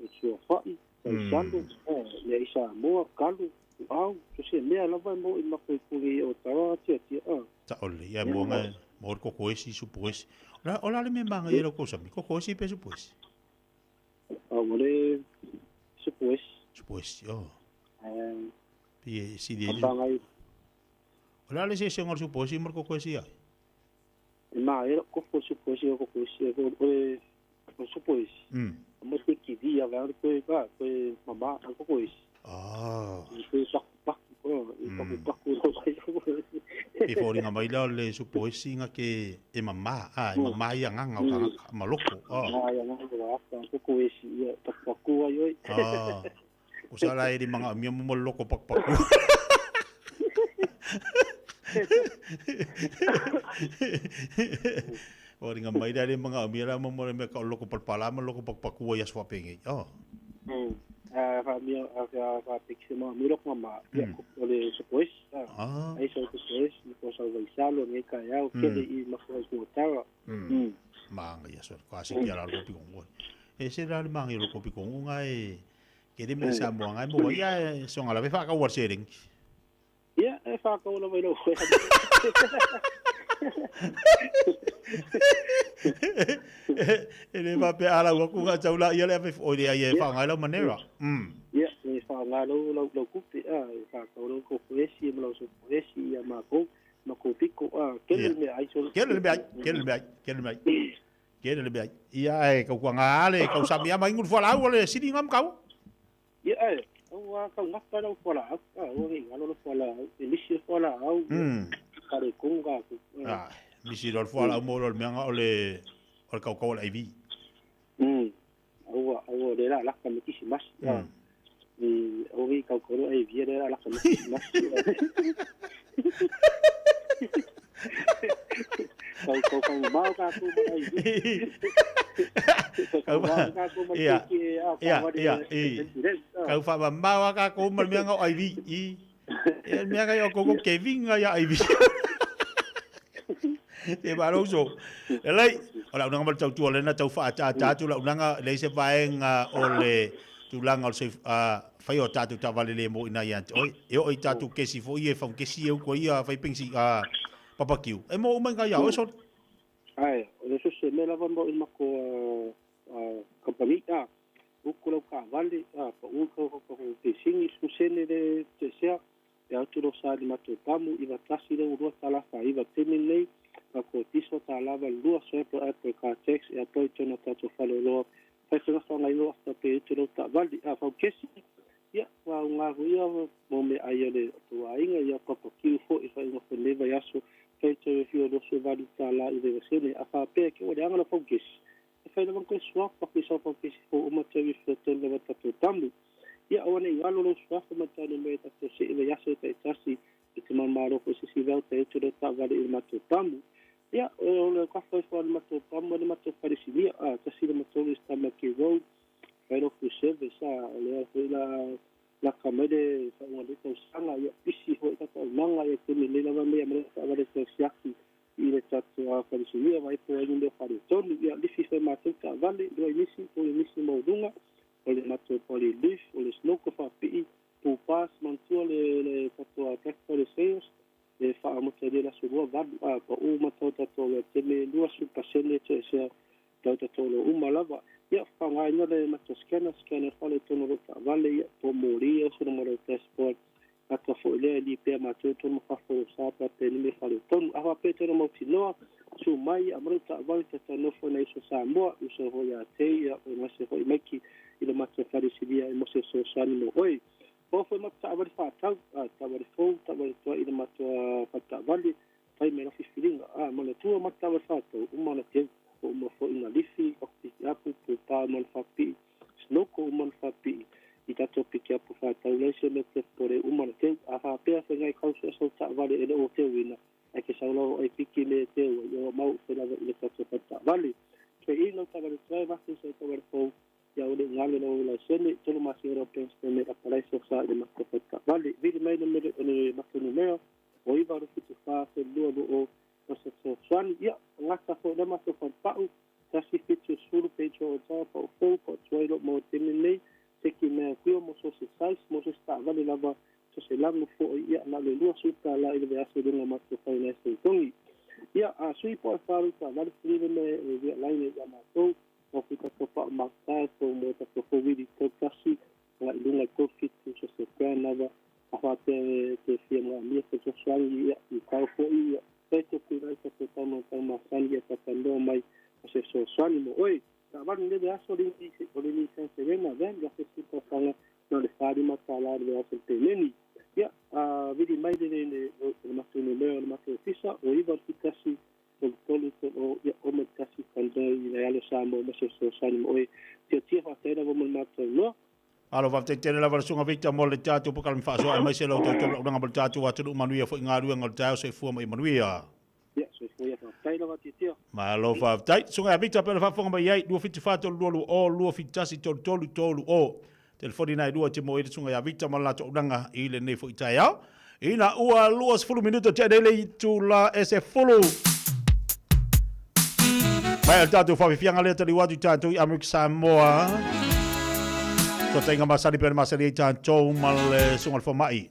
o suafa'i, faisalo, a mea i Samoa, kalo, puau, so se mea lava e mo i mako i kuli o tara tiatia, a. Sa'o lelei, ae mua ngai, mo le koko esi, supu esi. O le, o le a le mea e magaia i lau kausami, koko esi pe supu esi? A ua le supu esi. Supu esi, oh. Pei e sili ai le. O le a le eseesega o le supu esi ma le koko esi ai? E māia lou kofo supu esi o koko esi o le o supu esi. Mo te kivi a vai koe ka koe mama a koko esi. Ah. I koe paku paku ko i paku paku ro kai koko esi. E foliga mai la o le supu esi nga ke e mama a e mama ia nganga o ka maloko. Ah. Mama ia nganga o ka koko esi ia paku paku ai oi. Ah. O sa la e le manga mia mo loko paku paku. O ringa mai la le manga mia la mo mo me ka loko palpala ma loko paku paku ai aso penge. Oh. A fa mia a fa fa pekse ma mi loko ma ia o le sopoes. Ah. Ai so sopoes ni ko sa vai salo ni ka ya o kele i ma ko ko tara. Manga ia so ko ase kia la loko pikongo. E se la le manga i loko pikongo ngai Ke le mea Samoa ngai mo ia e songa lave whakaua se ringi. Ia, e whakaua lava i lau koe. E le faapea a lau aku ngā tau la ia le awe oi le ai e whangai lau manera. Ia, e whangai lau lau lau kupe, a, e whakau lau ko koesi, ma lau so koesi, ia ma kou, ma kou piko, a, kele mea ai so. Kele mea ai, kele mea ai, kele mea ai. Kele le mea. Ia e kau kuanga ale kau sami ama ingu fualaau o le sili ngam kau. Ia e, au a kau ngapa lau fualaau. Ah, ua ngi ngalo lo fualaau. E misi fualaau. Ka le konga ku. Ah, misi lo fualaau mo lo mea o le o le kau kau le IV. Aua aua le la laka me kisi mas. I au ngi kau kau lo IV le la laka me kisi mas. Kau kau kau mau ka ku ma IV. Kau ma ia ia ia i. Kau fa ma mau ka ku ma mea ngau IV i. E mea kai o koko Kevin nga ia IV. Te maroso. E lei, o la unanga ma le tautua lena tau whaataata atu la unanga le se vaenga o le tulaga o le fai o tātou tavale le mo ina ia te oi. E o i tātou kesi fo i e whau kesi e uko ia whai pengsi papakiu. E mo umai ngā ia oe soli. Ai, o le sose me lava mo i mako company a uku lau ka vale a pa u ka ka ka pesingi susene le te sea e atu lo sa li mato pamu i va tasi le urua tala fa i va tene nei ka ko tiso ta lava lua so e po ka tax e apoi tona tato fale loa fai fai fa ngai loa fa pe tu lo ta vali a fa kesi ia wa unga hu ia mo me ai le to ainga ia papa ki fo i fa inga fo leva yaso fai te fi o so vali ta la i le sene a fa pe ke o le anga fa kesi e fai lava ko swap pa ki sa fa kesi fo o ma te vi fo te le ta to tamu ia o nei ngalo lo swap ma ta le me ta to se le yaso ta tasi i te mamaro ko se si vau te tu le ta vali i ma to tamu ia o le ka fai fo ma to tamu le ma to farisinia a ta si le ma to le sta ma ki road fai lo fu service a le fo la la kamere fa o le tau sanga ia pisi ho ta ta manga ia te le lava me ma ta vale te siaki i le tatu a farisinia vai po ai le fare tonu ia lifi fe ma te ta vale do misi o le misi mo lunga o le mato poli leaf o le snoko fa pi po pas mantua le le tatu a black for sales e fa amota le la sua va a pa o mato tatu le te me lua su pasene te se tau tatu lo uma lava ia fa ngai no le mato scanner scanner fa le tono lo ta vale ia po mori o se mo le passport ata fo le li pe ma te tono fa fo sa pa pe ni me fa le tono a fa pe tono mo ti noa su mai a mo ta vale ta no fo nei so sa mo u so ho ya te ia o ma se ho i meki i le mato farisinia e mo se so sani mo oi o fo ma ta vale fa tau ta vale fo ta vale to i le mato fa ta vale fai me la fifilinga a mo le tua ma ta vale fa tau uma na te o mo fo ina lifi o pi apu pu pa mo fa pi snoko uma fa pi i tato piki apu fa tau le se me te pore uma na te a fa pe fa ngai kau so ta vale e le o te wina e ke sau lo e piki le te o yo mau fe la le tato fa ta vale ke i no ta vale trai va se ta vale fo ia o le ngalo lo la sene tolo ma se ro pens me a palai so sa le ma fa ta vale vi mai le me le ma no meo o i va ro fitu fa se lua lo o o se so swani ia ngata fo le ma so fa pau tasi fitu sulu pe jo ta pa o fo pa tuai lo mo te nei te ki mea kuio mo so se size mo se sta vale lava so se langu fo ia na le lua su ta la i le aso lunga ma so fa le se tongi ia a sui po fa ru ta vale fili me e la ine ia ma to o fi ta pa ma ta so mo ta so fo vidi to tasi la lunga ko fit so se ka na va a fa te te fi ma mi se so swani ia i ka fo ia te te ku ra ta ta ma ta ma san ia ta ta no mai se so swani mo oi ta va ne de aso li o le ni sen se vena ven ya se si ta sanga no le fari ma ta la le aso te neni ia a vidi mai le le le ma tu ne le ma tu fisa o iva fi tasi o tolu o ia o me tasi kando i le alo sa mo se so swani mo oi te te fa te ra mo ma tu no Alo fa te tele lava sunga Victor mo le tatu pa kalmi fa so ai mai se lo tau tau unanga mo le tatu atu manuia fo inga ruanga le tau se fua mai manuia. Ia so fo ia fa tai lava te te. Ma lo fa tai sunga Victor pe fa fonga mai ai 274 3 o 273 3 3 o. Telefoni nai lua te mo i sunga ia Victor ma la tau unanga i le nei fo i tai au. Ina ua lua sefulu minuto te le tu la ese fulu. Mai al tatu fa fianga le tali watu tatu i Amerika Samoa. So tenga masali pe masali i tātou ma le sunga le fomai.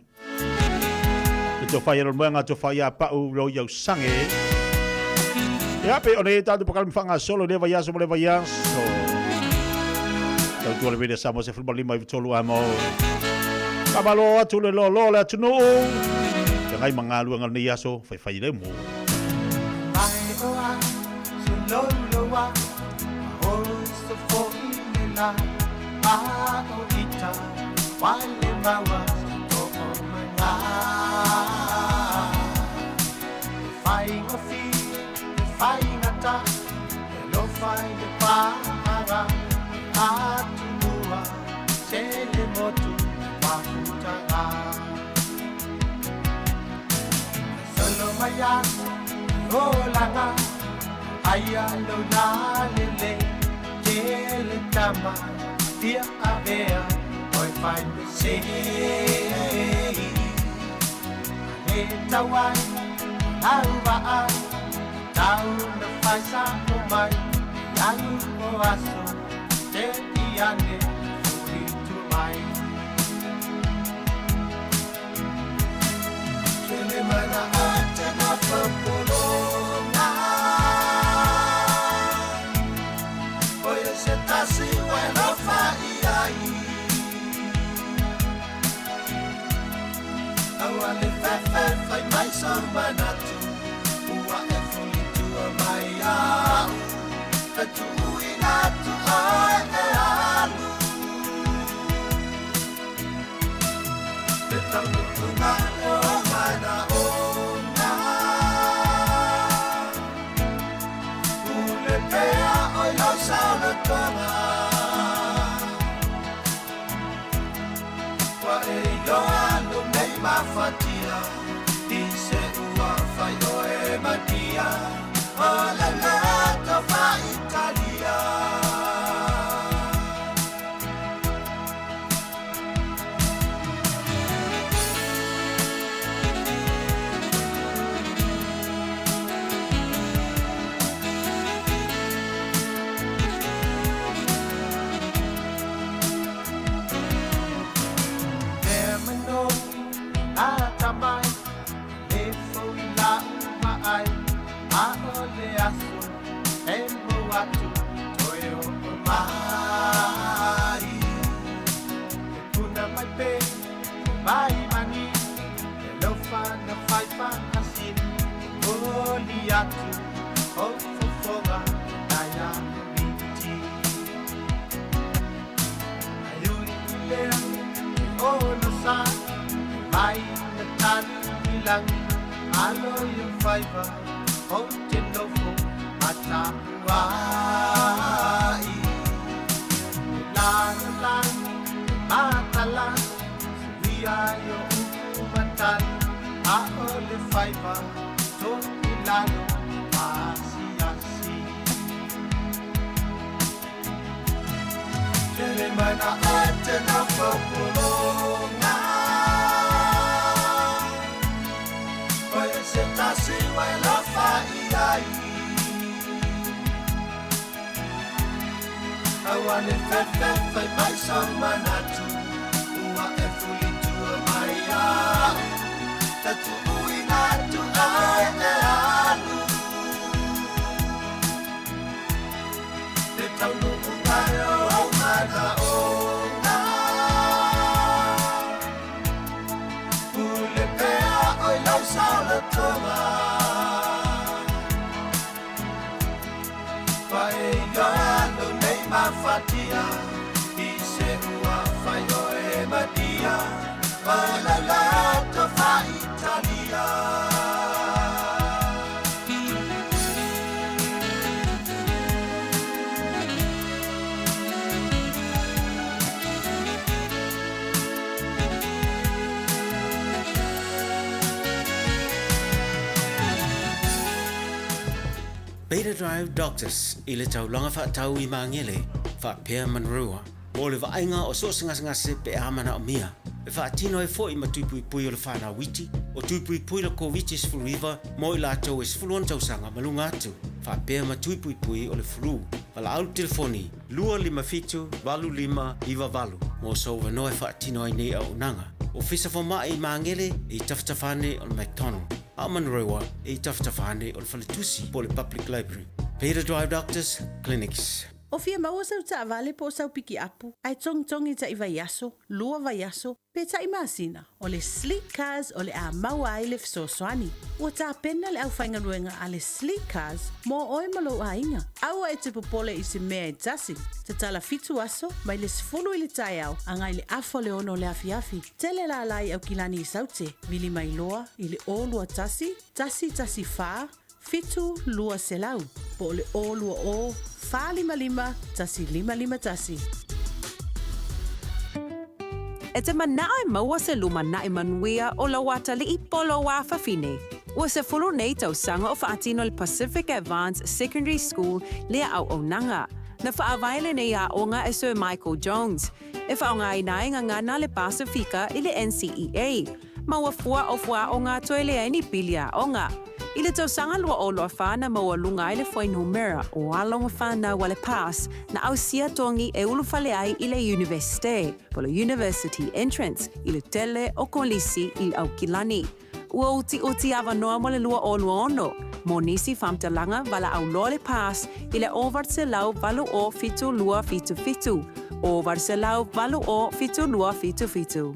Le tō whai ero moenga tō whai a pau ro iau sange. Ia pe o nei tātou pakalmi whanga solo le vai aso mo le vai aso. Tau tua le vele Samoa se fulma lima i tolu a mo. Ka malo atu le lo lo le atu nuu. Te ngai mangalu anga nei aso whai whai le mo. Mai oa, se lo lo a. la a o ita wale maua to o manga E whainga fi, e whainga ta E lofa i le pāhanga Atunua, se le motu mafutaga Solo mai aso i olaga Aia lou lalele Tele tama fia avea Oe fai mesei Le tau ai lau vaai Tau na fai sa'o mai Alu o aso Te i ane Fulitu mai Tele mana ate na fapolonga Oia se tasi ua e lofa i ai Aua le fefe fai mai sou manatu Ua e fulitua mai a'u E tuuina atu oe e alu Le taunuuga o manaoga Pule pea oe lau saolotoga Ua e iloa lou nei mafatia I se ua fai oe matia O le loto faa-Italia. Mea mai nō Lata mai e fou i la'u vaai A'ole aso e mou atu toe o'o mai E puna mai pe mai mani E alofa na fai fa'asili E moli atu o fofoga nai a'u miti Ai ui i lea e ono sa E mai na tali i lagi Alo i o faiva ou te nofo ma tapuai E lalolagi e matala Suia i o upu ma tali A'ole faiva to i lalo ma asiasi Tele mana ate na fapolonga Oia se tasi ua e lofa i ai Aua le fefe fai mai sou manatu Ua e fulitua mai a'u Ta tuuina atu oe e alu Le taunuuga o ou manaoga Pule pea oe lau saolotoga Ua e iloa lou nei mafatia I se ua fai oe madia O lau loto faa-Italia. Beta Drive Doctors i le taulaga faatau i Magele faapea Manurewa mo le vaaiga o so o se gasegase pe a manaomia e faatino ai foi ma tuipuipui o le fanau iti, o tuipuipui le Koviti-19 mo i latou e 16 tausaga ma luga atu, faapea ma tuipuipui o le flu. Valaau le telefoni 257 8598 mo sou avanoa e faatino ai nei auaunaga. Ofisa Fomai i Magele e i tafatafa ane o le McDonald, a o Manurewa e i tafatafa ane o le Faletusi po o le Public Library. Beta Drive Doctors Clinics. O fia maua sau taavale po o sau pikiapu ae togitogi taʻi vaiaso, lua vaiaso, pe taʻi masina, o le Sleek Cars o le a maua ai le fesoasoani. Ua tapena le aufaigaluega a le Sleek Cars mo oe ma lou aiga. Aua e te popole i se mea e tasi. Tatala fitu aso, mai le 10 i le taeao agai le afa o le ono o le afiafi. Tele lala i Aukilani i Saute, vili mai loa i le 021 114 7200 po o le 020 455 1551. E te manao e maua se lumanai manuia o lou atalii po o lou afafine. Ua 10 nei tausaga o faatino le Pacific Advanced Secondary School lea auaunaga. Na faavae lenei aoga e Sir Michael Jones. E faaaogaina ai gagana le Pasifika i le NCEA. Ma ua fua o fuaaoga toe leai ni pili aoga. I le tausaga 2024 na maualuga ai le fuainumera o alo ma fanau a le PASS na ausia togi e ulufale ai i le Iunivesite, po o le University Entrance, i le tele o kolisi i Aukilani. Ua utiuti avanoa mo le 2026 mo nisi faamatalaga valaau loa le PASS i le 880 7277, 880 7277.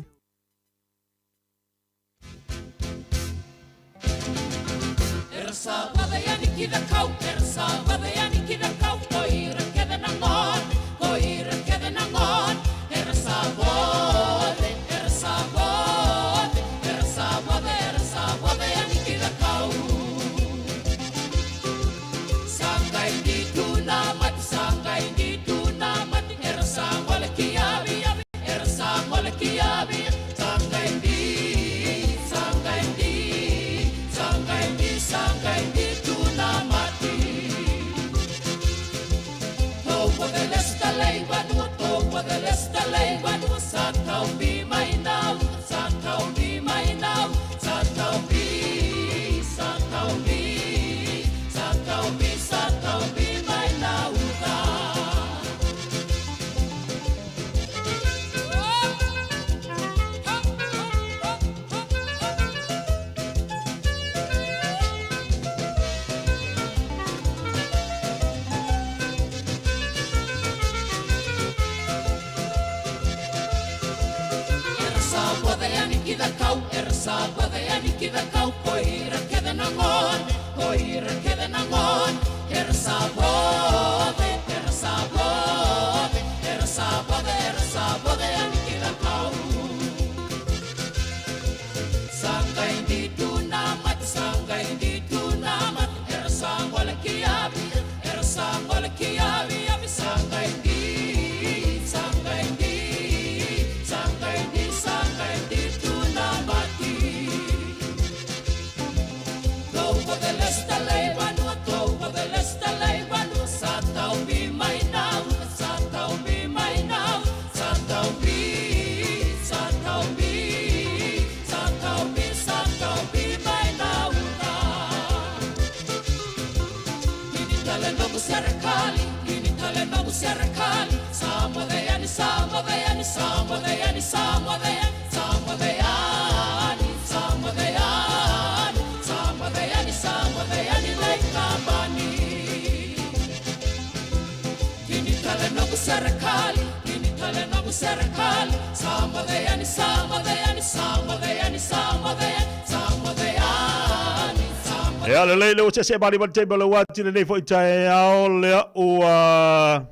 Ea lelei le ua sese'e maliu mai le taimi o le uati lenei foi taeao lea ua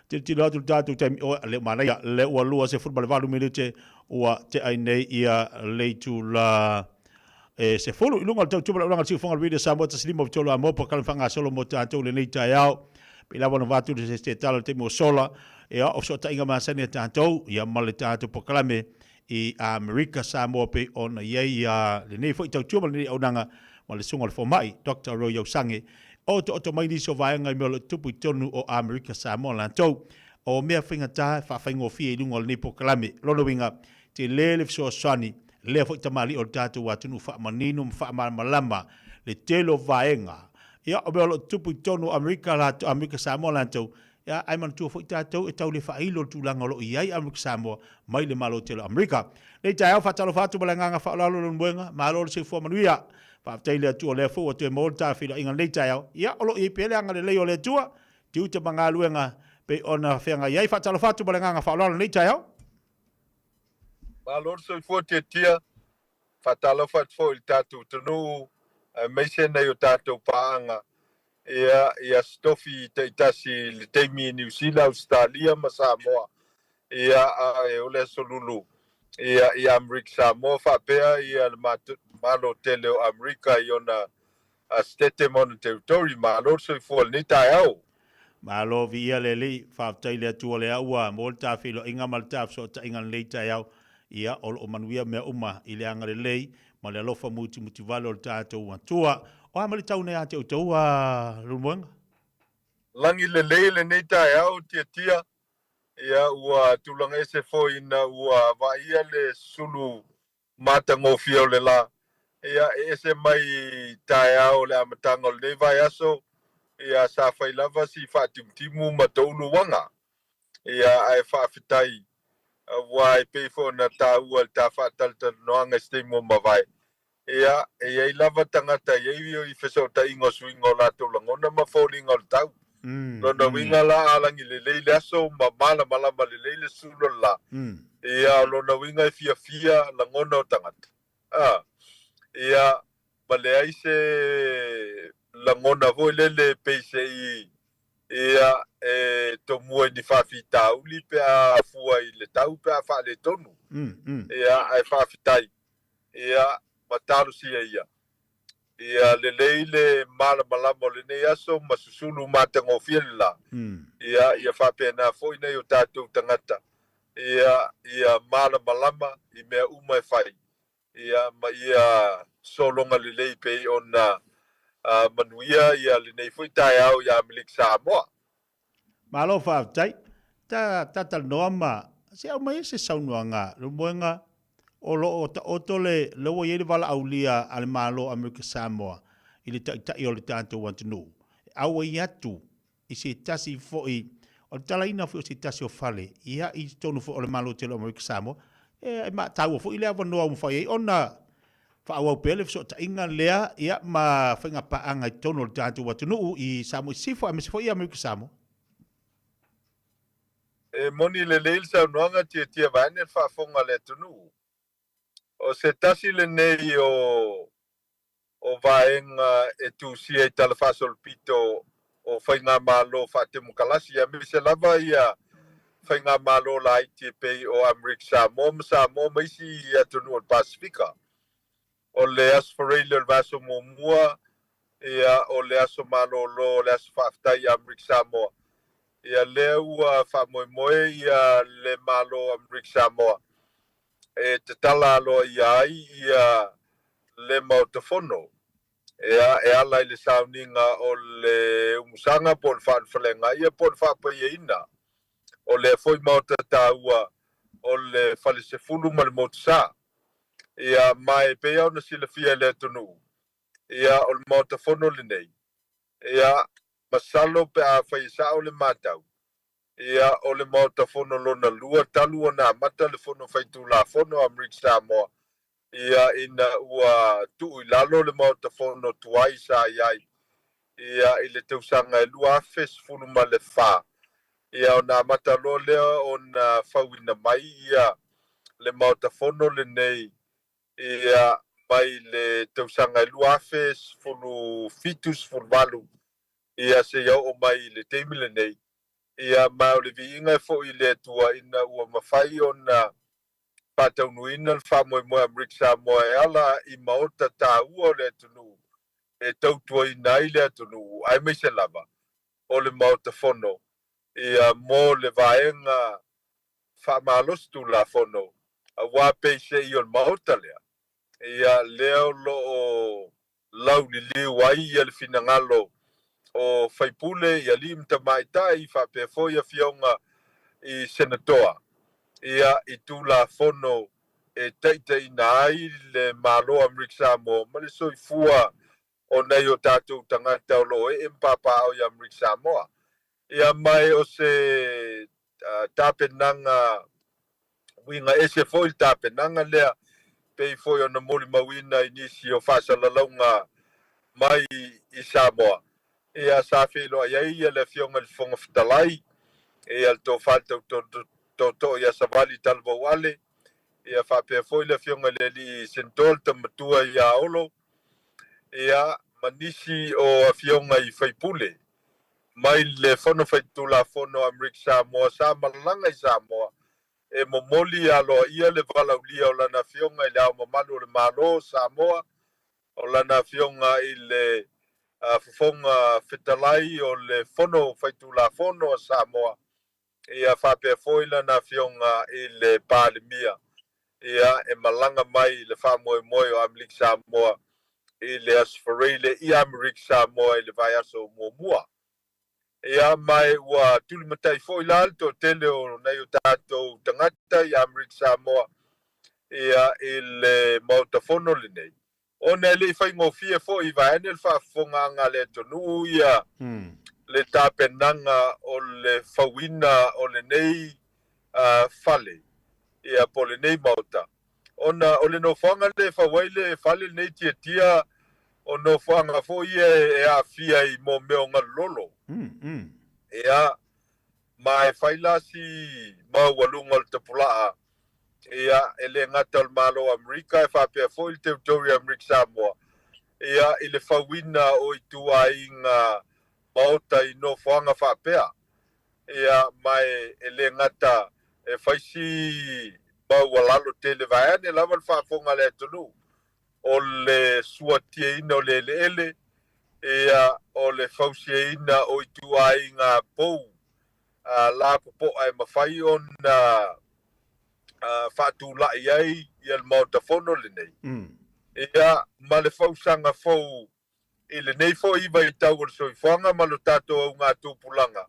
tilotilo atu le tatou taimi o le manaia le ua 28 minute ua tea ai nei ia le itula e 10 i luga o le tautua ma le auaunaga a le Siufofoga o le Radio Samoa 153 a moa polokalame faagasolo mo tatou lenei taeao. Pei lava ona avatu le se tala i le taimi ua sola, ia o fesootaiga masani a tatou ia ma le tatou polokalame i Amerika Samoa pei ona i ai ia lenei foi tautua ma lenei auaunaga ma le Susuga o le Fomai Doctor Roy Ausange o otooto mai nisi o vaega i mea o lo o tutupu i totonu o Amerika Samoa latou. O mea faigata e faafaigofie i luga o lenei polokalame. Lona uiga, tele le fesoasoani lea foi tamalii o le tatou atunuu faamanino ma faamalamalama le tele o vaega ia o mea o lo o tutupu i totonu o Amerika latou, Amerika Samoa latou, ia ae manatua foi tatou e tau le faailo le tulaga o lo o i ai Amerika Samoa mai le Malo tele o Amerika. Nei taeao faatalofa atu ma le agaga faaaloalo lona moega, malo le soifua manuia. Faafetai i le Atua o lea foi ua toe maua le tafilaiga lenei taeao. Ia o lo o i ai pea le agalelei o le Atua, tiute ma galuega. Pei ona feagai ai. Faatalofa atu ma le agaga faaaloalo i lenei taeao. Malo le soifua tiatia. Faatalofa atu foi i le tatou atunuu aemaise nai o tatou paaga ia i Aso Tofi taitasi i le taimi i Niu Sila, Ausetalia ma Samoa ia ae o le Aso Lulu ia i Amerika Samoa faapea ia le Malo tele o Amerika i ona Setete ma ona Territory. Malo le soifua i lenei taeao. Malo viia le Alii, faafetai i le Atua lea ua maua le ta feiloaiga ma le ta fesootaiga i lenei taeao. Ia, o lo o manuia mea uma i le agalelei ma le alofa mutimutivale o le tatou Atua. O a ma le tau nei ia te outou, a Leulumoega? Lagi lelei lenei taeao, Tiatia. Ia, ua tulaga ese foi ina ua vaaia le sulu matagofie o le la. Ia, e ese mai taeao o le amataga o lenei vaiaso, ia, sa fai lava si faatimutimu ma toulu uaga. Ia, ae faafetai, aua e pei foi ona taua i le ta faatalatalanoaga i se taimi ua mavae, ia, e i ai lava tagata e i ai fesootaiga o suiga o latou lagona ma foliga o le tau. Lona uiga la a lagi lelei le aso ma malamalama lelei le sulu o le la, ia, o lona uiga e fiafia lagona o tagata. A, ia, ma leai se lagona foi lele pei se i, ia, e tomua i ni faafitauli pe a fua i le tau pe a faaletonu. Ia, ae faafetai, ia, ma talosia ia. Ia lelei le malamalama o lenei aso ma susulu matagofie le la. Ia, ia faapena foi nai o tatou tagata, ia, ia malamalama i mea uma e fai, ia, ma ia sologa lelei pei ona manuia ia lenei foi taeao i Amerika Samoa. Malo faafetai. Ta ta talanoa ma se aumai ai se saunoaga Leulumoega o lo o taoto le lea ua i ai le valaaulia a le Malo o Amerika Samoa i le Taitai o le tatou atunuu e auai atu i se tasi foi o le talaina foi o se tasi o fale ia i totonu foi o le Malo tele o Amerika Samoa e taua foi le avanoa ua mafai ai ona faaauau pea le fesootaiga lea ia ma faiga paaga i totonu o le tatou atunuu i Samoa i Sisifo aemaise foi i Amerika Samoa. E moni lelei le saunoaga tiatia vaeane le faafofoga a le atunuu. O se tasi lenei o o vaega e tusia i tala faasolopito o faigamalo faatemokalasi aemaise lava ia faigamalo laiti e pei o Amerika Samoa ma Samoa ma isi atunuu o le Pasefika. O le Aso Faraile o le vaiaso muamua, ia, o le aso malolo o le aso faafetai i Amerika Samoa. Ia, lea ua faamoemoe ia le Malo o Amerika Samoa e tatala aloaia ai ia le Maota Fono ia, e ala i le sauniga o le umusaga po o le faalufalega ia po o le faapaiaina o lea foi maota taua o le Falesefulu ma le Motusa. Ia, ma e pei lava ona silafia e le atunuu, ia, o le Maota Fono lenei, ia, masalo pe a fai e sao le matau, Ia, o le Maota Fono lona lua talu ona amata le Fono Faitulafono a Amerika Samoa, ia, ina ua tuu i lalo le Maota Fono tuai sa i ai, ia, i le tausaga e 2014, ia, ona amata loa lea ona fauina mai, ia, le Maota Fono lenei, ia, mai le tausaga e 2017, 18, ia seia oo mai i le taimi lenei, ia ma o le viiga e foi i le Atua ina ua mafai ona faataunuuina le faamoemoe a Amerika Samoa e ala i maota taua o le atunuu e tautuaina ai le atunuu aemaise lava o le Maota Fono ia mo le vaega faamalosi Tulafono aua peiseai o le Maota lea ia lea o lo o lauliliu ai ia le finagalo o faipule i alii ma tamaitai faapea foi afioga i Senatoa ia i Tulafono e taitaiina ai le Malo o Amerika Samoa ma le soifua o nai o tatou tagata o lo o ee ma papaaao i Amerika Samoa. Ia ma e o se tapenaga uiga ese foi le tapenaga lea, pei foi ona molimauina i nisi o faasalalauga mai i Samoa. Ia, sa feiloai ai le Afioga i le Fofoga Fetalai, Ia, le Tofa i le Tootoo ia Savali Talavou Ale, ia faapea foi le Afioga i le Alii Senatoa le Tama Matua ia Olo, ia, ma nisi o afioga i faipule mai le Fono Faitulafono a Amerika Samoa sa malaga i Samoa e momoli aloaia le valaaulia o Lana Afioga i Le Ao Mamalu o le Malo o Samoa, o Lana Afioga i le Fofoga Fetalai o le Fono Faitulafono a Samoa, ia faapea foi Lana Afioga i le Palemia, ia e malaga mai i le faamoemoe o Amerika Samoa i le Aso Faraile i Amerika Samoa i le vaiaso muamua. Ia, ma ua tulimatai foi la le toatele o nai o tatou tagata i Amerika Samoa, ia, i le Maota Fono lenei, ona e le i faigofie foi vaeane le faafofogaaga a le atunuu ia le tapenaga o le fauina o lenei fale, ia, po o lenei Maota. Ona o le nofoaga lea e fau ai le fale lenei tiatia, o nofoaga foi ia e aafia i mō mea o galulolo. Ia, ma e fai la si maualuga o le tapulaa, ia, e le gata o le Malo o Amerika, e faapea foi le Territory o Amerika Samoa, ia, i le fauina o ituaiga maota i nofoaga faapea. Ia, ma e le gata e fai si maualalo tele vaeane lava le faafofoga a le atunuu o le suatiaina o le eleele, ia, o le fausiaina o ituaiga pou lapopoa e mafai ona faatulai ai ia le Maota Fono lenei, ia, ma le fausaga fou I lenei foi vaitau o le soifuaga ma lo tatou augatupulaga,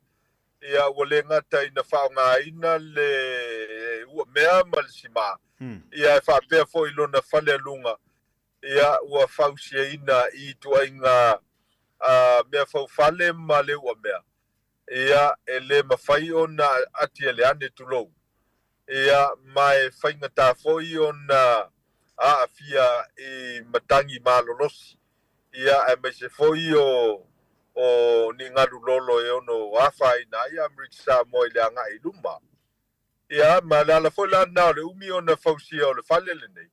ia ua le gata ina faaaogaina le uamea ma le simā, ia ae faapea foi lona falealuga, ia ua fausiaina i ituaiga mea faufale ma le uamea, ia e le mafai ona atialeane tulou. Ia, ma e faigata foi ona aafia i matagi malolosi, ia, aemaise foi o o ni galu lolo e ono afaina ai Amerika Samoa i le agai i luma. Ia, ma le ala foi la lena o le umi ona fausia o le fale lenei,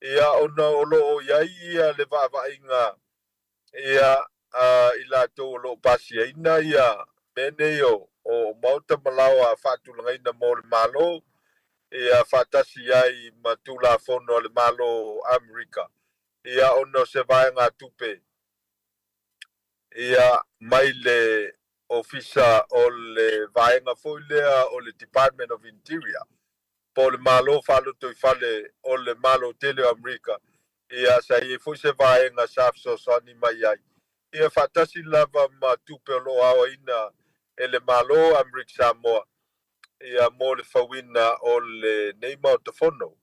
ia, ona o lo o i ai ia le vaavaaiga Ia, a i latou o lo o pasiaina ia mea nei o, o maota ma laoa faatulagaina mo le Malo, ia, faatasi ai ma Tulafono a le Malo o Amerika, ia, ona o se vaegatupe, ia, mai le Ofisa o le vaega foi lea o le Department of Interior, po o le Malo Faalotoifale o le Malo tele o Amerika, ia sa i ai foi se vaega sa fesoasoani mai ai, ia faatasi lava ma tupe o lo o aoaina e le Malo o Amerika Samoa, ia mo le fauina o lenei Maota Fono.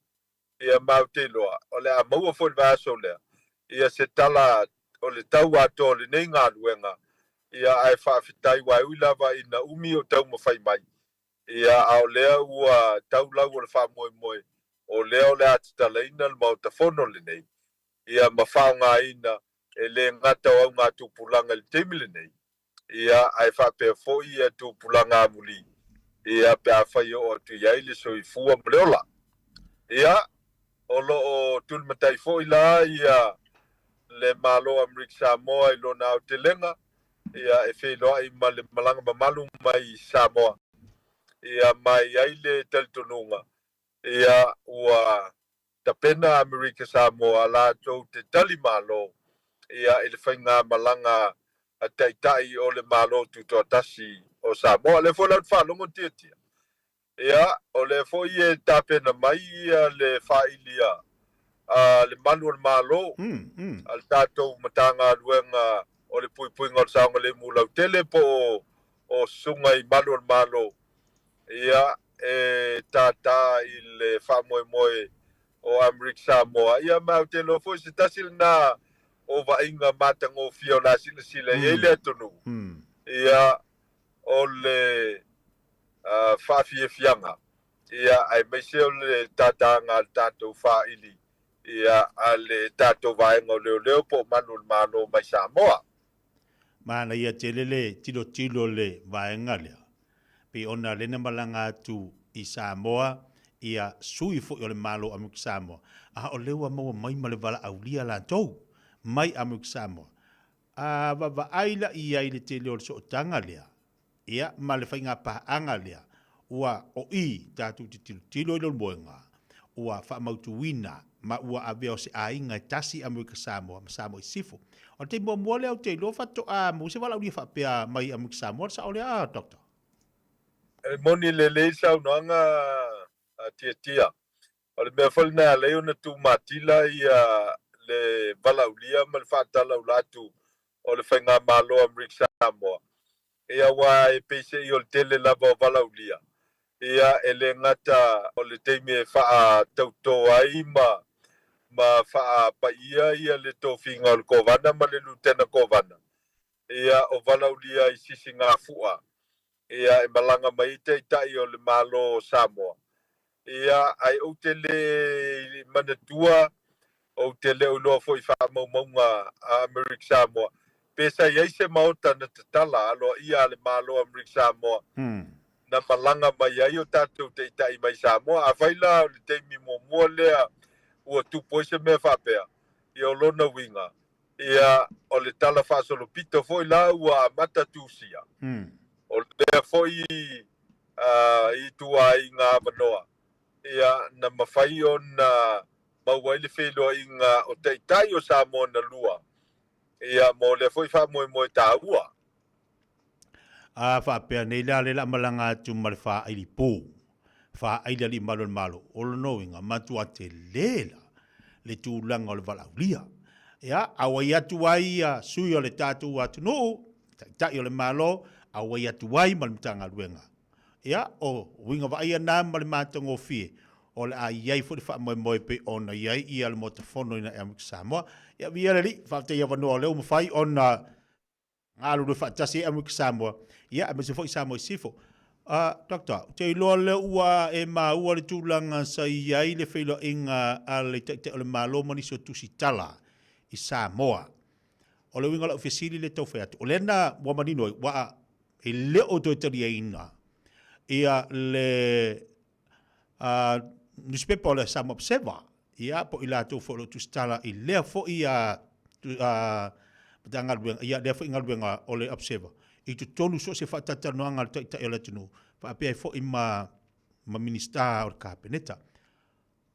Ia ma ou te iloa, o le a maua foi i le vaiaso lea, ia se tala o le tau atoa o lenei galuega, ia ae faafetai aua e ui lava ina umi o taumafai mai, Ia, a o lea ua tau lau o le faamoemoe, o lea o le a tatalaina le Maota Fono lenei, ia, ma faaaogaina e le gata o augatupulaga i le taimi lenei, ia, ae faapea foi ia tupulaga amuli, ia, pe afai e oo atu i ai le soifua ma le ola. Ia, o lo o tulimatai foi la ia le Malo o Amerika Samoa i lona aotelega, ia, e feiloai ma le malaga mamalu mai i Samoa, ia, ma e i ai le talitonuga, ia, ua tapena Amerika Samoa latou te tali malo, ia, i le faigamalaga a Taitai o le Malo Tutoatasi o Samoa. O lea foi la ou te faalogo Tiatia, Ia, o lea foi e tapena mai ia le faili a le Malu o le Malo, a le tatou Matagaluega o le Puipuiga o le Saogalemu Lautele po o Susuga i Malu o le Malo, ia, e tātā i le faamoemoe o Amerika Samoa. Ia, ma ou te iloa foi se tasi lena o vaaiga matagofie o le a silasila i ai le atunuu, ia, o le faafiafiaga, ia, aemaise o le tātāga a le tatou faaili, ia, a le tatou vaega o leoleo po o Malu o le Malo mai Samoa. Manaia tele le tilotilo o le vaega lea. Pei ona lea na malaga atu i Samoa ia sui foi o le Malo o Amerika Samoa, a o lea ua maua mai ma le valaaulia latou mai Amerika Samoa. A vaavaai la i ai i le tele o le sootaga lea, ia, ma le faiga paaga lea, ua o i tatou te tilotilo i le moega, ua faamautuina ma ua avea o se aiga e tasi Amerika Samoa ma Samoa i Sisifo. O le taimi muamua lea ou te iloa faatoa maua se valaaulia faapea mai Amerika Samoa, le sao lea, Doctor? E moni lelei le saunoaga a Tiatia. O le mea foi lena e ala ai ona tumatila ia le valaaulia ma le faatalaula atu o le Faigamalo a Amerika Samoa, ia aua e peiseai o le tele lava o valaaulia, ia e le gata o le taimi e faatauto ai ma ma faapaia ia le tofiga o le Kovana ma le Lutena Kovana, ia o valaaulia i sisigafua ia e malaga mai ai taitai o le Malo o Samoa. Ia, ae ou te le manatua, ou te le o iloa foi i faamaumauga a Amerika Samoa, pe sa i ai se maota na tatala aloaia a le Malo o Amerika Samoa na malaga mai ai o tatou taitai mai Samoa. Afai la o le taimi muamua lea ua tupu ai se mea faapea, ia o lona uiga, Ia, o le tala faasolopito foi la ua amata tusia. O lea foi ituaiga avanoa, ia, na mafai ona maua ai le feiloaiga o Taitai o Samoa na lua, ia, mo lea foi faamoemoe taua. A faapea nei la, lea la malaga atu ma le faaili pou, faaili alii mamalu o le Malo, o lona uiga, matua tele la le tulaga o le valaaulia. Ia, auai atu ai ia sui o le tatou atunuu, taitai o le Malo, auai atu ai ma le Matagaluega. Ia, o uiga vaaia na ma le matagofie, o le a i ai foi le faamoemoe pei ona i ai ia le Maota Fono ina ia Samoa. Ia, viia le Alii, faafetai avanoa o lea ua mafai ona galulue faatasi ai Amerika Samoa, ia, aemaise foi Samoa i Sisifo. Uh, Doctor, ou te iloa lea ua e maua le tulaga sa i ai le feiloaiga a le Taitai o le Malo ma nisi o tusitala i Samoa. O le uiga o lau fesili lea e tau fai atu, o lea na ua manino ai, ua e le o toe taliaina ia le uh, newspaper o le Samoa Observer, ia, po o i latou foi o lo o tusitala i lea foi uh, uh, Matagaluega, ia, lea foi galuega o le Observer, i totonu so o se faatatalanoaga a le Taitai o le atunuu, faapea ai foi ma, ma Minisita o le Kapeneta.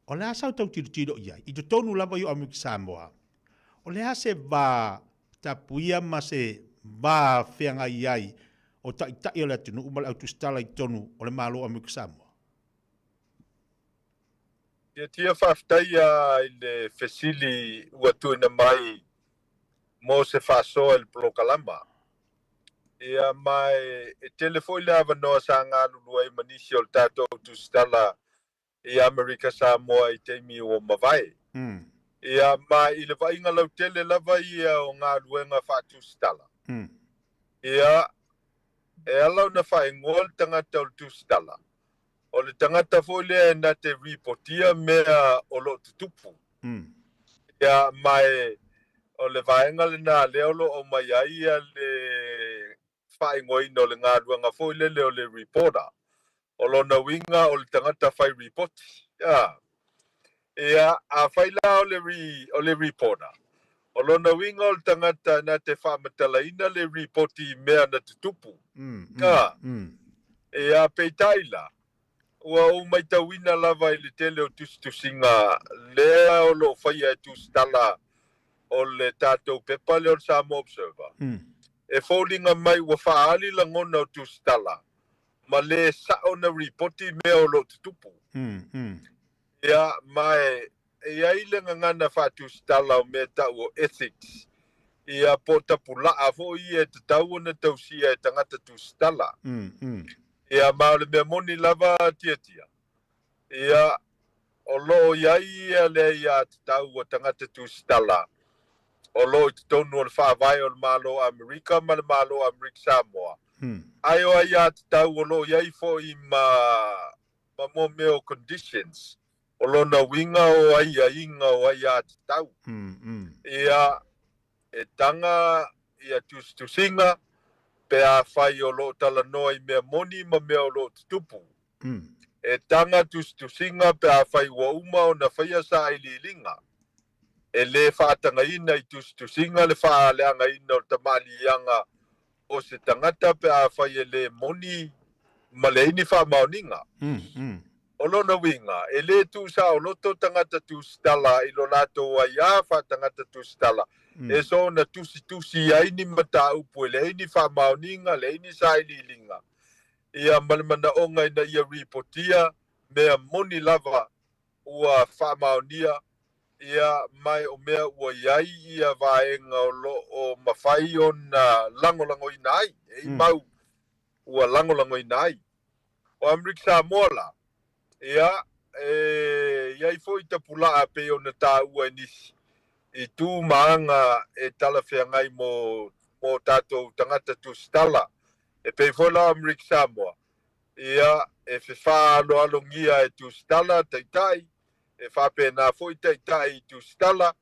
O le a sau tau tilotilo i ai? I totonu lava i o Amerika Samoa, o le a se va tapuia ma se va feagai ai o taitai o le atunuu ma le autusitala i totonu o le Malo o Amerika Samoa? Tiatia faafetai i le fesili ua tuuina mai mo se faasoa i le polokalama. Ia, ma e tele foi le avanoa sa galulue ai ma nisi o le tatou tusitala i Amerika Samoa i taimi ua mavae. Ia, ma i le vaaiga lautele lava ia o galuega faatusitala. Ia, e ala ona faaigoa le tagata o le tusitala, o le tagata foi lea e na te ripotia mea o lo o tutupu. Ia, ma e, o le vaega lena lea o lo o aumai ai ia le faaigoaina o le galuega foi lele o le reporter. O lona uiga o le tagata fai ripoti. A. Ia, afai la o le, re, o le reporter, o lona uiga o le tagata na te faamatalaina le ripoti i mea na tutupu. A. Ia, peitai la, ua ou maitauina lava i le tele o tusitusiga lea o lo o faia e tusitala o le tatou pepa lea o le Samoa Observer, e foliga mai ua faaali lagona o tusitala ma lē sa'o na ripoti mea o lo o tutupu. Ia, ma e i ai le gagana faatusitala o mea ta'u o ethics, ia, po o tapula'a foi ia e tatau ona tausia e tagata tusitala. Ia, ma o le mea moni lava Tiatia, ia, o lo o i ai ia le aiatatau a tagata tusitala o lo o i totonu o le Faavae o le Malo o Amerika ma le Malo o Amerika Samoa, ae o aiatatau o lo o i ai foi ma ma mo mea o conditions, o lona uiga o aiaiga o aiatatau. Ia, e taga ia tusitusiga. Pe afai o lo o talanoa i mea moni ma mea o lo o tutupu. E taga tusitusiga pe afai ua uma ona faia sailiiliga. E lē faatagaina i tusitusiga le faaleagaina o le tamaaliiaga o se tagata pe afai e lē moni ma leai ni faamaoniga. O lona uiga, e lē tuusaoloto tagata tusitala i lo latou aiā faatagata tusitala e soona tusitusi ai ni mataupu e leai ni faamaoniga, leai ni sailiiliga, ia ma le manaoga ina ia ripotia mea moni lava ua faamaonia, ia ma o mea ua i ai ia vaega o lo o mafai ona lagolagoina ai, e i mau ua lagolagoina ai. O Amerika Samoa la, ia, e i ai foi tapulaa pei ona taua e nisi, i tu ma aga e talafeagai mo mo tatou tagata tusitala, e pei foi la o Amerika Samoa, ia, e fefaaloalogia e tusitala taitai, e faapena foi taitai i tusitala,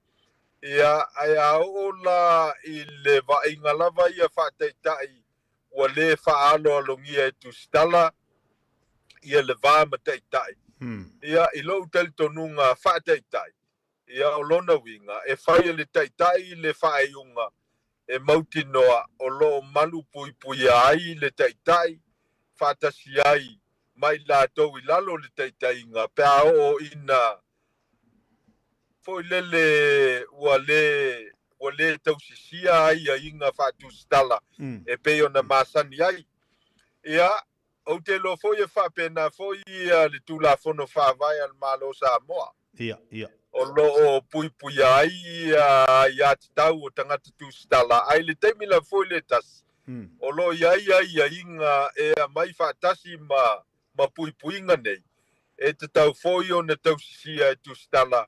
ia, ae a oo la i le vaaiga lava ia faataitai ua lē faaaloalogia e tusitala ia le va ma taitai. Ia, i lou talitonuga faataitai, ia o lona uiga, e fai e le taitai le faaiuga e mautinoa o lo o malu puipuia ai le taitai faatasi ai ma i latou i lalo o le taitaiga pe a oo ina foi lele ua lē ua lē tausisia aiaiga faatusitala e pei ona masani ai. Ia, ou te iloa foi e faapena foi ia le Tulafono Faavae a le Malo o Samoa. Ia, ia. O lo o puipuia ai ia aiatatau o tagata tusitala, ae i le taimi lava foi le tasi, o lo o i ai aiaiga e aumai faatasi ma ma puipuiga nei, e tatau foi ona tausisia e tusitala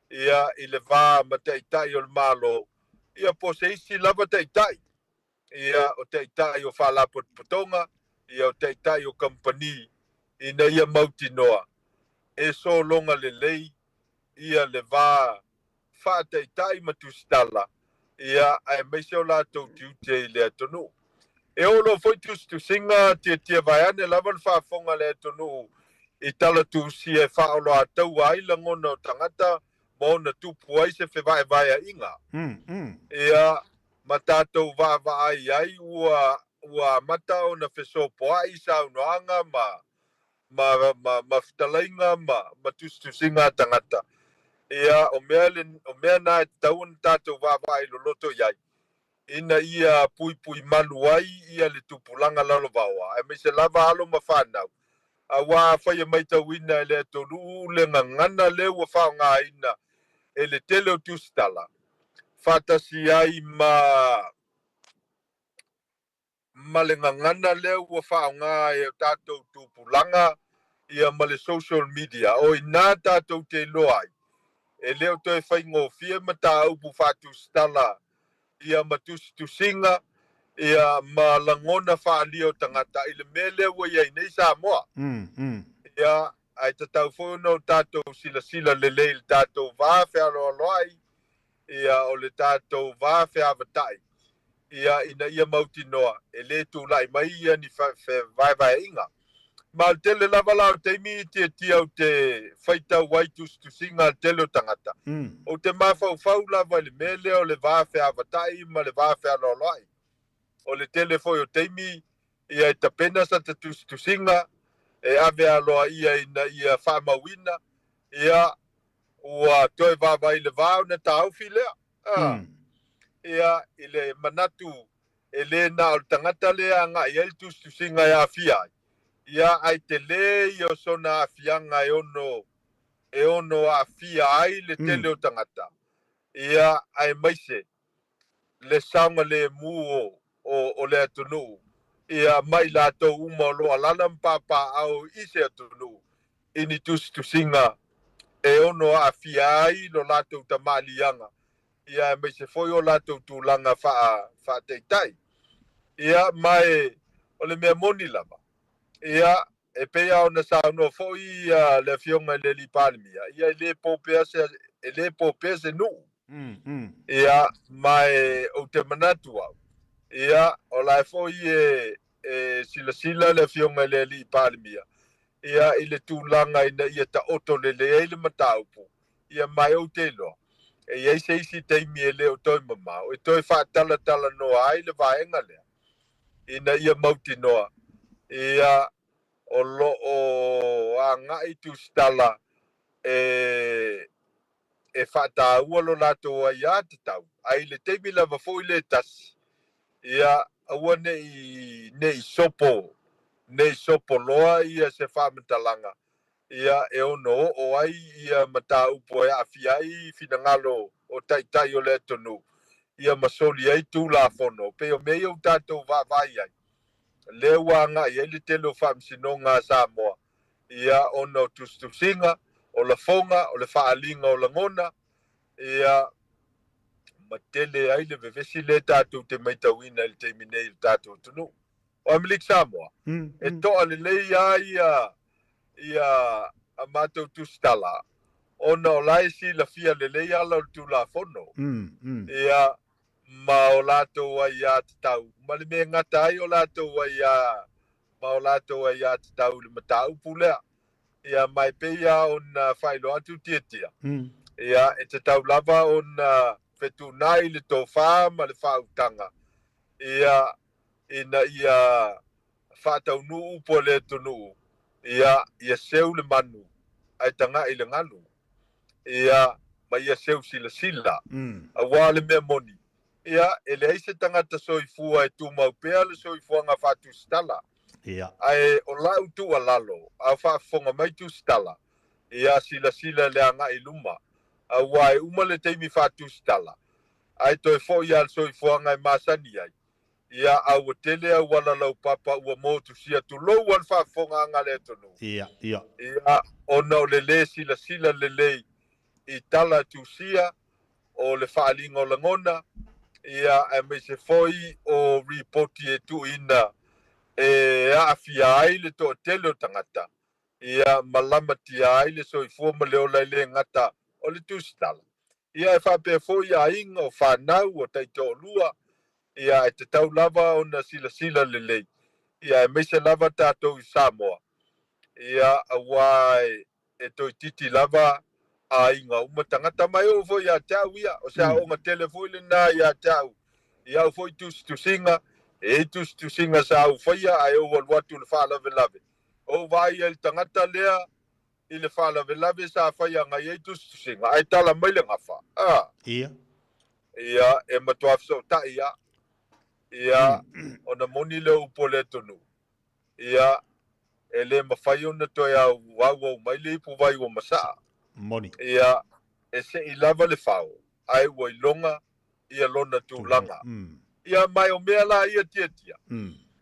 ia i le va ma taitai o le Malo, ia po o se isi lava taitai, ia o taitai o faalapotopotoga, ia o taitai o kamupani, ina ia mautinoa e sologa lelei ia le va faataitai ma tusitala, ia, aemaise o latou tiute i le atunuu. E oo loa foi tusitusiga tiatia vaeane lava le faafofoga a le atunuu i tala tusia e faaoloataua ai lagona o tagata ma ona tupu ai se fevaevaeaiga. Ia, ma tatou vaavaai ai ua ua amata ona fesopoai saunoaga ma ma, ma, ma fetalaiga ma, ma tusitusiga a tagata. Ia, o mea, le, o mea na e tatau ona tatou vaavaai loloto i ai, ina ia puipui malu ai ia le tupulaga lalovaoa, aemaise lava alo ma fanau, auā afai e maitauina e le atunuu le gagana lea ua faaaogaina e le tele o tusitala, faatasi ai ma ma le gagana lea ua faaaoga e o tatou tupulaga ia ma le social media, o i ina tatou te iloa ai, e le o toe faigofie mataupu faatusitala ia ma tusitusiga ia ma lagona faaalia o tagata i le mea lea ua i ai nei Samoa. Ia, ae tatau foi ona o tatou silasila lelei i le tatou va fealoaloai ia o le tatou va feavatai, ia ina ia mautinoa e lē tulai mai ia ni fevaevaeaiga. Ma o le tele lava la o taimi i tiatia ou te faitau ai tusitusiga a le tele o tagata, ou te mafaufau lava i le mea lea o le va feavatai ma le va fealoaloai. O le tele foi o taimi ia e tapena sata tusitusiga e ave aloaia ina ia faamauina, ia ua toe vaavaai i le va ona taofi lea. A, ia, i le manatu e lē na o le tagata lea e agai ai le tusitusiga e aafia ai, ia, ae telē ia o sona aafiaga e ono, e ono aafia ai le tele o tagata, ia, aemaise le saogalemu o, o, o le atunuu, ia, ma i latou uma o lo o alaala ma papaaao i se atunuu i ni tusitusiga e ono aafia ai lo latou tamaaliiaga, ia, aemaise foi o latou tulaga faa, faataitai. Ia, ma e, o le mea moni lava, ia, e pei lava ona saunoa foi ia le Afioga i le Alii Palemia, ia e lē po pea se, e lē po pea se nuu. Ia, ma e, ou te manatu au, Ia, o la e foi e, e silasila le Afioga i le Alii Palemia, ia, i le tulaga ina ia taoto lelei ai le mataupu, ia, ma e ou te iloa, e i ai se isi taimi e le o toe mamao e toe faatalatalanoa ai le vaega lea, ina ia mautinoa, ia, o lo o agai tusitala e e faataua lo latou aiatatau, ae i le taimi lava foi le tasi, ia, aua ne i, ne i sopo, ne i sopo loa ia se faamatalaga, ia, e ono oo ai ia mataupu e aafia ai finagalo o taitai o le atunuu, ia ma soli ai Tulafono, pei o mea ia ua tatou vaavaai ai, lea ua agai ai le tele o faamasinoga a Samoa, ia, ona o tusitusiga, o lafoga, o le faaaliga o lagona, ia, ma tele ai le vevesi lea tatou te matauina i le taimi nei i le tatou atunuu. O Amerika Samoa, e toa lelei lava ia, ia a matou tusitala, ona o la e silafia lelei ala o le Tulafono, ia, ma o latou aiatatau, ma le mea e gata ai o latou aiā, ma o latou aiatatau i le mataupu lea. Ia, ma e pei lava ona faailoa atu Tiatia, ia, e tatau lava ona fetuunai le tofa ma le faautaga, ia, ina ia faataunuu upu a le atunuu, ia, ia seu le manu ae taga'i le galu, ia, ma ia seu silasila, auā le mea moni, ia, e leai se tagata soifua e tumau pea le soifuaga faatusitala. Ia. Ae o la'u tuualalo, a o faafofoga mai tusitala, ia silasila i le agai i luma, auā e uma le taimi faatusitala, ae toe fo'i lava le soifuaga e masani ai, Ia, a ua tele auala laupapa ua motusia tulou a le faafofogaaga a le atunuu. Ia, ia. Ia, ona o le lē silasila lelei i tala tusia o le faaaliga o lagona, ia, aemaise foi o ripoti e tuuina e aafia ai le toatele o tagata, ia, ma lamatia ai le soifua ma le ola e lē gata o le tusitala. Ia, e faapea foi aiga, o fanau, o taitoalua, ia, e tatau lava ona silasila lelei, ia, aemaise lava tatou i Samoa, ia, auā e toeitiiti lava aiga uma tagata ma e oo foi ia te au ia, o se aoga tele foi lenā ia te au i au foi tusitusiga, e i ai tusitusiga sa ou faia ae ou alu atu i le faalavelave, ou vaai ai i le tagata lea i le faalavelave sa fai agai ai tusitusiga, ae tala mai le gafa, a. Ia. Ia, e matua fesootai lava. Ia, ona moni lea o upu a le atunuu, ia, e le mafai ona toe auau mai le ipuvai ua masaa. Moni. Ia, e sei lava le fao, ae ua iloga ia lona tulaga. Ia, ma o mea la ia Tiatia,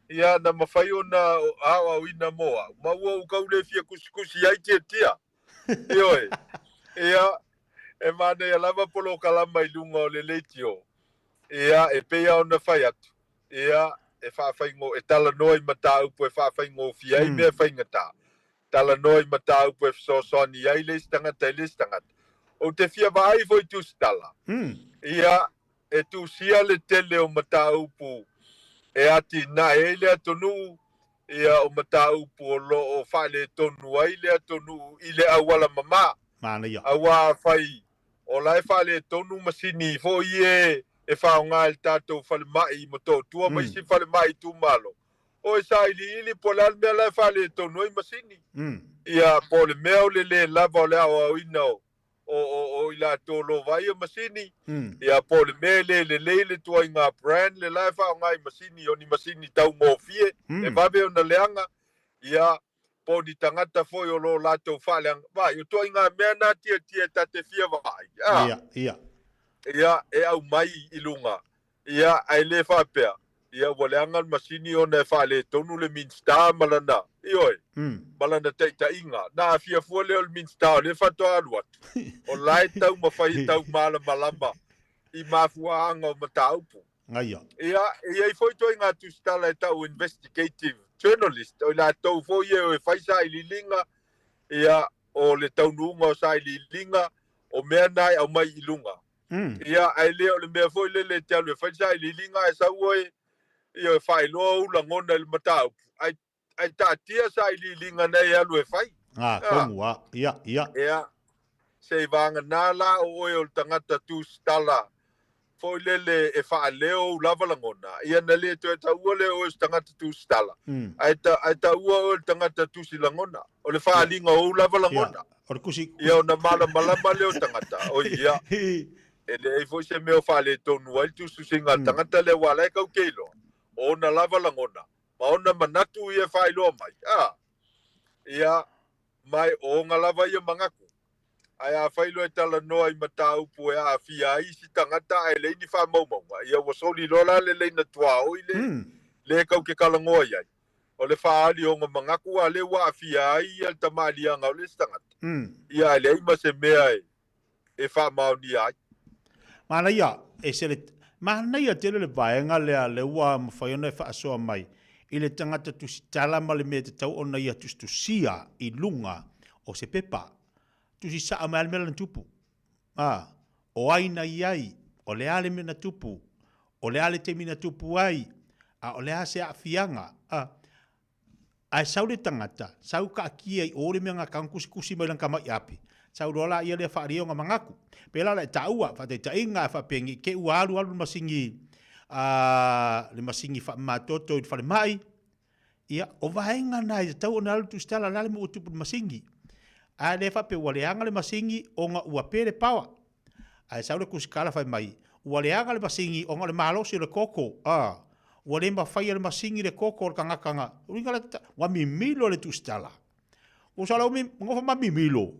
ia, na mafai ona aoaoina mo au, ma ua ou tau le fia kusikusi ai Tiatia. Ioe. Ia, e manaia lava polokalama i luga o le leitio. Ia, e pei lava ona fai atu, ia, e faafaigo, e talanoa i mataupu e faafaigofie ai mea faigata. Talanoa i mataupu e fesoasoani ai le isi tagata i le isi tagata. Ou te fia vaai foi i tusitala, ia, e tusia le tele o mataupu e atinae ai le atunuu, ia, o mataupu o lo o faaletonu ai le atunuu i le auala mamā. Manaia. Auā afai o la e faaletonu masini foi e e faaaoga e le tatou falemai i Motootua ma isi falemai itumalo, o e sailiili po o le a le mea la e faaletonu ai masini. Ia, po o le mea o le lē lava o le aoaoina o o o i latou o lo o vaaia masini, ia, po o le mea e lē lelei le tuaiga brand le la e faaaoga i masini, o ni masini taugofie e vave ona leaga, ia, po o ni tagata foi o lo o latou faaleaga, vaai, o tuaiga mea na Tiatia e ta te fia vaai, a? Ia, ia. Ia, e aumai i luga, ia, ae le faapea, ia, ua leaga le masini ona e faaletonu le Minisita ma lana, ioe, ma lana taitaiga. Na aafia fua lea o le Minisita o lea faatoa alu atu, o la e taumafai e taumalamalama i mafuaaga o mataupu. Ngaia. Ia, e i ai foi ituaiga tusitala e tau investigative journalist, o i latou foi ia e o e fai sailiiliga, ia, o le taunuuga o sailiiliga, o mea na e aumai i luga. Ia, ae le o le mea foi lele e te alu e fai le sailiiliga ae sau oe Ioe, e faailoa ou lagona i le mataupu, ae, ae taatia sailiiliga na e alu e fai. Ah, tonu a. Ia, ia. Ia, se i vagana la o oe o le tagata tusitala foi lele e faaleo ou lava lagona, ia na le toe taua lea o oe o se tagata tusitala, ae, ta, ae taua oe o le tagata tusi lagona, o le faaaliga o ou lava lagona. Ia, o le kusi... Ia ona malamalama lea o tagata, oi ia, e leai foi se mea o faaletonu ai le tusitusiga a le tagata lea aua o la e kau ke iloa, o ona lava lagona ma ona manatu ia e faailoa mai. A, ia, ma e o ona lava ia manatu. Ae afai loa e talanoa i mataupu e aafia ai isi tagata ae leai ni faamaumauga, ia ua soli loa la le laina tuaoi le, le kau ke talanoa i ai. O le faaali o ona manatu a lea ua aafia ai ia le tamaaliaga o le isi tagata, ia ae leai ma se mea e e faamaonia ai. Manaia, e se le, manaia tele le vaega lea lea ua mafai ona e faasoa mai i le tagata tusitala ma le mea e tatau ona ia tusitusia i luga o se pepa. Tusi sao mai lava le mea lea na tupu. A, o ai na i ai, o le a le mea na tupu, o le a le taimi na tupu ai, a o le a se aafiaga. A, Ae sau le tagata, sau kaakia i o le mea nga kang kusikusi mai lana tamaʻi api. Sau loa laia lea faalia ona manatu. Pela la e taua, faataitaiga ae faapea nei te ua alu alu le masini a le masini faamamatoto i le falemai, ia o vaega na e tatau ona alu le tusitala la le mea ua tupu i le masini. Ae le faapea ua leaga le masini ona ua pe le power. Ae sau le tusitala fai mai, ua leaga le masini ona o le malosi o le koko, a, ua le mafai e le masini le koko o le tagata na, uiga le, ua mimilo le tusitala. Ua sala umi, nofo ma mimilo,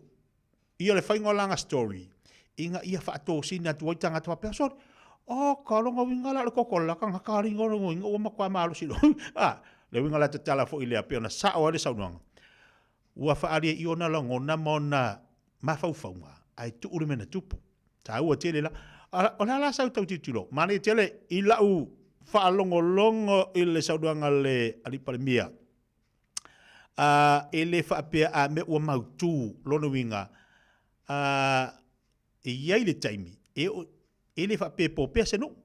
ia le faiga o lana story, ina ia faatosina atu ai tagata faapea, sorry, oh, ka lona uiga la o le koko o le la tagata alii lona uiga ua matua malosi loa. A, le uiga la tatala foi lea, pei ona sao ai le saunoaga. Ua faaalia i ona lagona ma ona mafaufauga, ae tuu le mea na tupu. Taua tele la. O le a la sau tau tilotilo? Manaia tele i lau faalogologo i le saunoaga a le Alii Palemia, a, e le faapea a mea ua mautu lona uiga, a, e i ai le taimi e oo, e le faapea e po pea se nuu,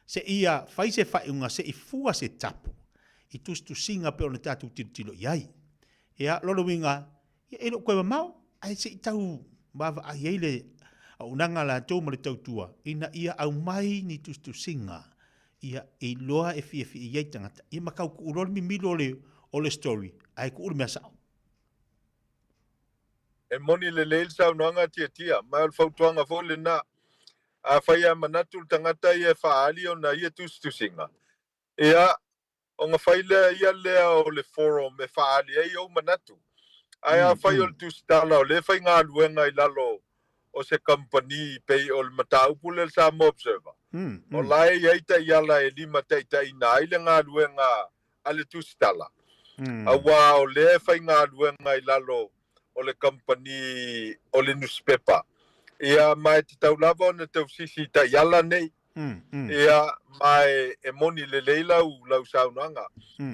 seia fai se faaiuga se i fua se tapu i tusitusiga pei ona tatou tilotilo i ai. Ia, lona uiga, ia e le o toe mamao, ae se i tau vaavaai ai le auaunaga a latou ma le tautua ina ia aumai ni tusitusiga ia iloa e fiafia i ai tagata, ia ma tau tuu loa le mimilo o le story, ae tuu le mea sao. E moni lelei le saunoaga a Tiatia, ma o le fautuaga foi lena. Afai a manatu le tagata ia e faaali ona ia tusitusiga, ia, ona fai lea ia lea o le forum e faaali ai ou manatu. Ae afai o le tusitala o lea e faigaluega i lalo o se kamupani pei o le mataupu lea le Samoa Observer, o la e i ai taiala e limataitaiina ai le galuega a le tusitala, auā o lea e faigaluega i lalo o le kamupani o le nusipepa. Ia, ma e tatau lava ona tausisi i taiala nei. Ia, ma e moni lelei lau, lau saunoaga.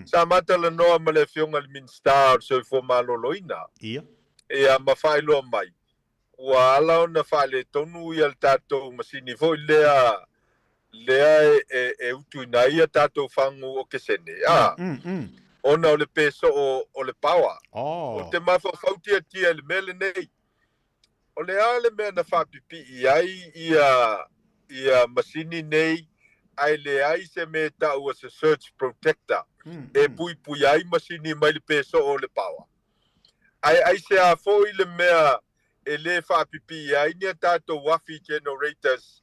Sa ma talanoa ma le Afioga i le Minisita o le Soifua Maloloina. Ia. Ia, ma faailoa mai, ua ala ona faaletonu ia le tatou masini foi lea lea e, e, e utuina ai a tatou fagu okesene, a, ona o le pē soo o le paoa. Oh. Ou te mafaufau tiatia i le mea lenei, o le a le mea na faapipii ai ia, ia masini nei ae leai se mea e taua se surge protector e puipuia ai masini mai le pē soo o le paoa. Ae aisea foi le mea e lē faapipii ai ni a tatou afi generators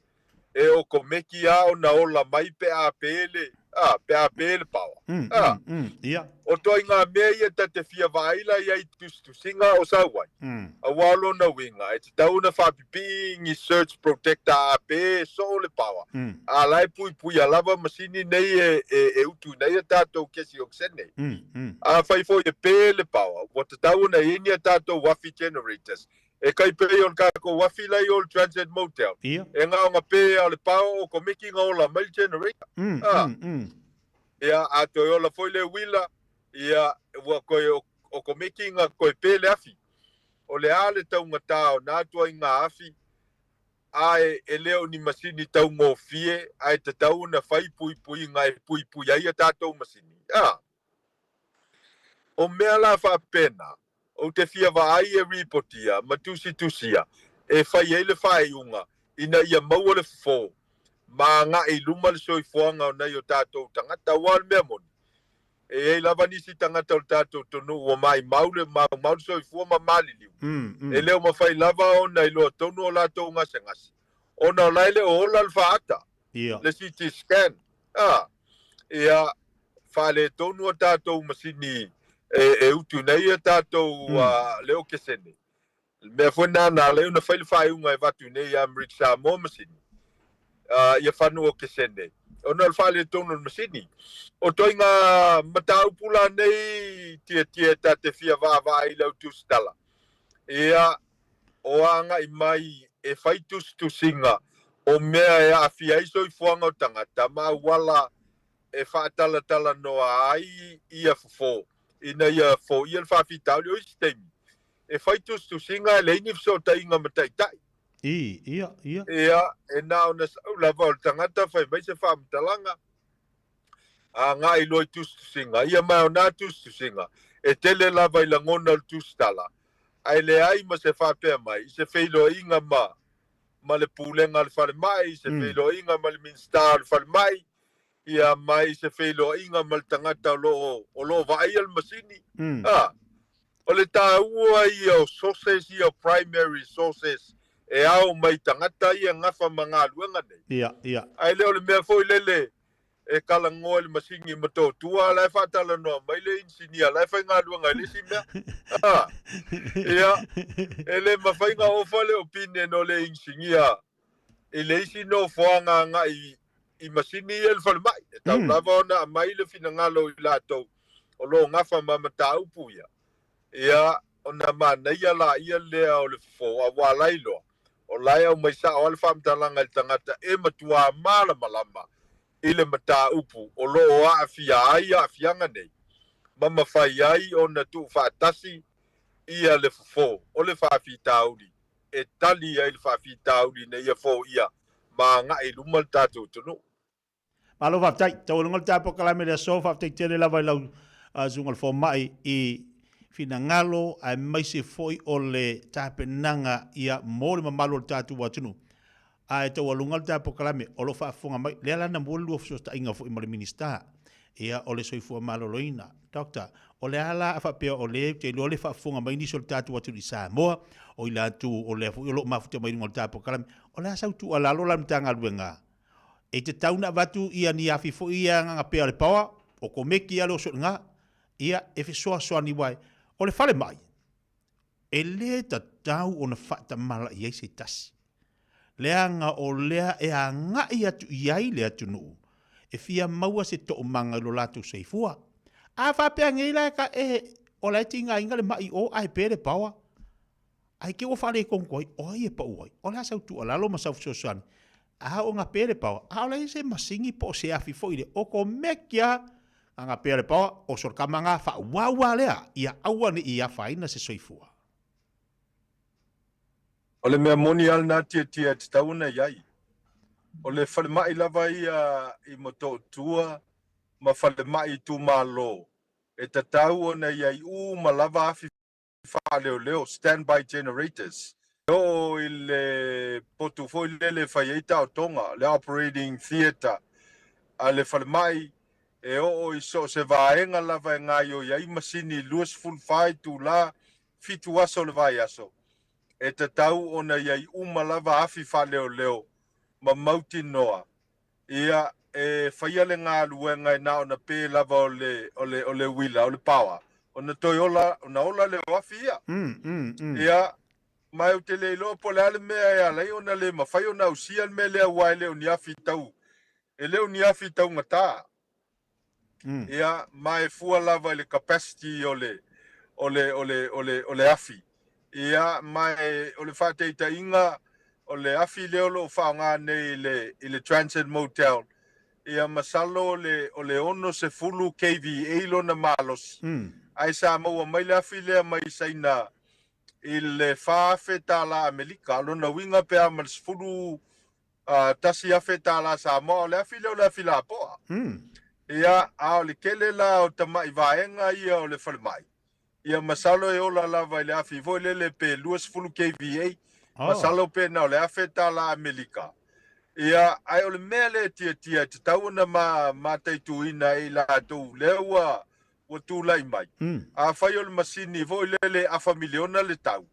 e okomeki a ona ola mai pe a pē le, a, pe a pē le paoa. A. Ia. O toaiga mea ia ta te fia vaai la i ai i tusitusiga o sau ai. Auā o lona uiga, e tatau ona faapipii ni surge protector a pē soo le paoa, a la e puipuia lava masini nei e, e, e utuina ai a tatou kesi okesene. Afai foi e pē le paoa, ua tatau ona i ai ni a tatou afi generators E kai pei o le tatou afi la i o le Transit Motel. Ia. E ngaonga pē a o le paoa o komiki nga ola mai le generator. A. Ia, a toe ola foi le uila, ia, ua koe o, o komiki nga koe pē le afi. O le a le taugatā o nā tua i ngā afi, Ae e le o ni masini taugofie ae tatau ona fai puipuiga e puipui ai a tatou masini. A. O mea la faapena, ou te fia vaai e ripotia ma tusitusia e fai ai le faaiuga ina ia maua le fofo ma agai i luma le soifuaga o nai o tatou tagata. Aua o le mea moni, E i ai lava nisi tagata o le tatou atunuu ua maimau le maumau le soifua ma maliliu, e le o mafai lava ona iloa tonu o latou gasegase, ona o la e le o ola le faata, le CT scan. A, ia, faaletonu a tatou masini e utu nei a tatou le okesene. Le mea foi lena na ala ai ona fai le faaiuga e avatu nei ia Amerika Samoa masini, ia fanu okesene, ona o le faaletonu o le masini. O toaiga mataupu la nei Tietie ta te fia vaavaai i lau tusitala, ia, o agai mai e fai tusitusiga o mea e aafia ai soifuaga o tagata ma auala e faatalatalanoa ai ia fofo ina ia foia le faafitauli. O isi taimi, e fai tusitusiga e leai ni fesootaiga ma taitai. I, ia, ia. Ia, e na ona sau lava o le tagata fai mai se faamatalaga, agai loa i tusitusiga. Ia ma o nā tusitusiga, e tele lava i lagona o le tusitala, ae leai ma se faapea mai i se feiloaiga ma, ma le Pulega a le Falemai, i se feiloaiga ma le Minisita o le Falemai, ia ma i se feiloaiga ma le tagata o lo o, o lo o vaaia le masini. A, o le taua ia o sources ia o primary sources e ao mai tagata ia gafa ma galuega nei. Ia, ia. Ae le o le mea foi lele e kalagoa i le masini i Motootua, a la e faatalanoa mai le inisinia la e faigaluega i le isi mea. A, ia, e le mafai ona ofa le opinion o le inisinia i le isi nofoaga agai i masini ia i le falemai. E tau lava ona aumai le finagalo o i latou o lo o gafa ma mataupu ia, ia ona manaia laia lea o le fofo, aua la iloa, o la e aumai sao lava le faamatalaga i le tagata e matuā malamalama i le mataupu o lo o aafia ai aafiaga nei, ma mafai ai ona tuufaatasi ia le fofo o le faafitauli e tali ai le faafitauli ina ia foia ma agai i luma le tatou atunuu. Malo faafetai. Taualuga le tatou polokalame i le aso, faafetai tele lava i lau susuga i le fomai i finagalo aemaise foi o le tapenaga ia mo le mamalu o le tatou atunuu. Ae taualuga le tatou polokalame o lo o faafofoga mai, lea la na mua le lua fesootaiga foi ma le Minisita ia o le Soifua Maloloina. Doctor, o le a la a faapea o lea ou te iloa le faafofoga mai nisi o le tatou atunuu i Samoa, o i latou o lea foi o lo o mafuta mai i luga o le tatou polokalame, o le a sau tuualalo la le Matagaluega e tatau ona avatu ia ni afi foi ia agaga pea o le power, o komeki ia le oso i luga, ia e fesoasoani wai o le falemai e le tatau ona faatamala i ai se tasi. Leaga o lea e agai atu i ai le atunuu e fia maua se toomaga i lo latou soifua. A faapea nei la e ka e o la e tigaina le maʻi o ae pe le paoa. Ae te ua faaletonu ai, o ai e pau ai? O le a sau tuualalo ma sau fesoasoani? A o gape le paoa, a o le se masini po o se afi foi le okomeki a a gapea le paoa, oso le kama ga faauau lea, ia aua ne i afaina se soifua. O le mea moni lava lena Tietie e tatau ona i ai. O le falemai lava ia i Motootua ma falemai itumalo e tatau ona i ai uma lava afi faaleoleo, standby generators. E oo i le potu foi lele e fai ai taotoga, le operating theatre a le falemai, e oo i so o se vaega lava e gaoioi ai masini 24 itula, 7 aso o le vaiaso, e tatau ona i ai uma lava afi faaleoleo ma mautinoa Ia, e faia le galuega e na ona pe lava o le, o le, o le uila, o le power, ona toe ola, ona ola lea o afi ia. Ia, ma ou te le iloa po o le a le mea e ala ai ona le mafai ona ausia le mea lea aua e le o ni afi tau, e le o ni afi taugata. Ia, ma e fua lava i le capacity o le, o le, o le, o le, o le afi. Ia, ma e, o le faataitaiga, o le afi lea o lo o faaaoga nei i le, i le Transit Motel, ia masalo o le, o le 60 kVA lona malosi. Ae sa maua mai le afi lea mai Saina. i le $4,000 Amerika, o lona uiga pe a ma le $11,000 Samoa, o le afi lea o le afi lapoa. Ia, a o le tele la o tamai vaega ia o le falemai, ia masalo e ola lava i le afi foi lele pe 20 kVA, masalo pe na o le $1,000 Amerika. Ia, ae o le mea lea e tiatia e tatau ona mataituina e i latou lea ua ua tulai mai. Afai o le masini foi lele e afa miliona le tau,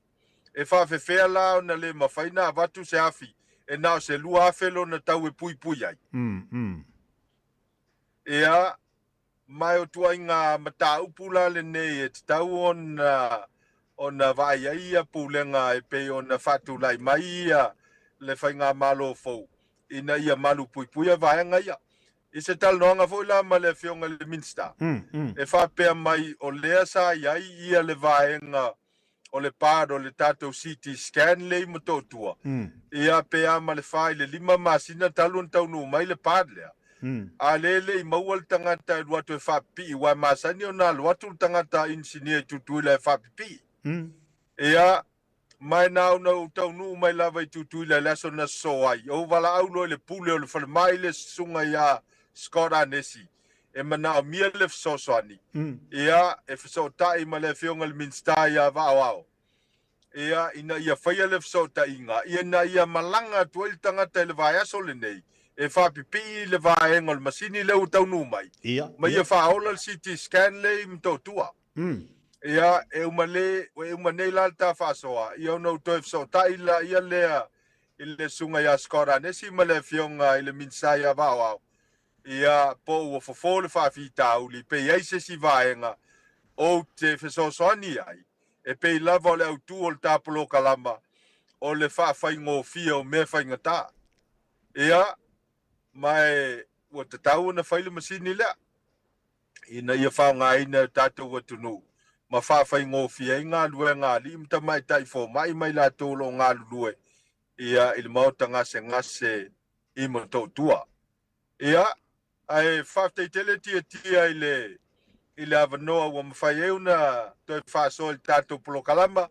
e faafefea la ona le mafai ona avatu se afi e na o se 2,000 lona tau e puipui ai? Ia, ma o ituaiga mataupu la lenei e tatau ona ona vaai ai ia pulega e pei ona faatulai mai ia le faigamalo fou ina ia malupuipuia vaega ia. I se talanoaga foi la ma le Afioga i le Minisita, e faapea mai o lea sa i ai ia le vaega o le part o le tatou CT scan lea i Motootua, ia pe a ma le fa i le lima masina talu ona taunuu mai le part lea, a lea e le i maua le tagata e alu atu e faapipii, aua e masani ona alu atu le tagata inisinia i Tutuila e faapipii. Ia, ma e na ona ou taunuu mai lava i Tutuila i le aso na sosoo ai, ou valaau loa i le pule o le falemai le susuga ia Scott Anesi, e manaomia le fesoasoani, ia, e fesootai ma le Afioga i le Minisita ia Vaaoao, ia, ina ia faia le fesootaiga, ina ia malaga atu ai le tagata i le vaiaso lenei e faapipii le vaega o le masini lea ua taunuu mai, ma ia faaola le CT scan lea i Motootua. Ia, e uma le, e uma nei la le ta faasoa, ia ona ou toe fesootai laia lea i le susuga ia Scott Anesi ma le Afioga i le Minisita ia Vaaoao, ia, po ua fofo le faafitauli pe i ai se isi vaega ou te fesoasoani ai, e pei lava o le autu o le ta polokalama o le faafaigofie o mea faigata. Ia, ma e ua tatau ona fai le masini lea ina ia faaaogaina e o tatou atunuu ma faafaigofie ai galuega a alii ma tamaitai fomai ma i latou o lo o galulue ia i le maota gasegase i Motootua. Ia, ae faafetai tele Tiatia i le i le avanoa ua mafai ai ona toe faasoa i le tatou polokalama.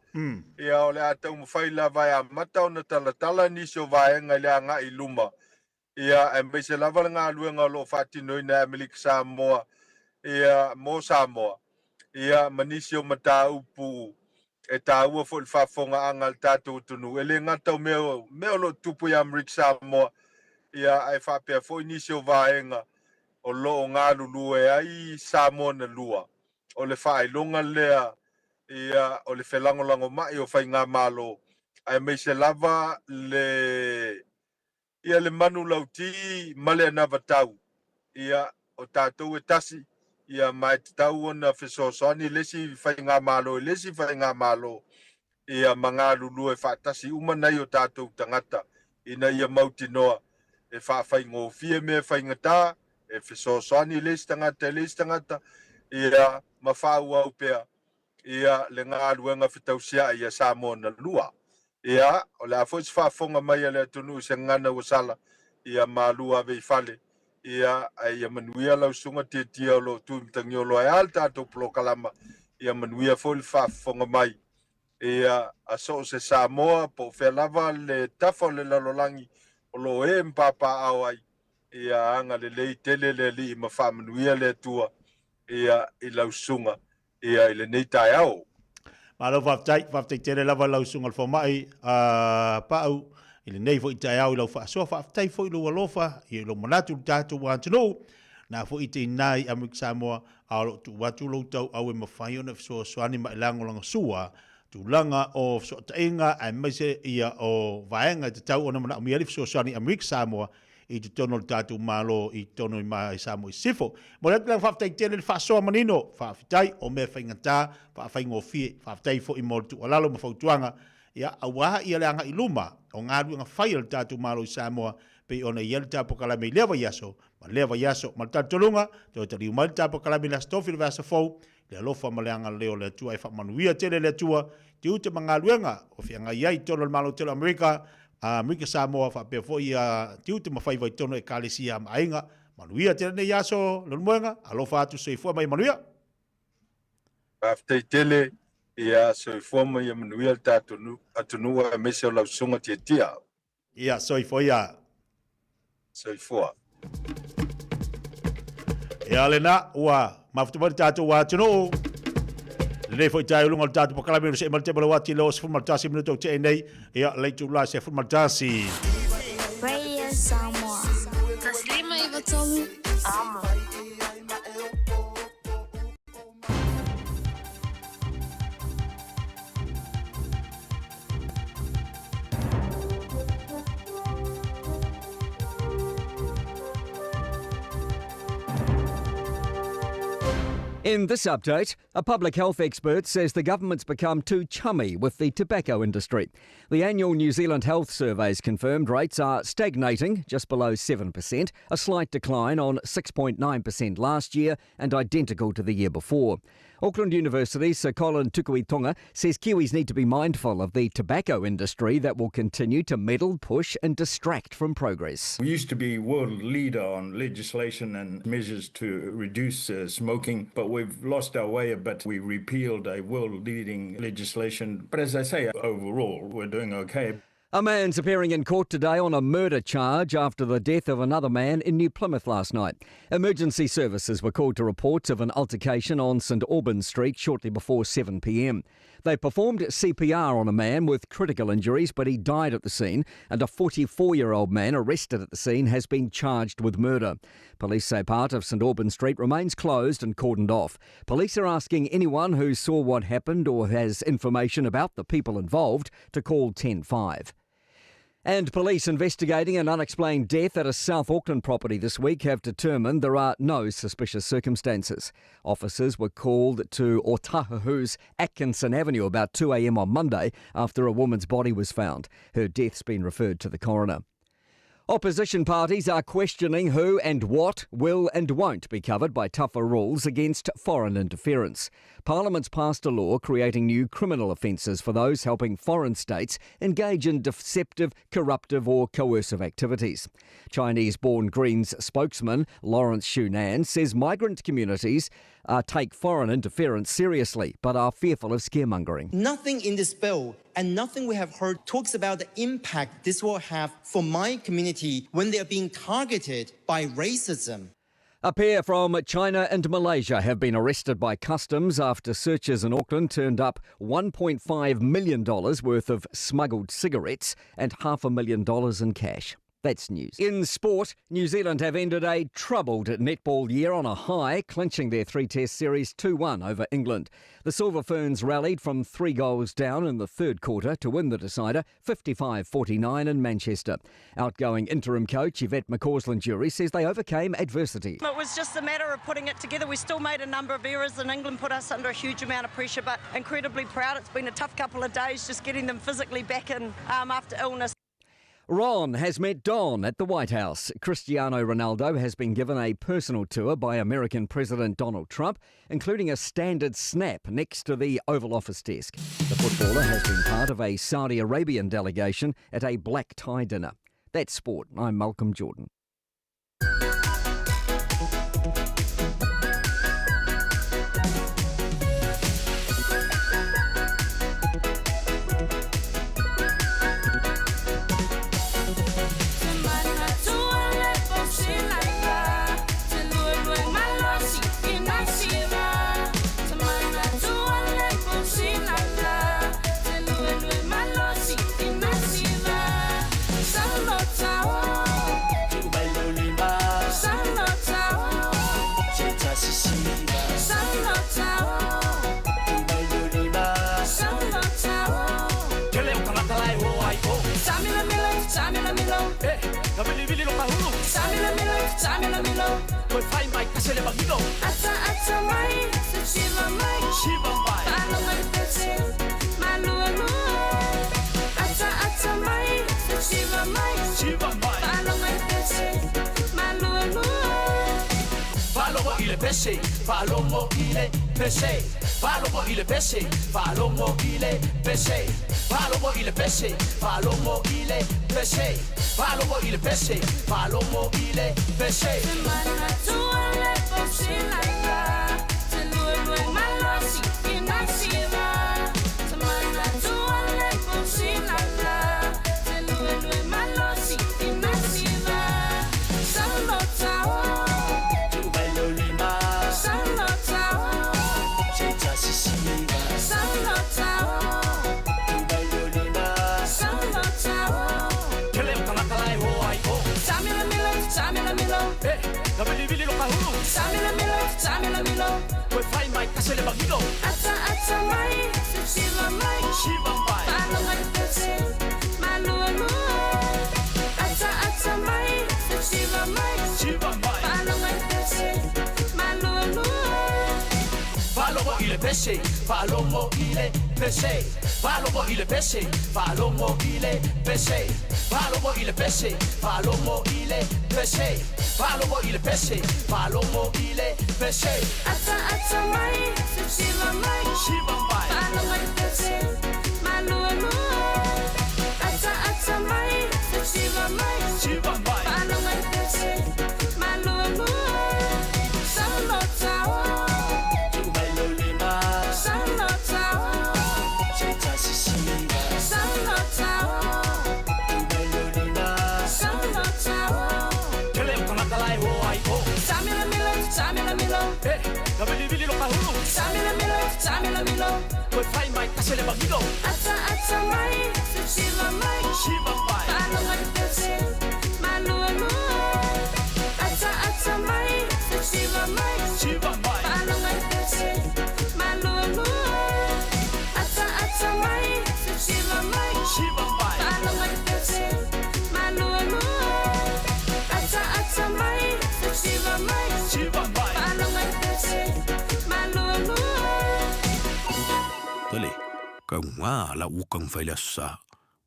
Ia, o le a taumafai lava e amata ona talatala nisi o vaega i le agai i luma. Ia, aemaise lava le galuega o lo o faatinoina e Amerika Samoa, ia, mo Samoa, ia, ma nisi o mataupu e taua foi i le faafofogaaga a le tatou atunuu. E le gata o mea, mea o lo o tutupu i Amerika Samoa, ia, ae faapea foi nisi o vaega o lo o galulue ai Samoa na lua. O le faailoga lea, ia, o le felagolagomai o faigamalo, aemaise lava le Ia le manulauti ma le anavatau, ia, o tatou e tasi, ia, ma e tatau ona fesoasoani le isi faigamalo i le isi faigamalo, ia, ma galulue faatasi uma nai o tatou tagata ina ia mautinoa e faafaigofie mea faigata, e fesoasoani le isi tagata i le isi tagata, ia, ma faaauau pea ia le galuega fetausia'i a Samoa na lua. Ia, o le a foi se faafofoga mai a le atunuu i se gagana ua sala, ia malu ave i fale, ia, ae ia manuia lau susuga Tiatia o lo o tu i Matagiolo ae a le tatou polokalama, ia manuia foi le faafofoga mai, ia, a so o se Samoa po o fea lava le tafa o le lalolagi o lo o ee ma papaaao ai, ia agalelei tele le Alii ma faamanuia le Atua, ia, i lau susuga. ia i lenei taeao. Malo faafetai, faafetai tele lava lau susuga i le fomai a Pau i lenei foi taeao i lau faasoa, faafetai foi i lou alofa i lou manatu i le tatou atunuu, na foi te ina i Amerika Samoa, a o lo o tuu atu lou tauau e mafai ona fesoasoani ma e lagolagosua tulaga o fesootaiga aemaise ia o vaega e tatau ona manaomia ai le fesoasoani i Amerika Samoa i totonu o le tatou Malo i totonu i ma i Samoa i Sisifo. Momoli atu le agaga faafetai tele i le faasoa manino, faafetai o mea faigata, faafaigofie, faafetai foi mo le tuualalo ma fautuaga, ia aua ia le agai i luma o galuega fai a le tatou Malo i Samoa pei ona i ai le tapokalame i lea vaiaso ma lea vaiaso. Ma le talitonuga, toe taliu mai le tapokalame i le Aso Tofi i le vaiaso fou, le alofa ma le agalelei o le Atua e faamanuia tele le Atua tiute ma galuega o feagai ai i totonu o le Malo tele o Amerika, Amerika Samoa faapea foi ia tiute ma faiva i totonu o Ekalesia ma aiga. Manuia tele nei aso Leulumoega, alofa atu soifua ma ia manuia. Faafetai tele. Ia, soifua ma ia manuia le tatou atunuu aemaise o lau susuga Tiatia. Ia, soifua ia. Soifua. Ia lena, ua mafuta mai le tatou atunuu. Lenei foi tae luga o le tatou pakalame o se ma le tema lau ati le 11 minuto o te nei. Ia, le itula 11. Radio Samoa. 153 Amo. In this update, a public health expert says the government's become too chummy with the tobacco industry. The annual New Zealand Health Survey's confirmed rates are stagnating just below 7%, a slight decline on 6.9% last year and identical to the year before. Auckland University's Sir Colin Tukuitonga says Kiwis need to be mindful of the tobacco industry that will continue to meddle, push and distract from progress. We used to be world leader on legislation and measures to reduce uh, smoking, but we've lost our way a bit. We repealed a world-leading legislation, but as I say, overall, we're doing okay. A man's appearing in court today on a murder charge after the death of another man in New Plymouth last night. Emergency services were called to reports of an altercation on St Albans Street shortly before 7 pm. They performed CPR on a man with critical injuries, but he died at the scene, and a 44 year old man arrested at the scene has been charged with murder. Police say part of St Albans Street remains closed and cordoned off. Police are asking anyone who saw what happened or has information about the people involved to call 105. And police investigating an unexplained death at a South Auckland property this week have determined there are no suspicious circumstances. Officers were called to Otahuhu's Atkinson Avenue about 2 a.m. on Monday after a woman's body was found. Her death's been referred to the coroner. Opposition parties are questioning who and what will and won't be covered by tougher rules against foreign interference. Parliament's passed a law creating new criminal offences for those helping foreign states engage in deceptive, corruptive, or coercive activities. Chinese born Greens spokesman Lawrence Shunan says migrant communities take foreign interference seriously but are fearful of scaremongering. Nothing in this bill and nothing we have heard talks about the impact this will have for my community when they are being targeted by racism. A pair from China and Malaysia have been arrested by customs after searches in Auckland turned up $1.5 million worth of smuggled cigarettes and $500,000 in cash. That's news. In sport, New Zealand have ended a troubled netball year on a high, clinching their three test series 2 1 over England. The Silver Ferns rallied from three goals down in the third quarter to win the decider 55 49 in Manchester. Outgoing interim coach Yvette McCausland Jury says they overcame adversity. It was just a matter of putting it together. We still made a number of errors, and England put us under a huge amount of pressure, but incredibly proud. It's been a tough couple of days just getting them physically back in um, after illness. Ron has met Don at the White House. Cristiano Ronaldo has been given a personal tour by American President Donald Trump, including a standard snap next to the Oval Office desk. The footballer has been part of a Saudi Arabian delegation at a black tie dinner. That's sport. I'm Malcolm Jordan. Toe fai mai tasi le magilo. Ata ata mai, siva mai, Siva mai. Faaloga i le pese, malualua. Ata ata mai, siva mai, Siva mai. Faaloga i le pese, malualua. Faalogo i le pese, faalogo i le pese. Faalogo i le pese, faalogo i le pese. Faalogo i le pese, faalogo i le pese. Faalogo i le pese, faalogo i le pese. Ata ata mai, siva mai, Siva mai. Faaloga i le pese, malualua. Ata ata mai, siva mai, Siva mai. Faaloga i le pese, malualua. Salotao, Tumalolima, salotao, setasisiva. salotao, Tumalolima, salotao. tele o tagata lae o ai o. Samila milo, samila milo, Eh, na vilivili lo kahulu. samila milo, samila milo. Toe fai mai tasi le magilo. Ata ata mai, siva mai, Siva mai. Faaloga i le pese, malualua. Ata ata mai, siva mai, Siva mai. Faaloga i le pese, malualua. Ata ata mai, siva mai, Siva mai. Faaloga i le pese, malualua. Ata ata mai, siva mai, Siva mai. Faaloga i le pese, malualua. Tole, kau ngā la ukang whaile sa.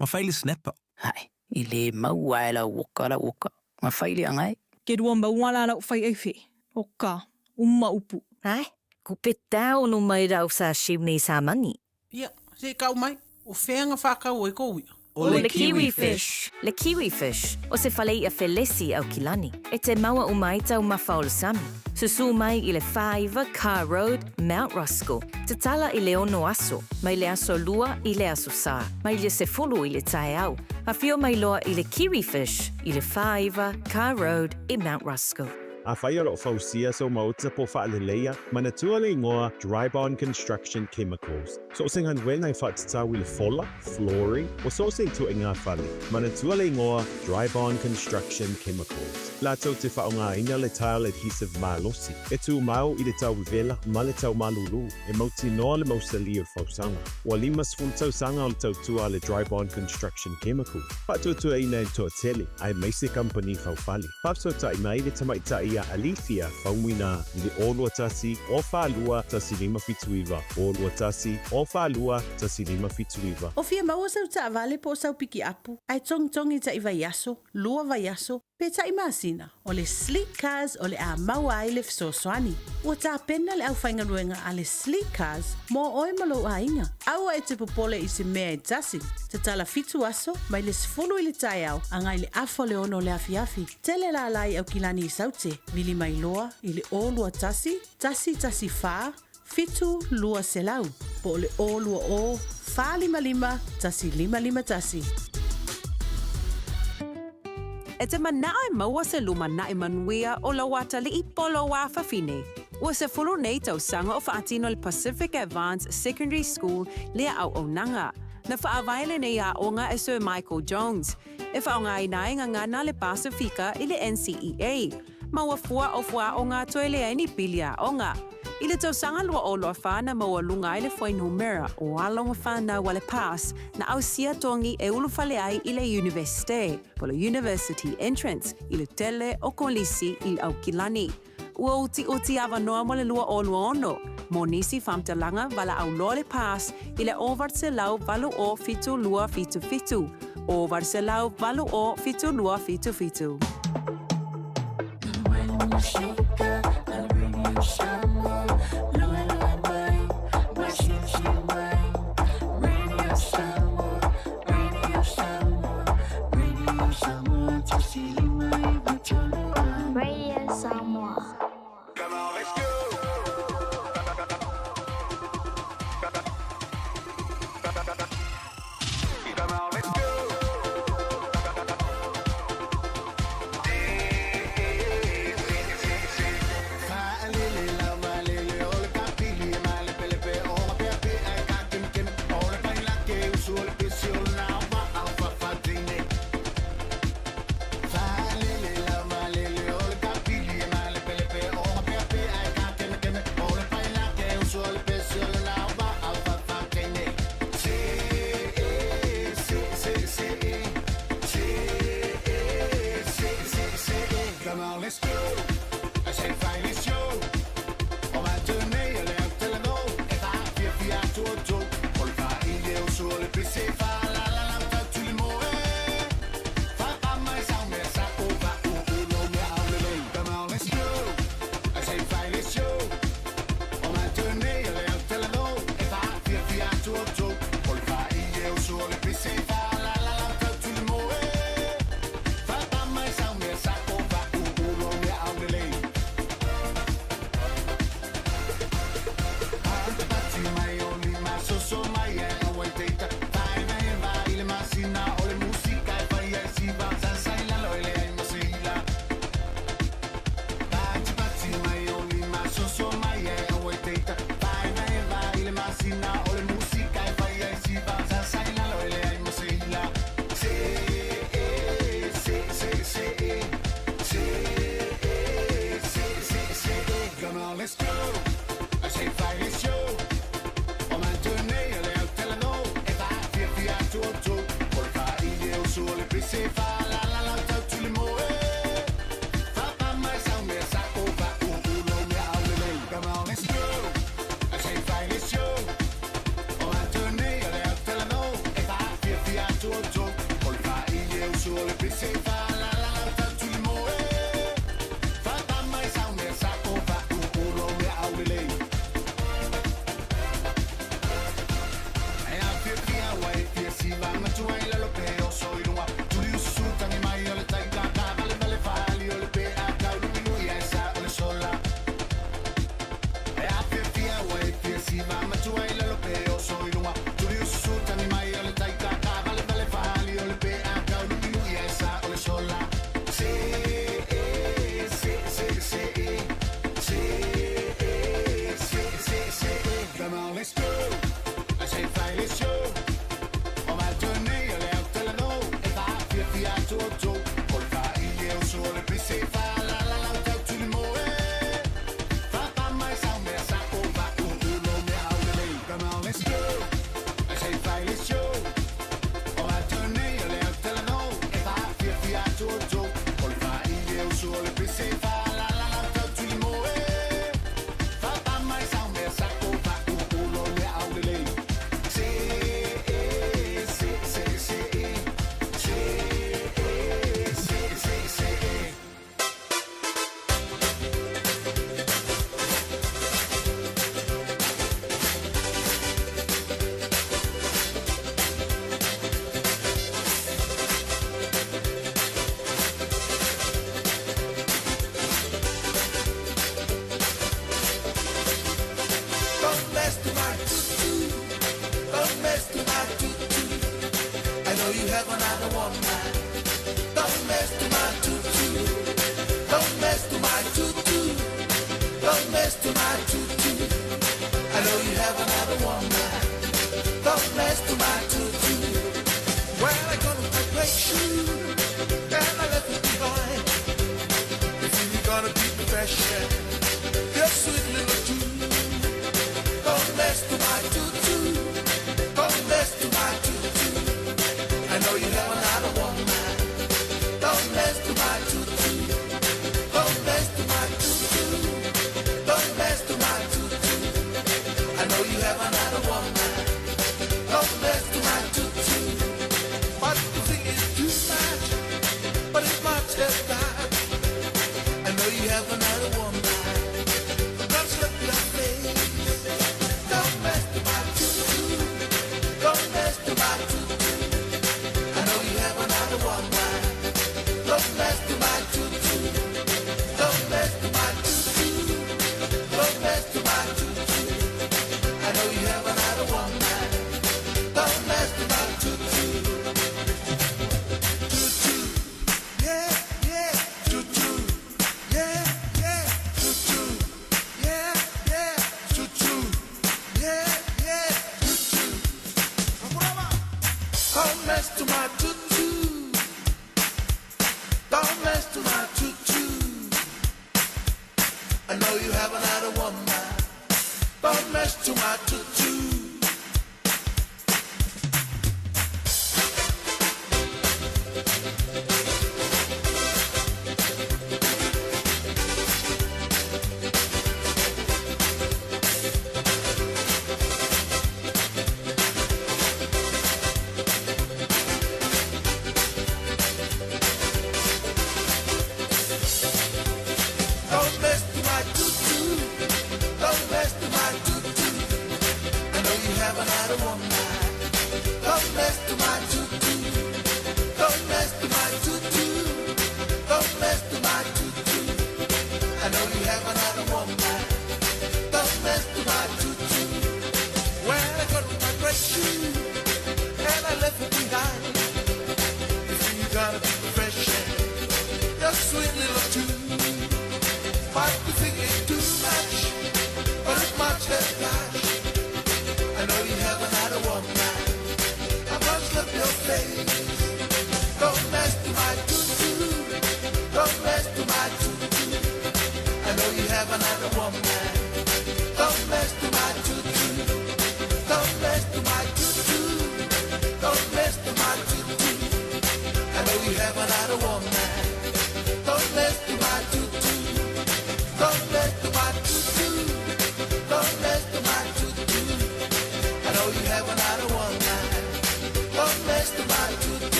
Ma whaile snapper. Hai, i le maua e lau woka la woka. Ma whaile angai. Ke rua maua la lau whai ei whi. O ka, umma upu. Ai, ku pe tau no mai rau sa shiu nei sa mani. Ia, se kau mai, o whenga whakau e kou ia. O le kiwi fish. Le kiwi fish. O se fale ia felesi au kilani. E te maua o mai tau mafaolo sami. Susu mai i le 5 Car Road, Mount Roskill. Te tala i le ono aso. Mai le aso lua i le aso sā. Mai le sefulu i le tae au. A fio mai loa i le kiwi fish i le 5 Car Road i Mount Roskill. A whai o fausia so maota po whaaleleia, manatua le ingoa Drybond Construction Chemicals. So se galuega e faatatau i le fola, flooring, o so o se ituaiga fale. Manatua le igoa Drybond Construction Chemicals. Latou te faaaogaina le tile adhesive malosi. E tumau i le tauwevela ma le taumalūlū. E mautinoa le mausali o le fausaga. Ua 50 tausaga o le tautua a le Drybond Construction Chemicals. Faatuatuaina e le toatele, aemaise kamupani faufale. Faafesootai mai le tamaitai ia Alithia Faumuina i le 021 042 1579 021 042 1579. O fia maua sau taavale po o sau pikiapu, ae togitogi ta'i vaiaso, lua vaiaso, pe ta'i masina. O le Sleek Cars o le a maua ai le fesoasoani. Ua tapena le aufaigaluega a le Sleek Cars mo oe ma lou aiga. Aua e te popole i se mea e tasi. Tatala 7 aso mai le 10 i le taeao agai le 5:30 o le afiafi. Tele lala i Aukilani i Saute. Vili mai loa i le 021 114 7 200 po o le 020 455 1551. E te manao e maua se lumana'i manuia o lau atalii po o lou afafine. Ua 10 nei tausaga o faatino le Pacific Advanced Secondary School lea auaunaga. Na faavae lenei aoga e Sir Michael Jones. E faaaogaina ai gagana le Pasifika i le NCEA. Ma ua fua o fuaaoga toe leai ni pili aoga. I le tausaga 2024 na maualuga ai le fuainumera o alo ma fanau a le PASS na ausia togi e ulufale ai i le Iunivesite, po le University Entrance i le tele o kolisi i Aukilani. Ua utiuti avanoa mo le 2026. Mo nisi faamatalaga valaau loa le PASS i le 0 800 80 277. 0 800 80 277. When you shake the radio Samoa, lue lue mai, wa sisi mai. Radio Samoa, Radio Samoa, Radio Samoa, 1.5 93 A. Radio Samoa. Come on, let's go. Come on, let's go.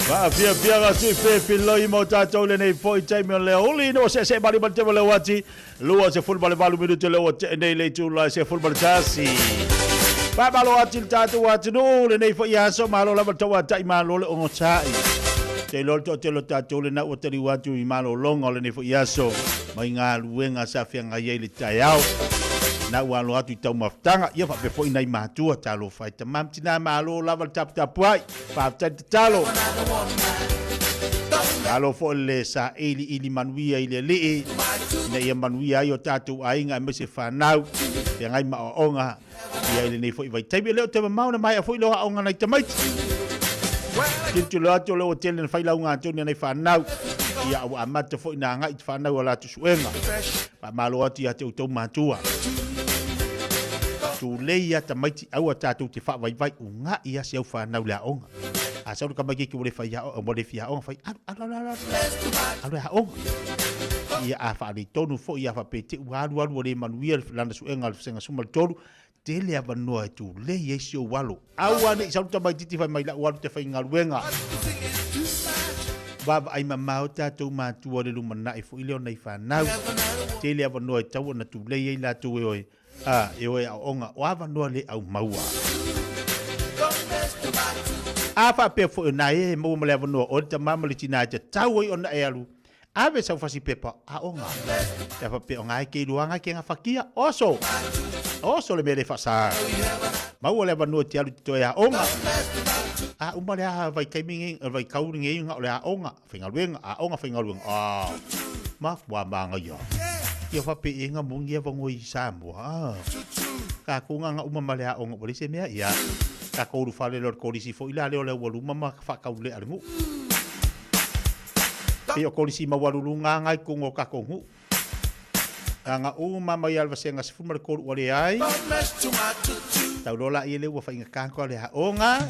Faafiafiaga sui fefiloi mo tatou lenei foi taimi o le aoauli ina ua seesee malie ma le tele o le uati 28 minute le ua tee nei le itula e 11. Faamalo atu i le tatou atunuu lenei foi aso, malo lava le tauatai, malo le ogosa'i. Te iloa le toatele o tatou lena ua taliu atu i malologa o lenei foi aso mai galuega sa feagai ai le taeao. Na ua alo atu i taumafataga, ia faapea foi nai matua, talofa e tama ma tina, malo lava le taputapuai. Faafetai le tatalo. Malo foi le sailiili manuia i le Alii ina ia manuia ai o tatou aiga aemaise fanau feagai ma aoaoga ia i lenei foi vaitaimi. E le o toe mamao na maea foi leo aoga nai tamaiti. Tilotilo atu o lea ua tele na fai lauga atonu e nai fanau. Ia ua amata foi na agai i fanau a latou suega. Faamalo atu ia te outou matua. Tulei ia tamaiti aua tatou te faavaivai uga'i ia si au fanau le aoga. A sau le tamaitiiti ua le fai aoga, ua le fia aoga, fai alu, alu, alu, alu, alu, alu e aoga. Ia a faaletonu foi ia faapea te ua alu alu ua le manuia lana suega o le vasega 13, tele avanoa e tulei ai si ou alo. Aua ne i sau le tamaitiiti fai mai lau alu te faigaluega. Vaavaai mamao tatou matua i le lumanai foi lea o nai fanau. Tele avanoa e tatau ona tulei ai latou e oe, a, e oe aoaoga, o avanoa le au maua. A faapea foi o na e maua ma le avanoa oe le tama ma le tina e tatau ai ona e alu Ave sau fasi pepa aoga. Pe faapea o nga e ke iloa nga ke gafatia. Oso! Oso le mea le faasa. Maua le avanoa e te alu i te toe aoga. A uma le aha vaitaimi nei, vaitau nei na o le aoga, faigaluega, aoga, faigaluega. Ah, makua magaia. Ia faapea moni ia vangoa i Samoa. Ah, tatou nga uma ma le aoga ua leai se mea. Ia, tatou ulufale loa i le kolisi foi la lea o le aualuma ma faataulea le nuu. Pei o kolisi maualuluga nga i totonu o tatou nuu. Aga uma mai lava i le vasega 13 ua leai. Tau loa laia lea ua faigata atu le aoga.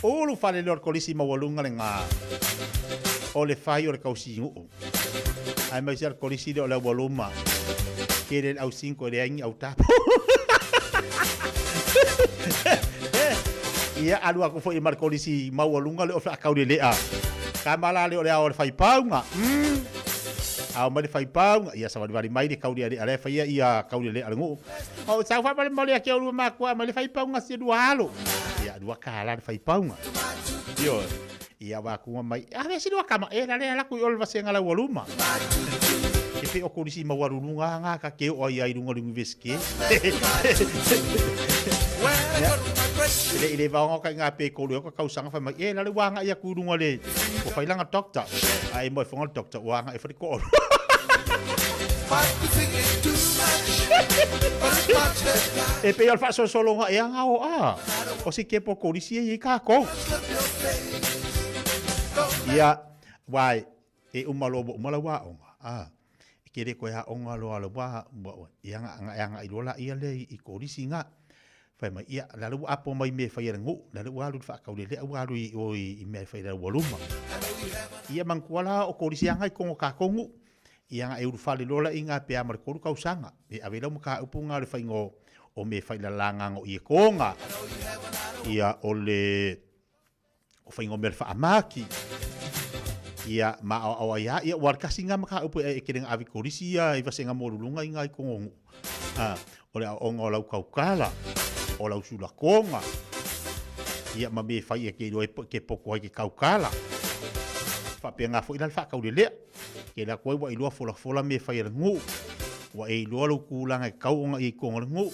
Ulu fale lea o le kolisi maualuga lena. O le fai o le tausinuu. Aemaise lava le kolisi lea o le aualuma. Tele le au single e leai ni au tapu. Ia alu atu foi ma le kolisi maualuga lea o le faataulelea. Tama la lea o le ao o le faipauga. Mm. Ao mai le faipauga, ia savalivali mai le taulealea lea e faia ia taulelea le nuu. O sau faamalemale ake o lua matua mai le faipauga si lua alo. Ia lua kala le faipauga. Ioe. Ia vakuga mai, ave si lua kama, e la lea laku i o le vasenga lau aluma. E pe o kolisi maualuluga nga ka ke o ai ai lunga le universite. E le i le vaoga o ka inga pe kolu e o ka kausaga fai mai, e la le ua agai atu i luga le o failanga doctor. A e moe fonga le doctor ua agai fai le toalu. E pei o le faasolosologa ea nga o a. O se kepo kolisi e i ai kākou. Ia, wai, e uma loa ua uma lau aoga, a, e ke le koe aoga loa le wā, ua, ua, ia nga, nga e agai loa laia lea i, i kolisi nga. Fai mai, ia, la le ua apo mai i mea e fai a le nuu, la le ua alu i le faataulelea ua alu i o i, i mea e fai le aualuma. Ia manatua la o kolisi a nga i totonu o kākou nuu. Ia nga e ulufale loa la i nga pe a ma le tolu tausaga. E ave lau mataupu nga o le faiga o, o mea e fai lalaga ngo i e koga. Ia o le o faiga o mea o le faamaki. Ia ma aoao ai a, ia ua le tasi nga mataupu e, e kele nga ave i kolisi ia i vasega maualuluga i nga i totonu o nuu. A, o le aoaoga o lau tautala, o lau sulakoga, ia ma mea e fai e ke iloa e ke poto ai ke tautala. Faapena foi la le faataulelea. Ke alu atu ai ua iloa folafola mea e fai a le nuu. Ua e iloa lou tulaga e tatau ona ia i totonu o le nuu.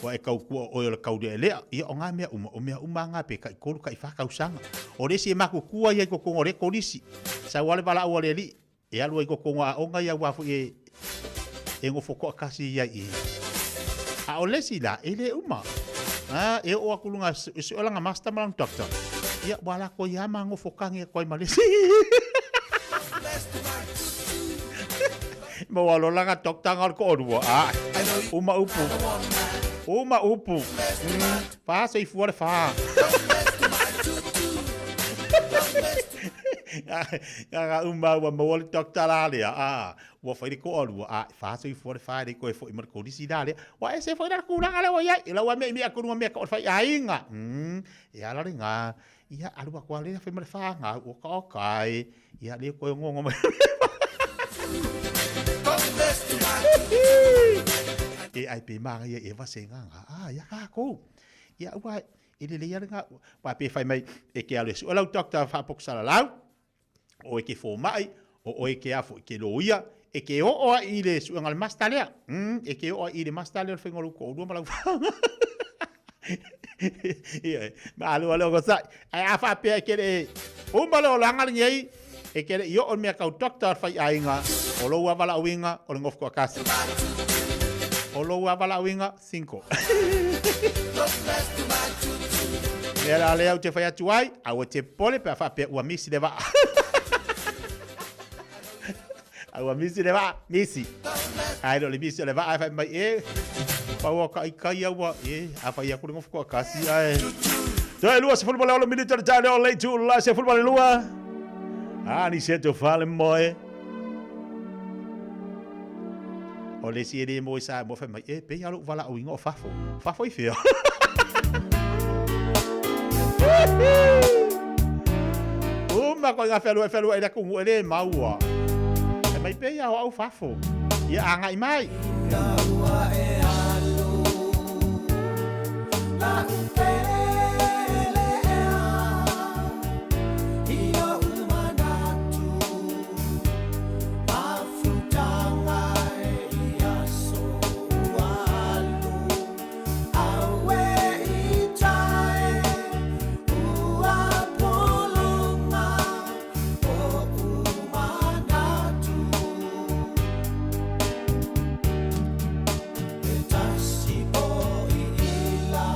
Ua e tautua o oe o le taulealea. Ia o na mea uma, o mea uma lava na pe taitolu, taifa tausaga. O le isi e matutua ia i totonu o lea kolisi. Sau lava le valaau a le alii, e alu ai i totonu o aoga ia aua foi e, e nofo toatasi ai i i. A o le isi la, e le uma. A, e oo atu i luga e sue lana master ma lana doctor, ia, ua latou ai lava ma nofo tagi atu ai ma le isi. Maua loa lana doctor na o le toalua, a, uma upu. Uma upu. Fa soifua le fa. Ga uma ua maua le doctor la lea, a, ua fai le toalua, a, e fa soifua le fa, e le toe foi ma le kolisi la lea. Ua ese foi la le tulaga lea ua i ai. I lau mea i mea tonu mea tau o le faiaiga. E ala lena, ia alu atu lava lea fai ma le fanau, oka oka e, ia le toe ongoongo mai. E ai pe manaia i e vasega nga, a, ia kākou. Ia ua, e lelei lava lena, aua pe fai mai e ke alu e sue lau doctor faapoto salalau, o oe ke fomai, o oe ke a foi ke loia, e ke oo ai i le suega o le master lea. E ke oo ai i le master lea o le faiga o lou toalua ma lau fanau. Ia, ma alu alu onosai. Ae a faapea e ke le uma le olaga lenei, e ke le i oo i le mea tau doctor o le faiaiga, o lou lava valaauina o le nofo toatasi. O lou lava valaauina, cinco. Mea la lea ou te fai atu ai, aua te popole pe a faapea ua misi le vaa. A ua misi le vaa, misi. Ae le o le misi o le vaa e fai mai e, pau o ka ikai ua, e, a fai aku le ngofu kasi ae. Toe 26 minute o le taeao le itula 12. A ni se te fale moe. O le isi e le moe sa mo fai mai, e, pei a lou valaauina o fafo. Fafo i fea? Uma koe ngā whenua e whenua e le atunuu e le maua. E mai pei a o au fafo. Ia agai mai. Ua e alu la upele ea i ou manatu mafutaga e i aso ua alu aue i tai ua pologa oʻu manatu e tasi o i ila.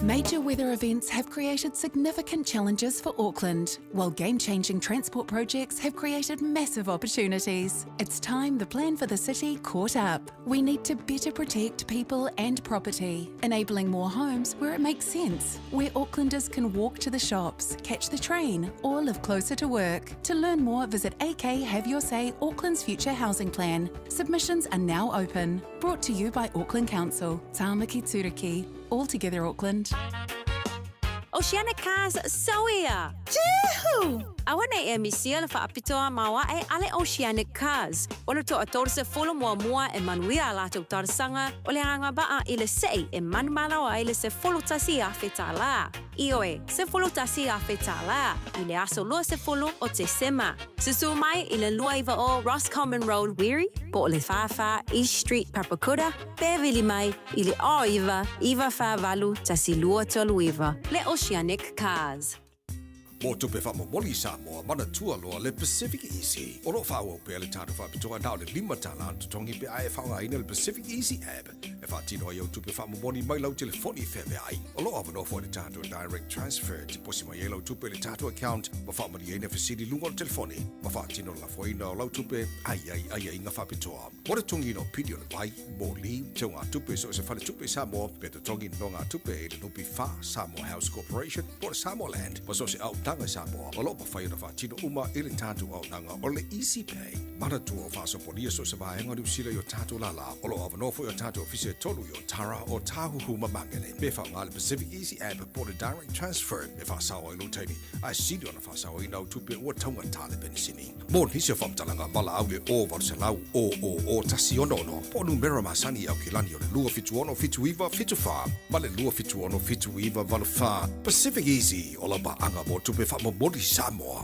Major weather events have created significant challenges for Auckland, while game changing transport projects have created massive opportunities. It's time the plan for the city caught up. We need to better protect people and property, enabling more homes where it makes sense, where Aucklanders can walk to the shops, catch the train, or live closer to work. To learn more, visit AK Have Your Say Auckland's Future Housing Plan. Submissions are now open. Brought to you by Auckland Council. Tāmaki Turuki. All together Auckland. Oceanic Cars Sauia! Jehu! Aua nei e misia le faapitoa maoae a le Oceanic Cars. O le toa 30 muamua e manuia a latou talosaga o le agavaa i le sei e manumalo ai le 11,000 tālā. Ioe, 11,000 tālā i le aso 20 o Tesema. Susū mai i le 29 Roscommon Road, Wiri, po o le 44 East Street, Papakura, pe vili mai i le 09 948 1239, le Oceanic Cars. Mō tupe faamomoli i Samoa, manatua loa le Pacific Easy. O lo o faaauau pea le tatou faapitoa na o le $5 le totogi pe a e faaaogaina le Pacific Easy app e faatino ai au tupe faamomoli mai lau telefoni i feaveai. O lo o avanoa foi le tatou Direct Transfer e tiposi mai ai lau tupe i le tatou account ma faamalieina fesili i luga o le telefoni ma faatino le lafoina o lau tupe a i ai aiaiga faapitoa. Mo le totogiina o pili o le vai, moli, teugatupe i so o se faletupe i Samoa, pe totogi nonogatupe i le NPF, Samoa House Corporation, po o le Samoa Land, ma so o se auaunaga i Samoa, o lo o mafai ona faatino uma i le tatou auaunaga o le Easy Pay. Manatua o faasopolia so o se vaega o Niu Sila i o tatou lālā. O lo o avanoa foi o tatou ofisa e tolu i Otara, Ōtāhuhu ma Māngere. Me faaaoga le Pacific Easy App po o le Direct Transfer e faasao ai lou taimi, ae sili ona faasaoina au tupe ua taugata le penisini. Mo nisi o faamatalaga valaau le 0800 000 166 po o numera masani i Aukilani o le 276 79 74 ma le 276 79 84. Pacific Easy, o lau paaga mo tupe faamomoli Samoa.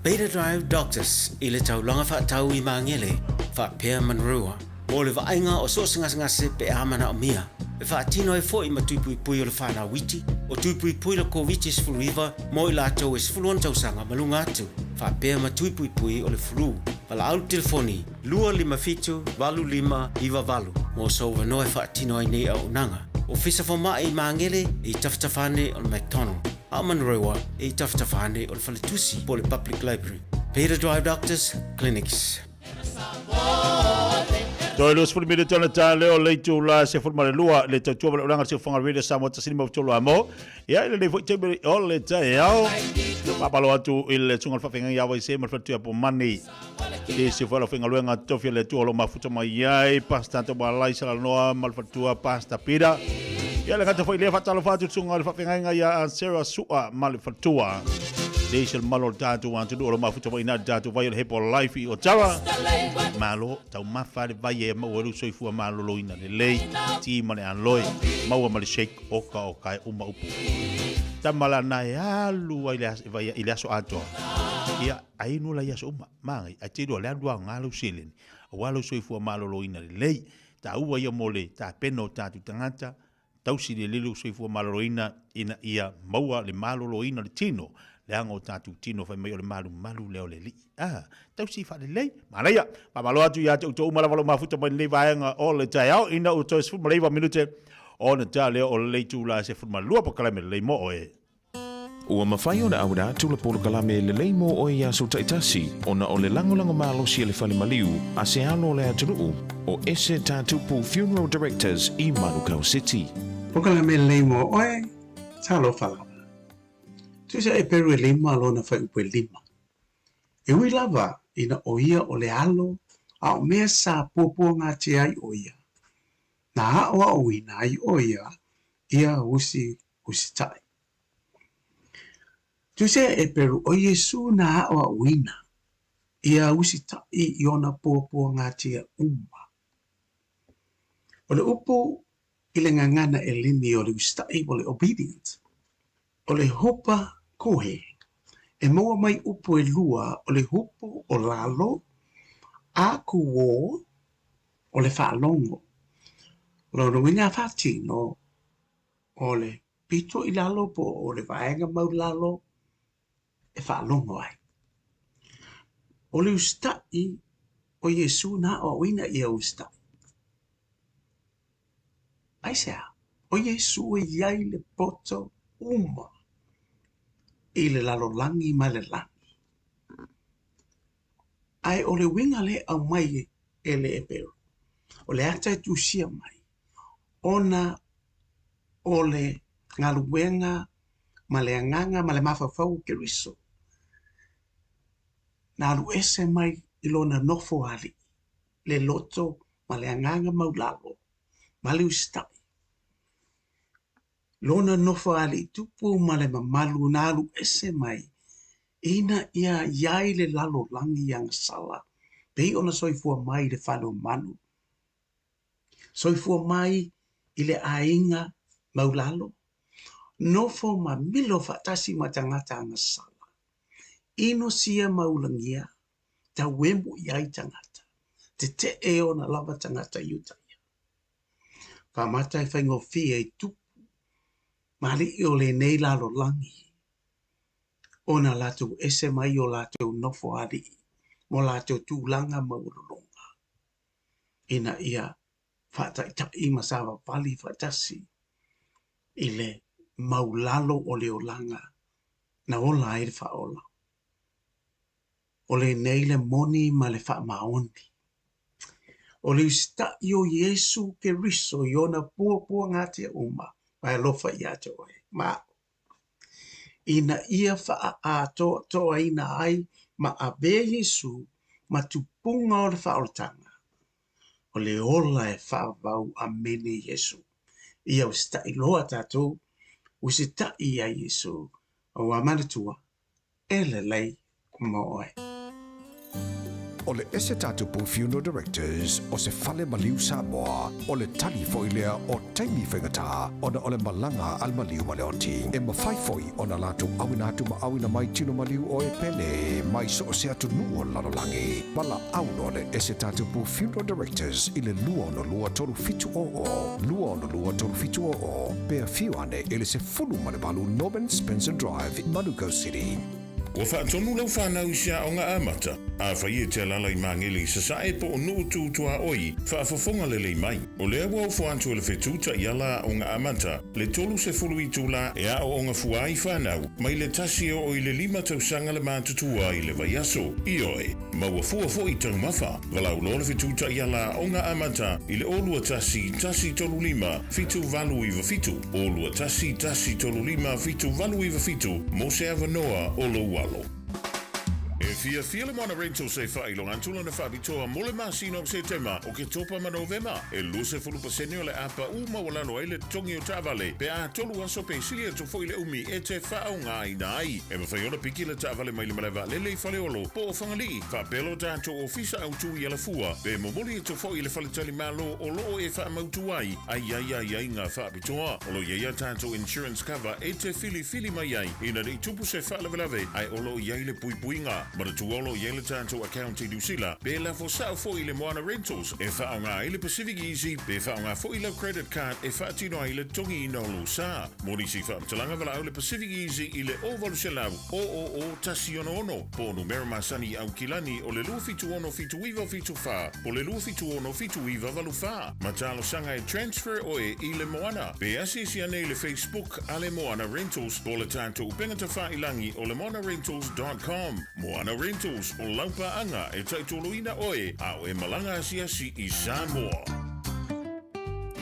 Beta Drive Doctors i le taulaga faatau i Magele, faapea Manurewa, mo le vaaiga o so o se gasegase pe a manaomia. E faatino ai foi ma tui puipui o le whanau iti, o tui puipui le Koviti-19 mo i latou e 16 tausaga ma luga atu, faapea ma tui puipui o le flu. Valaau le telefoni 257 8598 mo sou avanoa e faatino ai nei auaunaga. Ofisa Fomai i Magele e i tafatafa ane o le McDonald, a o Manurewa e i tafatafa ane o le Faletusi po o le Public Library. Beta Drive Doctors Clinics. Toe 20 minute ona ta leo le itu la se fulu ma le lua le tautua ma le ulaga se ufaga radio Samoa tasi lima tolu amo. Ia i lenei foi taimi o le taeao. Faamalo atu i le susuga o le faafeagaiga ia Waise ma le faletuia po Mani. I se foi lau faigaluega tofi a le Atua o lo o mafuta mai ai Pastor Tamalai Salanoa ma le faletua Pastor Peter. Ia le gata foi lea faatalofa atu i le susuga o le faafeagaiga ia Sarah Sua ma le faletua. Le se malo le tatou atunuu o lo o mafuta mai ina le tatou vai o le Hepo Life i Ottawa. Malo taumafa le vai e maua ai lou soifua maloloina lelei, ti ma le aloe, maua ma le shake oka oka e uma upu. Tama la na e alu ai i le aso atoa. Ia, ai nu la i aso uma. Magai, ai te iloa le alu aoga lau seleni, aua lou soifua maloloina lelei. Taua ia mo le tapena o tatou tagata, tausi lelei lou soifua maloloina ina ia maua le maloloina o le tino, leaga o tatou tino fai mai o le malumalu lea o le alii. A, tausi faalelei, manaia. Faamalo atu ia te outou uma lava lou mafuta mai lenei vaega o le taeao ina ua toe 19 minute ona ta lea o le itula e 12 pakalame lelei mo oe. Ua mafai ona auina atu le polokalame lelei mo oe i aso taitasi ona o le lagolago malosi a le Fale Maliu a se alo o le atunuu o Ese Tatupu Funeral Directors i Manukau City. Polokalame lelei mo oe, talofa lava. Tusa e peru e lima lona fuaiupu e lima. E ui lava ina ʻo ia o le alo a o mea sa puapuagatia ai ʻo ia, na aʻoaʻoina ai ʻo ia ia usi usitaʻi. Tusa e peru ʻo Iesū na aʻoaʻoina ia usitaʻi i ona puapuagatia uma. ʻO le upu i le gagana ʻEleni o le usitaʻi o le obedient, ʻo le hupa kohe, e maua mai upu ʻelua o le hupu o lalo a kūō o le faalogo. Lona uiga faatino o le pito i lalo po o le vaega mau lalo e faalogo ai. ʻO le usitaʻi o Iesū na aʻoaʻoina ia usitaʻi. Aisea? O Iesu e i ai le poto uma i le lalolagi ma le lagi. Ae o le uiga lea e aumai e le Eperu, o le ata e tusia mai, ona o le galuega ma le agaga ma le mafaufau o Keriso, na alu ese mai i lona nofo alii, le loto ma le agaga maulalo ma le usitai. Lona nofo alii tupu ma le mamalu na alu ese mai ina ia i ai le lalolagi agasala pei ona soifua mai i le fale o manu, soifua mai i le aiga maulalo, nofo ma milo faatasi ma tagata agasala, inosia ma ulagia, tauemu i ai tagata, tetee ona lava tagata Iutaia. Faamata e faigofie i tupu ma alii o lenei lalolagi ona latou ese mai o latou nofo alii mo latou tulaga maualuluga ina ia faataitai ma savavali faatasi i le maulalo o le olaga na ola ai le faaola. O lenei le moni ma le faamaoni. O le usitai o Iesu Keriso i ona puapuagatia uma ma e alofa ia te oe ma au, ina ia faaatoatoaina ai ma avea Iesu ma tupuga o le faaolataga, o le ola e faavavau. Amene Iesu. Ia usitai loa tatou, usitai ia Iesu, aua manatua, e lelei mo oe. O le Ese Tatupu Funeral Directors o se fale maliu Samoa, o le tali foi lea o taimi faigata ona o le malaga a le maliu ma le oti. E mafai foi ona latou auina atu ma auina mai tino maliu o e pele mai so o se atunuu o le lalolagi. Valaau loa le Ese Tatupu Funeral Directors i le 262 3700, 262 3700, pe afio ane i le 18 Norman Spencer Drive, Manukau City. Ua faatonu lau fanau i se aoga amata, afai e te alaala i Magele i Sasae po o Nuu Tu Tuaoi, faafofoga lelei mai. O lea ua ofo atu e le fetu taiala aoga amata, le 30 itula e aooga fua ai fanau, mai le tasi e oo i le lima tausaga le matutua i le vaiaso. Ioe, maua fua foi taumafa. Valaau loa le fetu taiala aoga amata i le 0 21 135 7897, 0 21 135 7897 mo se avanoa o lou alo. E fiafia le Moana Rentals e faailoga atu lana faapitoa mo le masina o Setema, Oketopa ma Novema. E 20% o le a paʻu maualalo ai le totogi o taavale pe a tolu aso pe sili atu foi le umi e te faaaogaina ai. E mafai ona piki le taavale mai le malae vaalele i Faleolo po o Fagalii, faapea lo tatou ofisa autu i Alafua, pe momoli atu foi i le faletalimalo o lo o e faamautu ai a i ai aiaiga faapitoa. O lo o i ai a tatou insurance cover e te filifili mai ai ina ne i tupu se faalavelave ae o lo o i ai le puipuiga. Manatua o lo o i ai le tatou account i Niu Sila pe lafo sao foi i le Moana Rentals e faaaoga ai le Pacific Easy pe faaaoga foi lau credit card e faatino ai le totogiina o lou sa. Mo nisi faamatalaga valaau le Pacific Easy i le 0800 000 166 po o numera masani i Aukilani o le 276 7974 po o le 276 7984. Ma talosaga e transfer oe i le Moana. Pe asiasi ane i le Facebook a le Moana Rentals po o le tatou upega tafailangi o le moanarentals.com. Moana Rentals, o lau paaga e taitoloina oe a o e malaga asiasi i Samoa.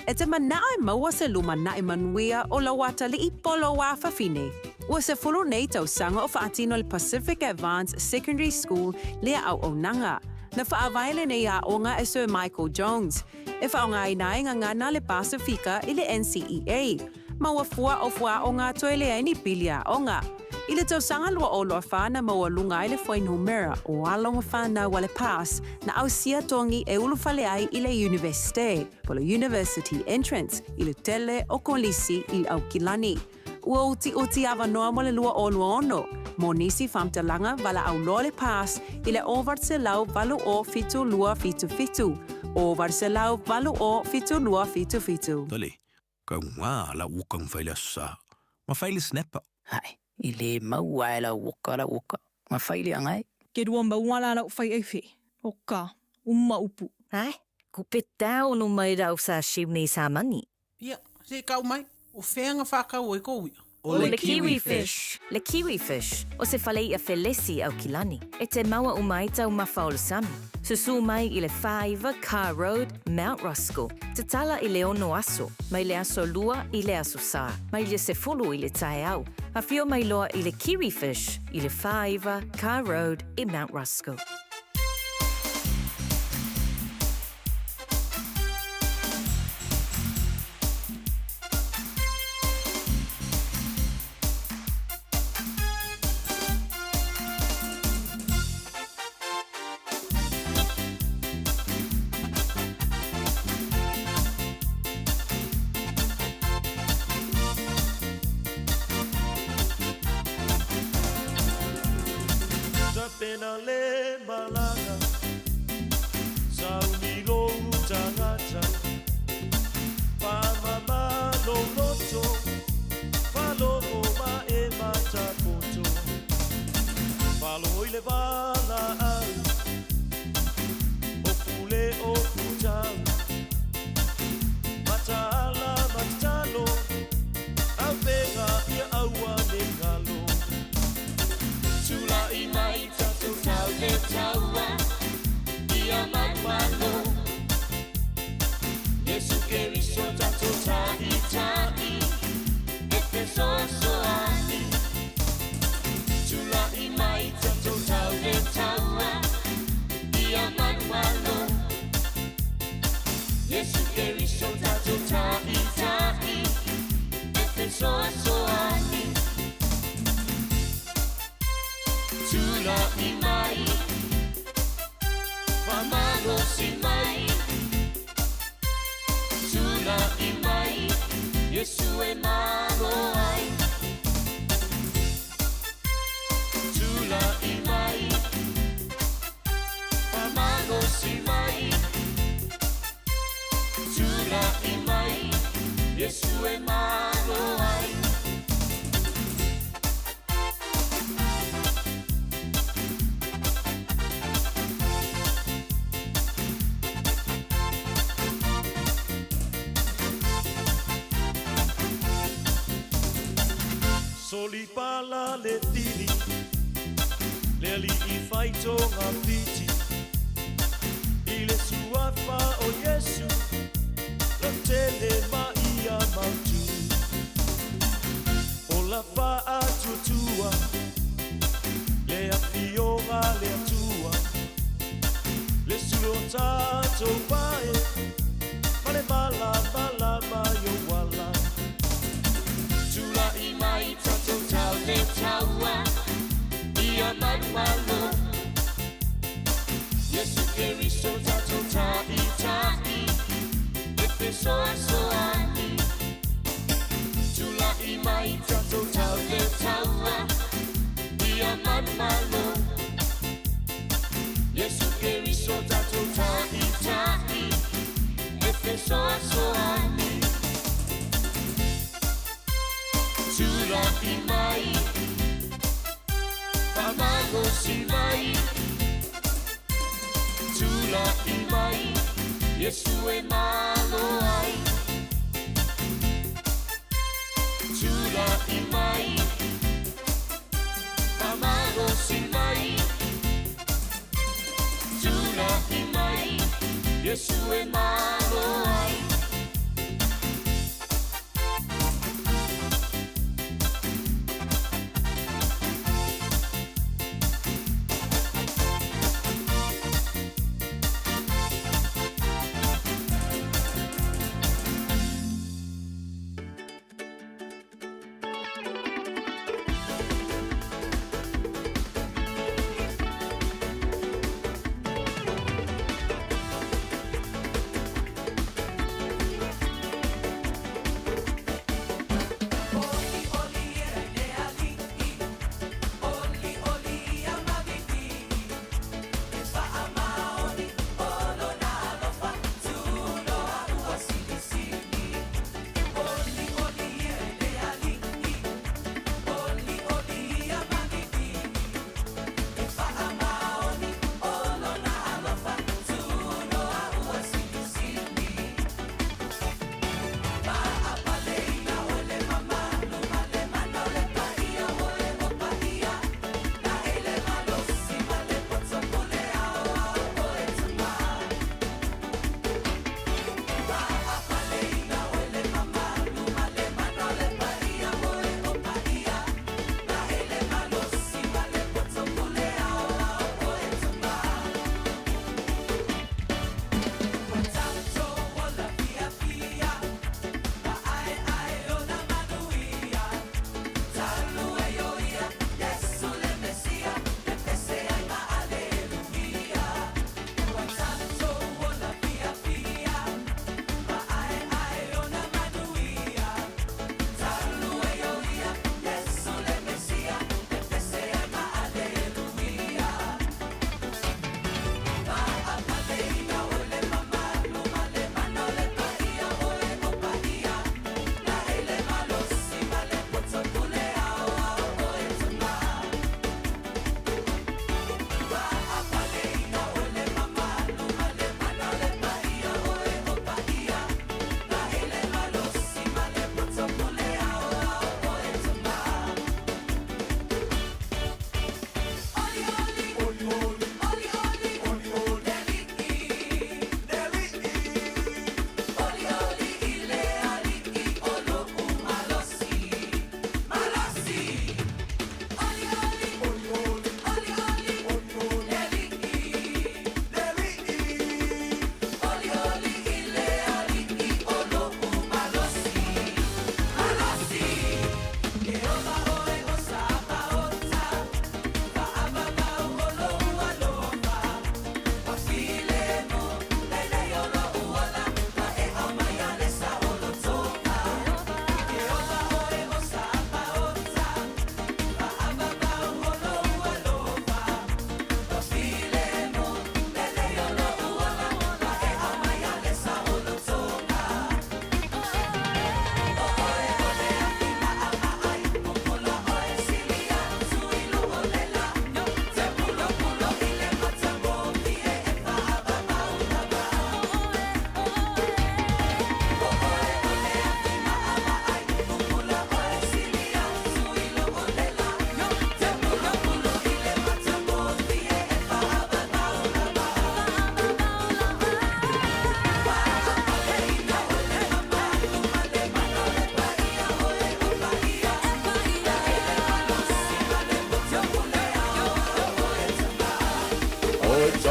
E te manao e maua se lumanai manuia o lou atalii po o lou afafine. Ua sefulu nei tausaga o faatino le Pacific Advance Secondary School lea auaunaga. Na faavae lenei aoga e Sir Michael Jones, e faaaogaina ai gagana le Pasifika i le NCEA. Maua fua o fuaaoga toe leai ni pili aoga. I le tausaga 2024 na maualuga ai le fuainumera o alo ma fanau a le PASS na ausia togi e ulufale ai i le Iunivesite, po o le University Entrance, i le tele o kolisi i Aukilani. Ua utiuti avanoa mo le 2026. Mo nisi faamatalaga, valaau loa le PASS i le 0800 80 277, 0800 80 277. Tole, kau ngā la ukang fai le aso sa, ma fai le snapper. Hae, i le maua e lau oka lau oka, ma fai le angae. Ke rua maua la lau fai ai fe, o ka, uma upu. Hae, ku pe tau no mai rau sa shiu nei sa mani. Ia. Se i tau mai, o fea na faatau ai kou i'a? O le Kiwi Fish. Le Kiwi Fish, o se fale i'a felesi Aukilani, e te maua uma ai taumafa o le sami. Susū mai i le 49 Carr Road, Mount Roskill. Tatala i le ono aso, mai le aso Lua i le aso Sā, mai le 10 i le taeao. Afio mai loa i le Kiwi Fish i le 49 Carr Road i Mount Roskill. Tapena le malaga Sauni lou tagata Faamama lou loto Faalogo ma e matapoto Faalogo i le valaau O pule o putau Mataala ma tatalo Avega ia aua ne galo Tula'i mai tatou tau le taua Ia manumalo Iesu Keriso tatou Taitai E fesoasoani Tula'i mai tatou tau le taua Ia manumalo Iesu Keriso tatou Taitai E fesoasoani Tula'i mai Faamalosi mai Tula'i mai Iesu e malo ai Tula'i mai Faamalosi mai Tula'i mai Iesu e malo ai. Solipala le fili, le alii fai togafiti, i le suafa o Iesu, lautele ma ia mautu. Ola faatuatua, le afioga a le Atua, le Sui o tatou pae, ma le malamalama i ou ala. Tula'i mai tatou tau le taua, ia manumalo. Iesu Keriso tatou Taitai, e fesoasoani. Tula'i mai tatou tau le taua, ia manumalo. Iesu Keriso tatou Taitai, e fesoasoani. Tula'i mai, faamalosi mai. Tula'i mai, Iesu e malo ai. Tula'i mai, faamalosi mai. Tula'i mai, Iesu e malo ai.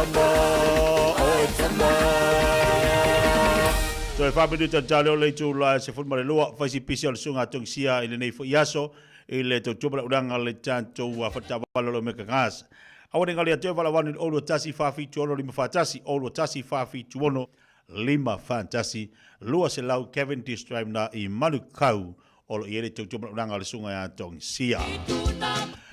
tama, oe tama. Toe faaminuta tale o le itula e 12, faisi pisi o le susuga a Tongisia i lenei foi aso i le tautua ma le ulaga le tatou faletaavale o le Omega Gas. Aua ne i galo ia te oe 8 0 21 4 7 6 5 4 1 1 4 7 6 5 4 1 200 Cavendish Drive na i Manukau o lo o i ai le tautua ma le ulaga o le susuga ia Tongisia.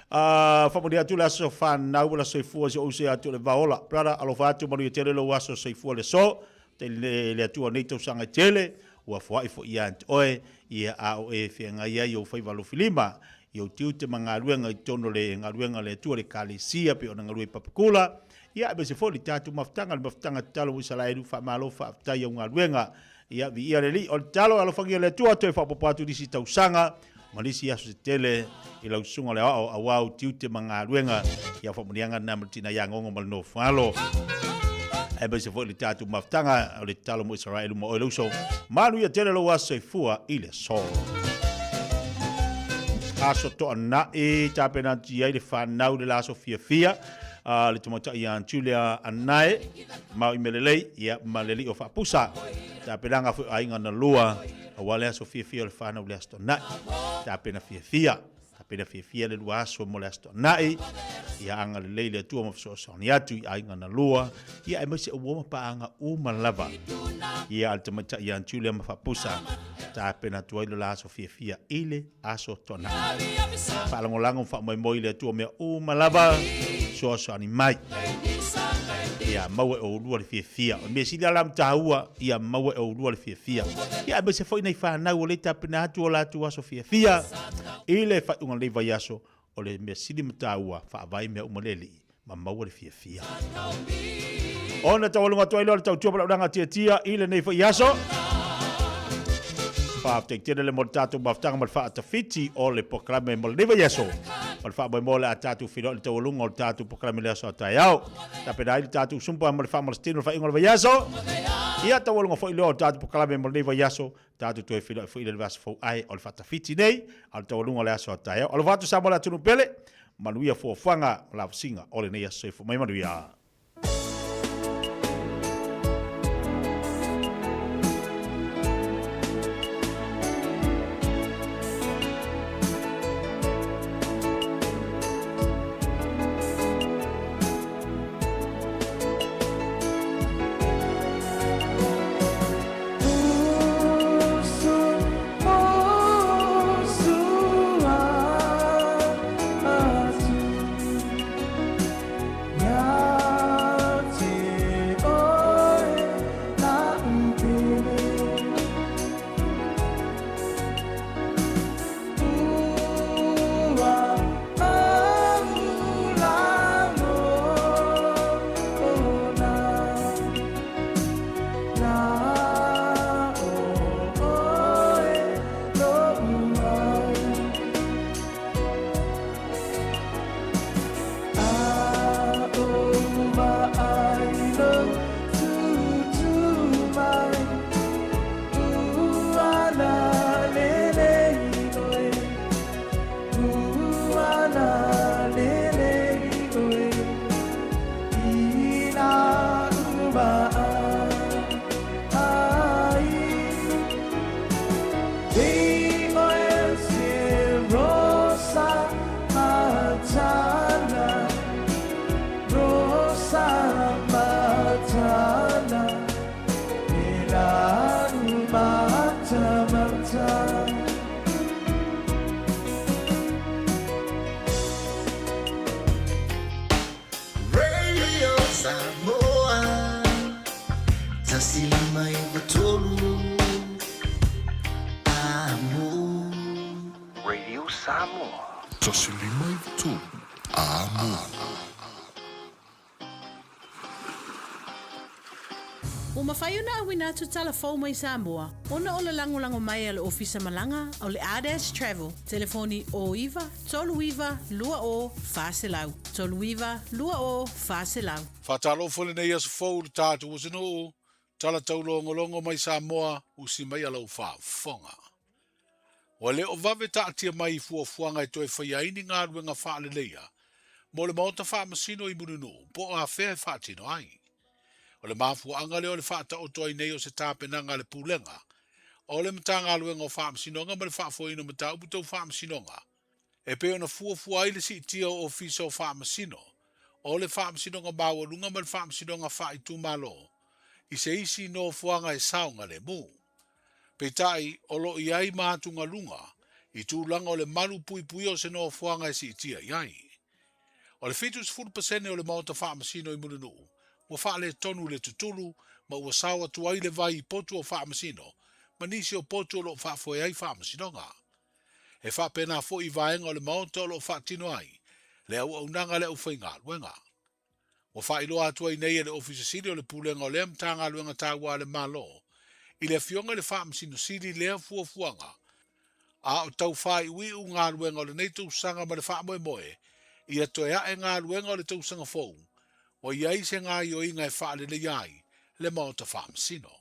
Faamanuia atu le aso fanau ma le aso soifua si ou uso ia te oe le Vaola. Brother, alofa atu manuia tele lou aso soifua le aso. Te le Atua nei tausaga e tele, ua foai foi ia te oe, ia a o e feagai ai ou faiva alofilima, i ou tiute ma galuega i totonu o le galuega a le Atua, le Ekalesia, pei ona galue i Papakula, ia aemaise foi le tatou mafutaga, le mafutaga tatalo ua Isaraelu, faamalo faafetai i au galuega. Ia, viia le Alii. O le tatalo, alofagia le Atua, toe faaopoopo atu nisi tausaga ma nisi aso se tele i lau susuga o le aoao aua ou tiute ma galuega. Ia faamanuiaga lena ma le tina ia Gogo ma le Nofalo. Aemaise foi le tatou mafutaga o le tatalo mo Isaraelu ma oe le uso. Manuia tele lou aso soifua i le aso. Aso Toanai, tapena atu i ai le fanau le la aso fiafia a le tamaitai ia Julia Anae, mau i mea lelei, ia ma le alii o Faapusa. Tapenaga foi o aiga na lua, aua le aso fiafia o le fanau le Aso Toonai. Tapena fiafia, tapena fiafia le lua aso mo le Aso Toonai. Ia agalelei le Atua ma fesoasoani atu i aiga na lua, ia aemaise o uo ma paaga uma lava. Ia a le tamaitai ia Julia ma Faapusa, tapena atu ai le la aso fiafia i le Aso Toonai. Faalagolago ma faamoemoe i le Atua mea uma lava, fesoasoani mai. Ia maua e oulua le fiafia. O le mea sili lava la ma taua, ia maua e oulua le fiafia. Ia aemaise foi nai fanau o lea e tapena atu o latou aso fiafia i le faaiuga o lenei vaiaso, o le mea sili ma taua, faavae mea uma le Alii ma maua le fiafia. Ona taualuga atu ai lea o le tautua ma le auaunaga tiatia i lenei foi aso. Faafetai tele le mo le tatou mafutaga ma le faatafiti o le polokalame mo lenei vaiaso. Ma le faamoemoe o le a tatou feiloai i le taualuga o le tatou polokalame i le aso a taeao. Tapena ai le tatou sumpa ma le faamalositino o le faaiuga o le vaiaso. Ia taualuga foi lea o le tatou polokalame mo lenei vaiaso. Tatou toe feiloai foi i le vaiaso fou ae o le faatafiti nei a o le taualuga o le aso a taeao. Alofa atu Samoa le atunuu pele. Manuia fuafuaga ma lavasiga o lenei aso. Soifua mai manuia. Radio Samoa 153 Amo. Radio Samoa. 153 Amo. Ua mafai ona auina atu tala fou mai Samoa ona o le lagolago mai a le Ofisa Malaga o le Ardash Travel, telefoni 09 39 20 400, 39 20 400. Faatalofa i lenei aso fou i le tatou atunuu, tala taulogologo mai Samoa, usi mai a lau faafofoga. Ua le o vave taatia mai i fuafuaga e toe faia ai ni galuega faaleleia. mo le Maota Faamasino i Mulinuu po o afea e faatino ai. O le mafuaaga lea o le faataoto ai nei o se tapenaga a le Pulega o le Matagaluega o Faamasinoga ma le Faafoeina o Mataupu Tau Faamasinoga e pei ona fuafua ai le siitia o Ofisa o Faamasino o le Faamasinoga Maualuga ma le Faamasinoga Faaitumalo i se isi nofoaga e saogalemu. Peitai, o lo o i ai ma atugaluga i tulaga o le malu puipuia o se nofoaga e siitia i ai. O le 70% o le Maota Faamasino i Mulinuu ua faaletonu i le tutulu ma ua sao atu ai le vai i potu o Faamasino ma nisi o potu o lo o faafoe ai Faamasinoga. E faapena foi i vaega o le Maota o lo o faatino ai le auaunaga a le aufaigaluega. Ua faailoa atu ai nei e le Ofisa Sili o le Pulega o lea Matagaluega taua a le Malo i le Afioga i le Faamasino Sili lea fuafuaga, a o tau faaiuiu galuega o lenei tausaga ma le faamoemoe ia toe ae galuega o le tausaga fou, ua i ai se gaoioiga e faaleleia ai le Maota Faamasino.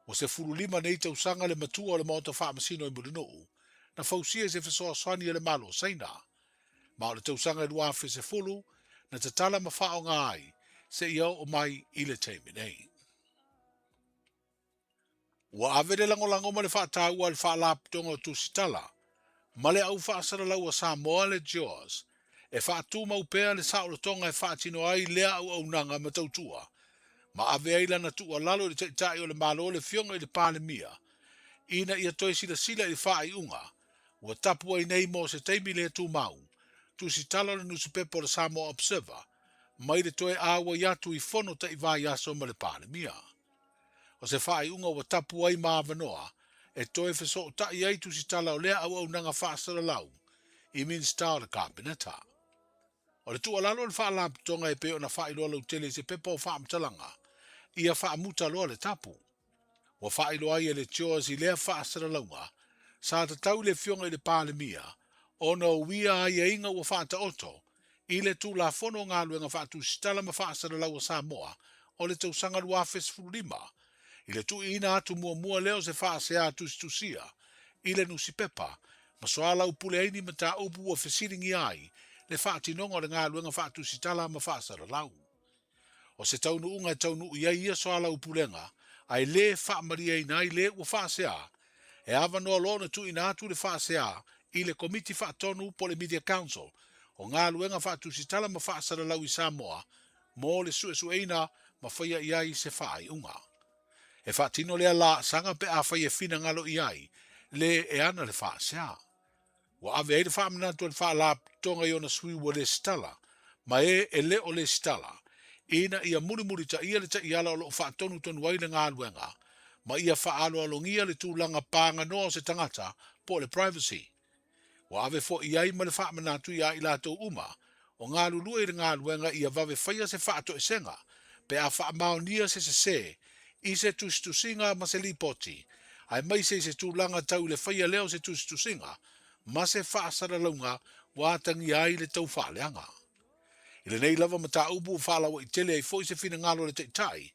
Ua 15 nei tausaga le matua o le Maota Faamasino i Mulinuu na fausia i se fesoasoani a le Malo o Saina. Ma o le tausaga e 2010 na tatala ma faaaoga ai seia oo mai i le taimi nei. Ua ave le lagolago ma le faataua a le Faalapotopotoga o Tusitala ma le Au Faasalalau a Samoa le JAWS e faatumau pea le saolotoga e faatino ai lea auaunaga ma tautua ma ave ai lana tuualalo i le Taitai o le Malo le Afioga i le Palemia ina ia toe silasila i le faaiuga ua tapu ai nei mo se taimi le tumau tusitala o le nusipepa o le Samoa Observer mai le toe auai atu i fono taivaiaso ma le Palemia. O se faaiuga ua tapu ai ma avanoa e toe fesootai ai tusitala o lea auaunaga faasalalau i Minisita o le Kapeneta. O le tuualalo a le Faalapotopotoga e pei ona faailoa lautele i se pepa o faamatalaga, ia faamuta loa le tapu. Ua faailoa ai e le CHOGM i lea faasalalauga, sa tatau i le Afioga i le Palemia ona uia aiaiga ua faataoto i le Tulafono o Galuega Faatusitala ma Faasalalau a Samoa o le tausaga 2015, i le tuuina atu muamua lea o se faasea tusitusia i le nusipepa ma soalaupule ai ni mataupu ua fesiligia ai le faatinoga o le galuega faatusitala ma faasalalau. O se taunuuga e taunuu i ai ia soalaupulega ae le faamalieina ai le ua faasea, e avanoa loa ona tuuina atu le faasea i le Komiti Faatonu po o le Media Council o Galuega Faatusitala ma Faasalalau i Samoa mo le suesueina ma faia i ai se faaiuga. E faatino lea laasaga pe afai e finagalo i ai le e ana le faasea. Ua ave ai le faamanatu a le Faalapotopotoga i ona sui ua lesitala ma e e le o lesitala, ina ia mulimulitaia le taiala o lo o faatonutonu ai le galuega ma ia faaaloalogia le tulaga paganoa o se tagata po o le privacy. Ua ave foi i ai ma le faamanatu iā i latou uma o galulue i le galuega ia vave faia se faatoesega pe a faamaonia se sesē i se tusitusiga ma se lipoti, aemaise i se tulaga tau i le faia lea o se tusitusiga ma se faasalalauga ua atagia ai le taufaaleaga. I lenei lava mataupu ua faalauaitele ai foi se finagalo o le Taitai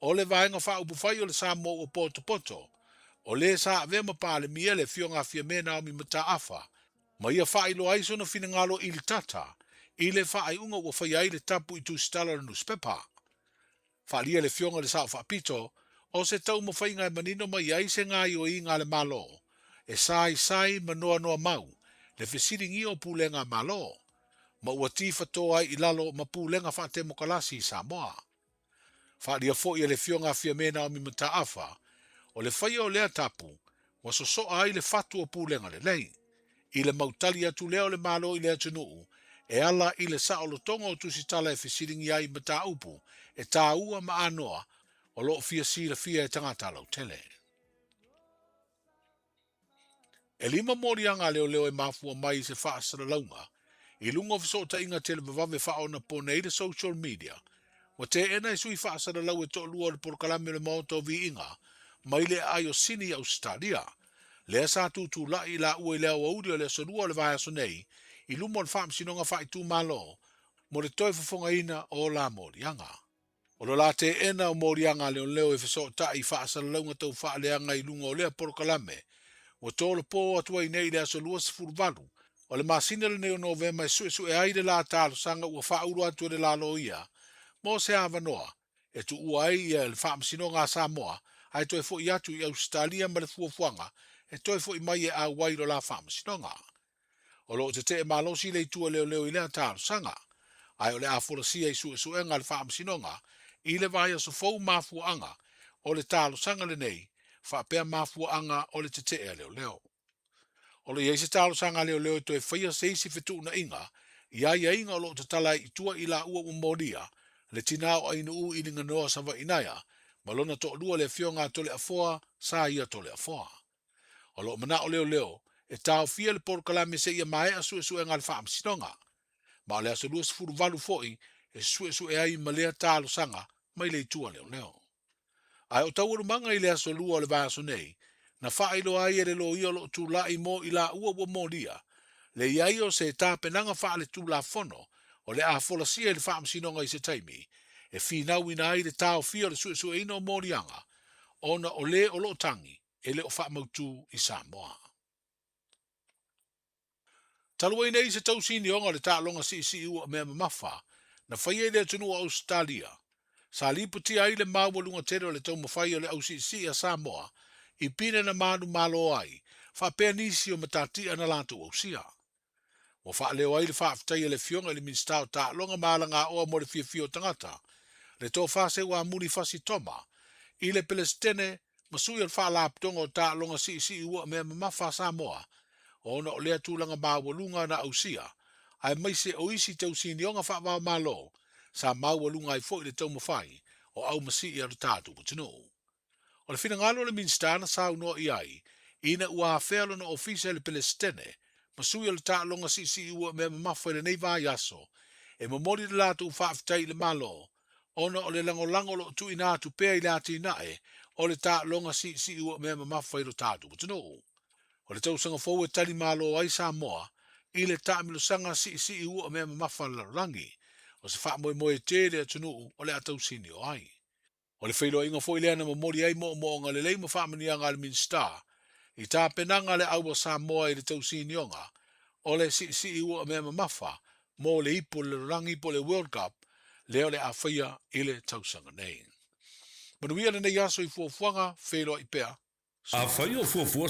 o le Vaega Faaupufai o le Samoa ua potopoto, o le sa avea ma Palemia le Afioga a Fiame Naomi Mataafa, ma ia faailoa ai sona finagalo i le tata i le faaiuga ua faia ai le tapu i tusitala o le nusipepa. Faaalia le Afioga i le Sao Faapito, o se taumafaiga e manino mai ai se gaoioiga a le Malo e saisai ma noanoa mau le fesiligia o pulega a Malo, ma ua tifatoa ai i lalo ma pulega faatemokalasi i Samoa. Faaalia foi e le Afioga a Fiame Naomi Mataafa, o le faia o lea tapu ua sosoa ai le fatu o pulega lelei. I le mau tali atu lea o le Malo i le atunuu e ala i le saolotoga o tusitala e fesiligia ai mataupu e tāua ma anoa o lo o fia silafia e tagata lautele. E lima moliaga a leoleo e mafua mai i se faasalalauga i luga o fesootaiga televavave faaonaponei le social media ua teena e sui faasalalau e toalua o le polokalame o le Maota o Viiga mai le aai o Sini i Ausetalia lea sa tutulai i laua i le aoauli o le aso Lua o le vaiaso nei i luma o le Faamasinoga Faaitumalo mo le toe fofogaina o la moliaga. O lo la teena o moliaga a leoleo e fesootai i faasalalauga tau faaleaga i luga o lea polokalame ua tolopo atu ai nei i le aso 28 O le masina lenei o Novema e suesue ai le la talosaga ua faaulu atu e le la loia mo se avanoa e tuua ai ia le Faamasinoga a Samoa ae toe foi atu i Ausetalia ma le fuafuaga e toe foi mai e auai i lo la Faamasinoga. O lo o tetee malosi le itu a leoleo i lea talosaga, ae o le a folasia i suesuega a le Faamasinoga i le vaiaso fou mafuaaga o le talosaga lenei faapea mafuaaga o le tetee a leoleo. O lo o i ai se talosaga a leoleo e toe faia se isi fetuunaiga i aiaiga o lo o tatala ai i tua i laua ua molia le tinā o Ainuu i Liganoa Savainaea ma lona toalua le Afioga a Toleafoa Saia Toleafoa. O lo o manao leoleo e taofia le polokalame seia maea suesuega a le Faamasinoga. Ma o le aso 28 foi e suesue ai ma lea talosaga mai le itu a leoleo. Ae o taualumaga i le aso Lua o le vaiaso nei, na faailoa ai e le loia o lo o tulai mo i laua ua molia, le i ai o se tapenaga faaletulafono o le a folasia i le Faamasinoga i se taimi e finauina ai le taofia o le suesueina o moliaga ona o le o lo o tagi e le o faamautu i Samoa. Talu ai nei se tausinioga o le taaloga siisii ua mea mamafa na faia i le atunuu o Ausetalia, sa lipotia ai le maualuga tele o le taumafai o le ausiisii a Samoa i pine na manumalo ai faapea nisi o matatia na latou ausia. Ua faaleo ai le faafetai a le Afioga i le Minisita o Taaloga ma Alagaoa mo le Fiafia o Tagata, le Tofa Seuamuli Fasi Toma, i le Peresetene ma sui o le Faalapotopotoga o Taaloga Siisii Ua Mea Mamafa a Samoa, ona o lea tulaga maualuga na ausia, aemaise o isi tausinioga faavaomalo sa maualuga ai foi le taumafai o aumasii a lo tatou atunuu. O le finagalo o le Minisita na saunoa i ai ina ua afea lona ofisa i le Peresetene ma sui o le Taaloga Siisii Ua Mea Mamafa i lenei vaiaso e momoli le latou faafetai i le Malo ona o le lagolago o lo o tuuina atu pea i le atinae o le taaloga siisii ua mea mamafa i lo tatou atunuu. O le tausaga fou e tali malo ai Samoa i le taamilosaga siisii ua mea mamafa a le lalolagi, o se faamoemoe tele atunuu o le a tausinio ai. O le feiloaiga foi lea na momoli ai moomooga lelei ma faamanuiaga a le Minisita i tapenaga a le Au a Samoa i le tausinioga o le siisii ua mea mamafa mo le Ipu o le Lalolagi po o le World Cup lea o le a faia i le tausaga nei. Manuia lenei aso i fuafuaga, feiloai pea. Afai o fuafua.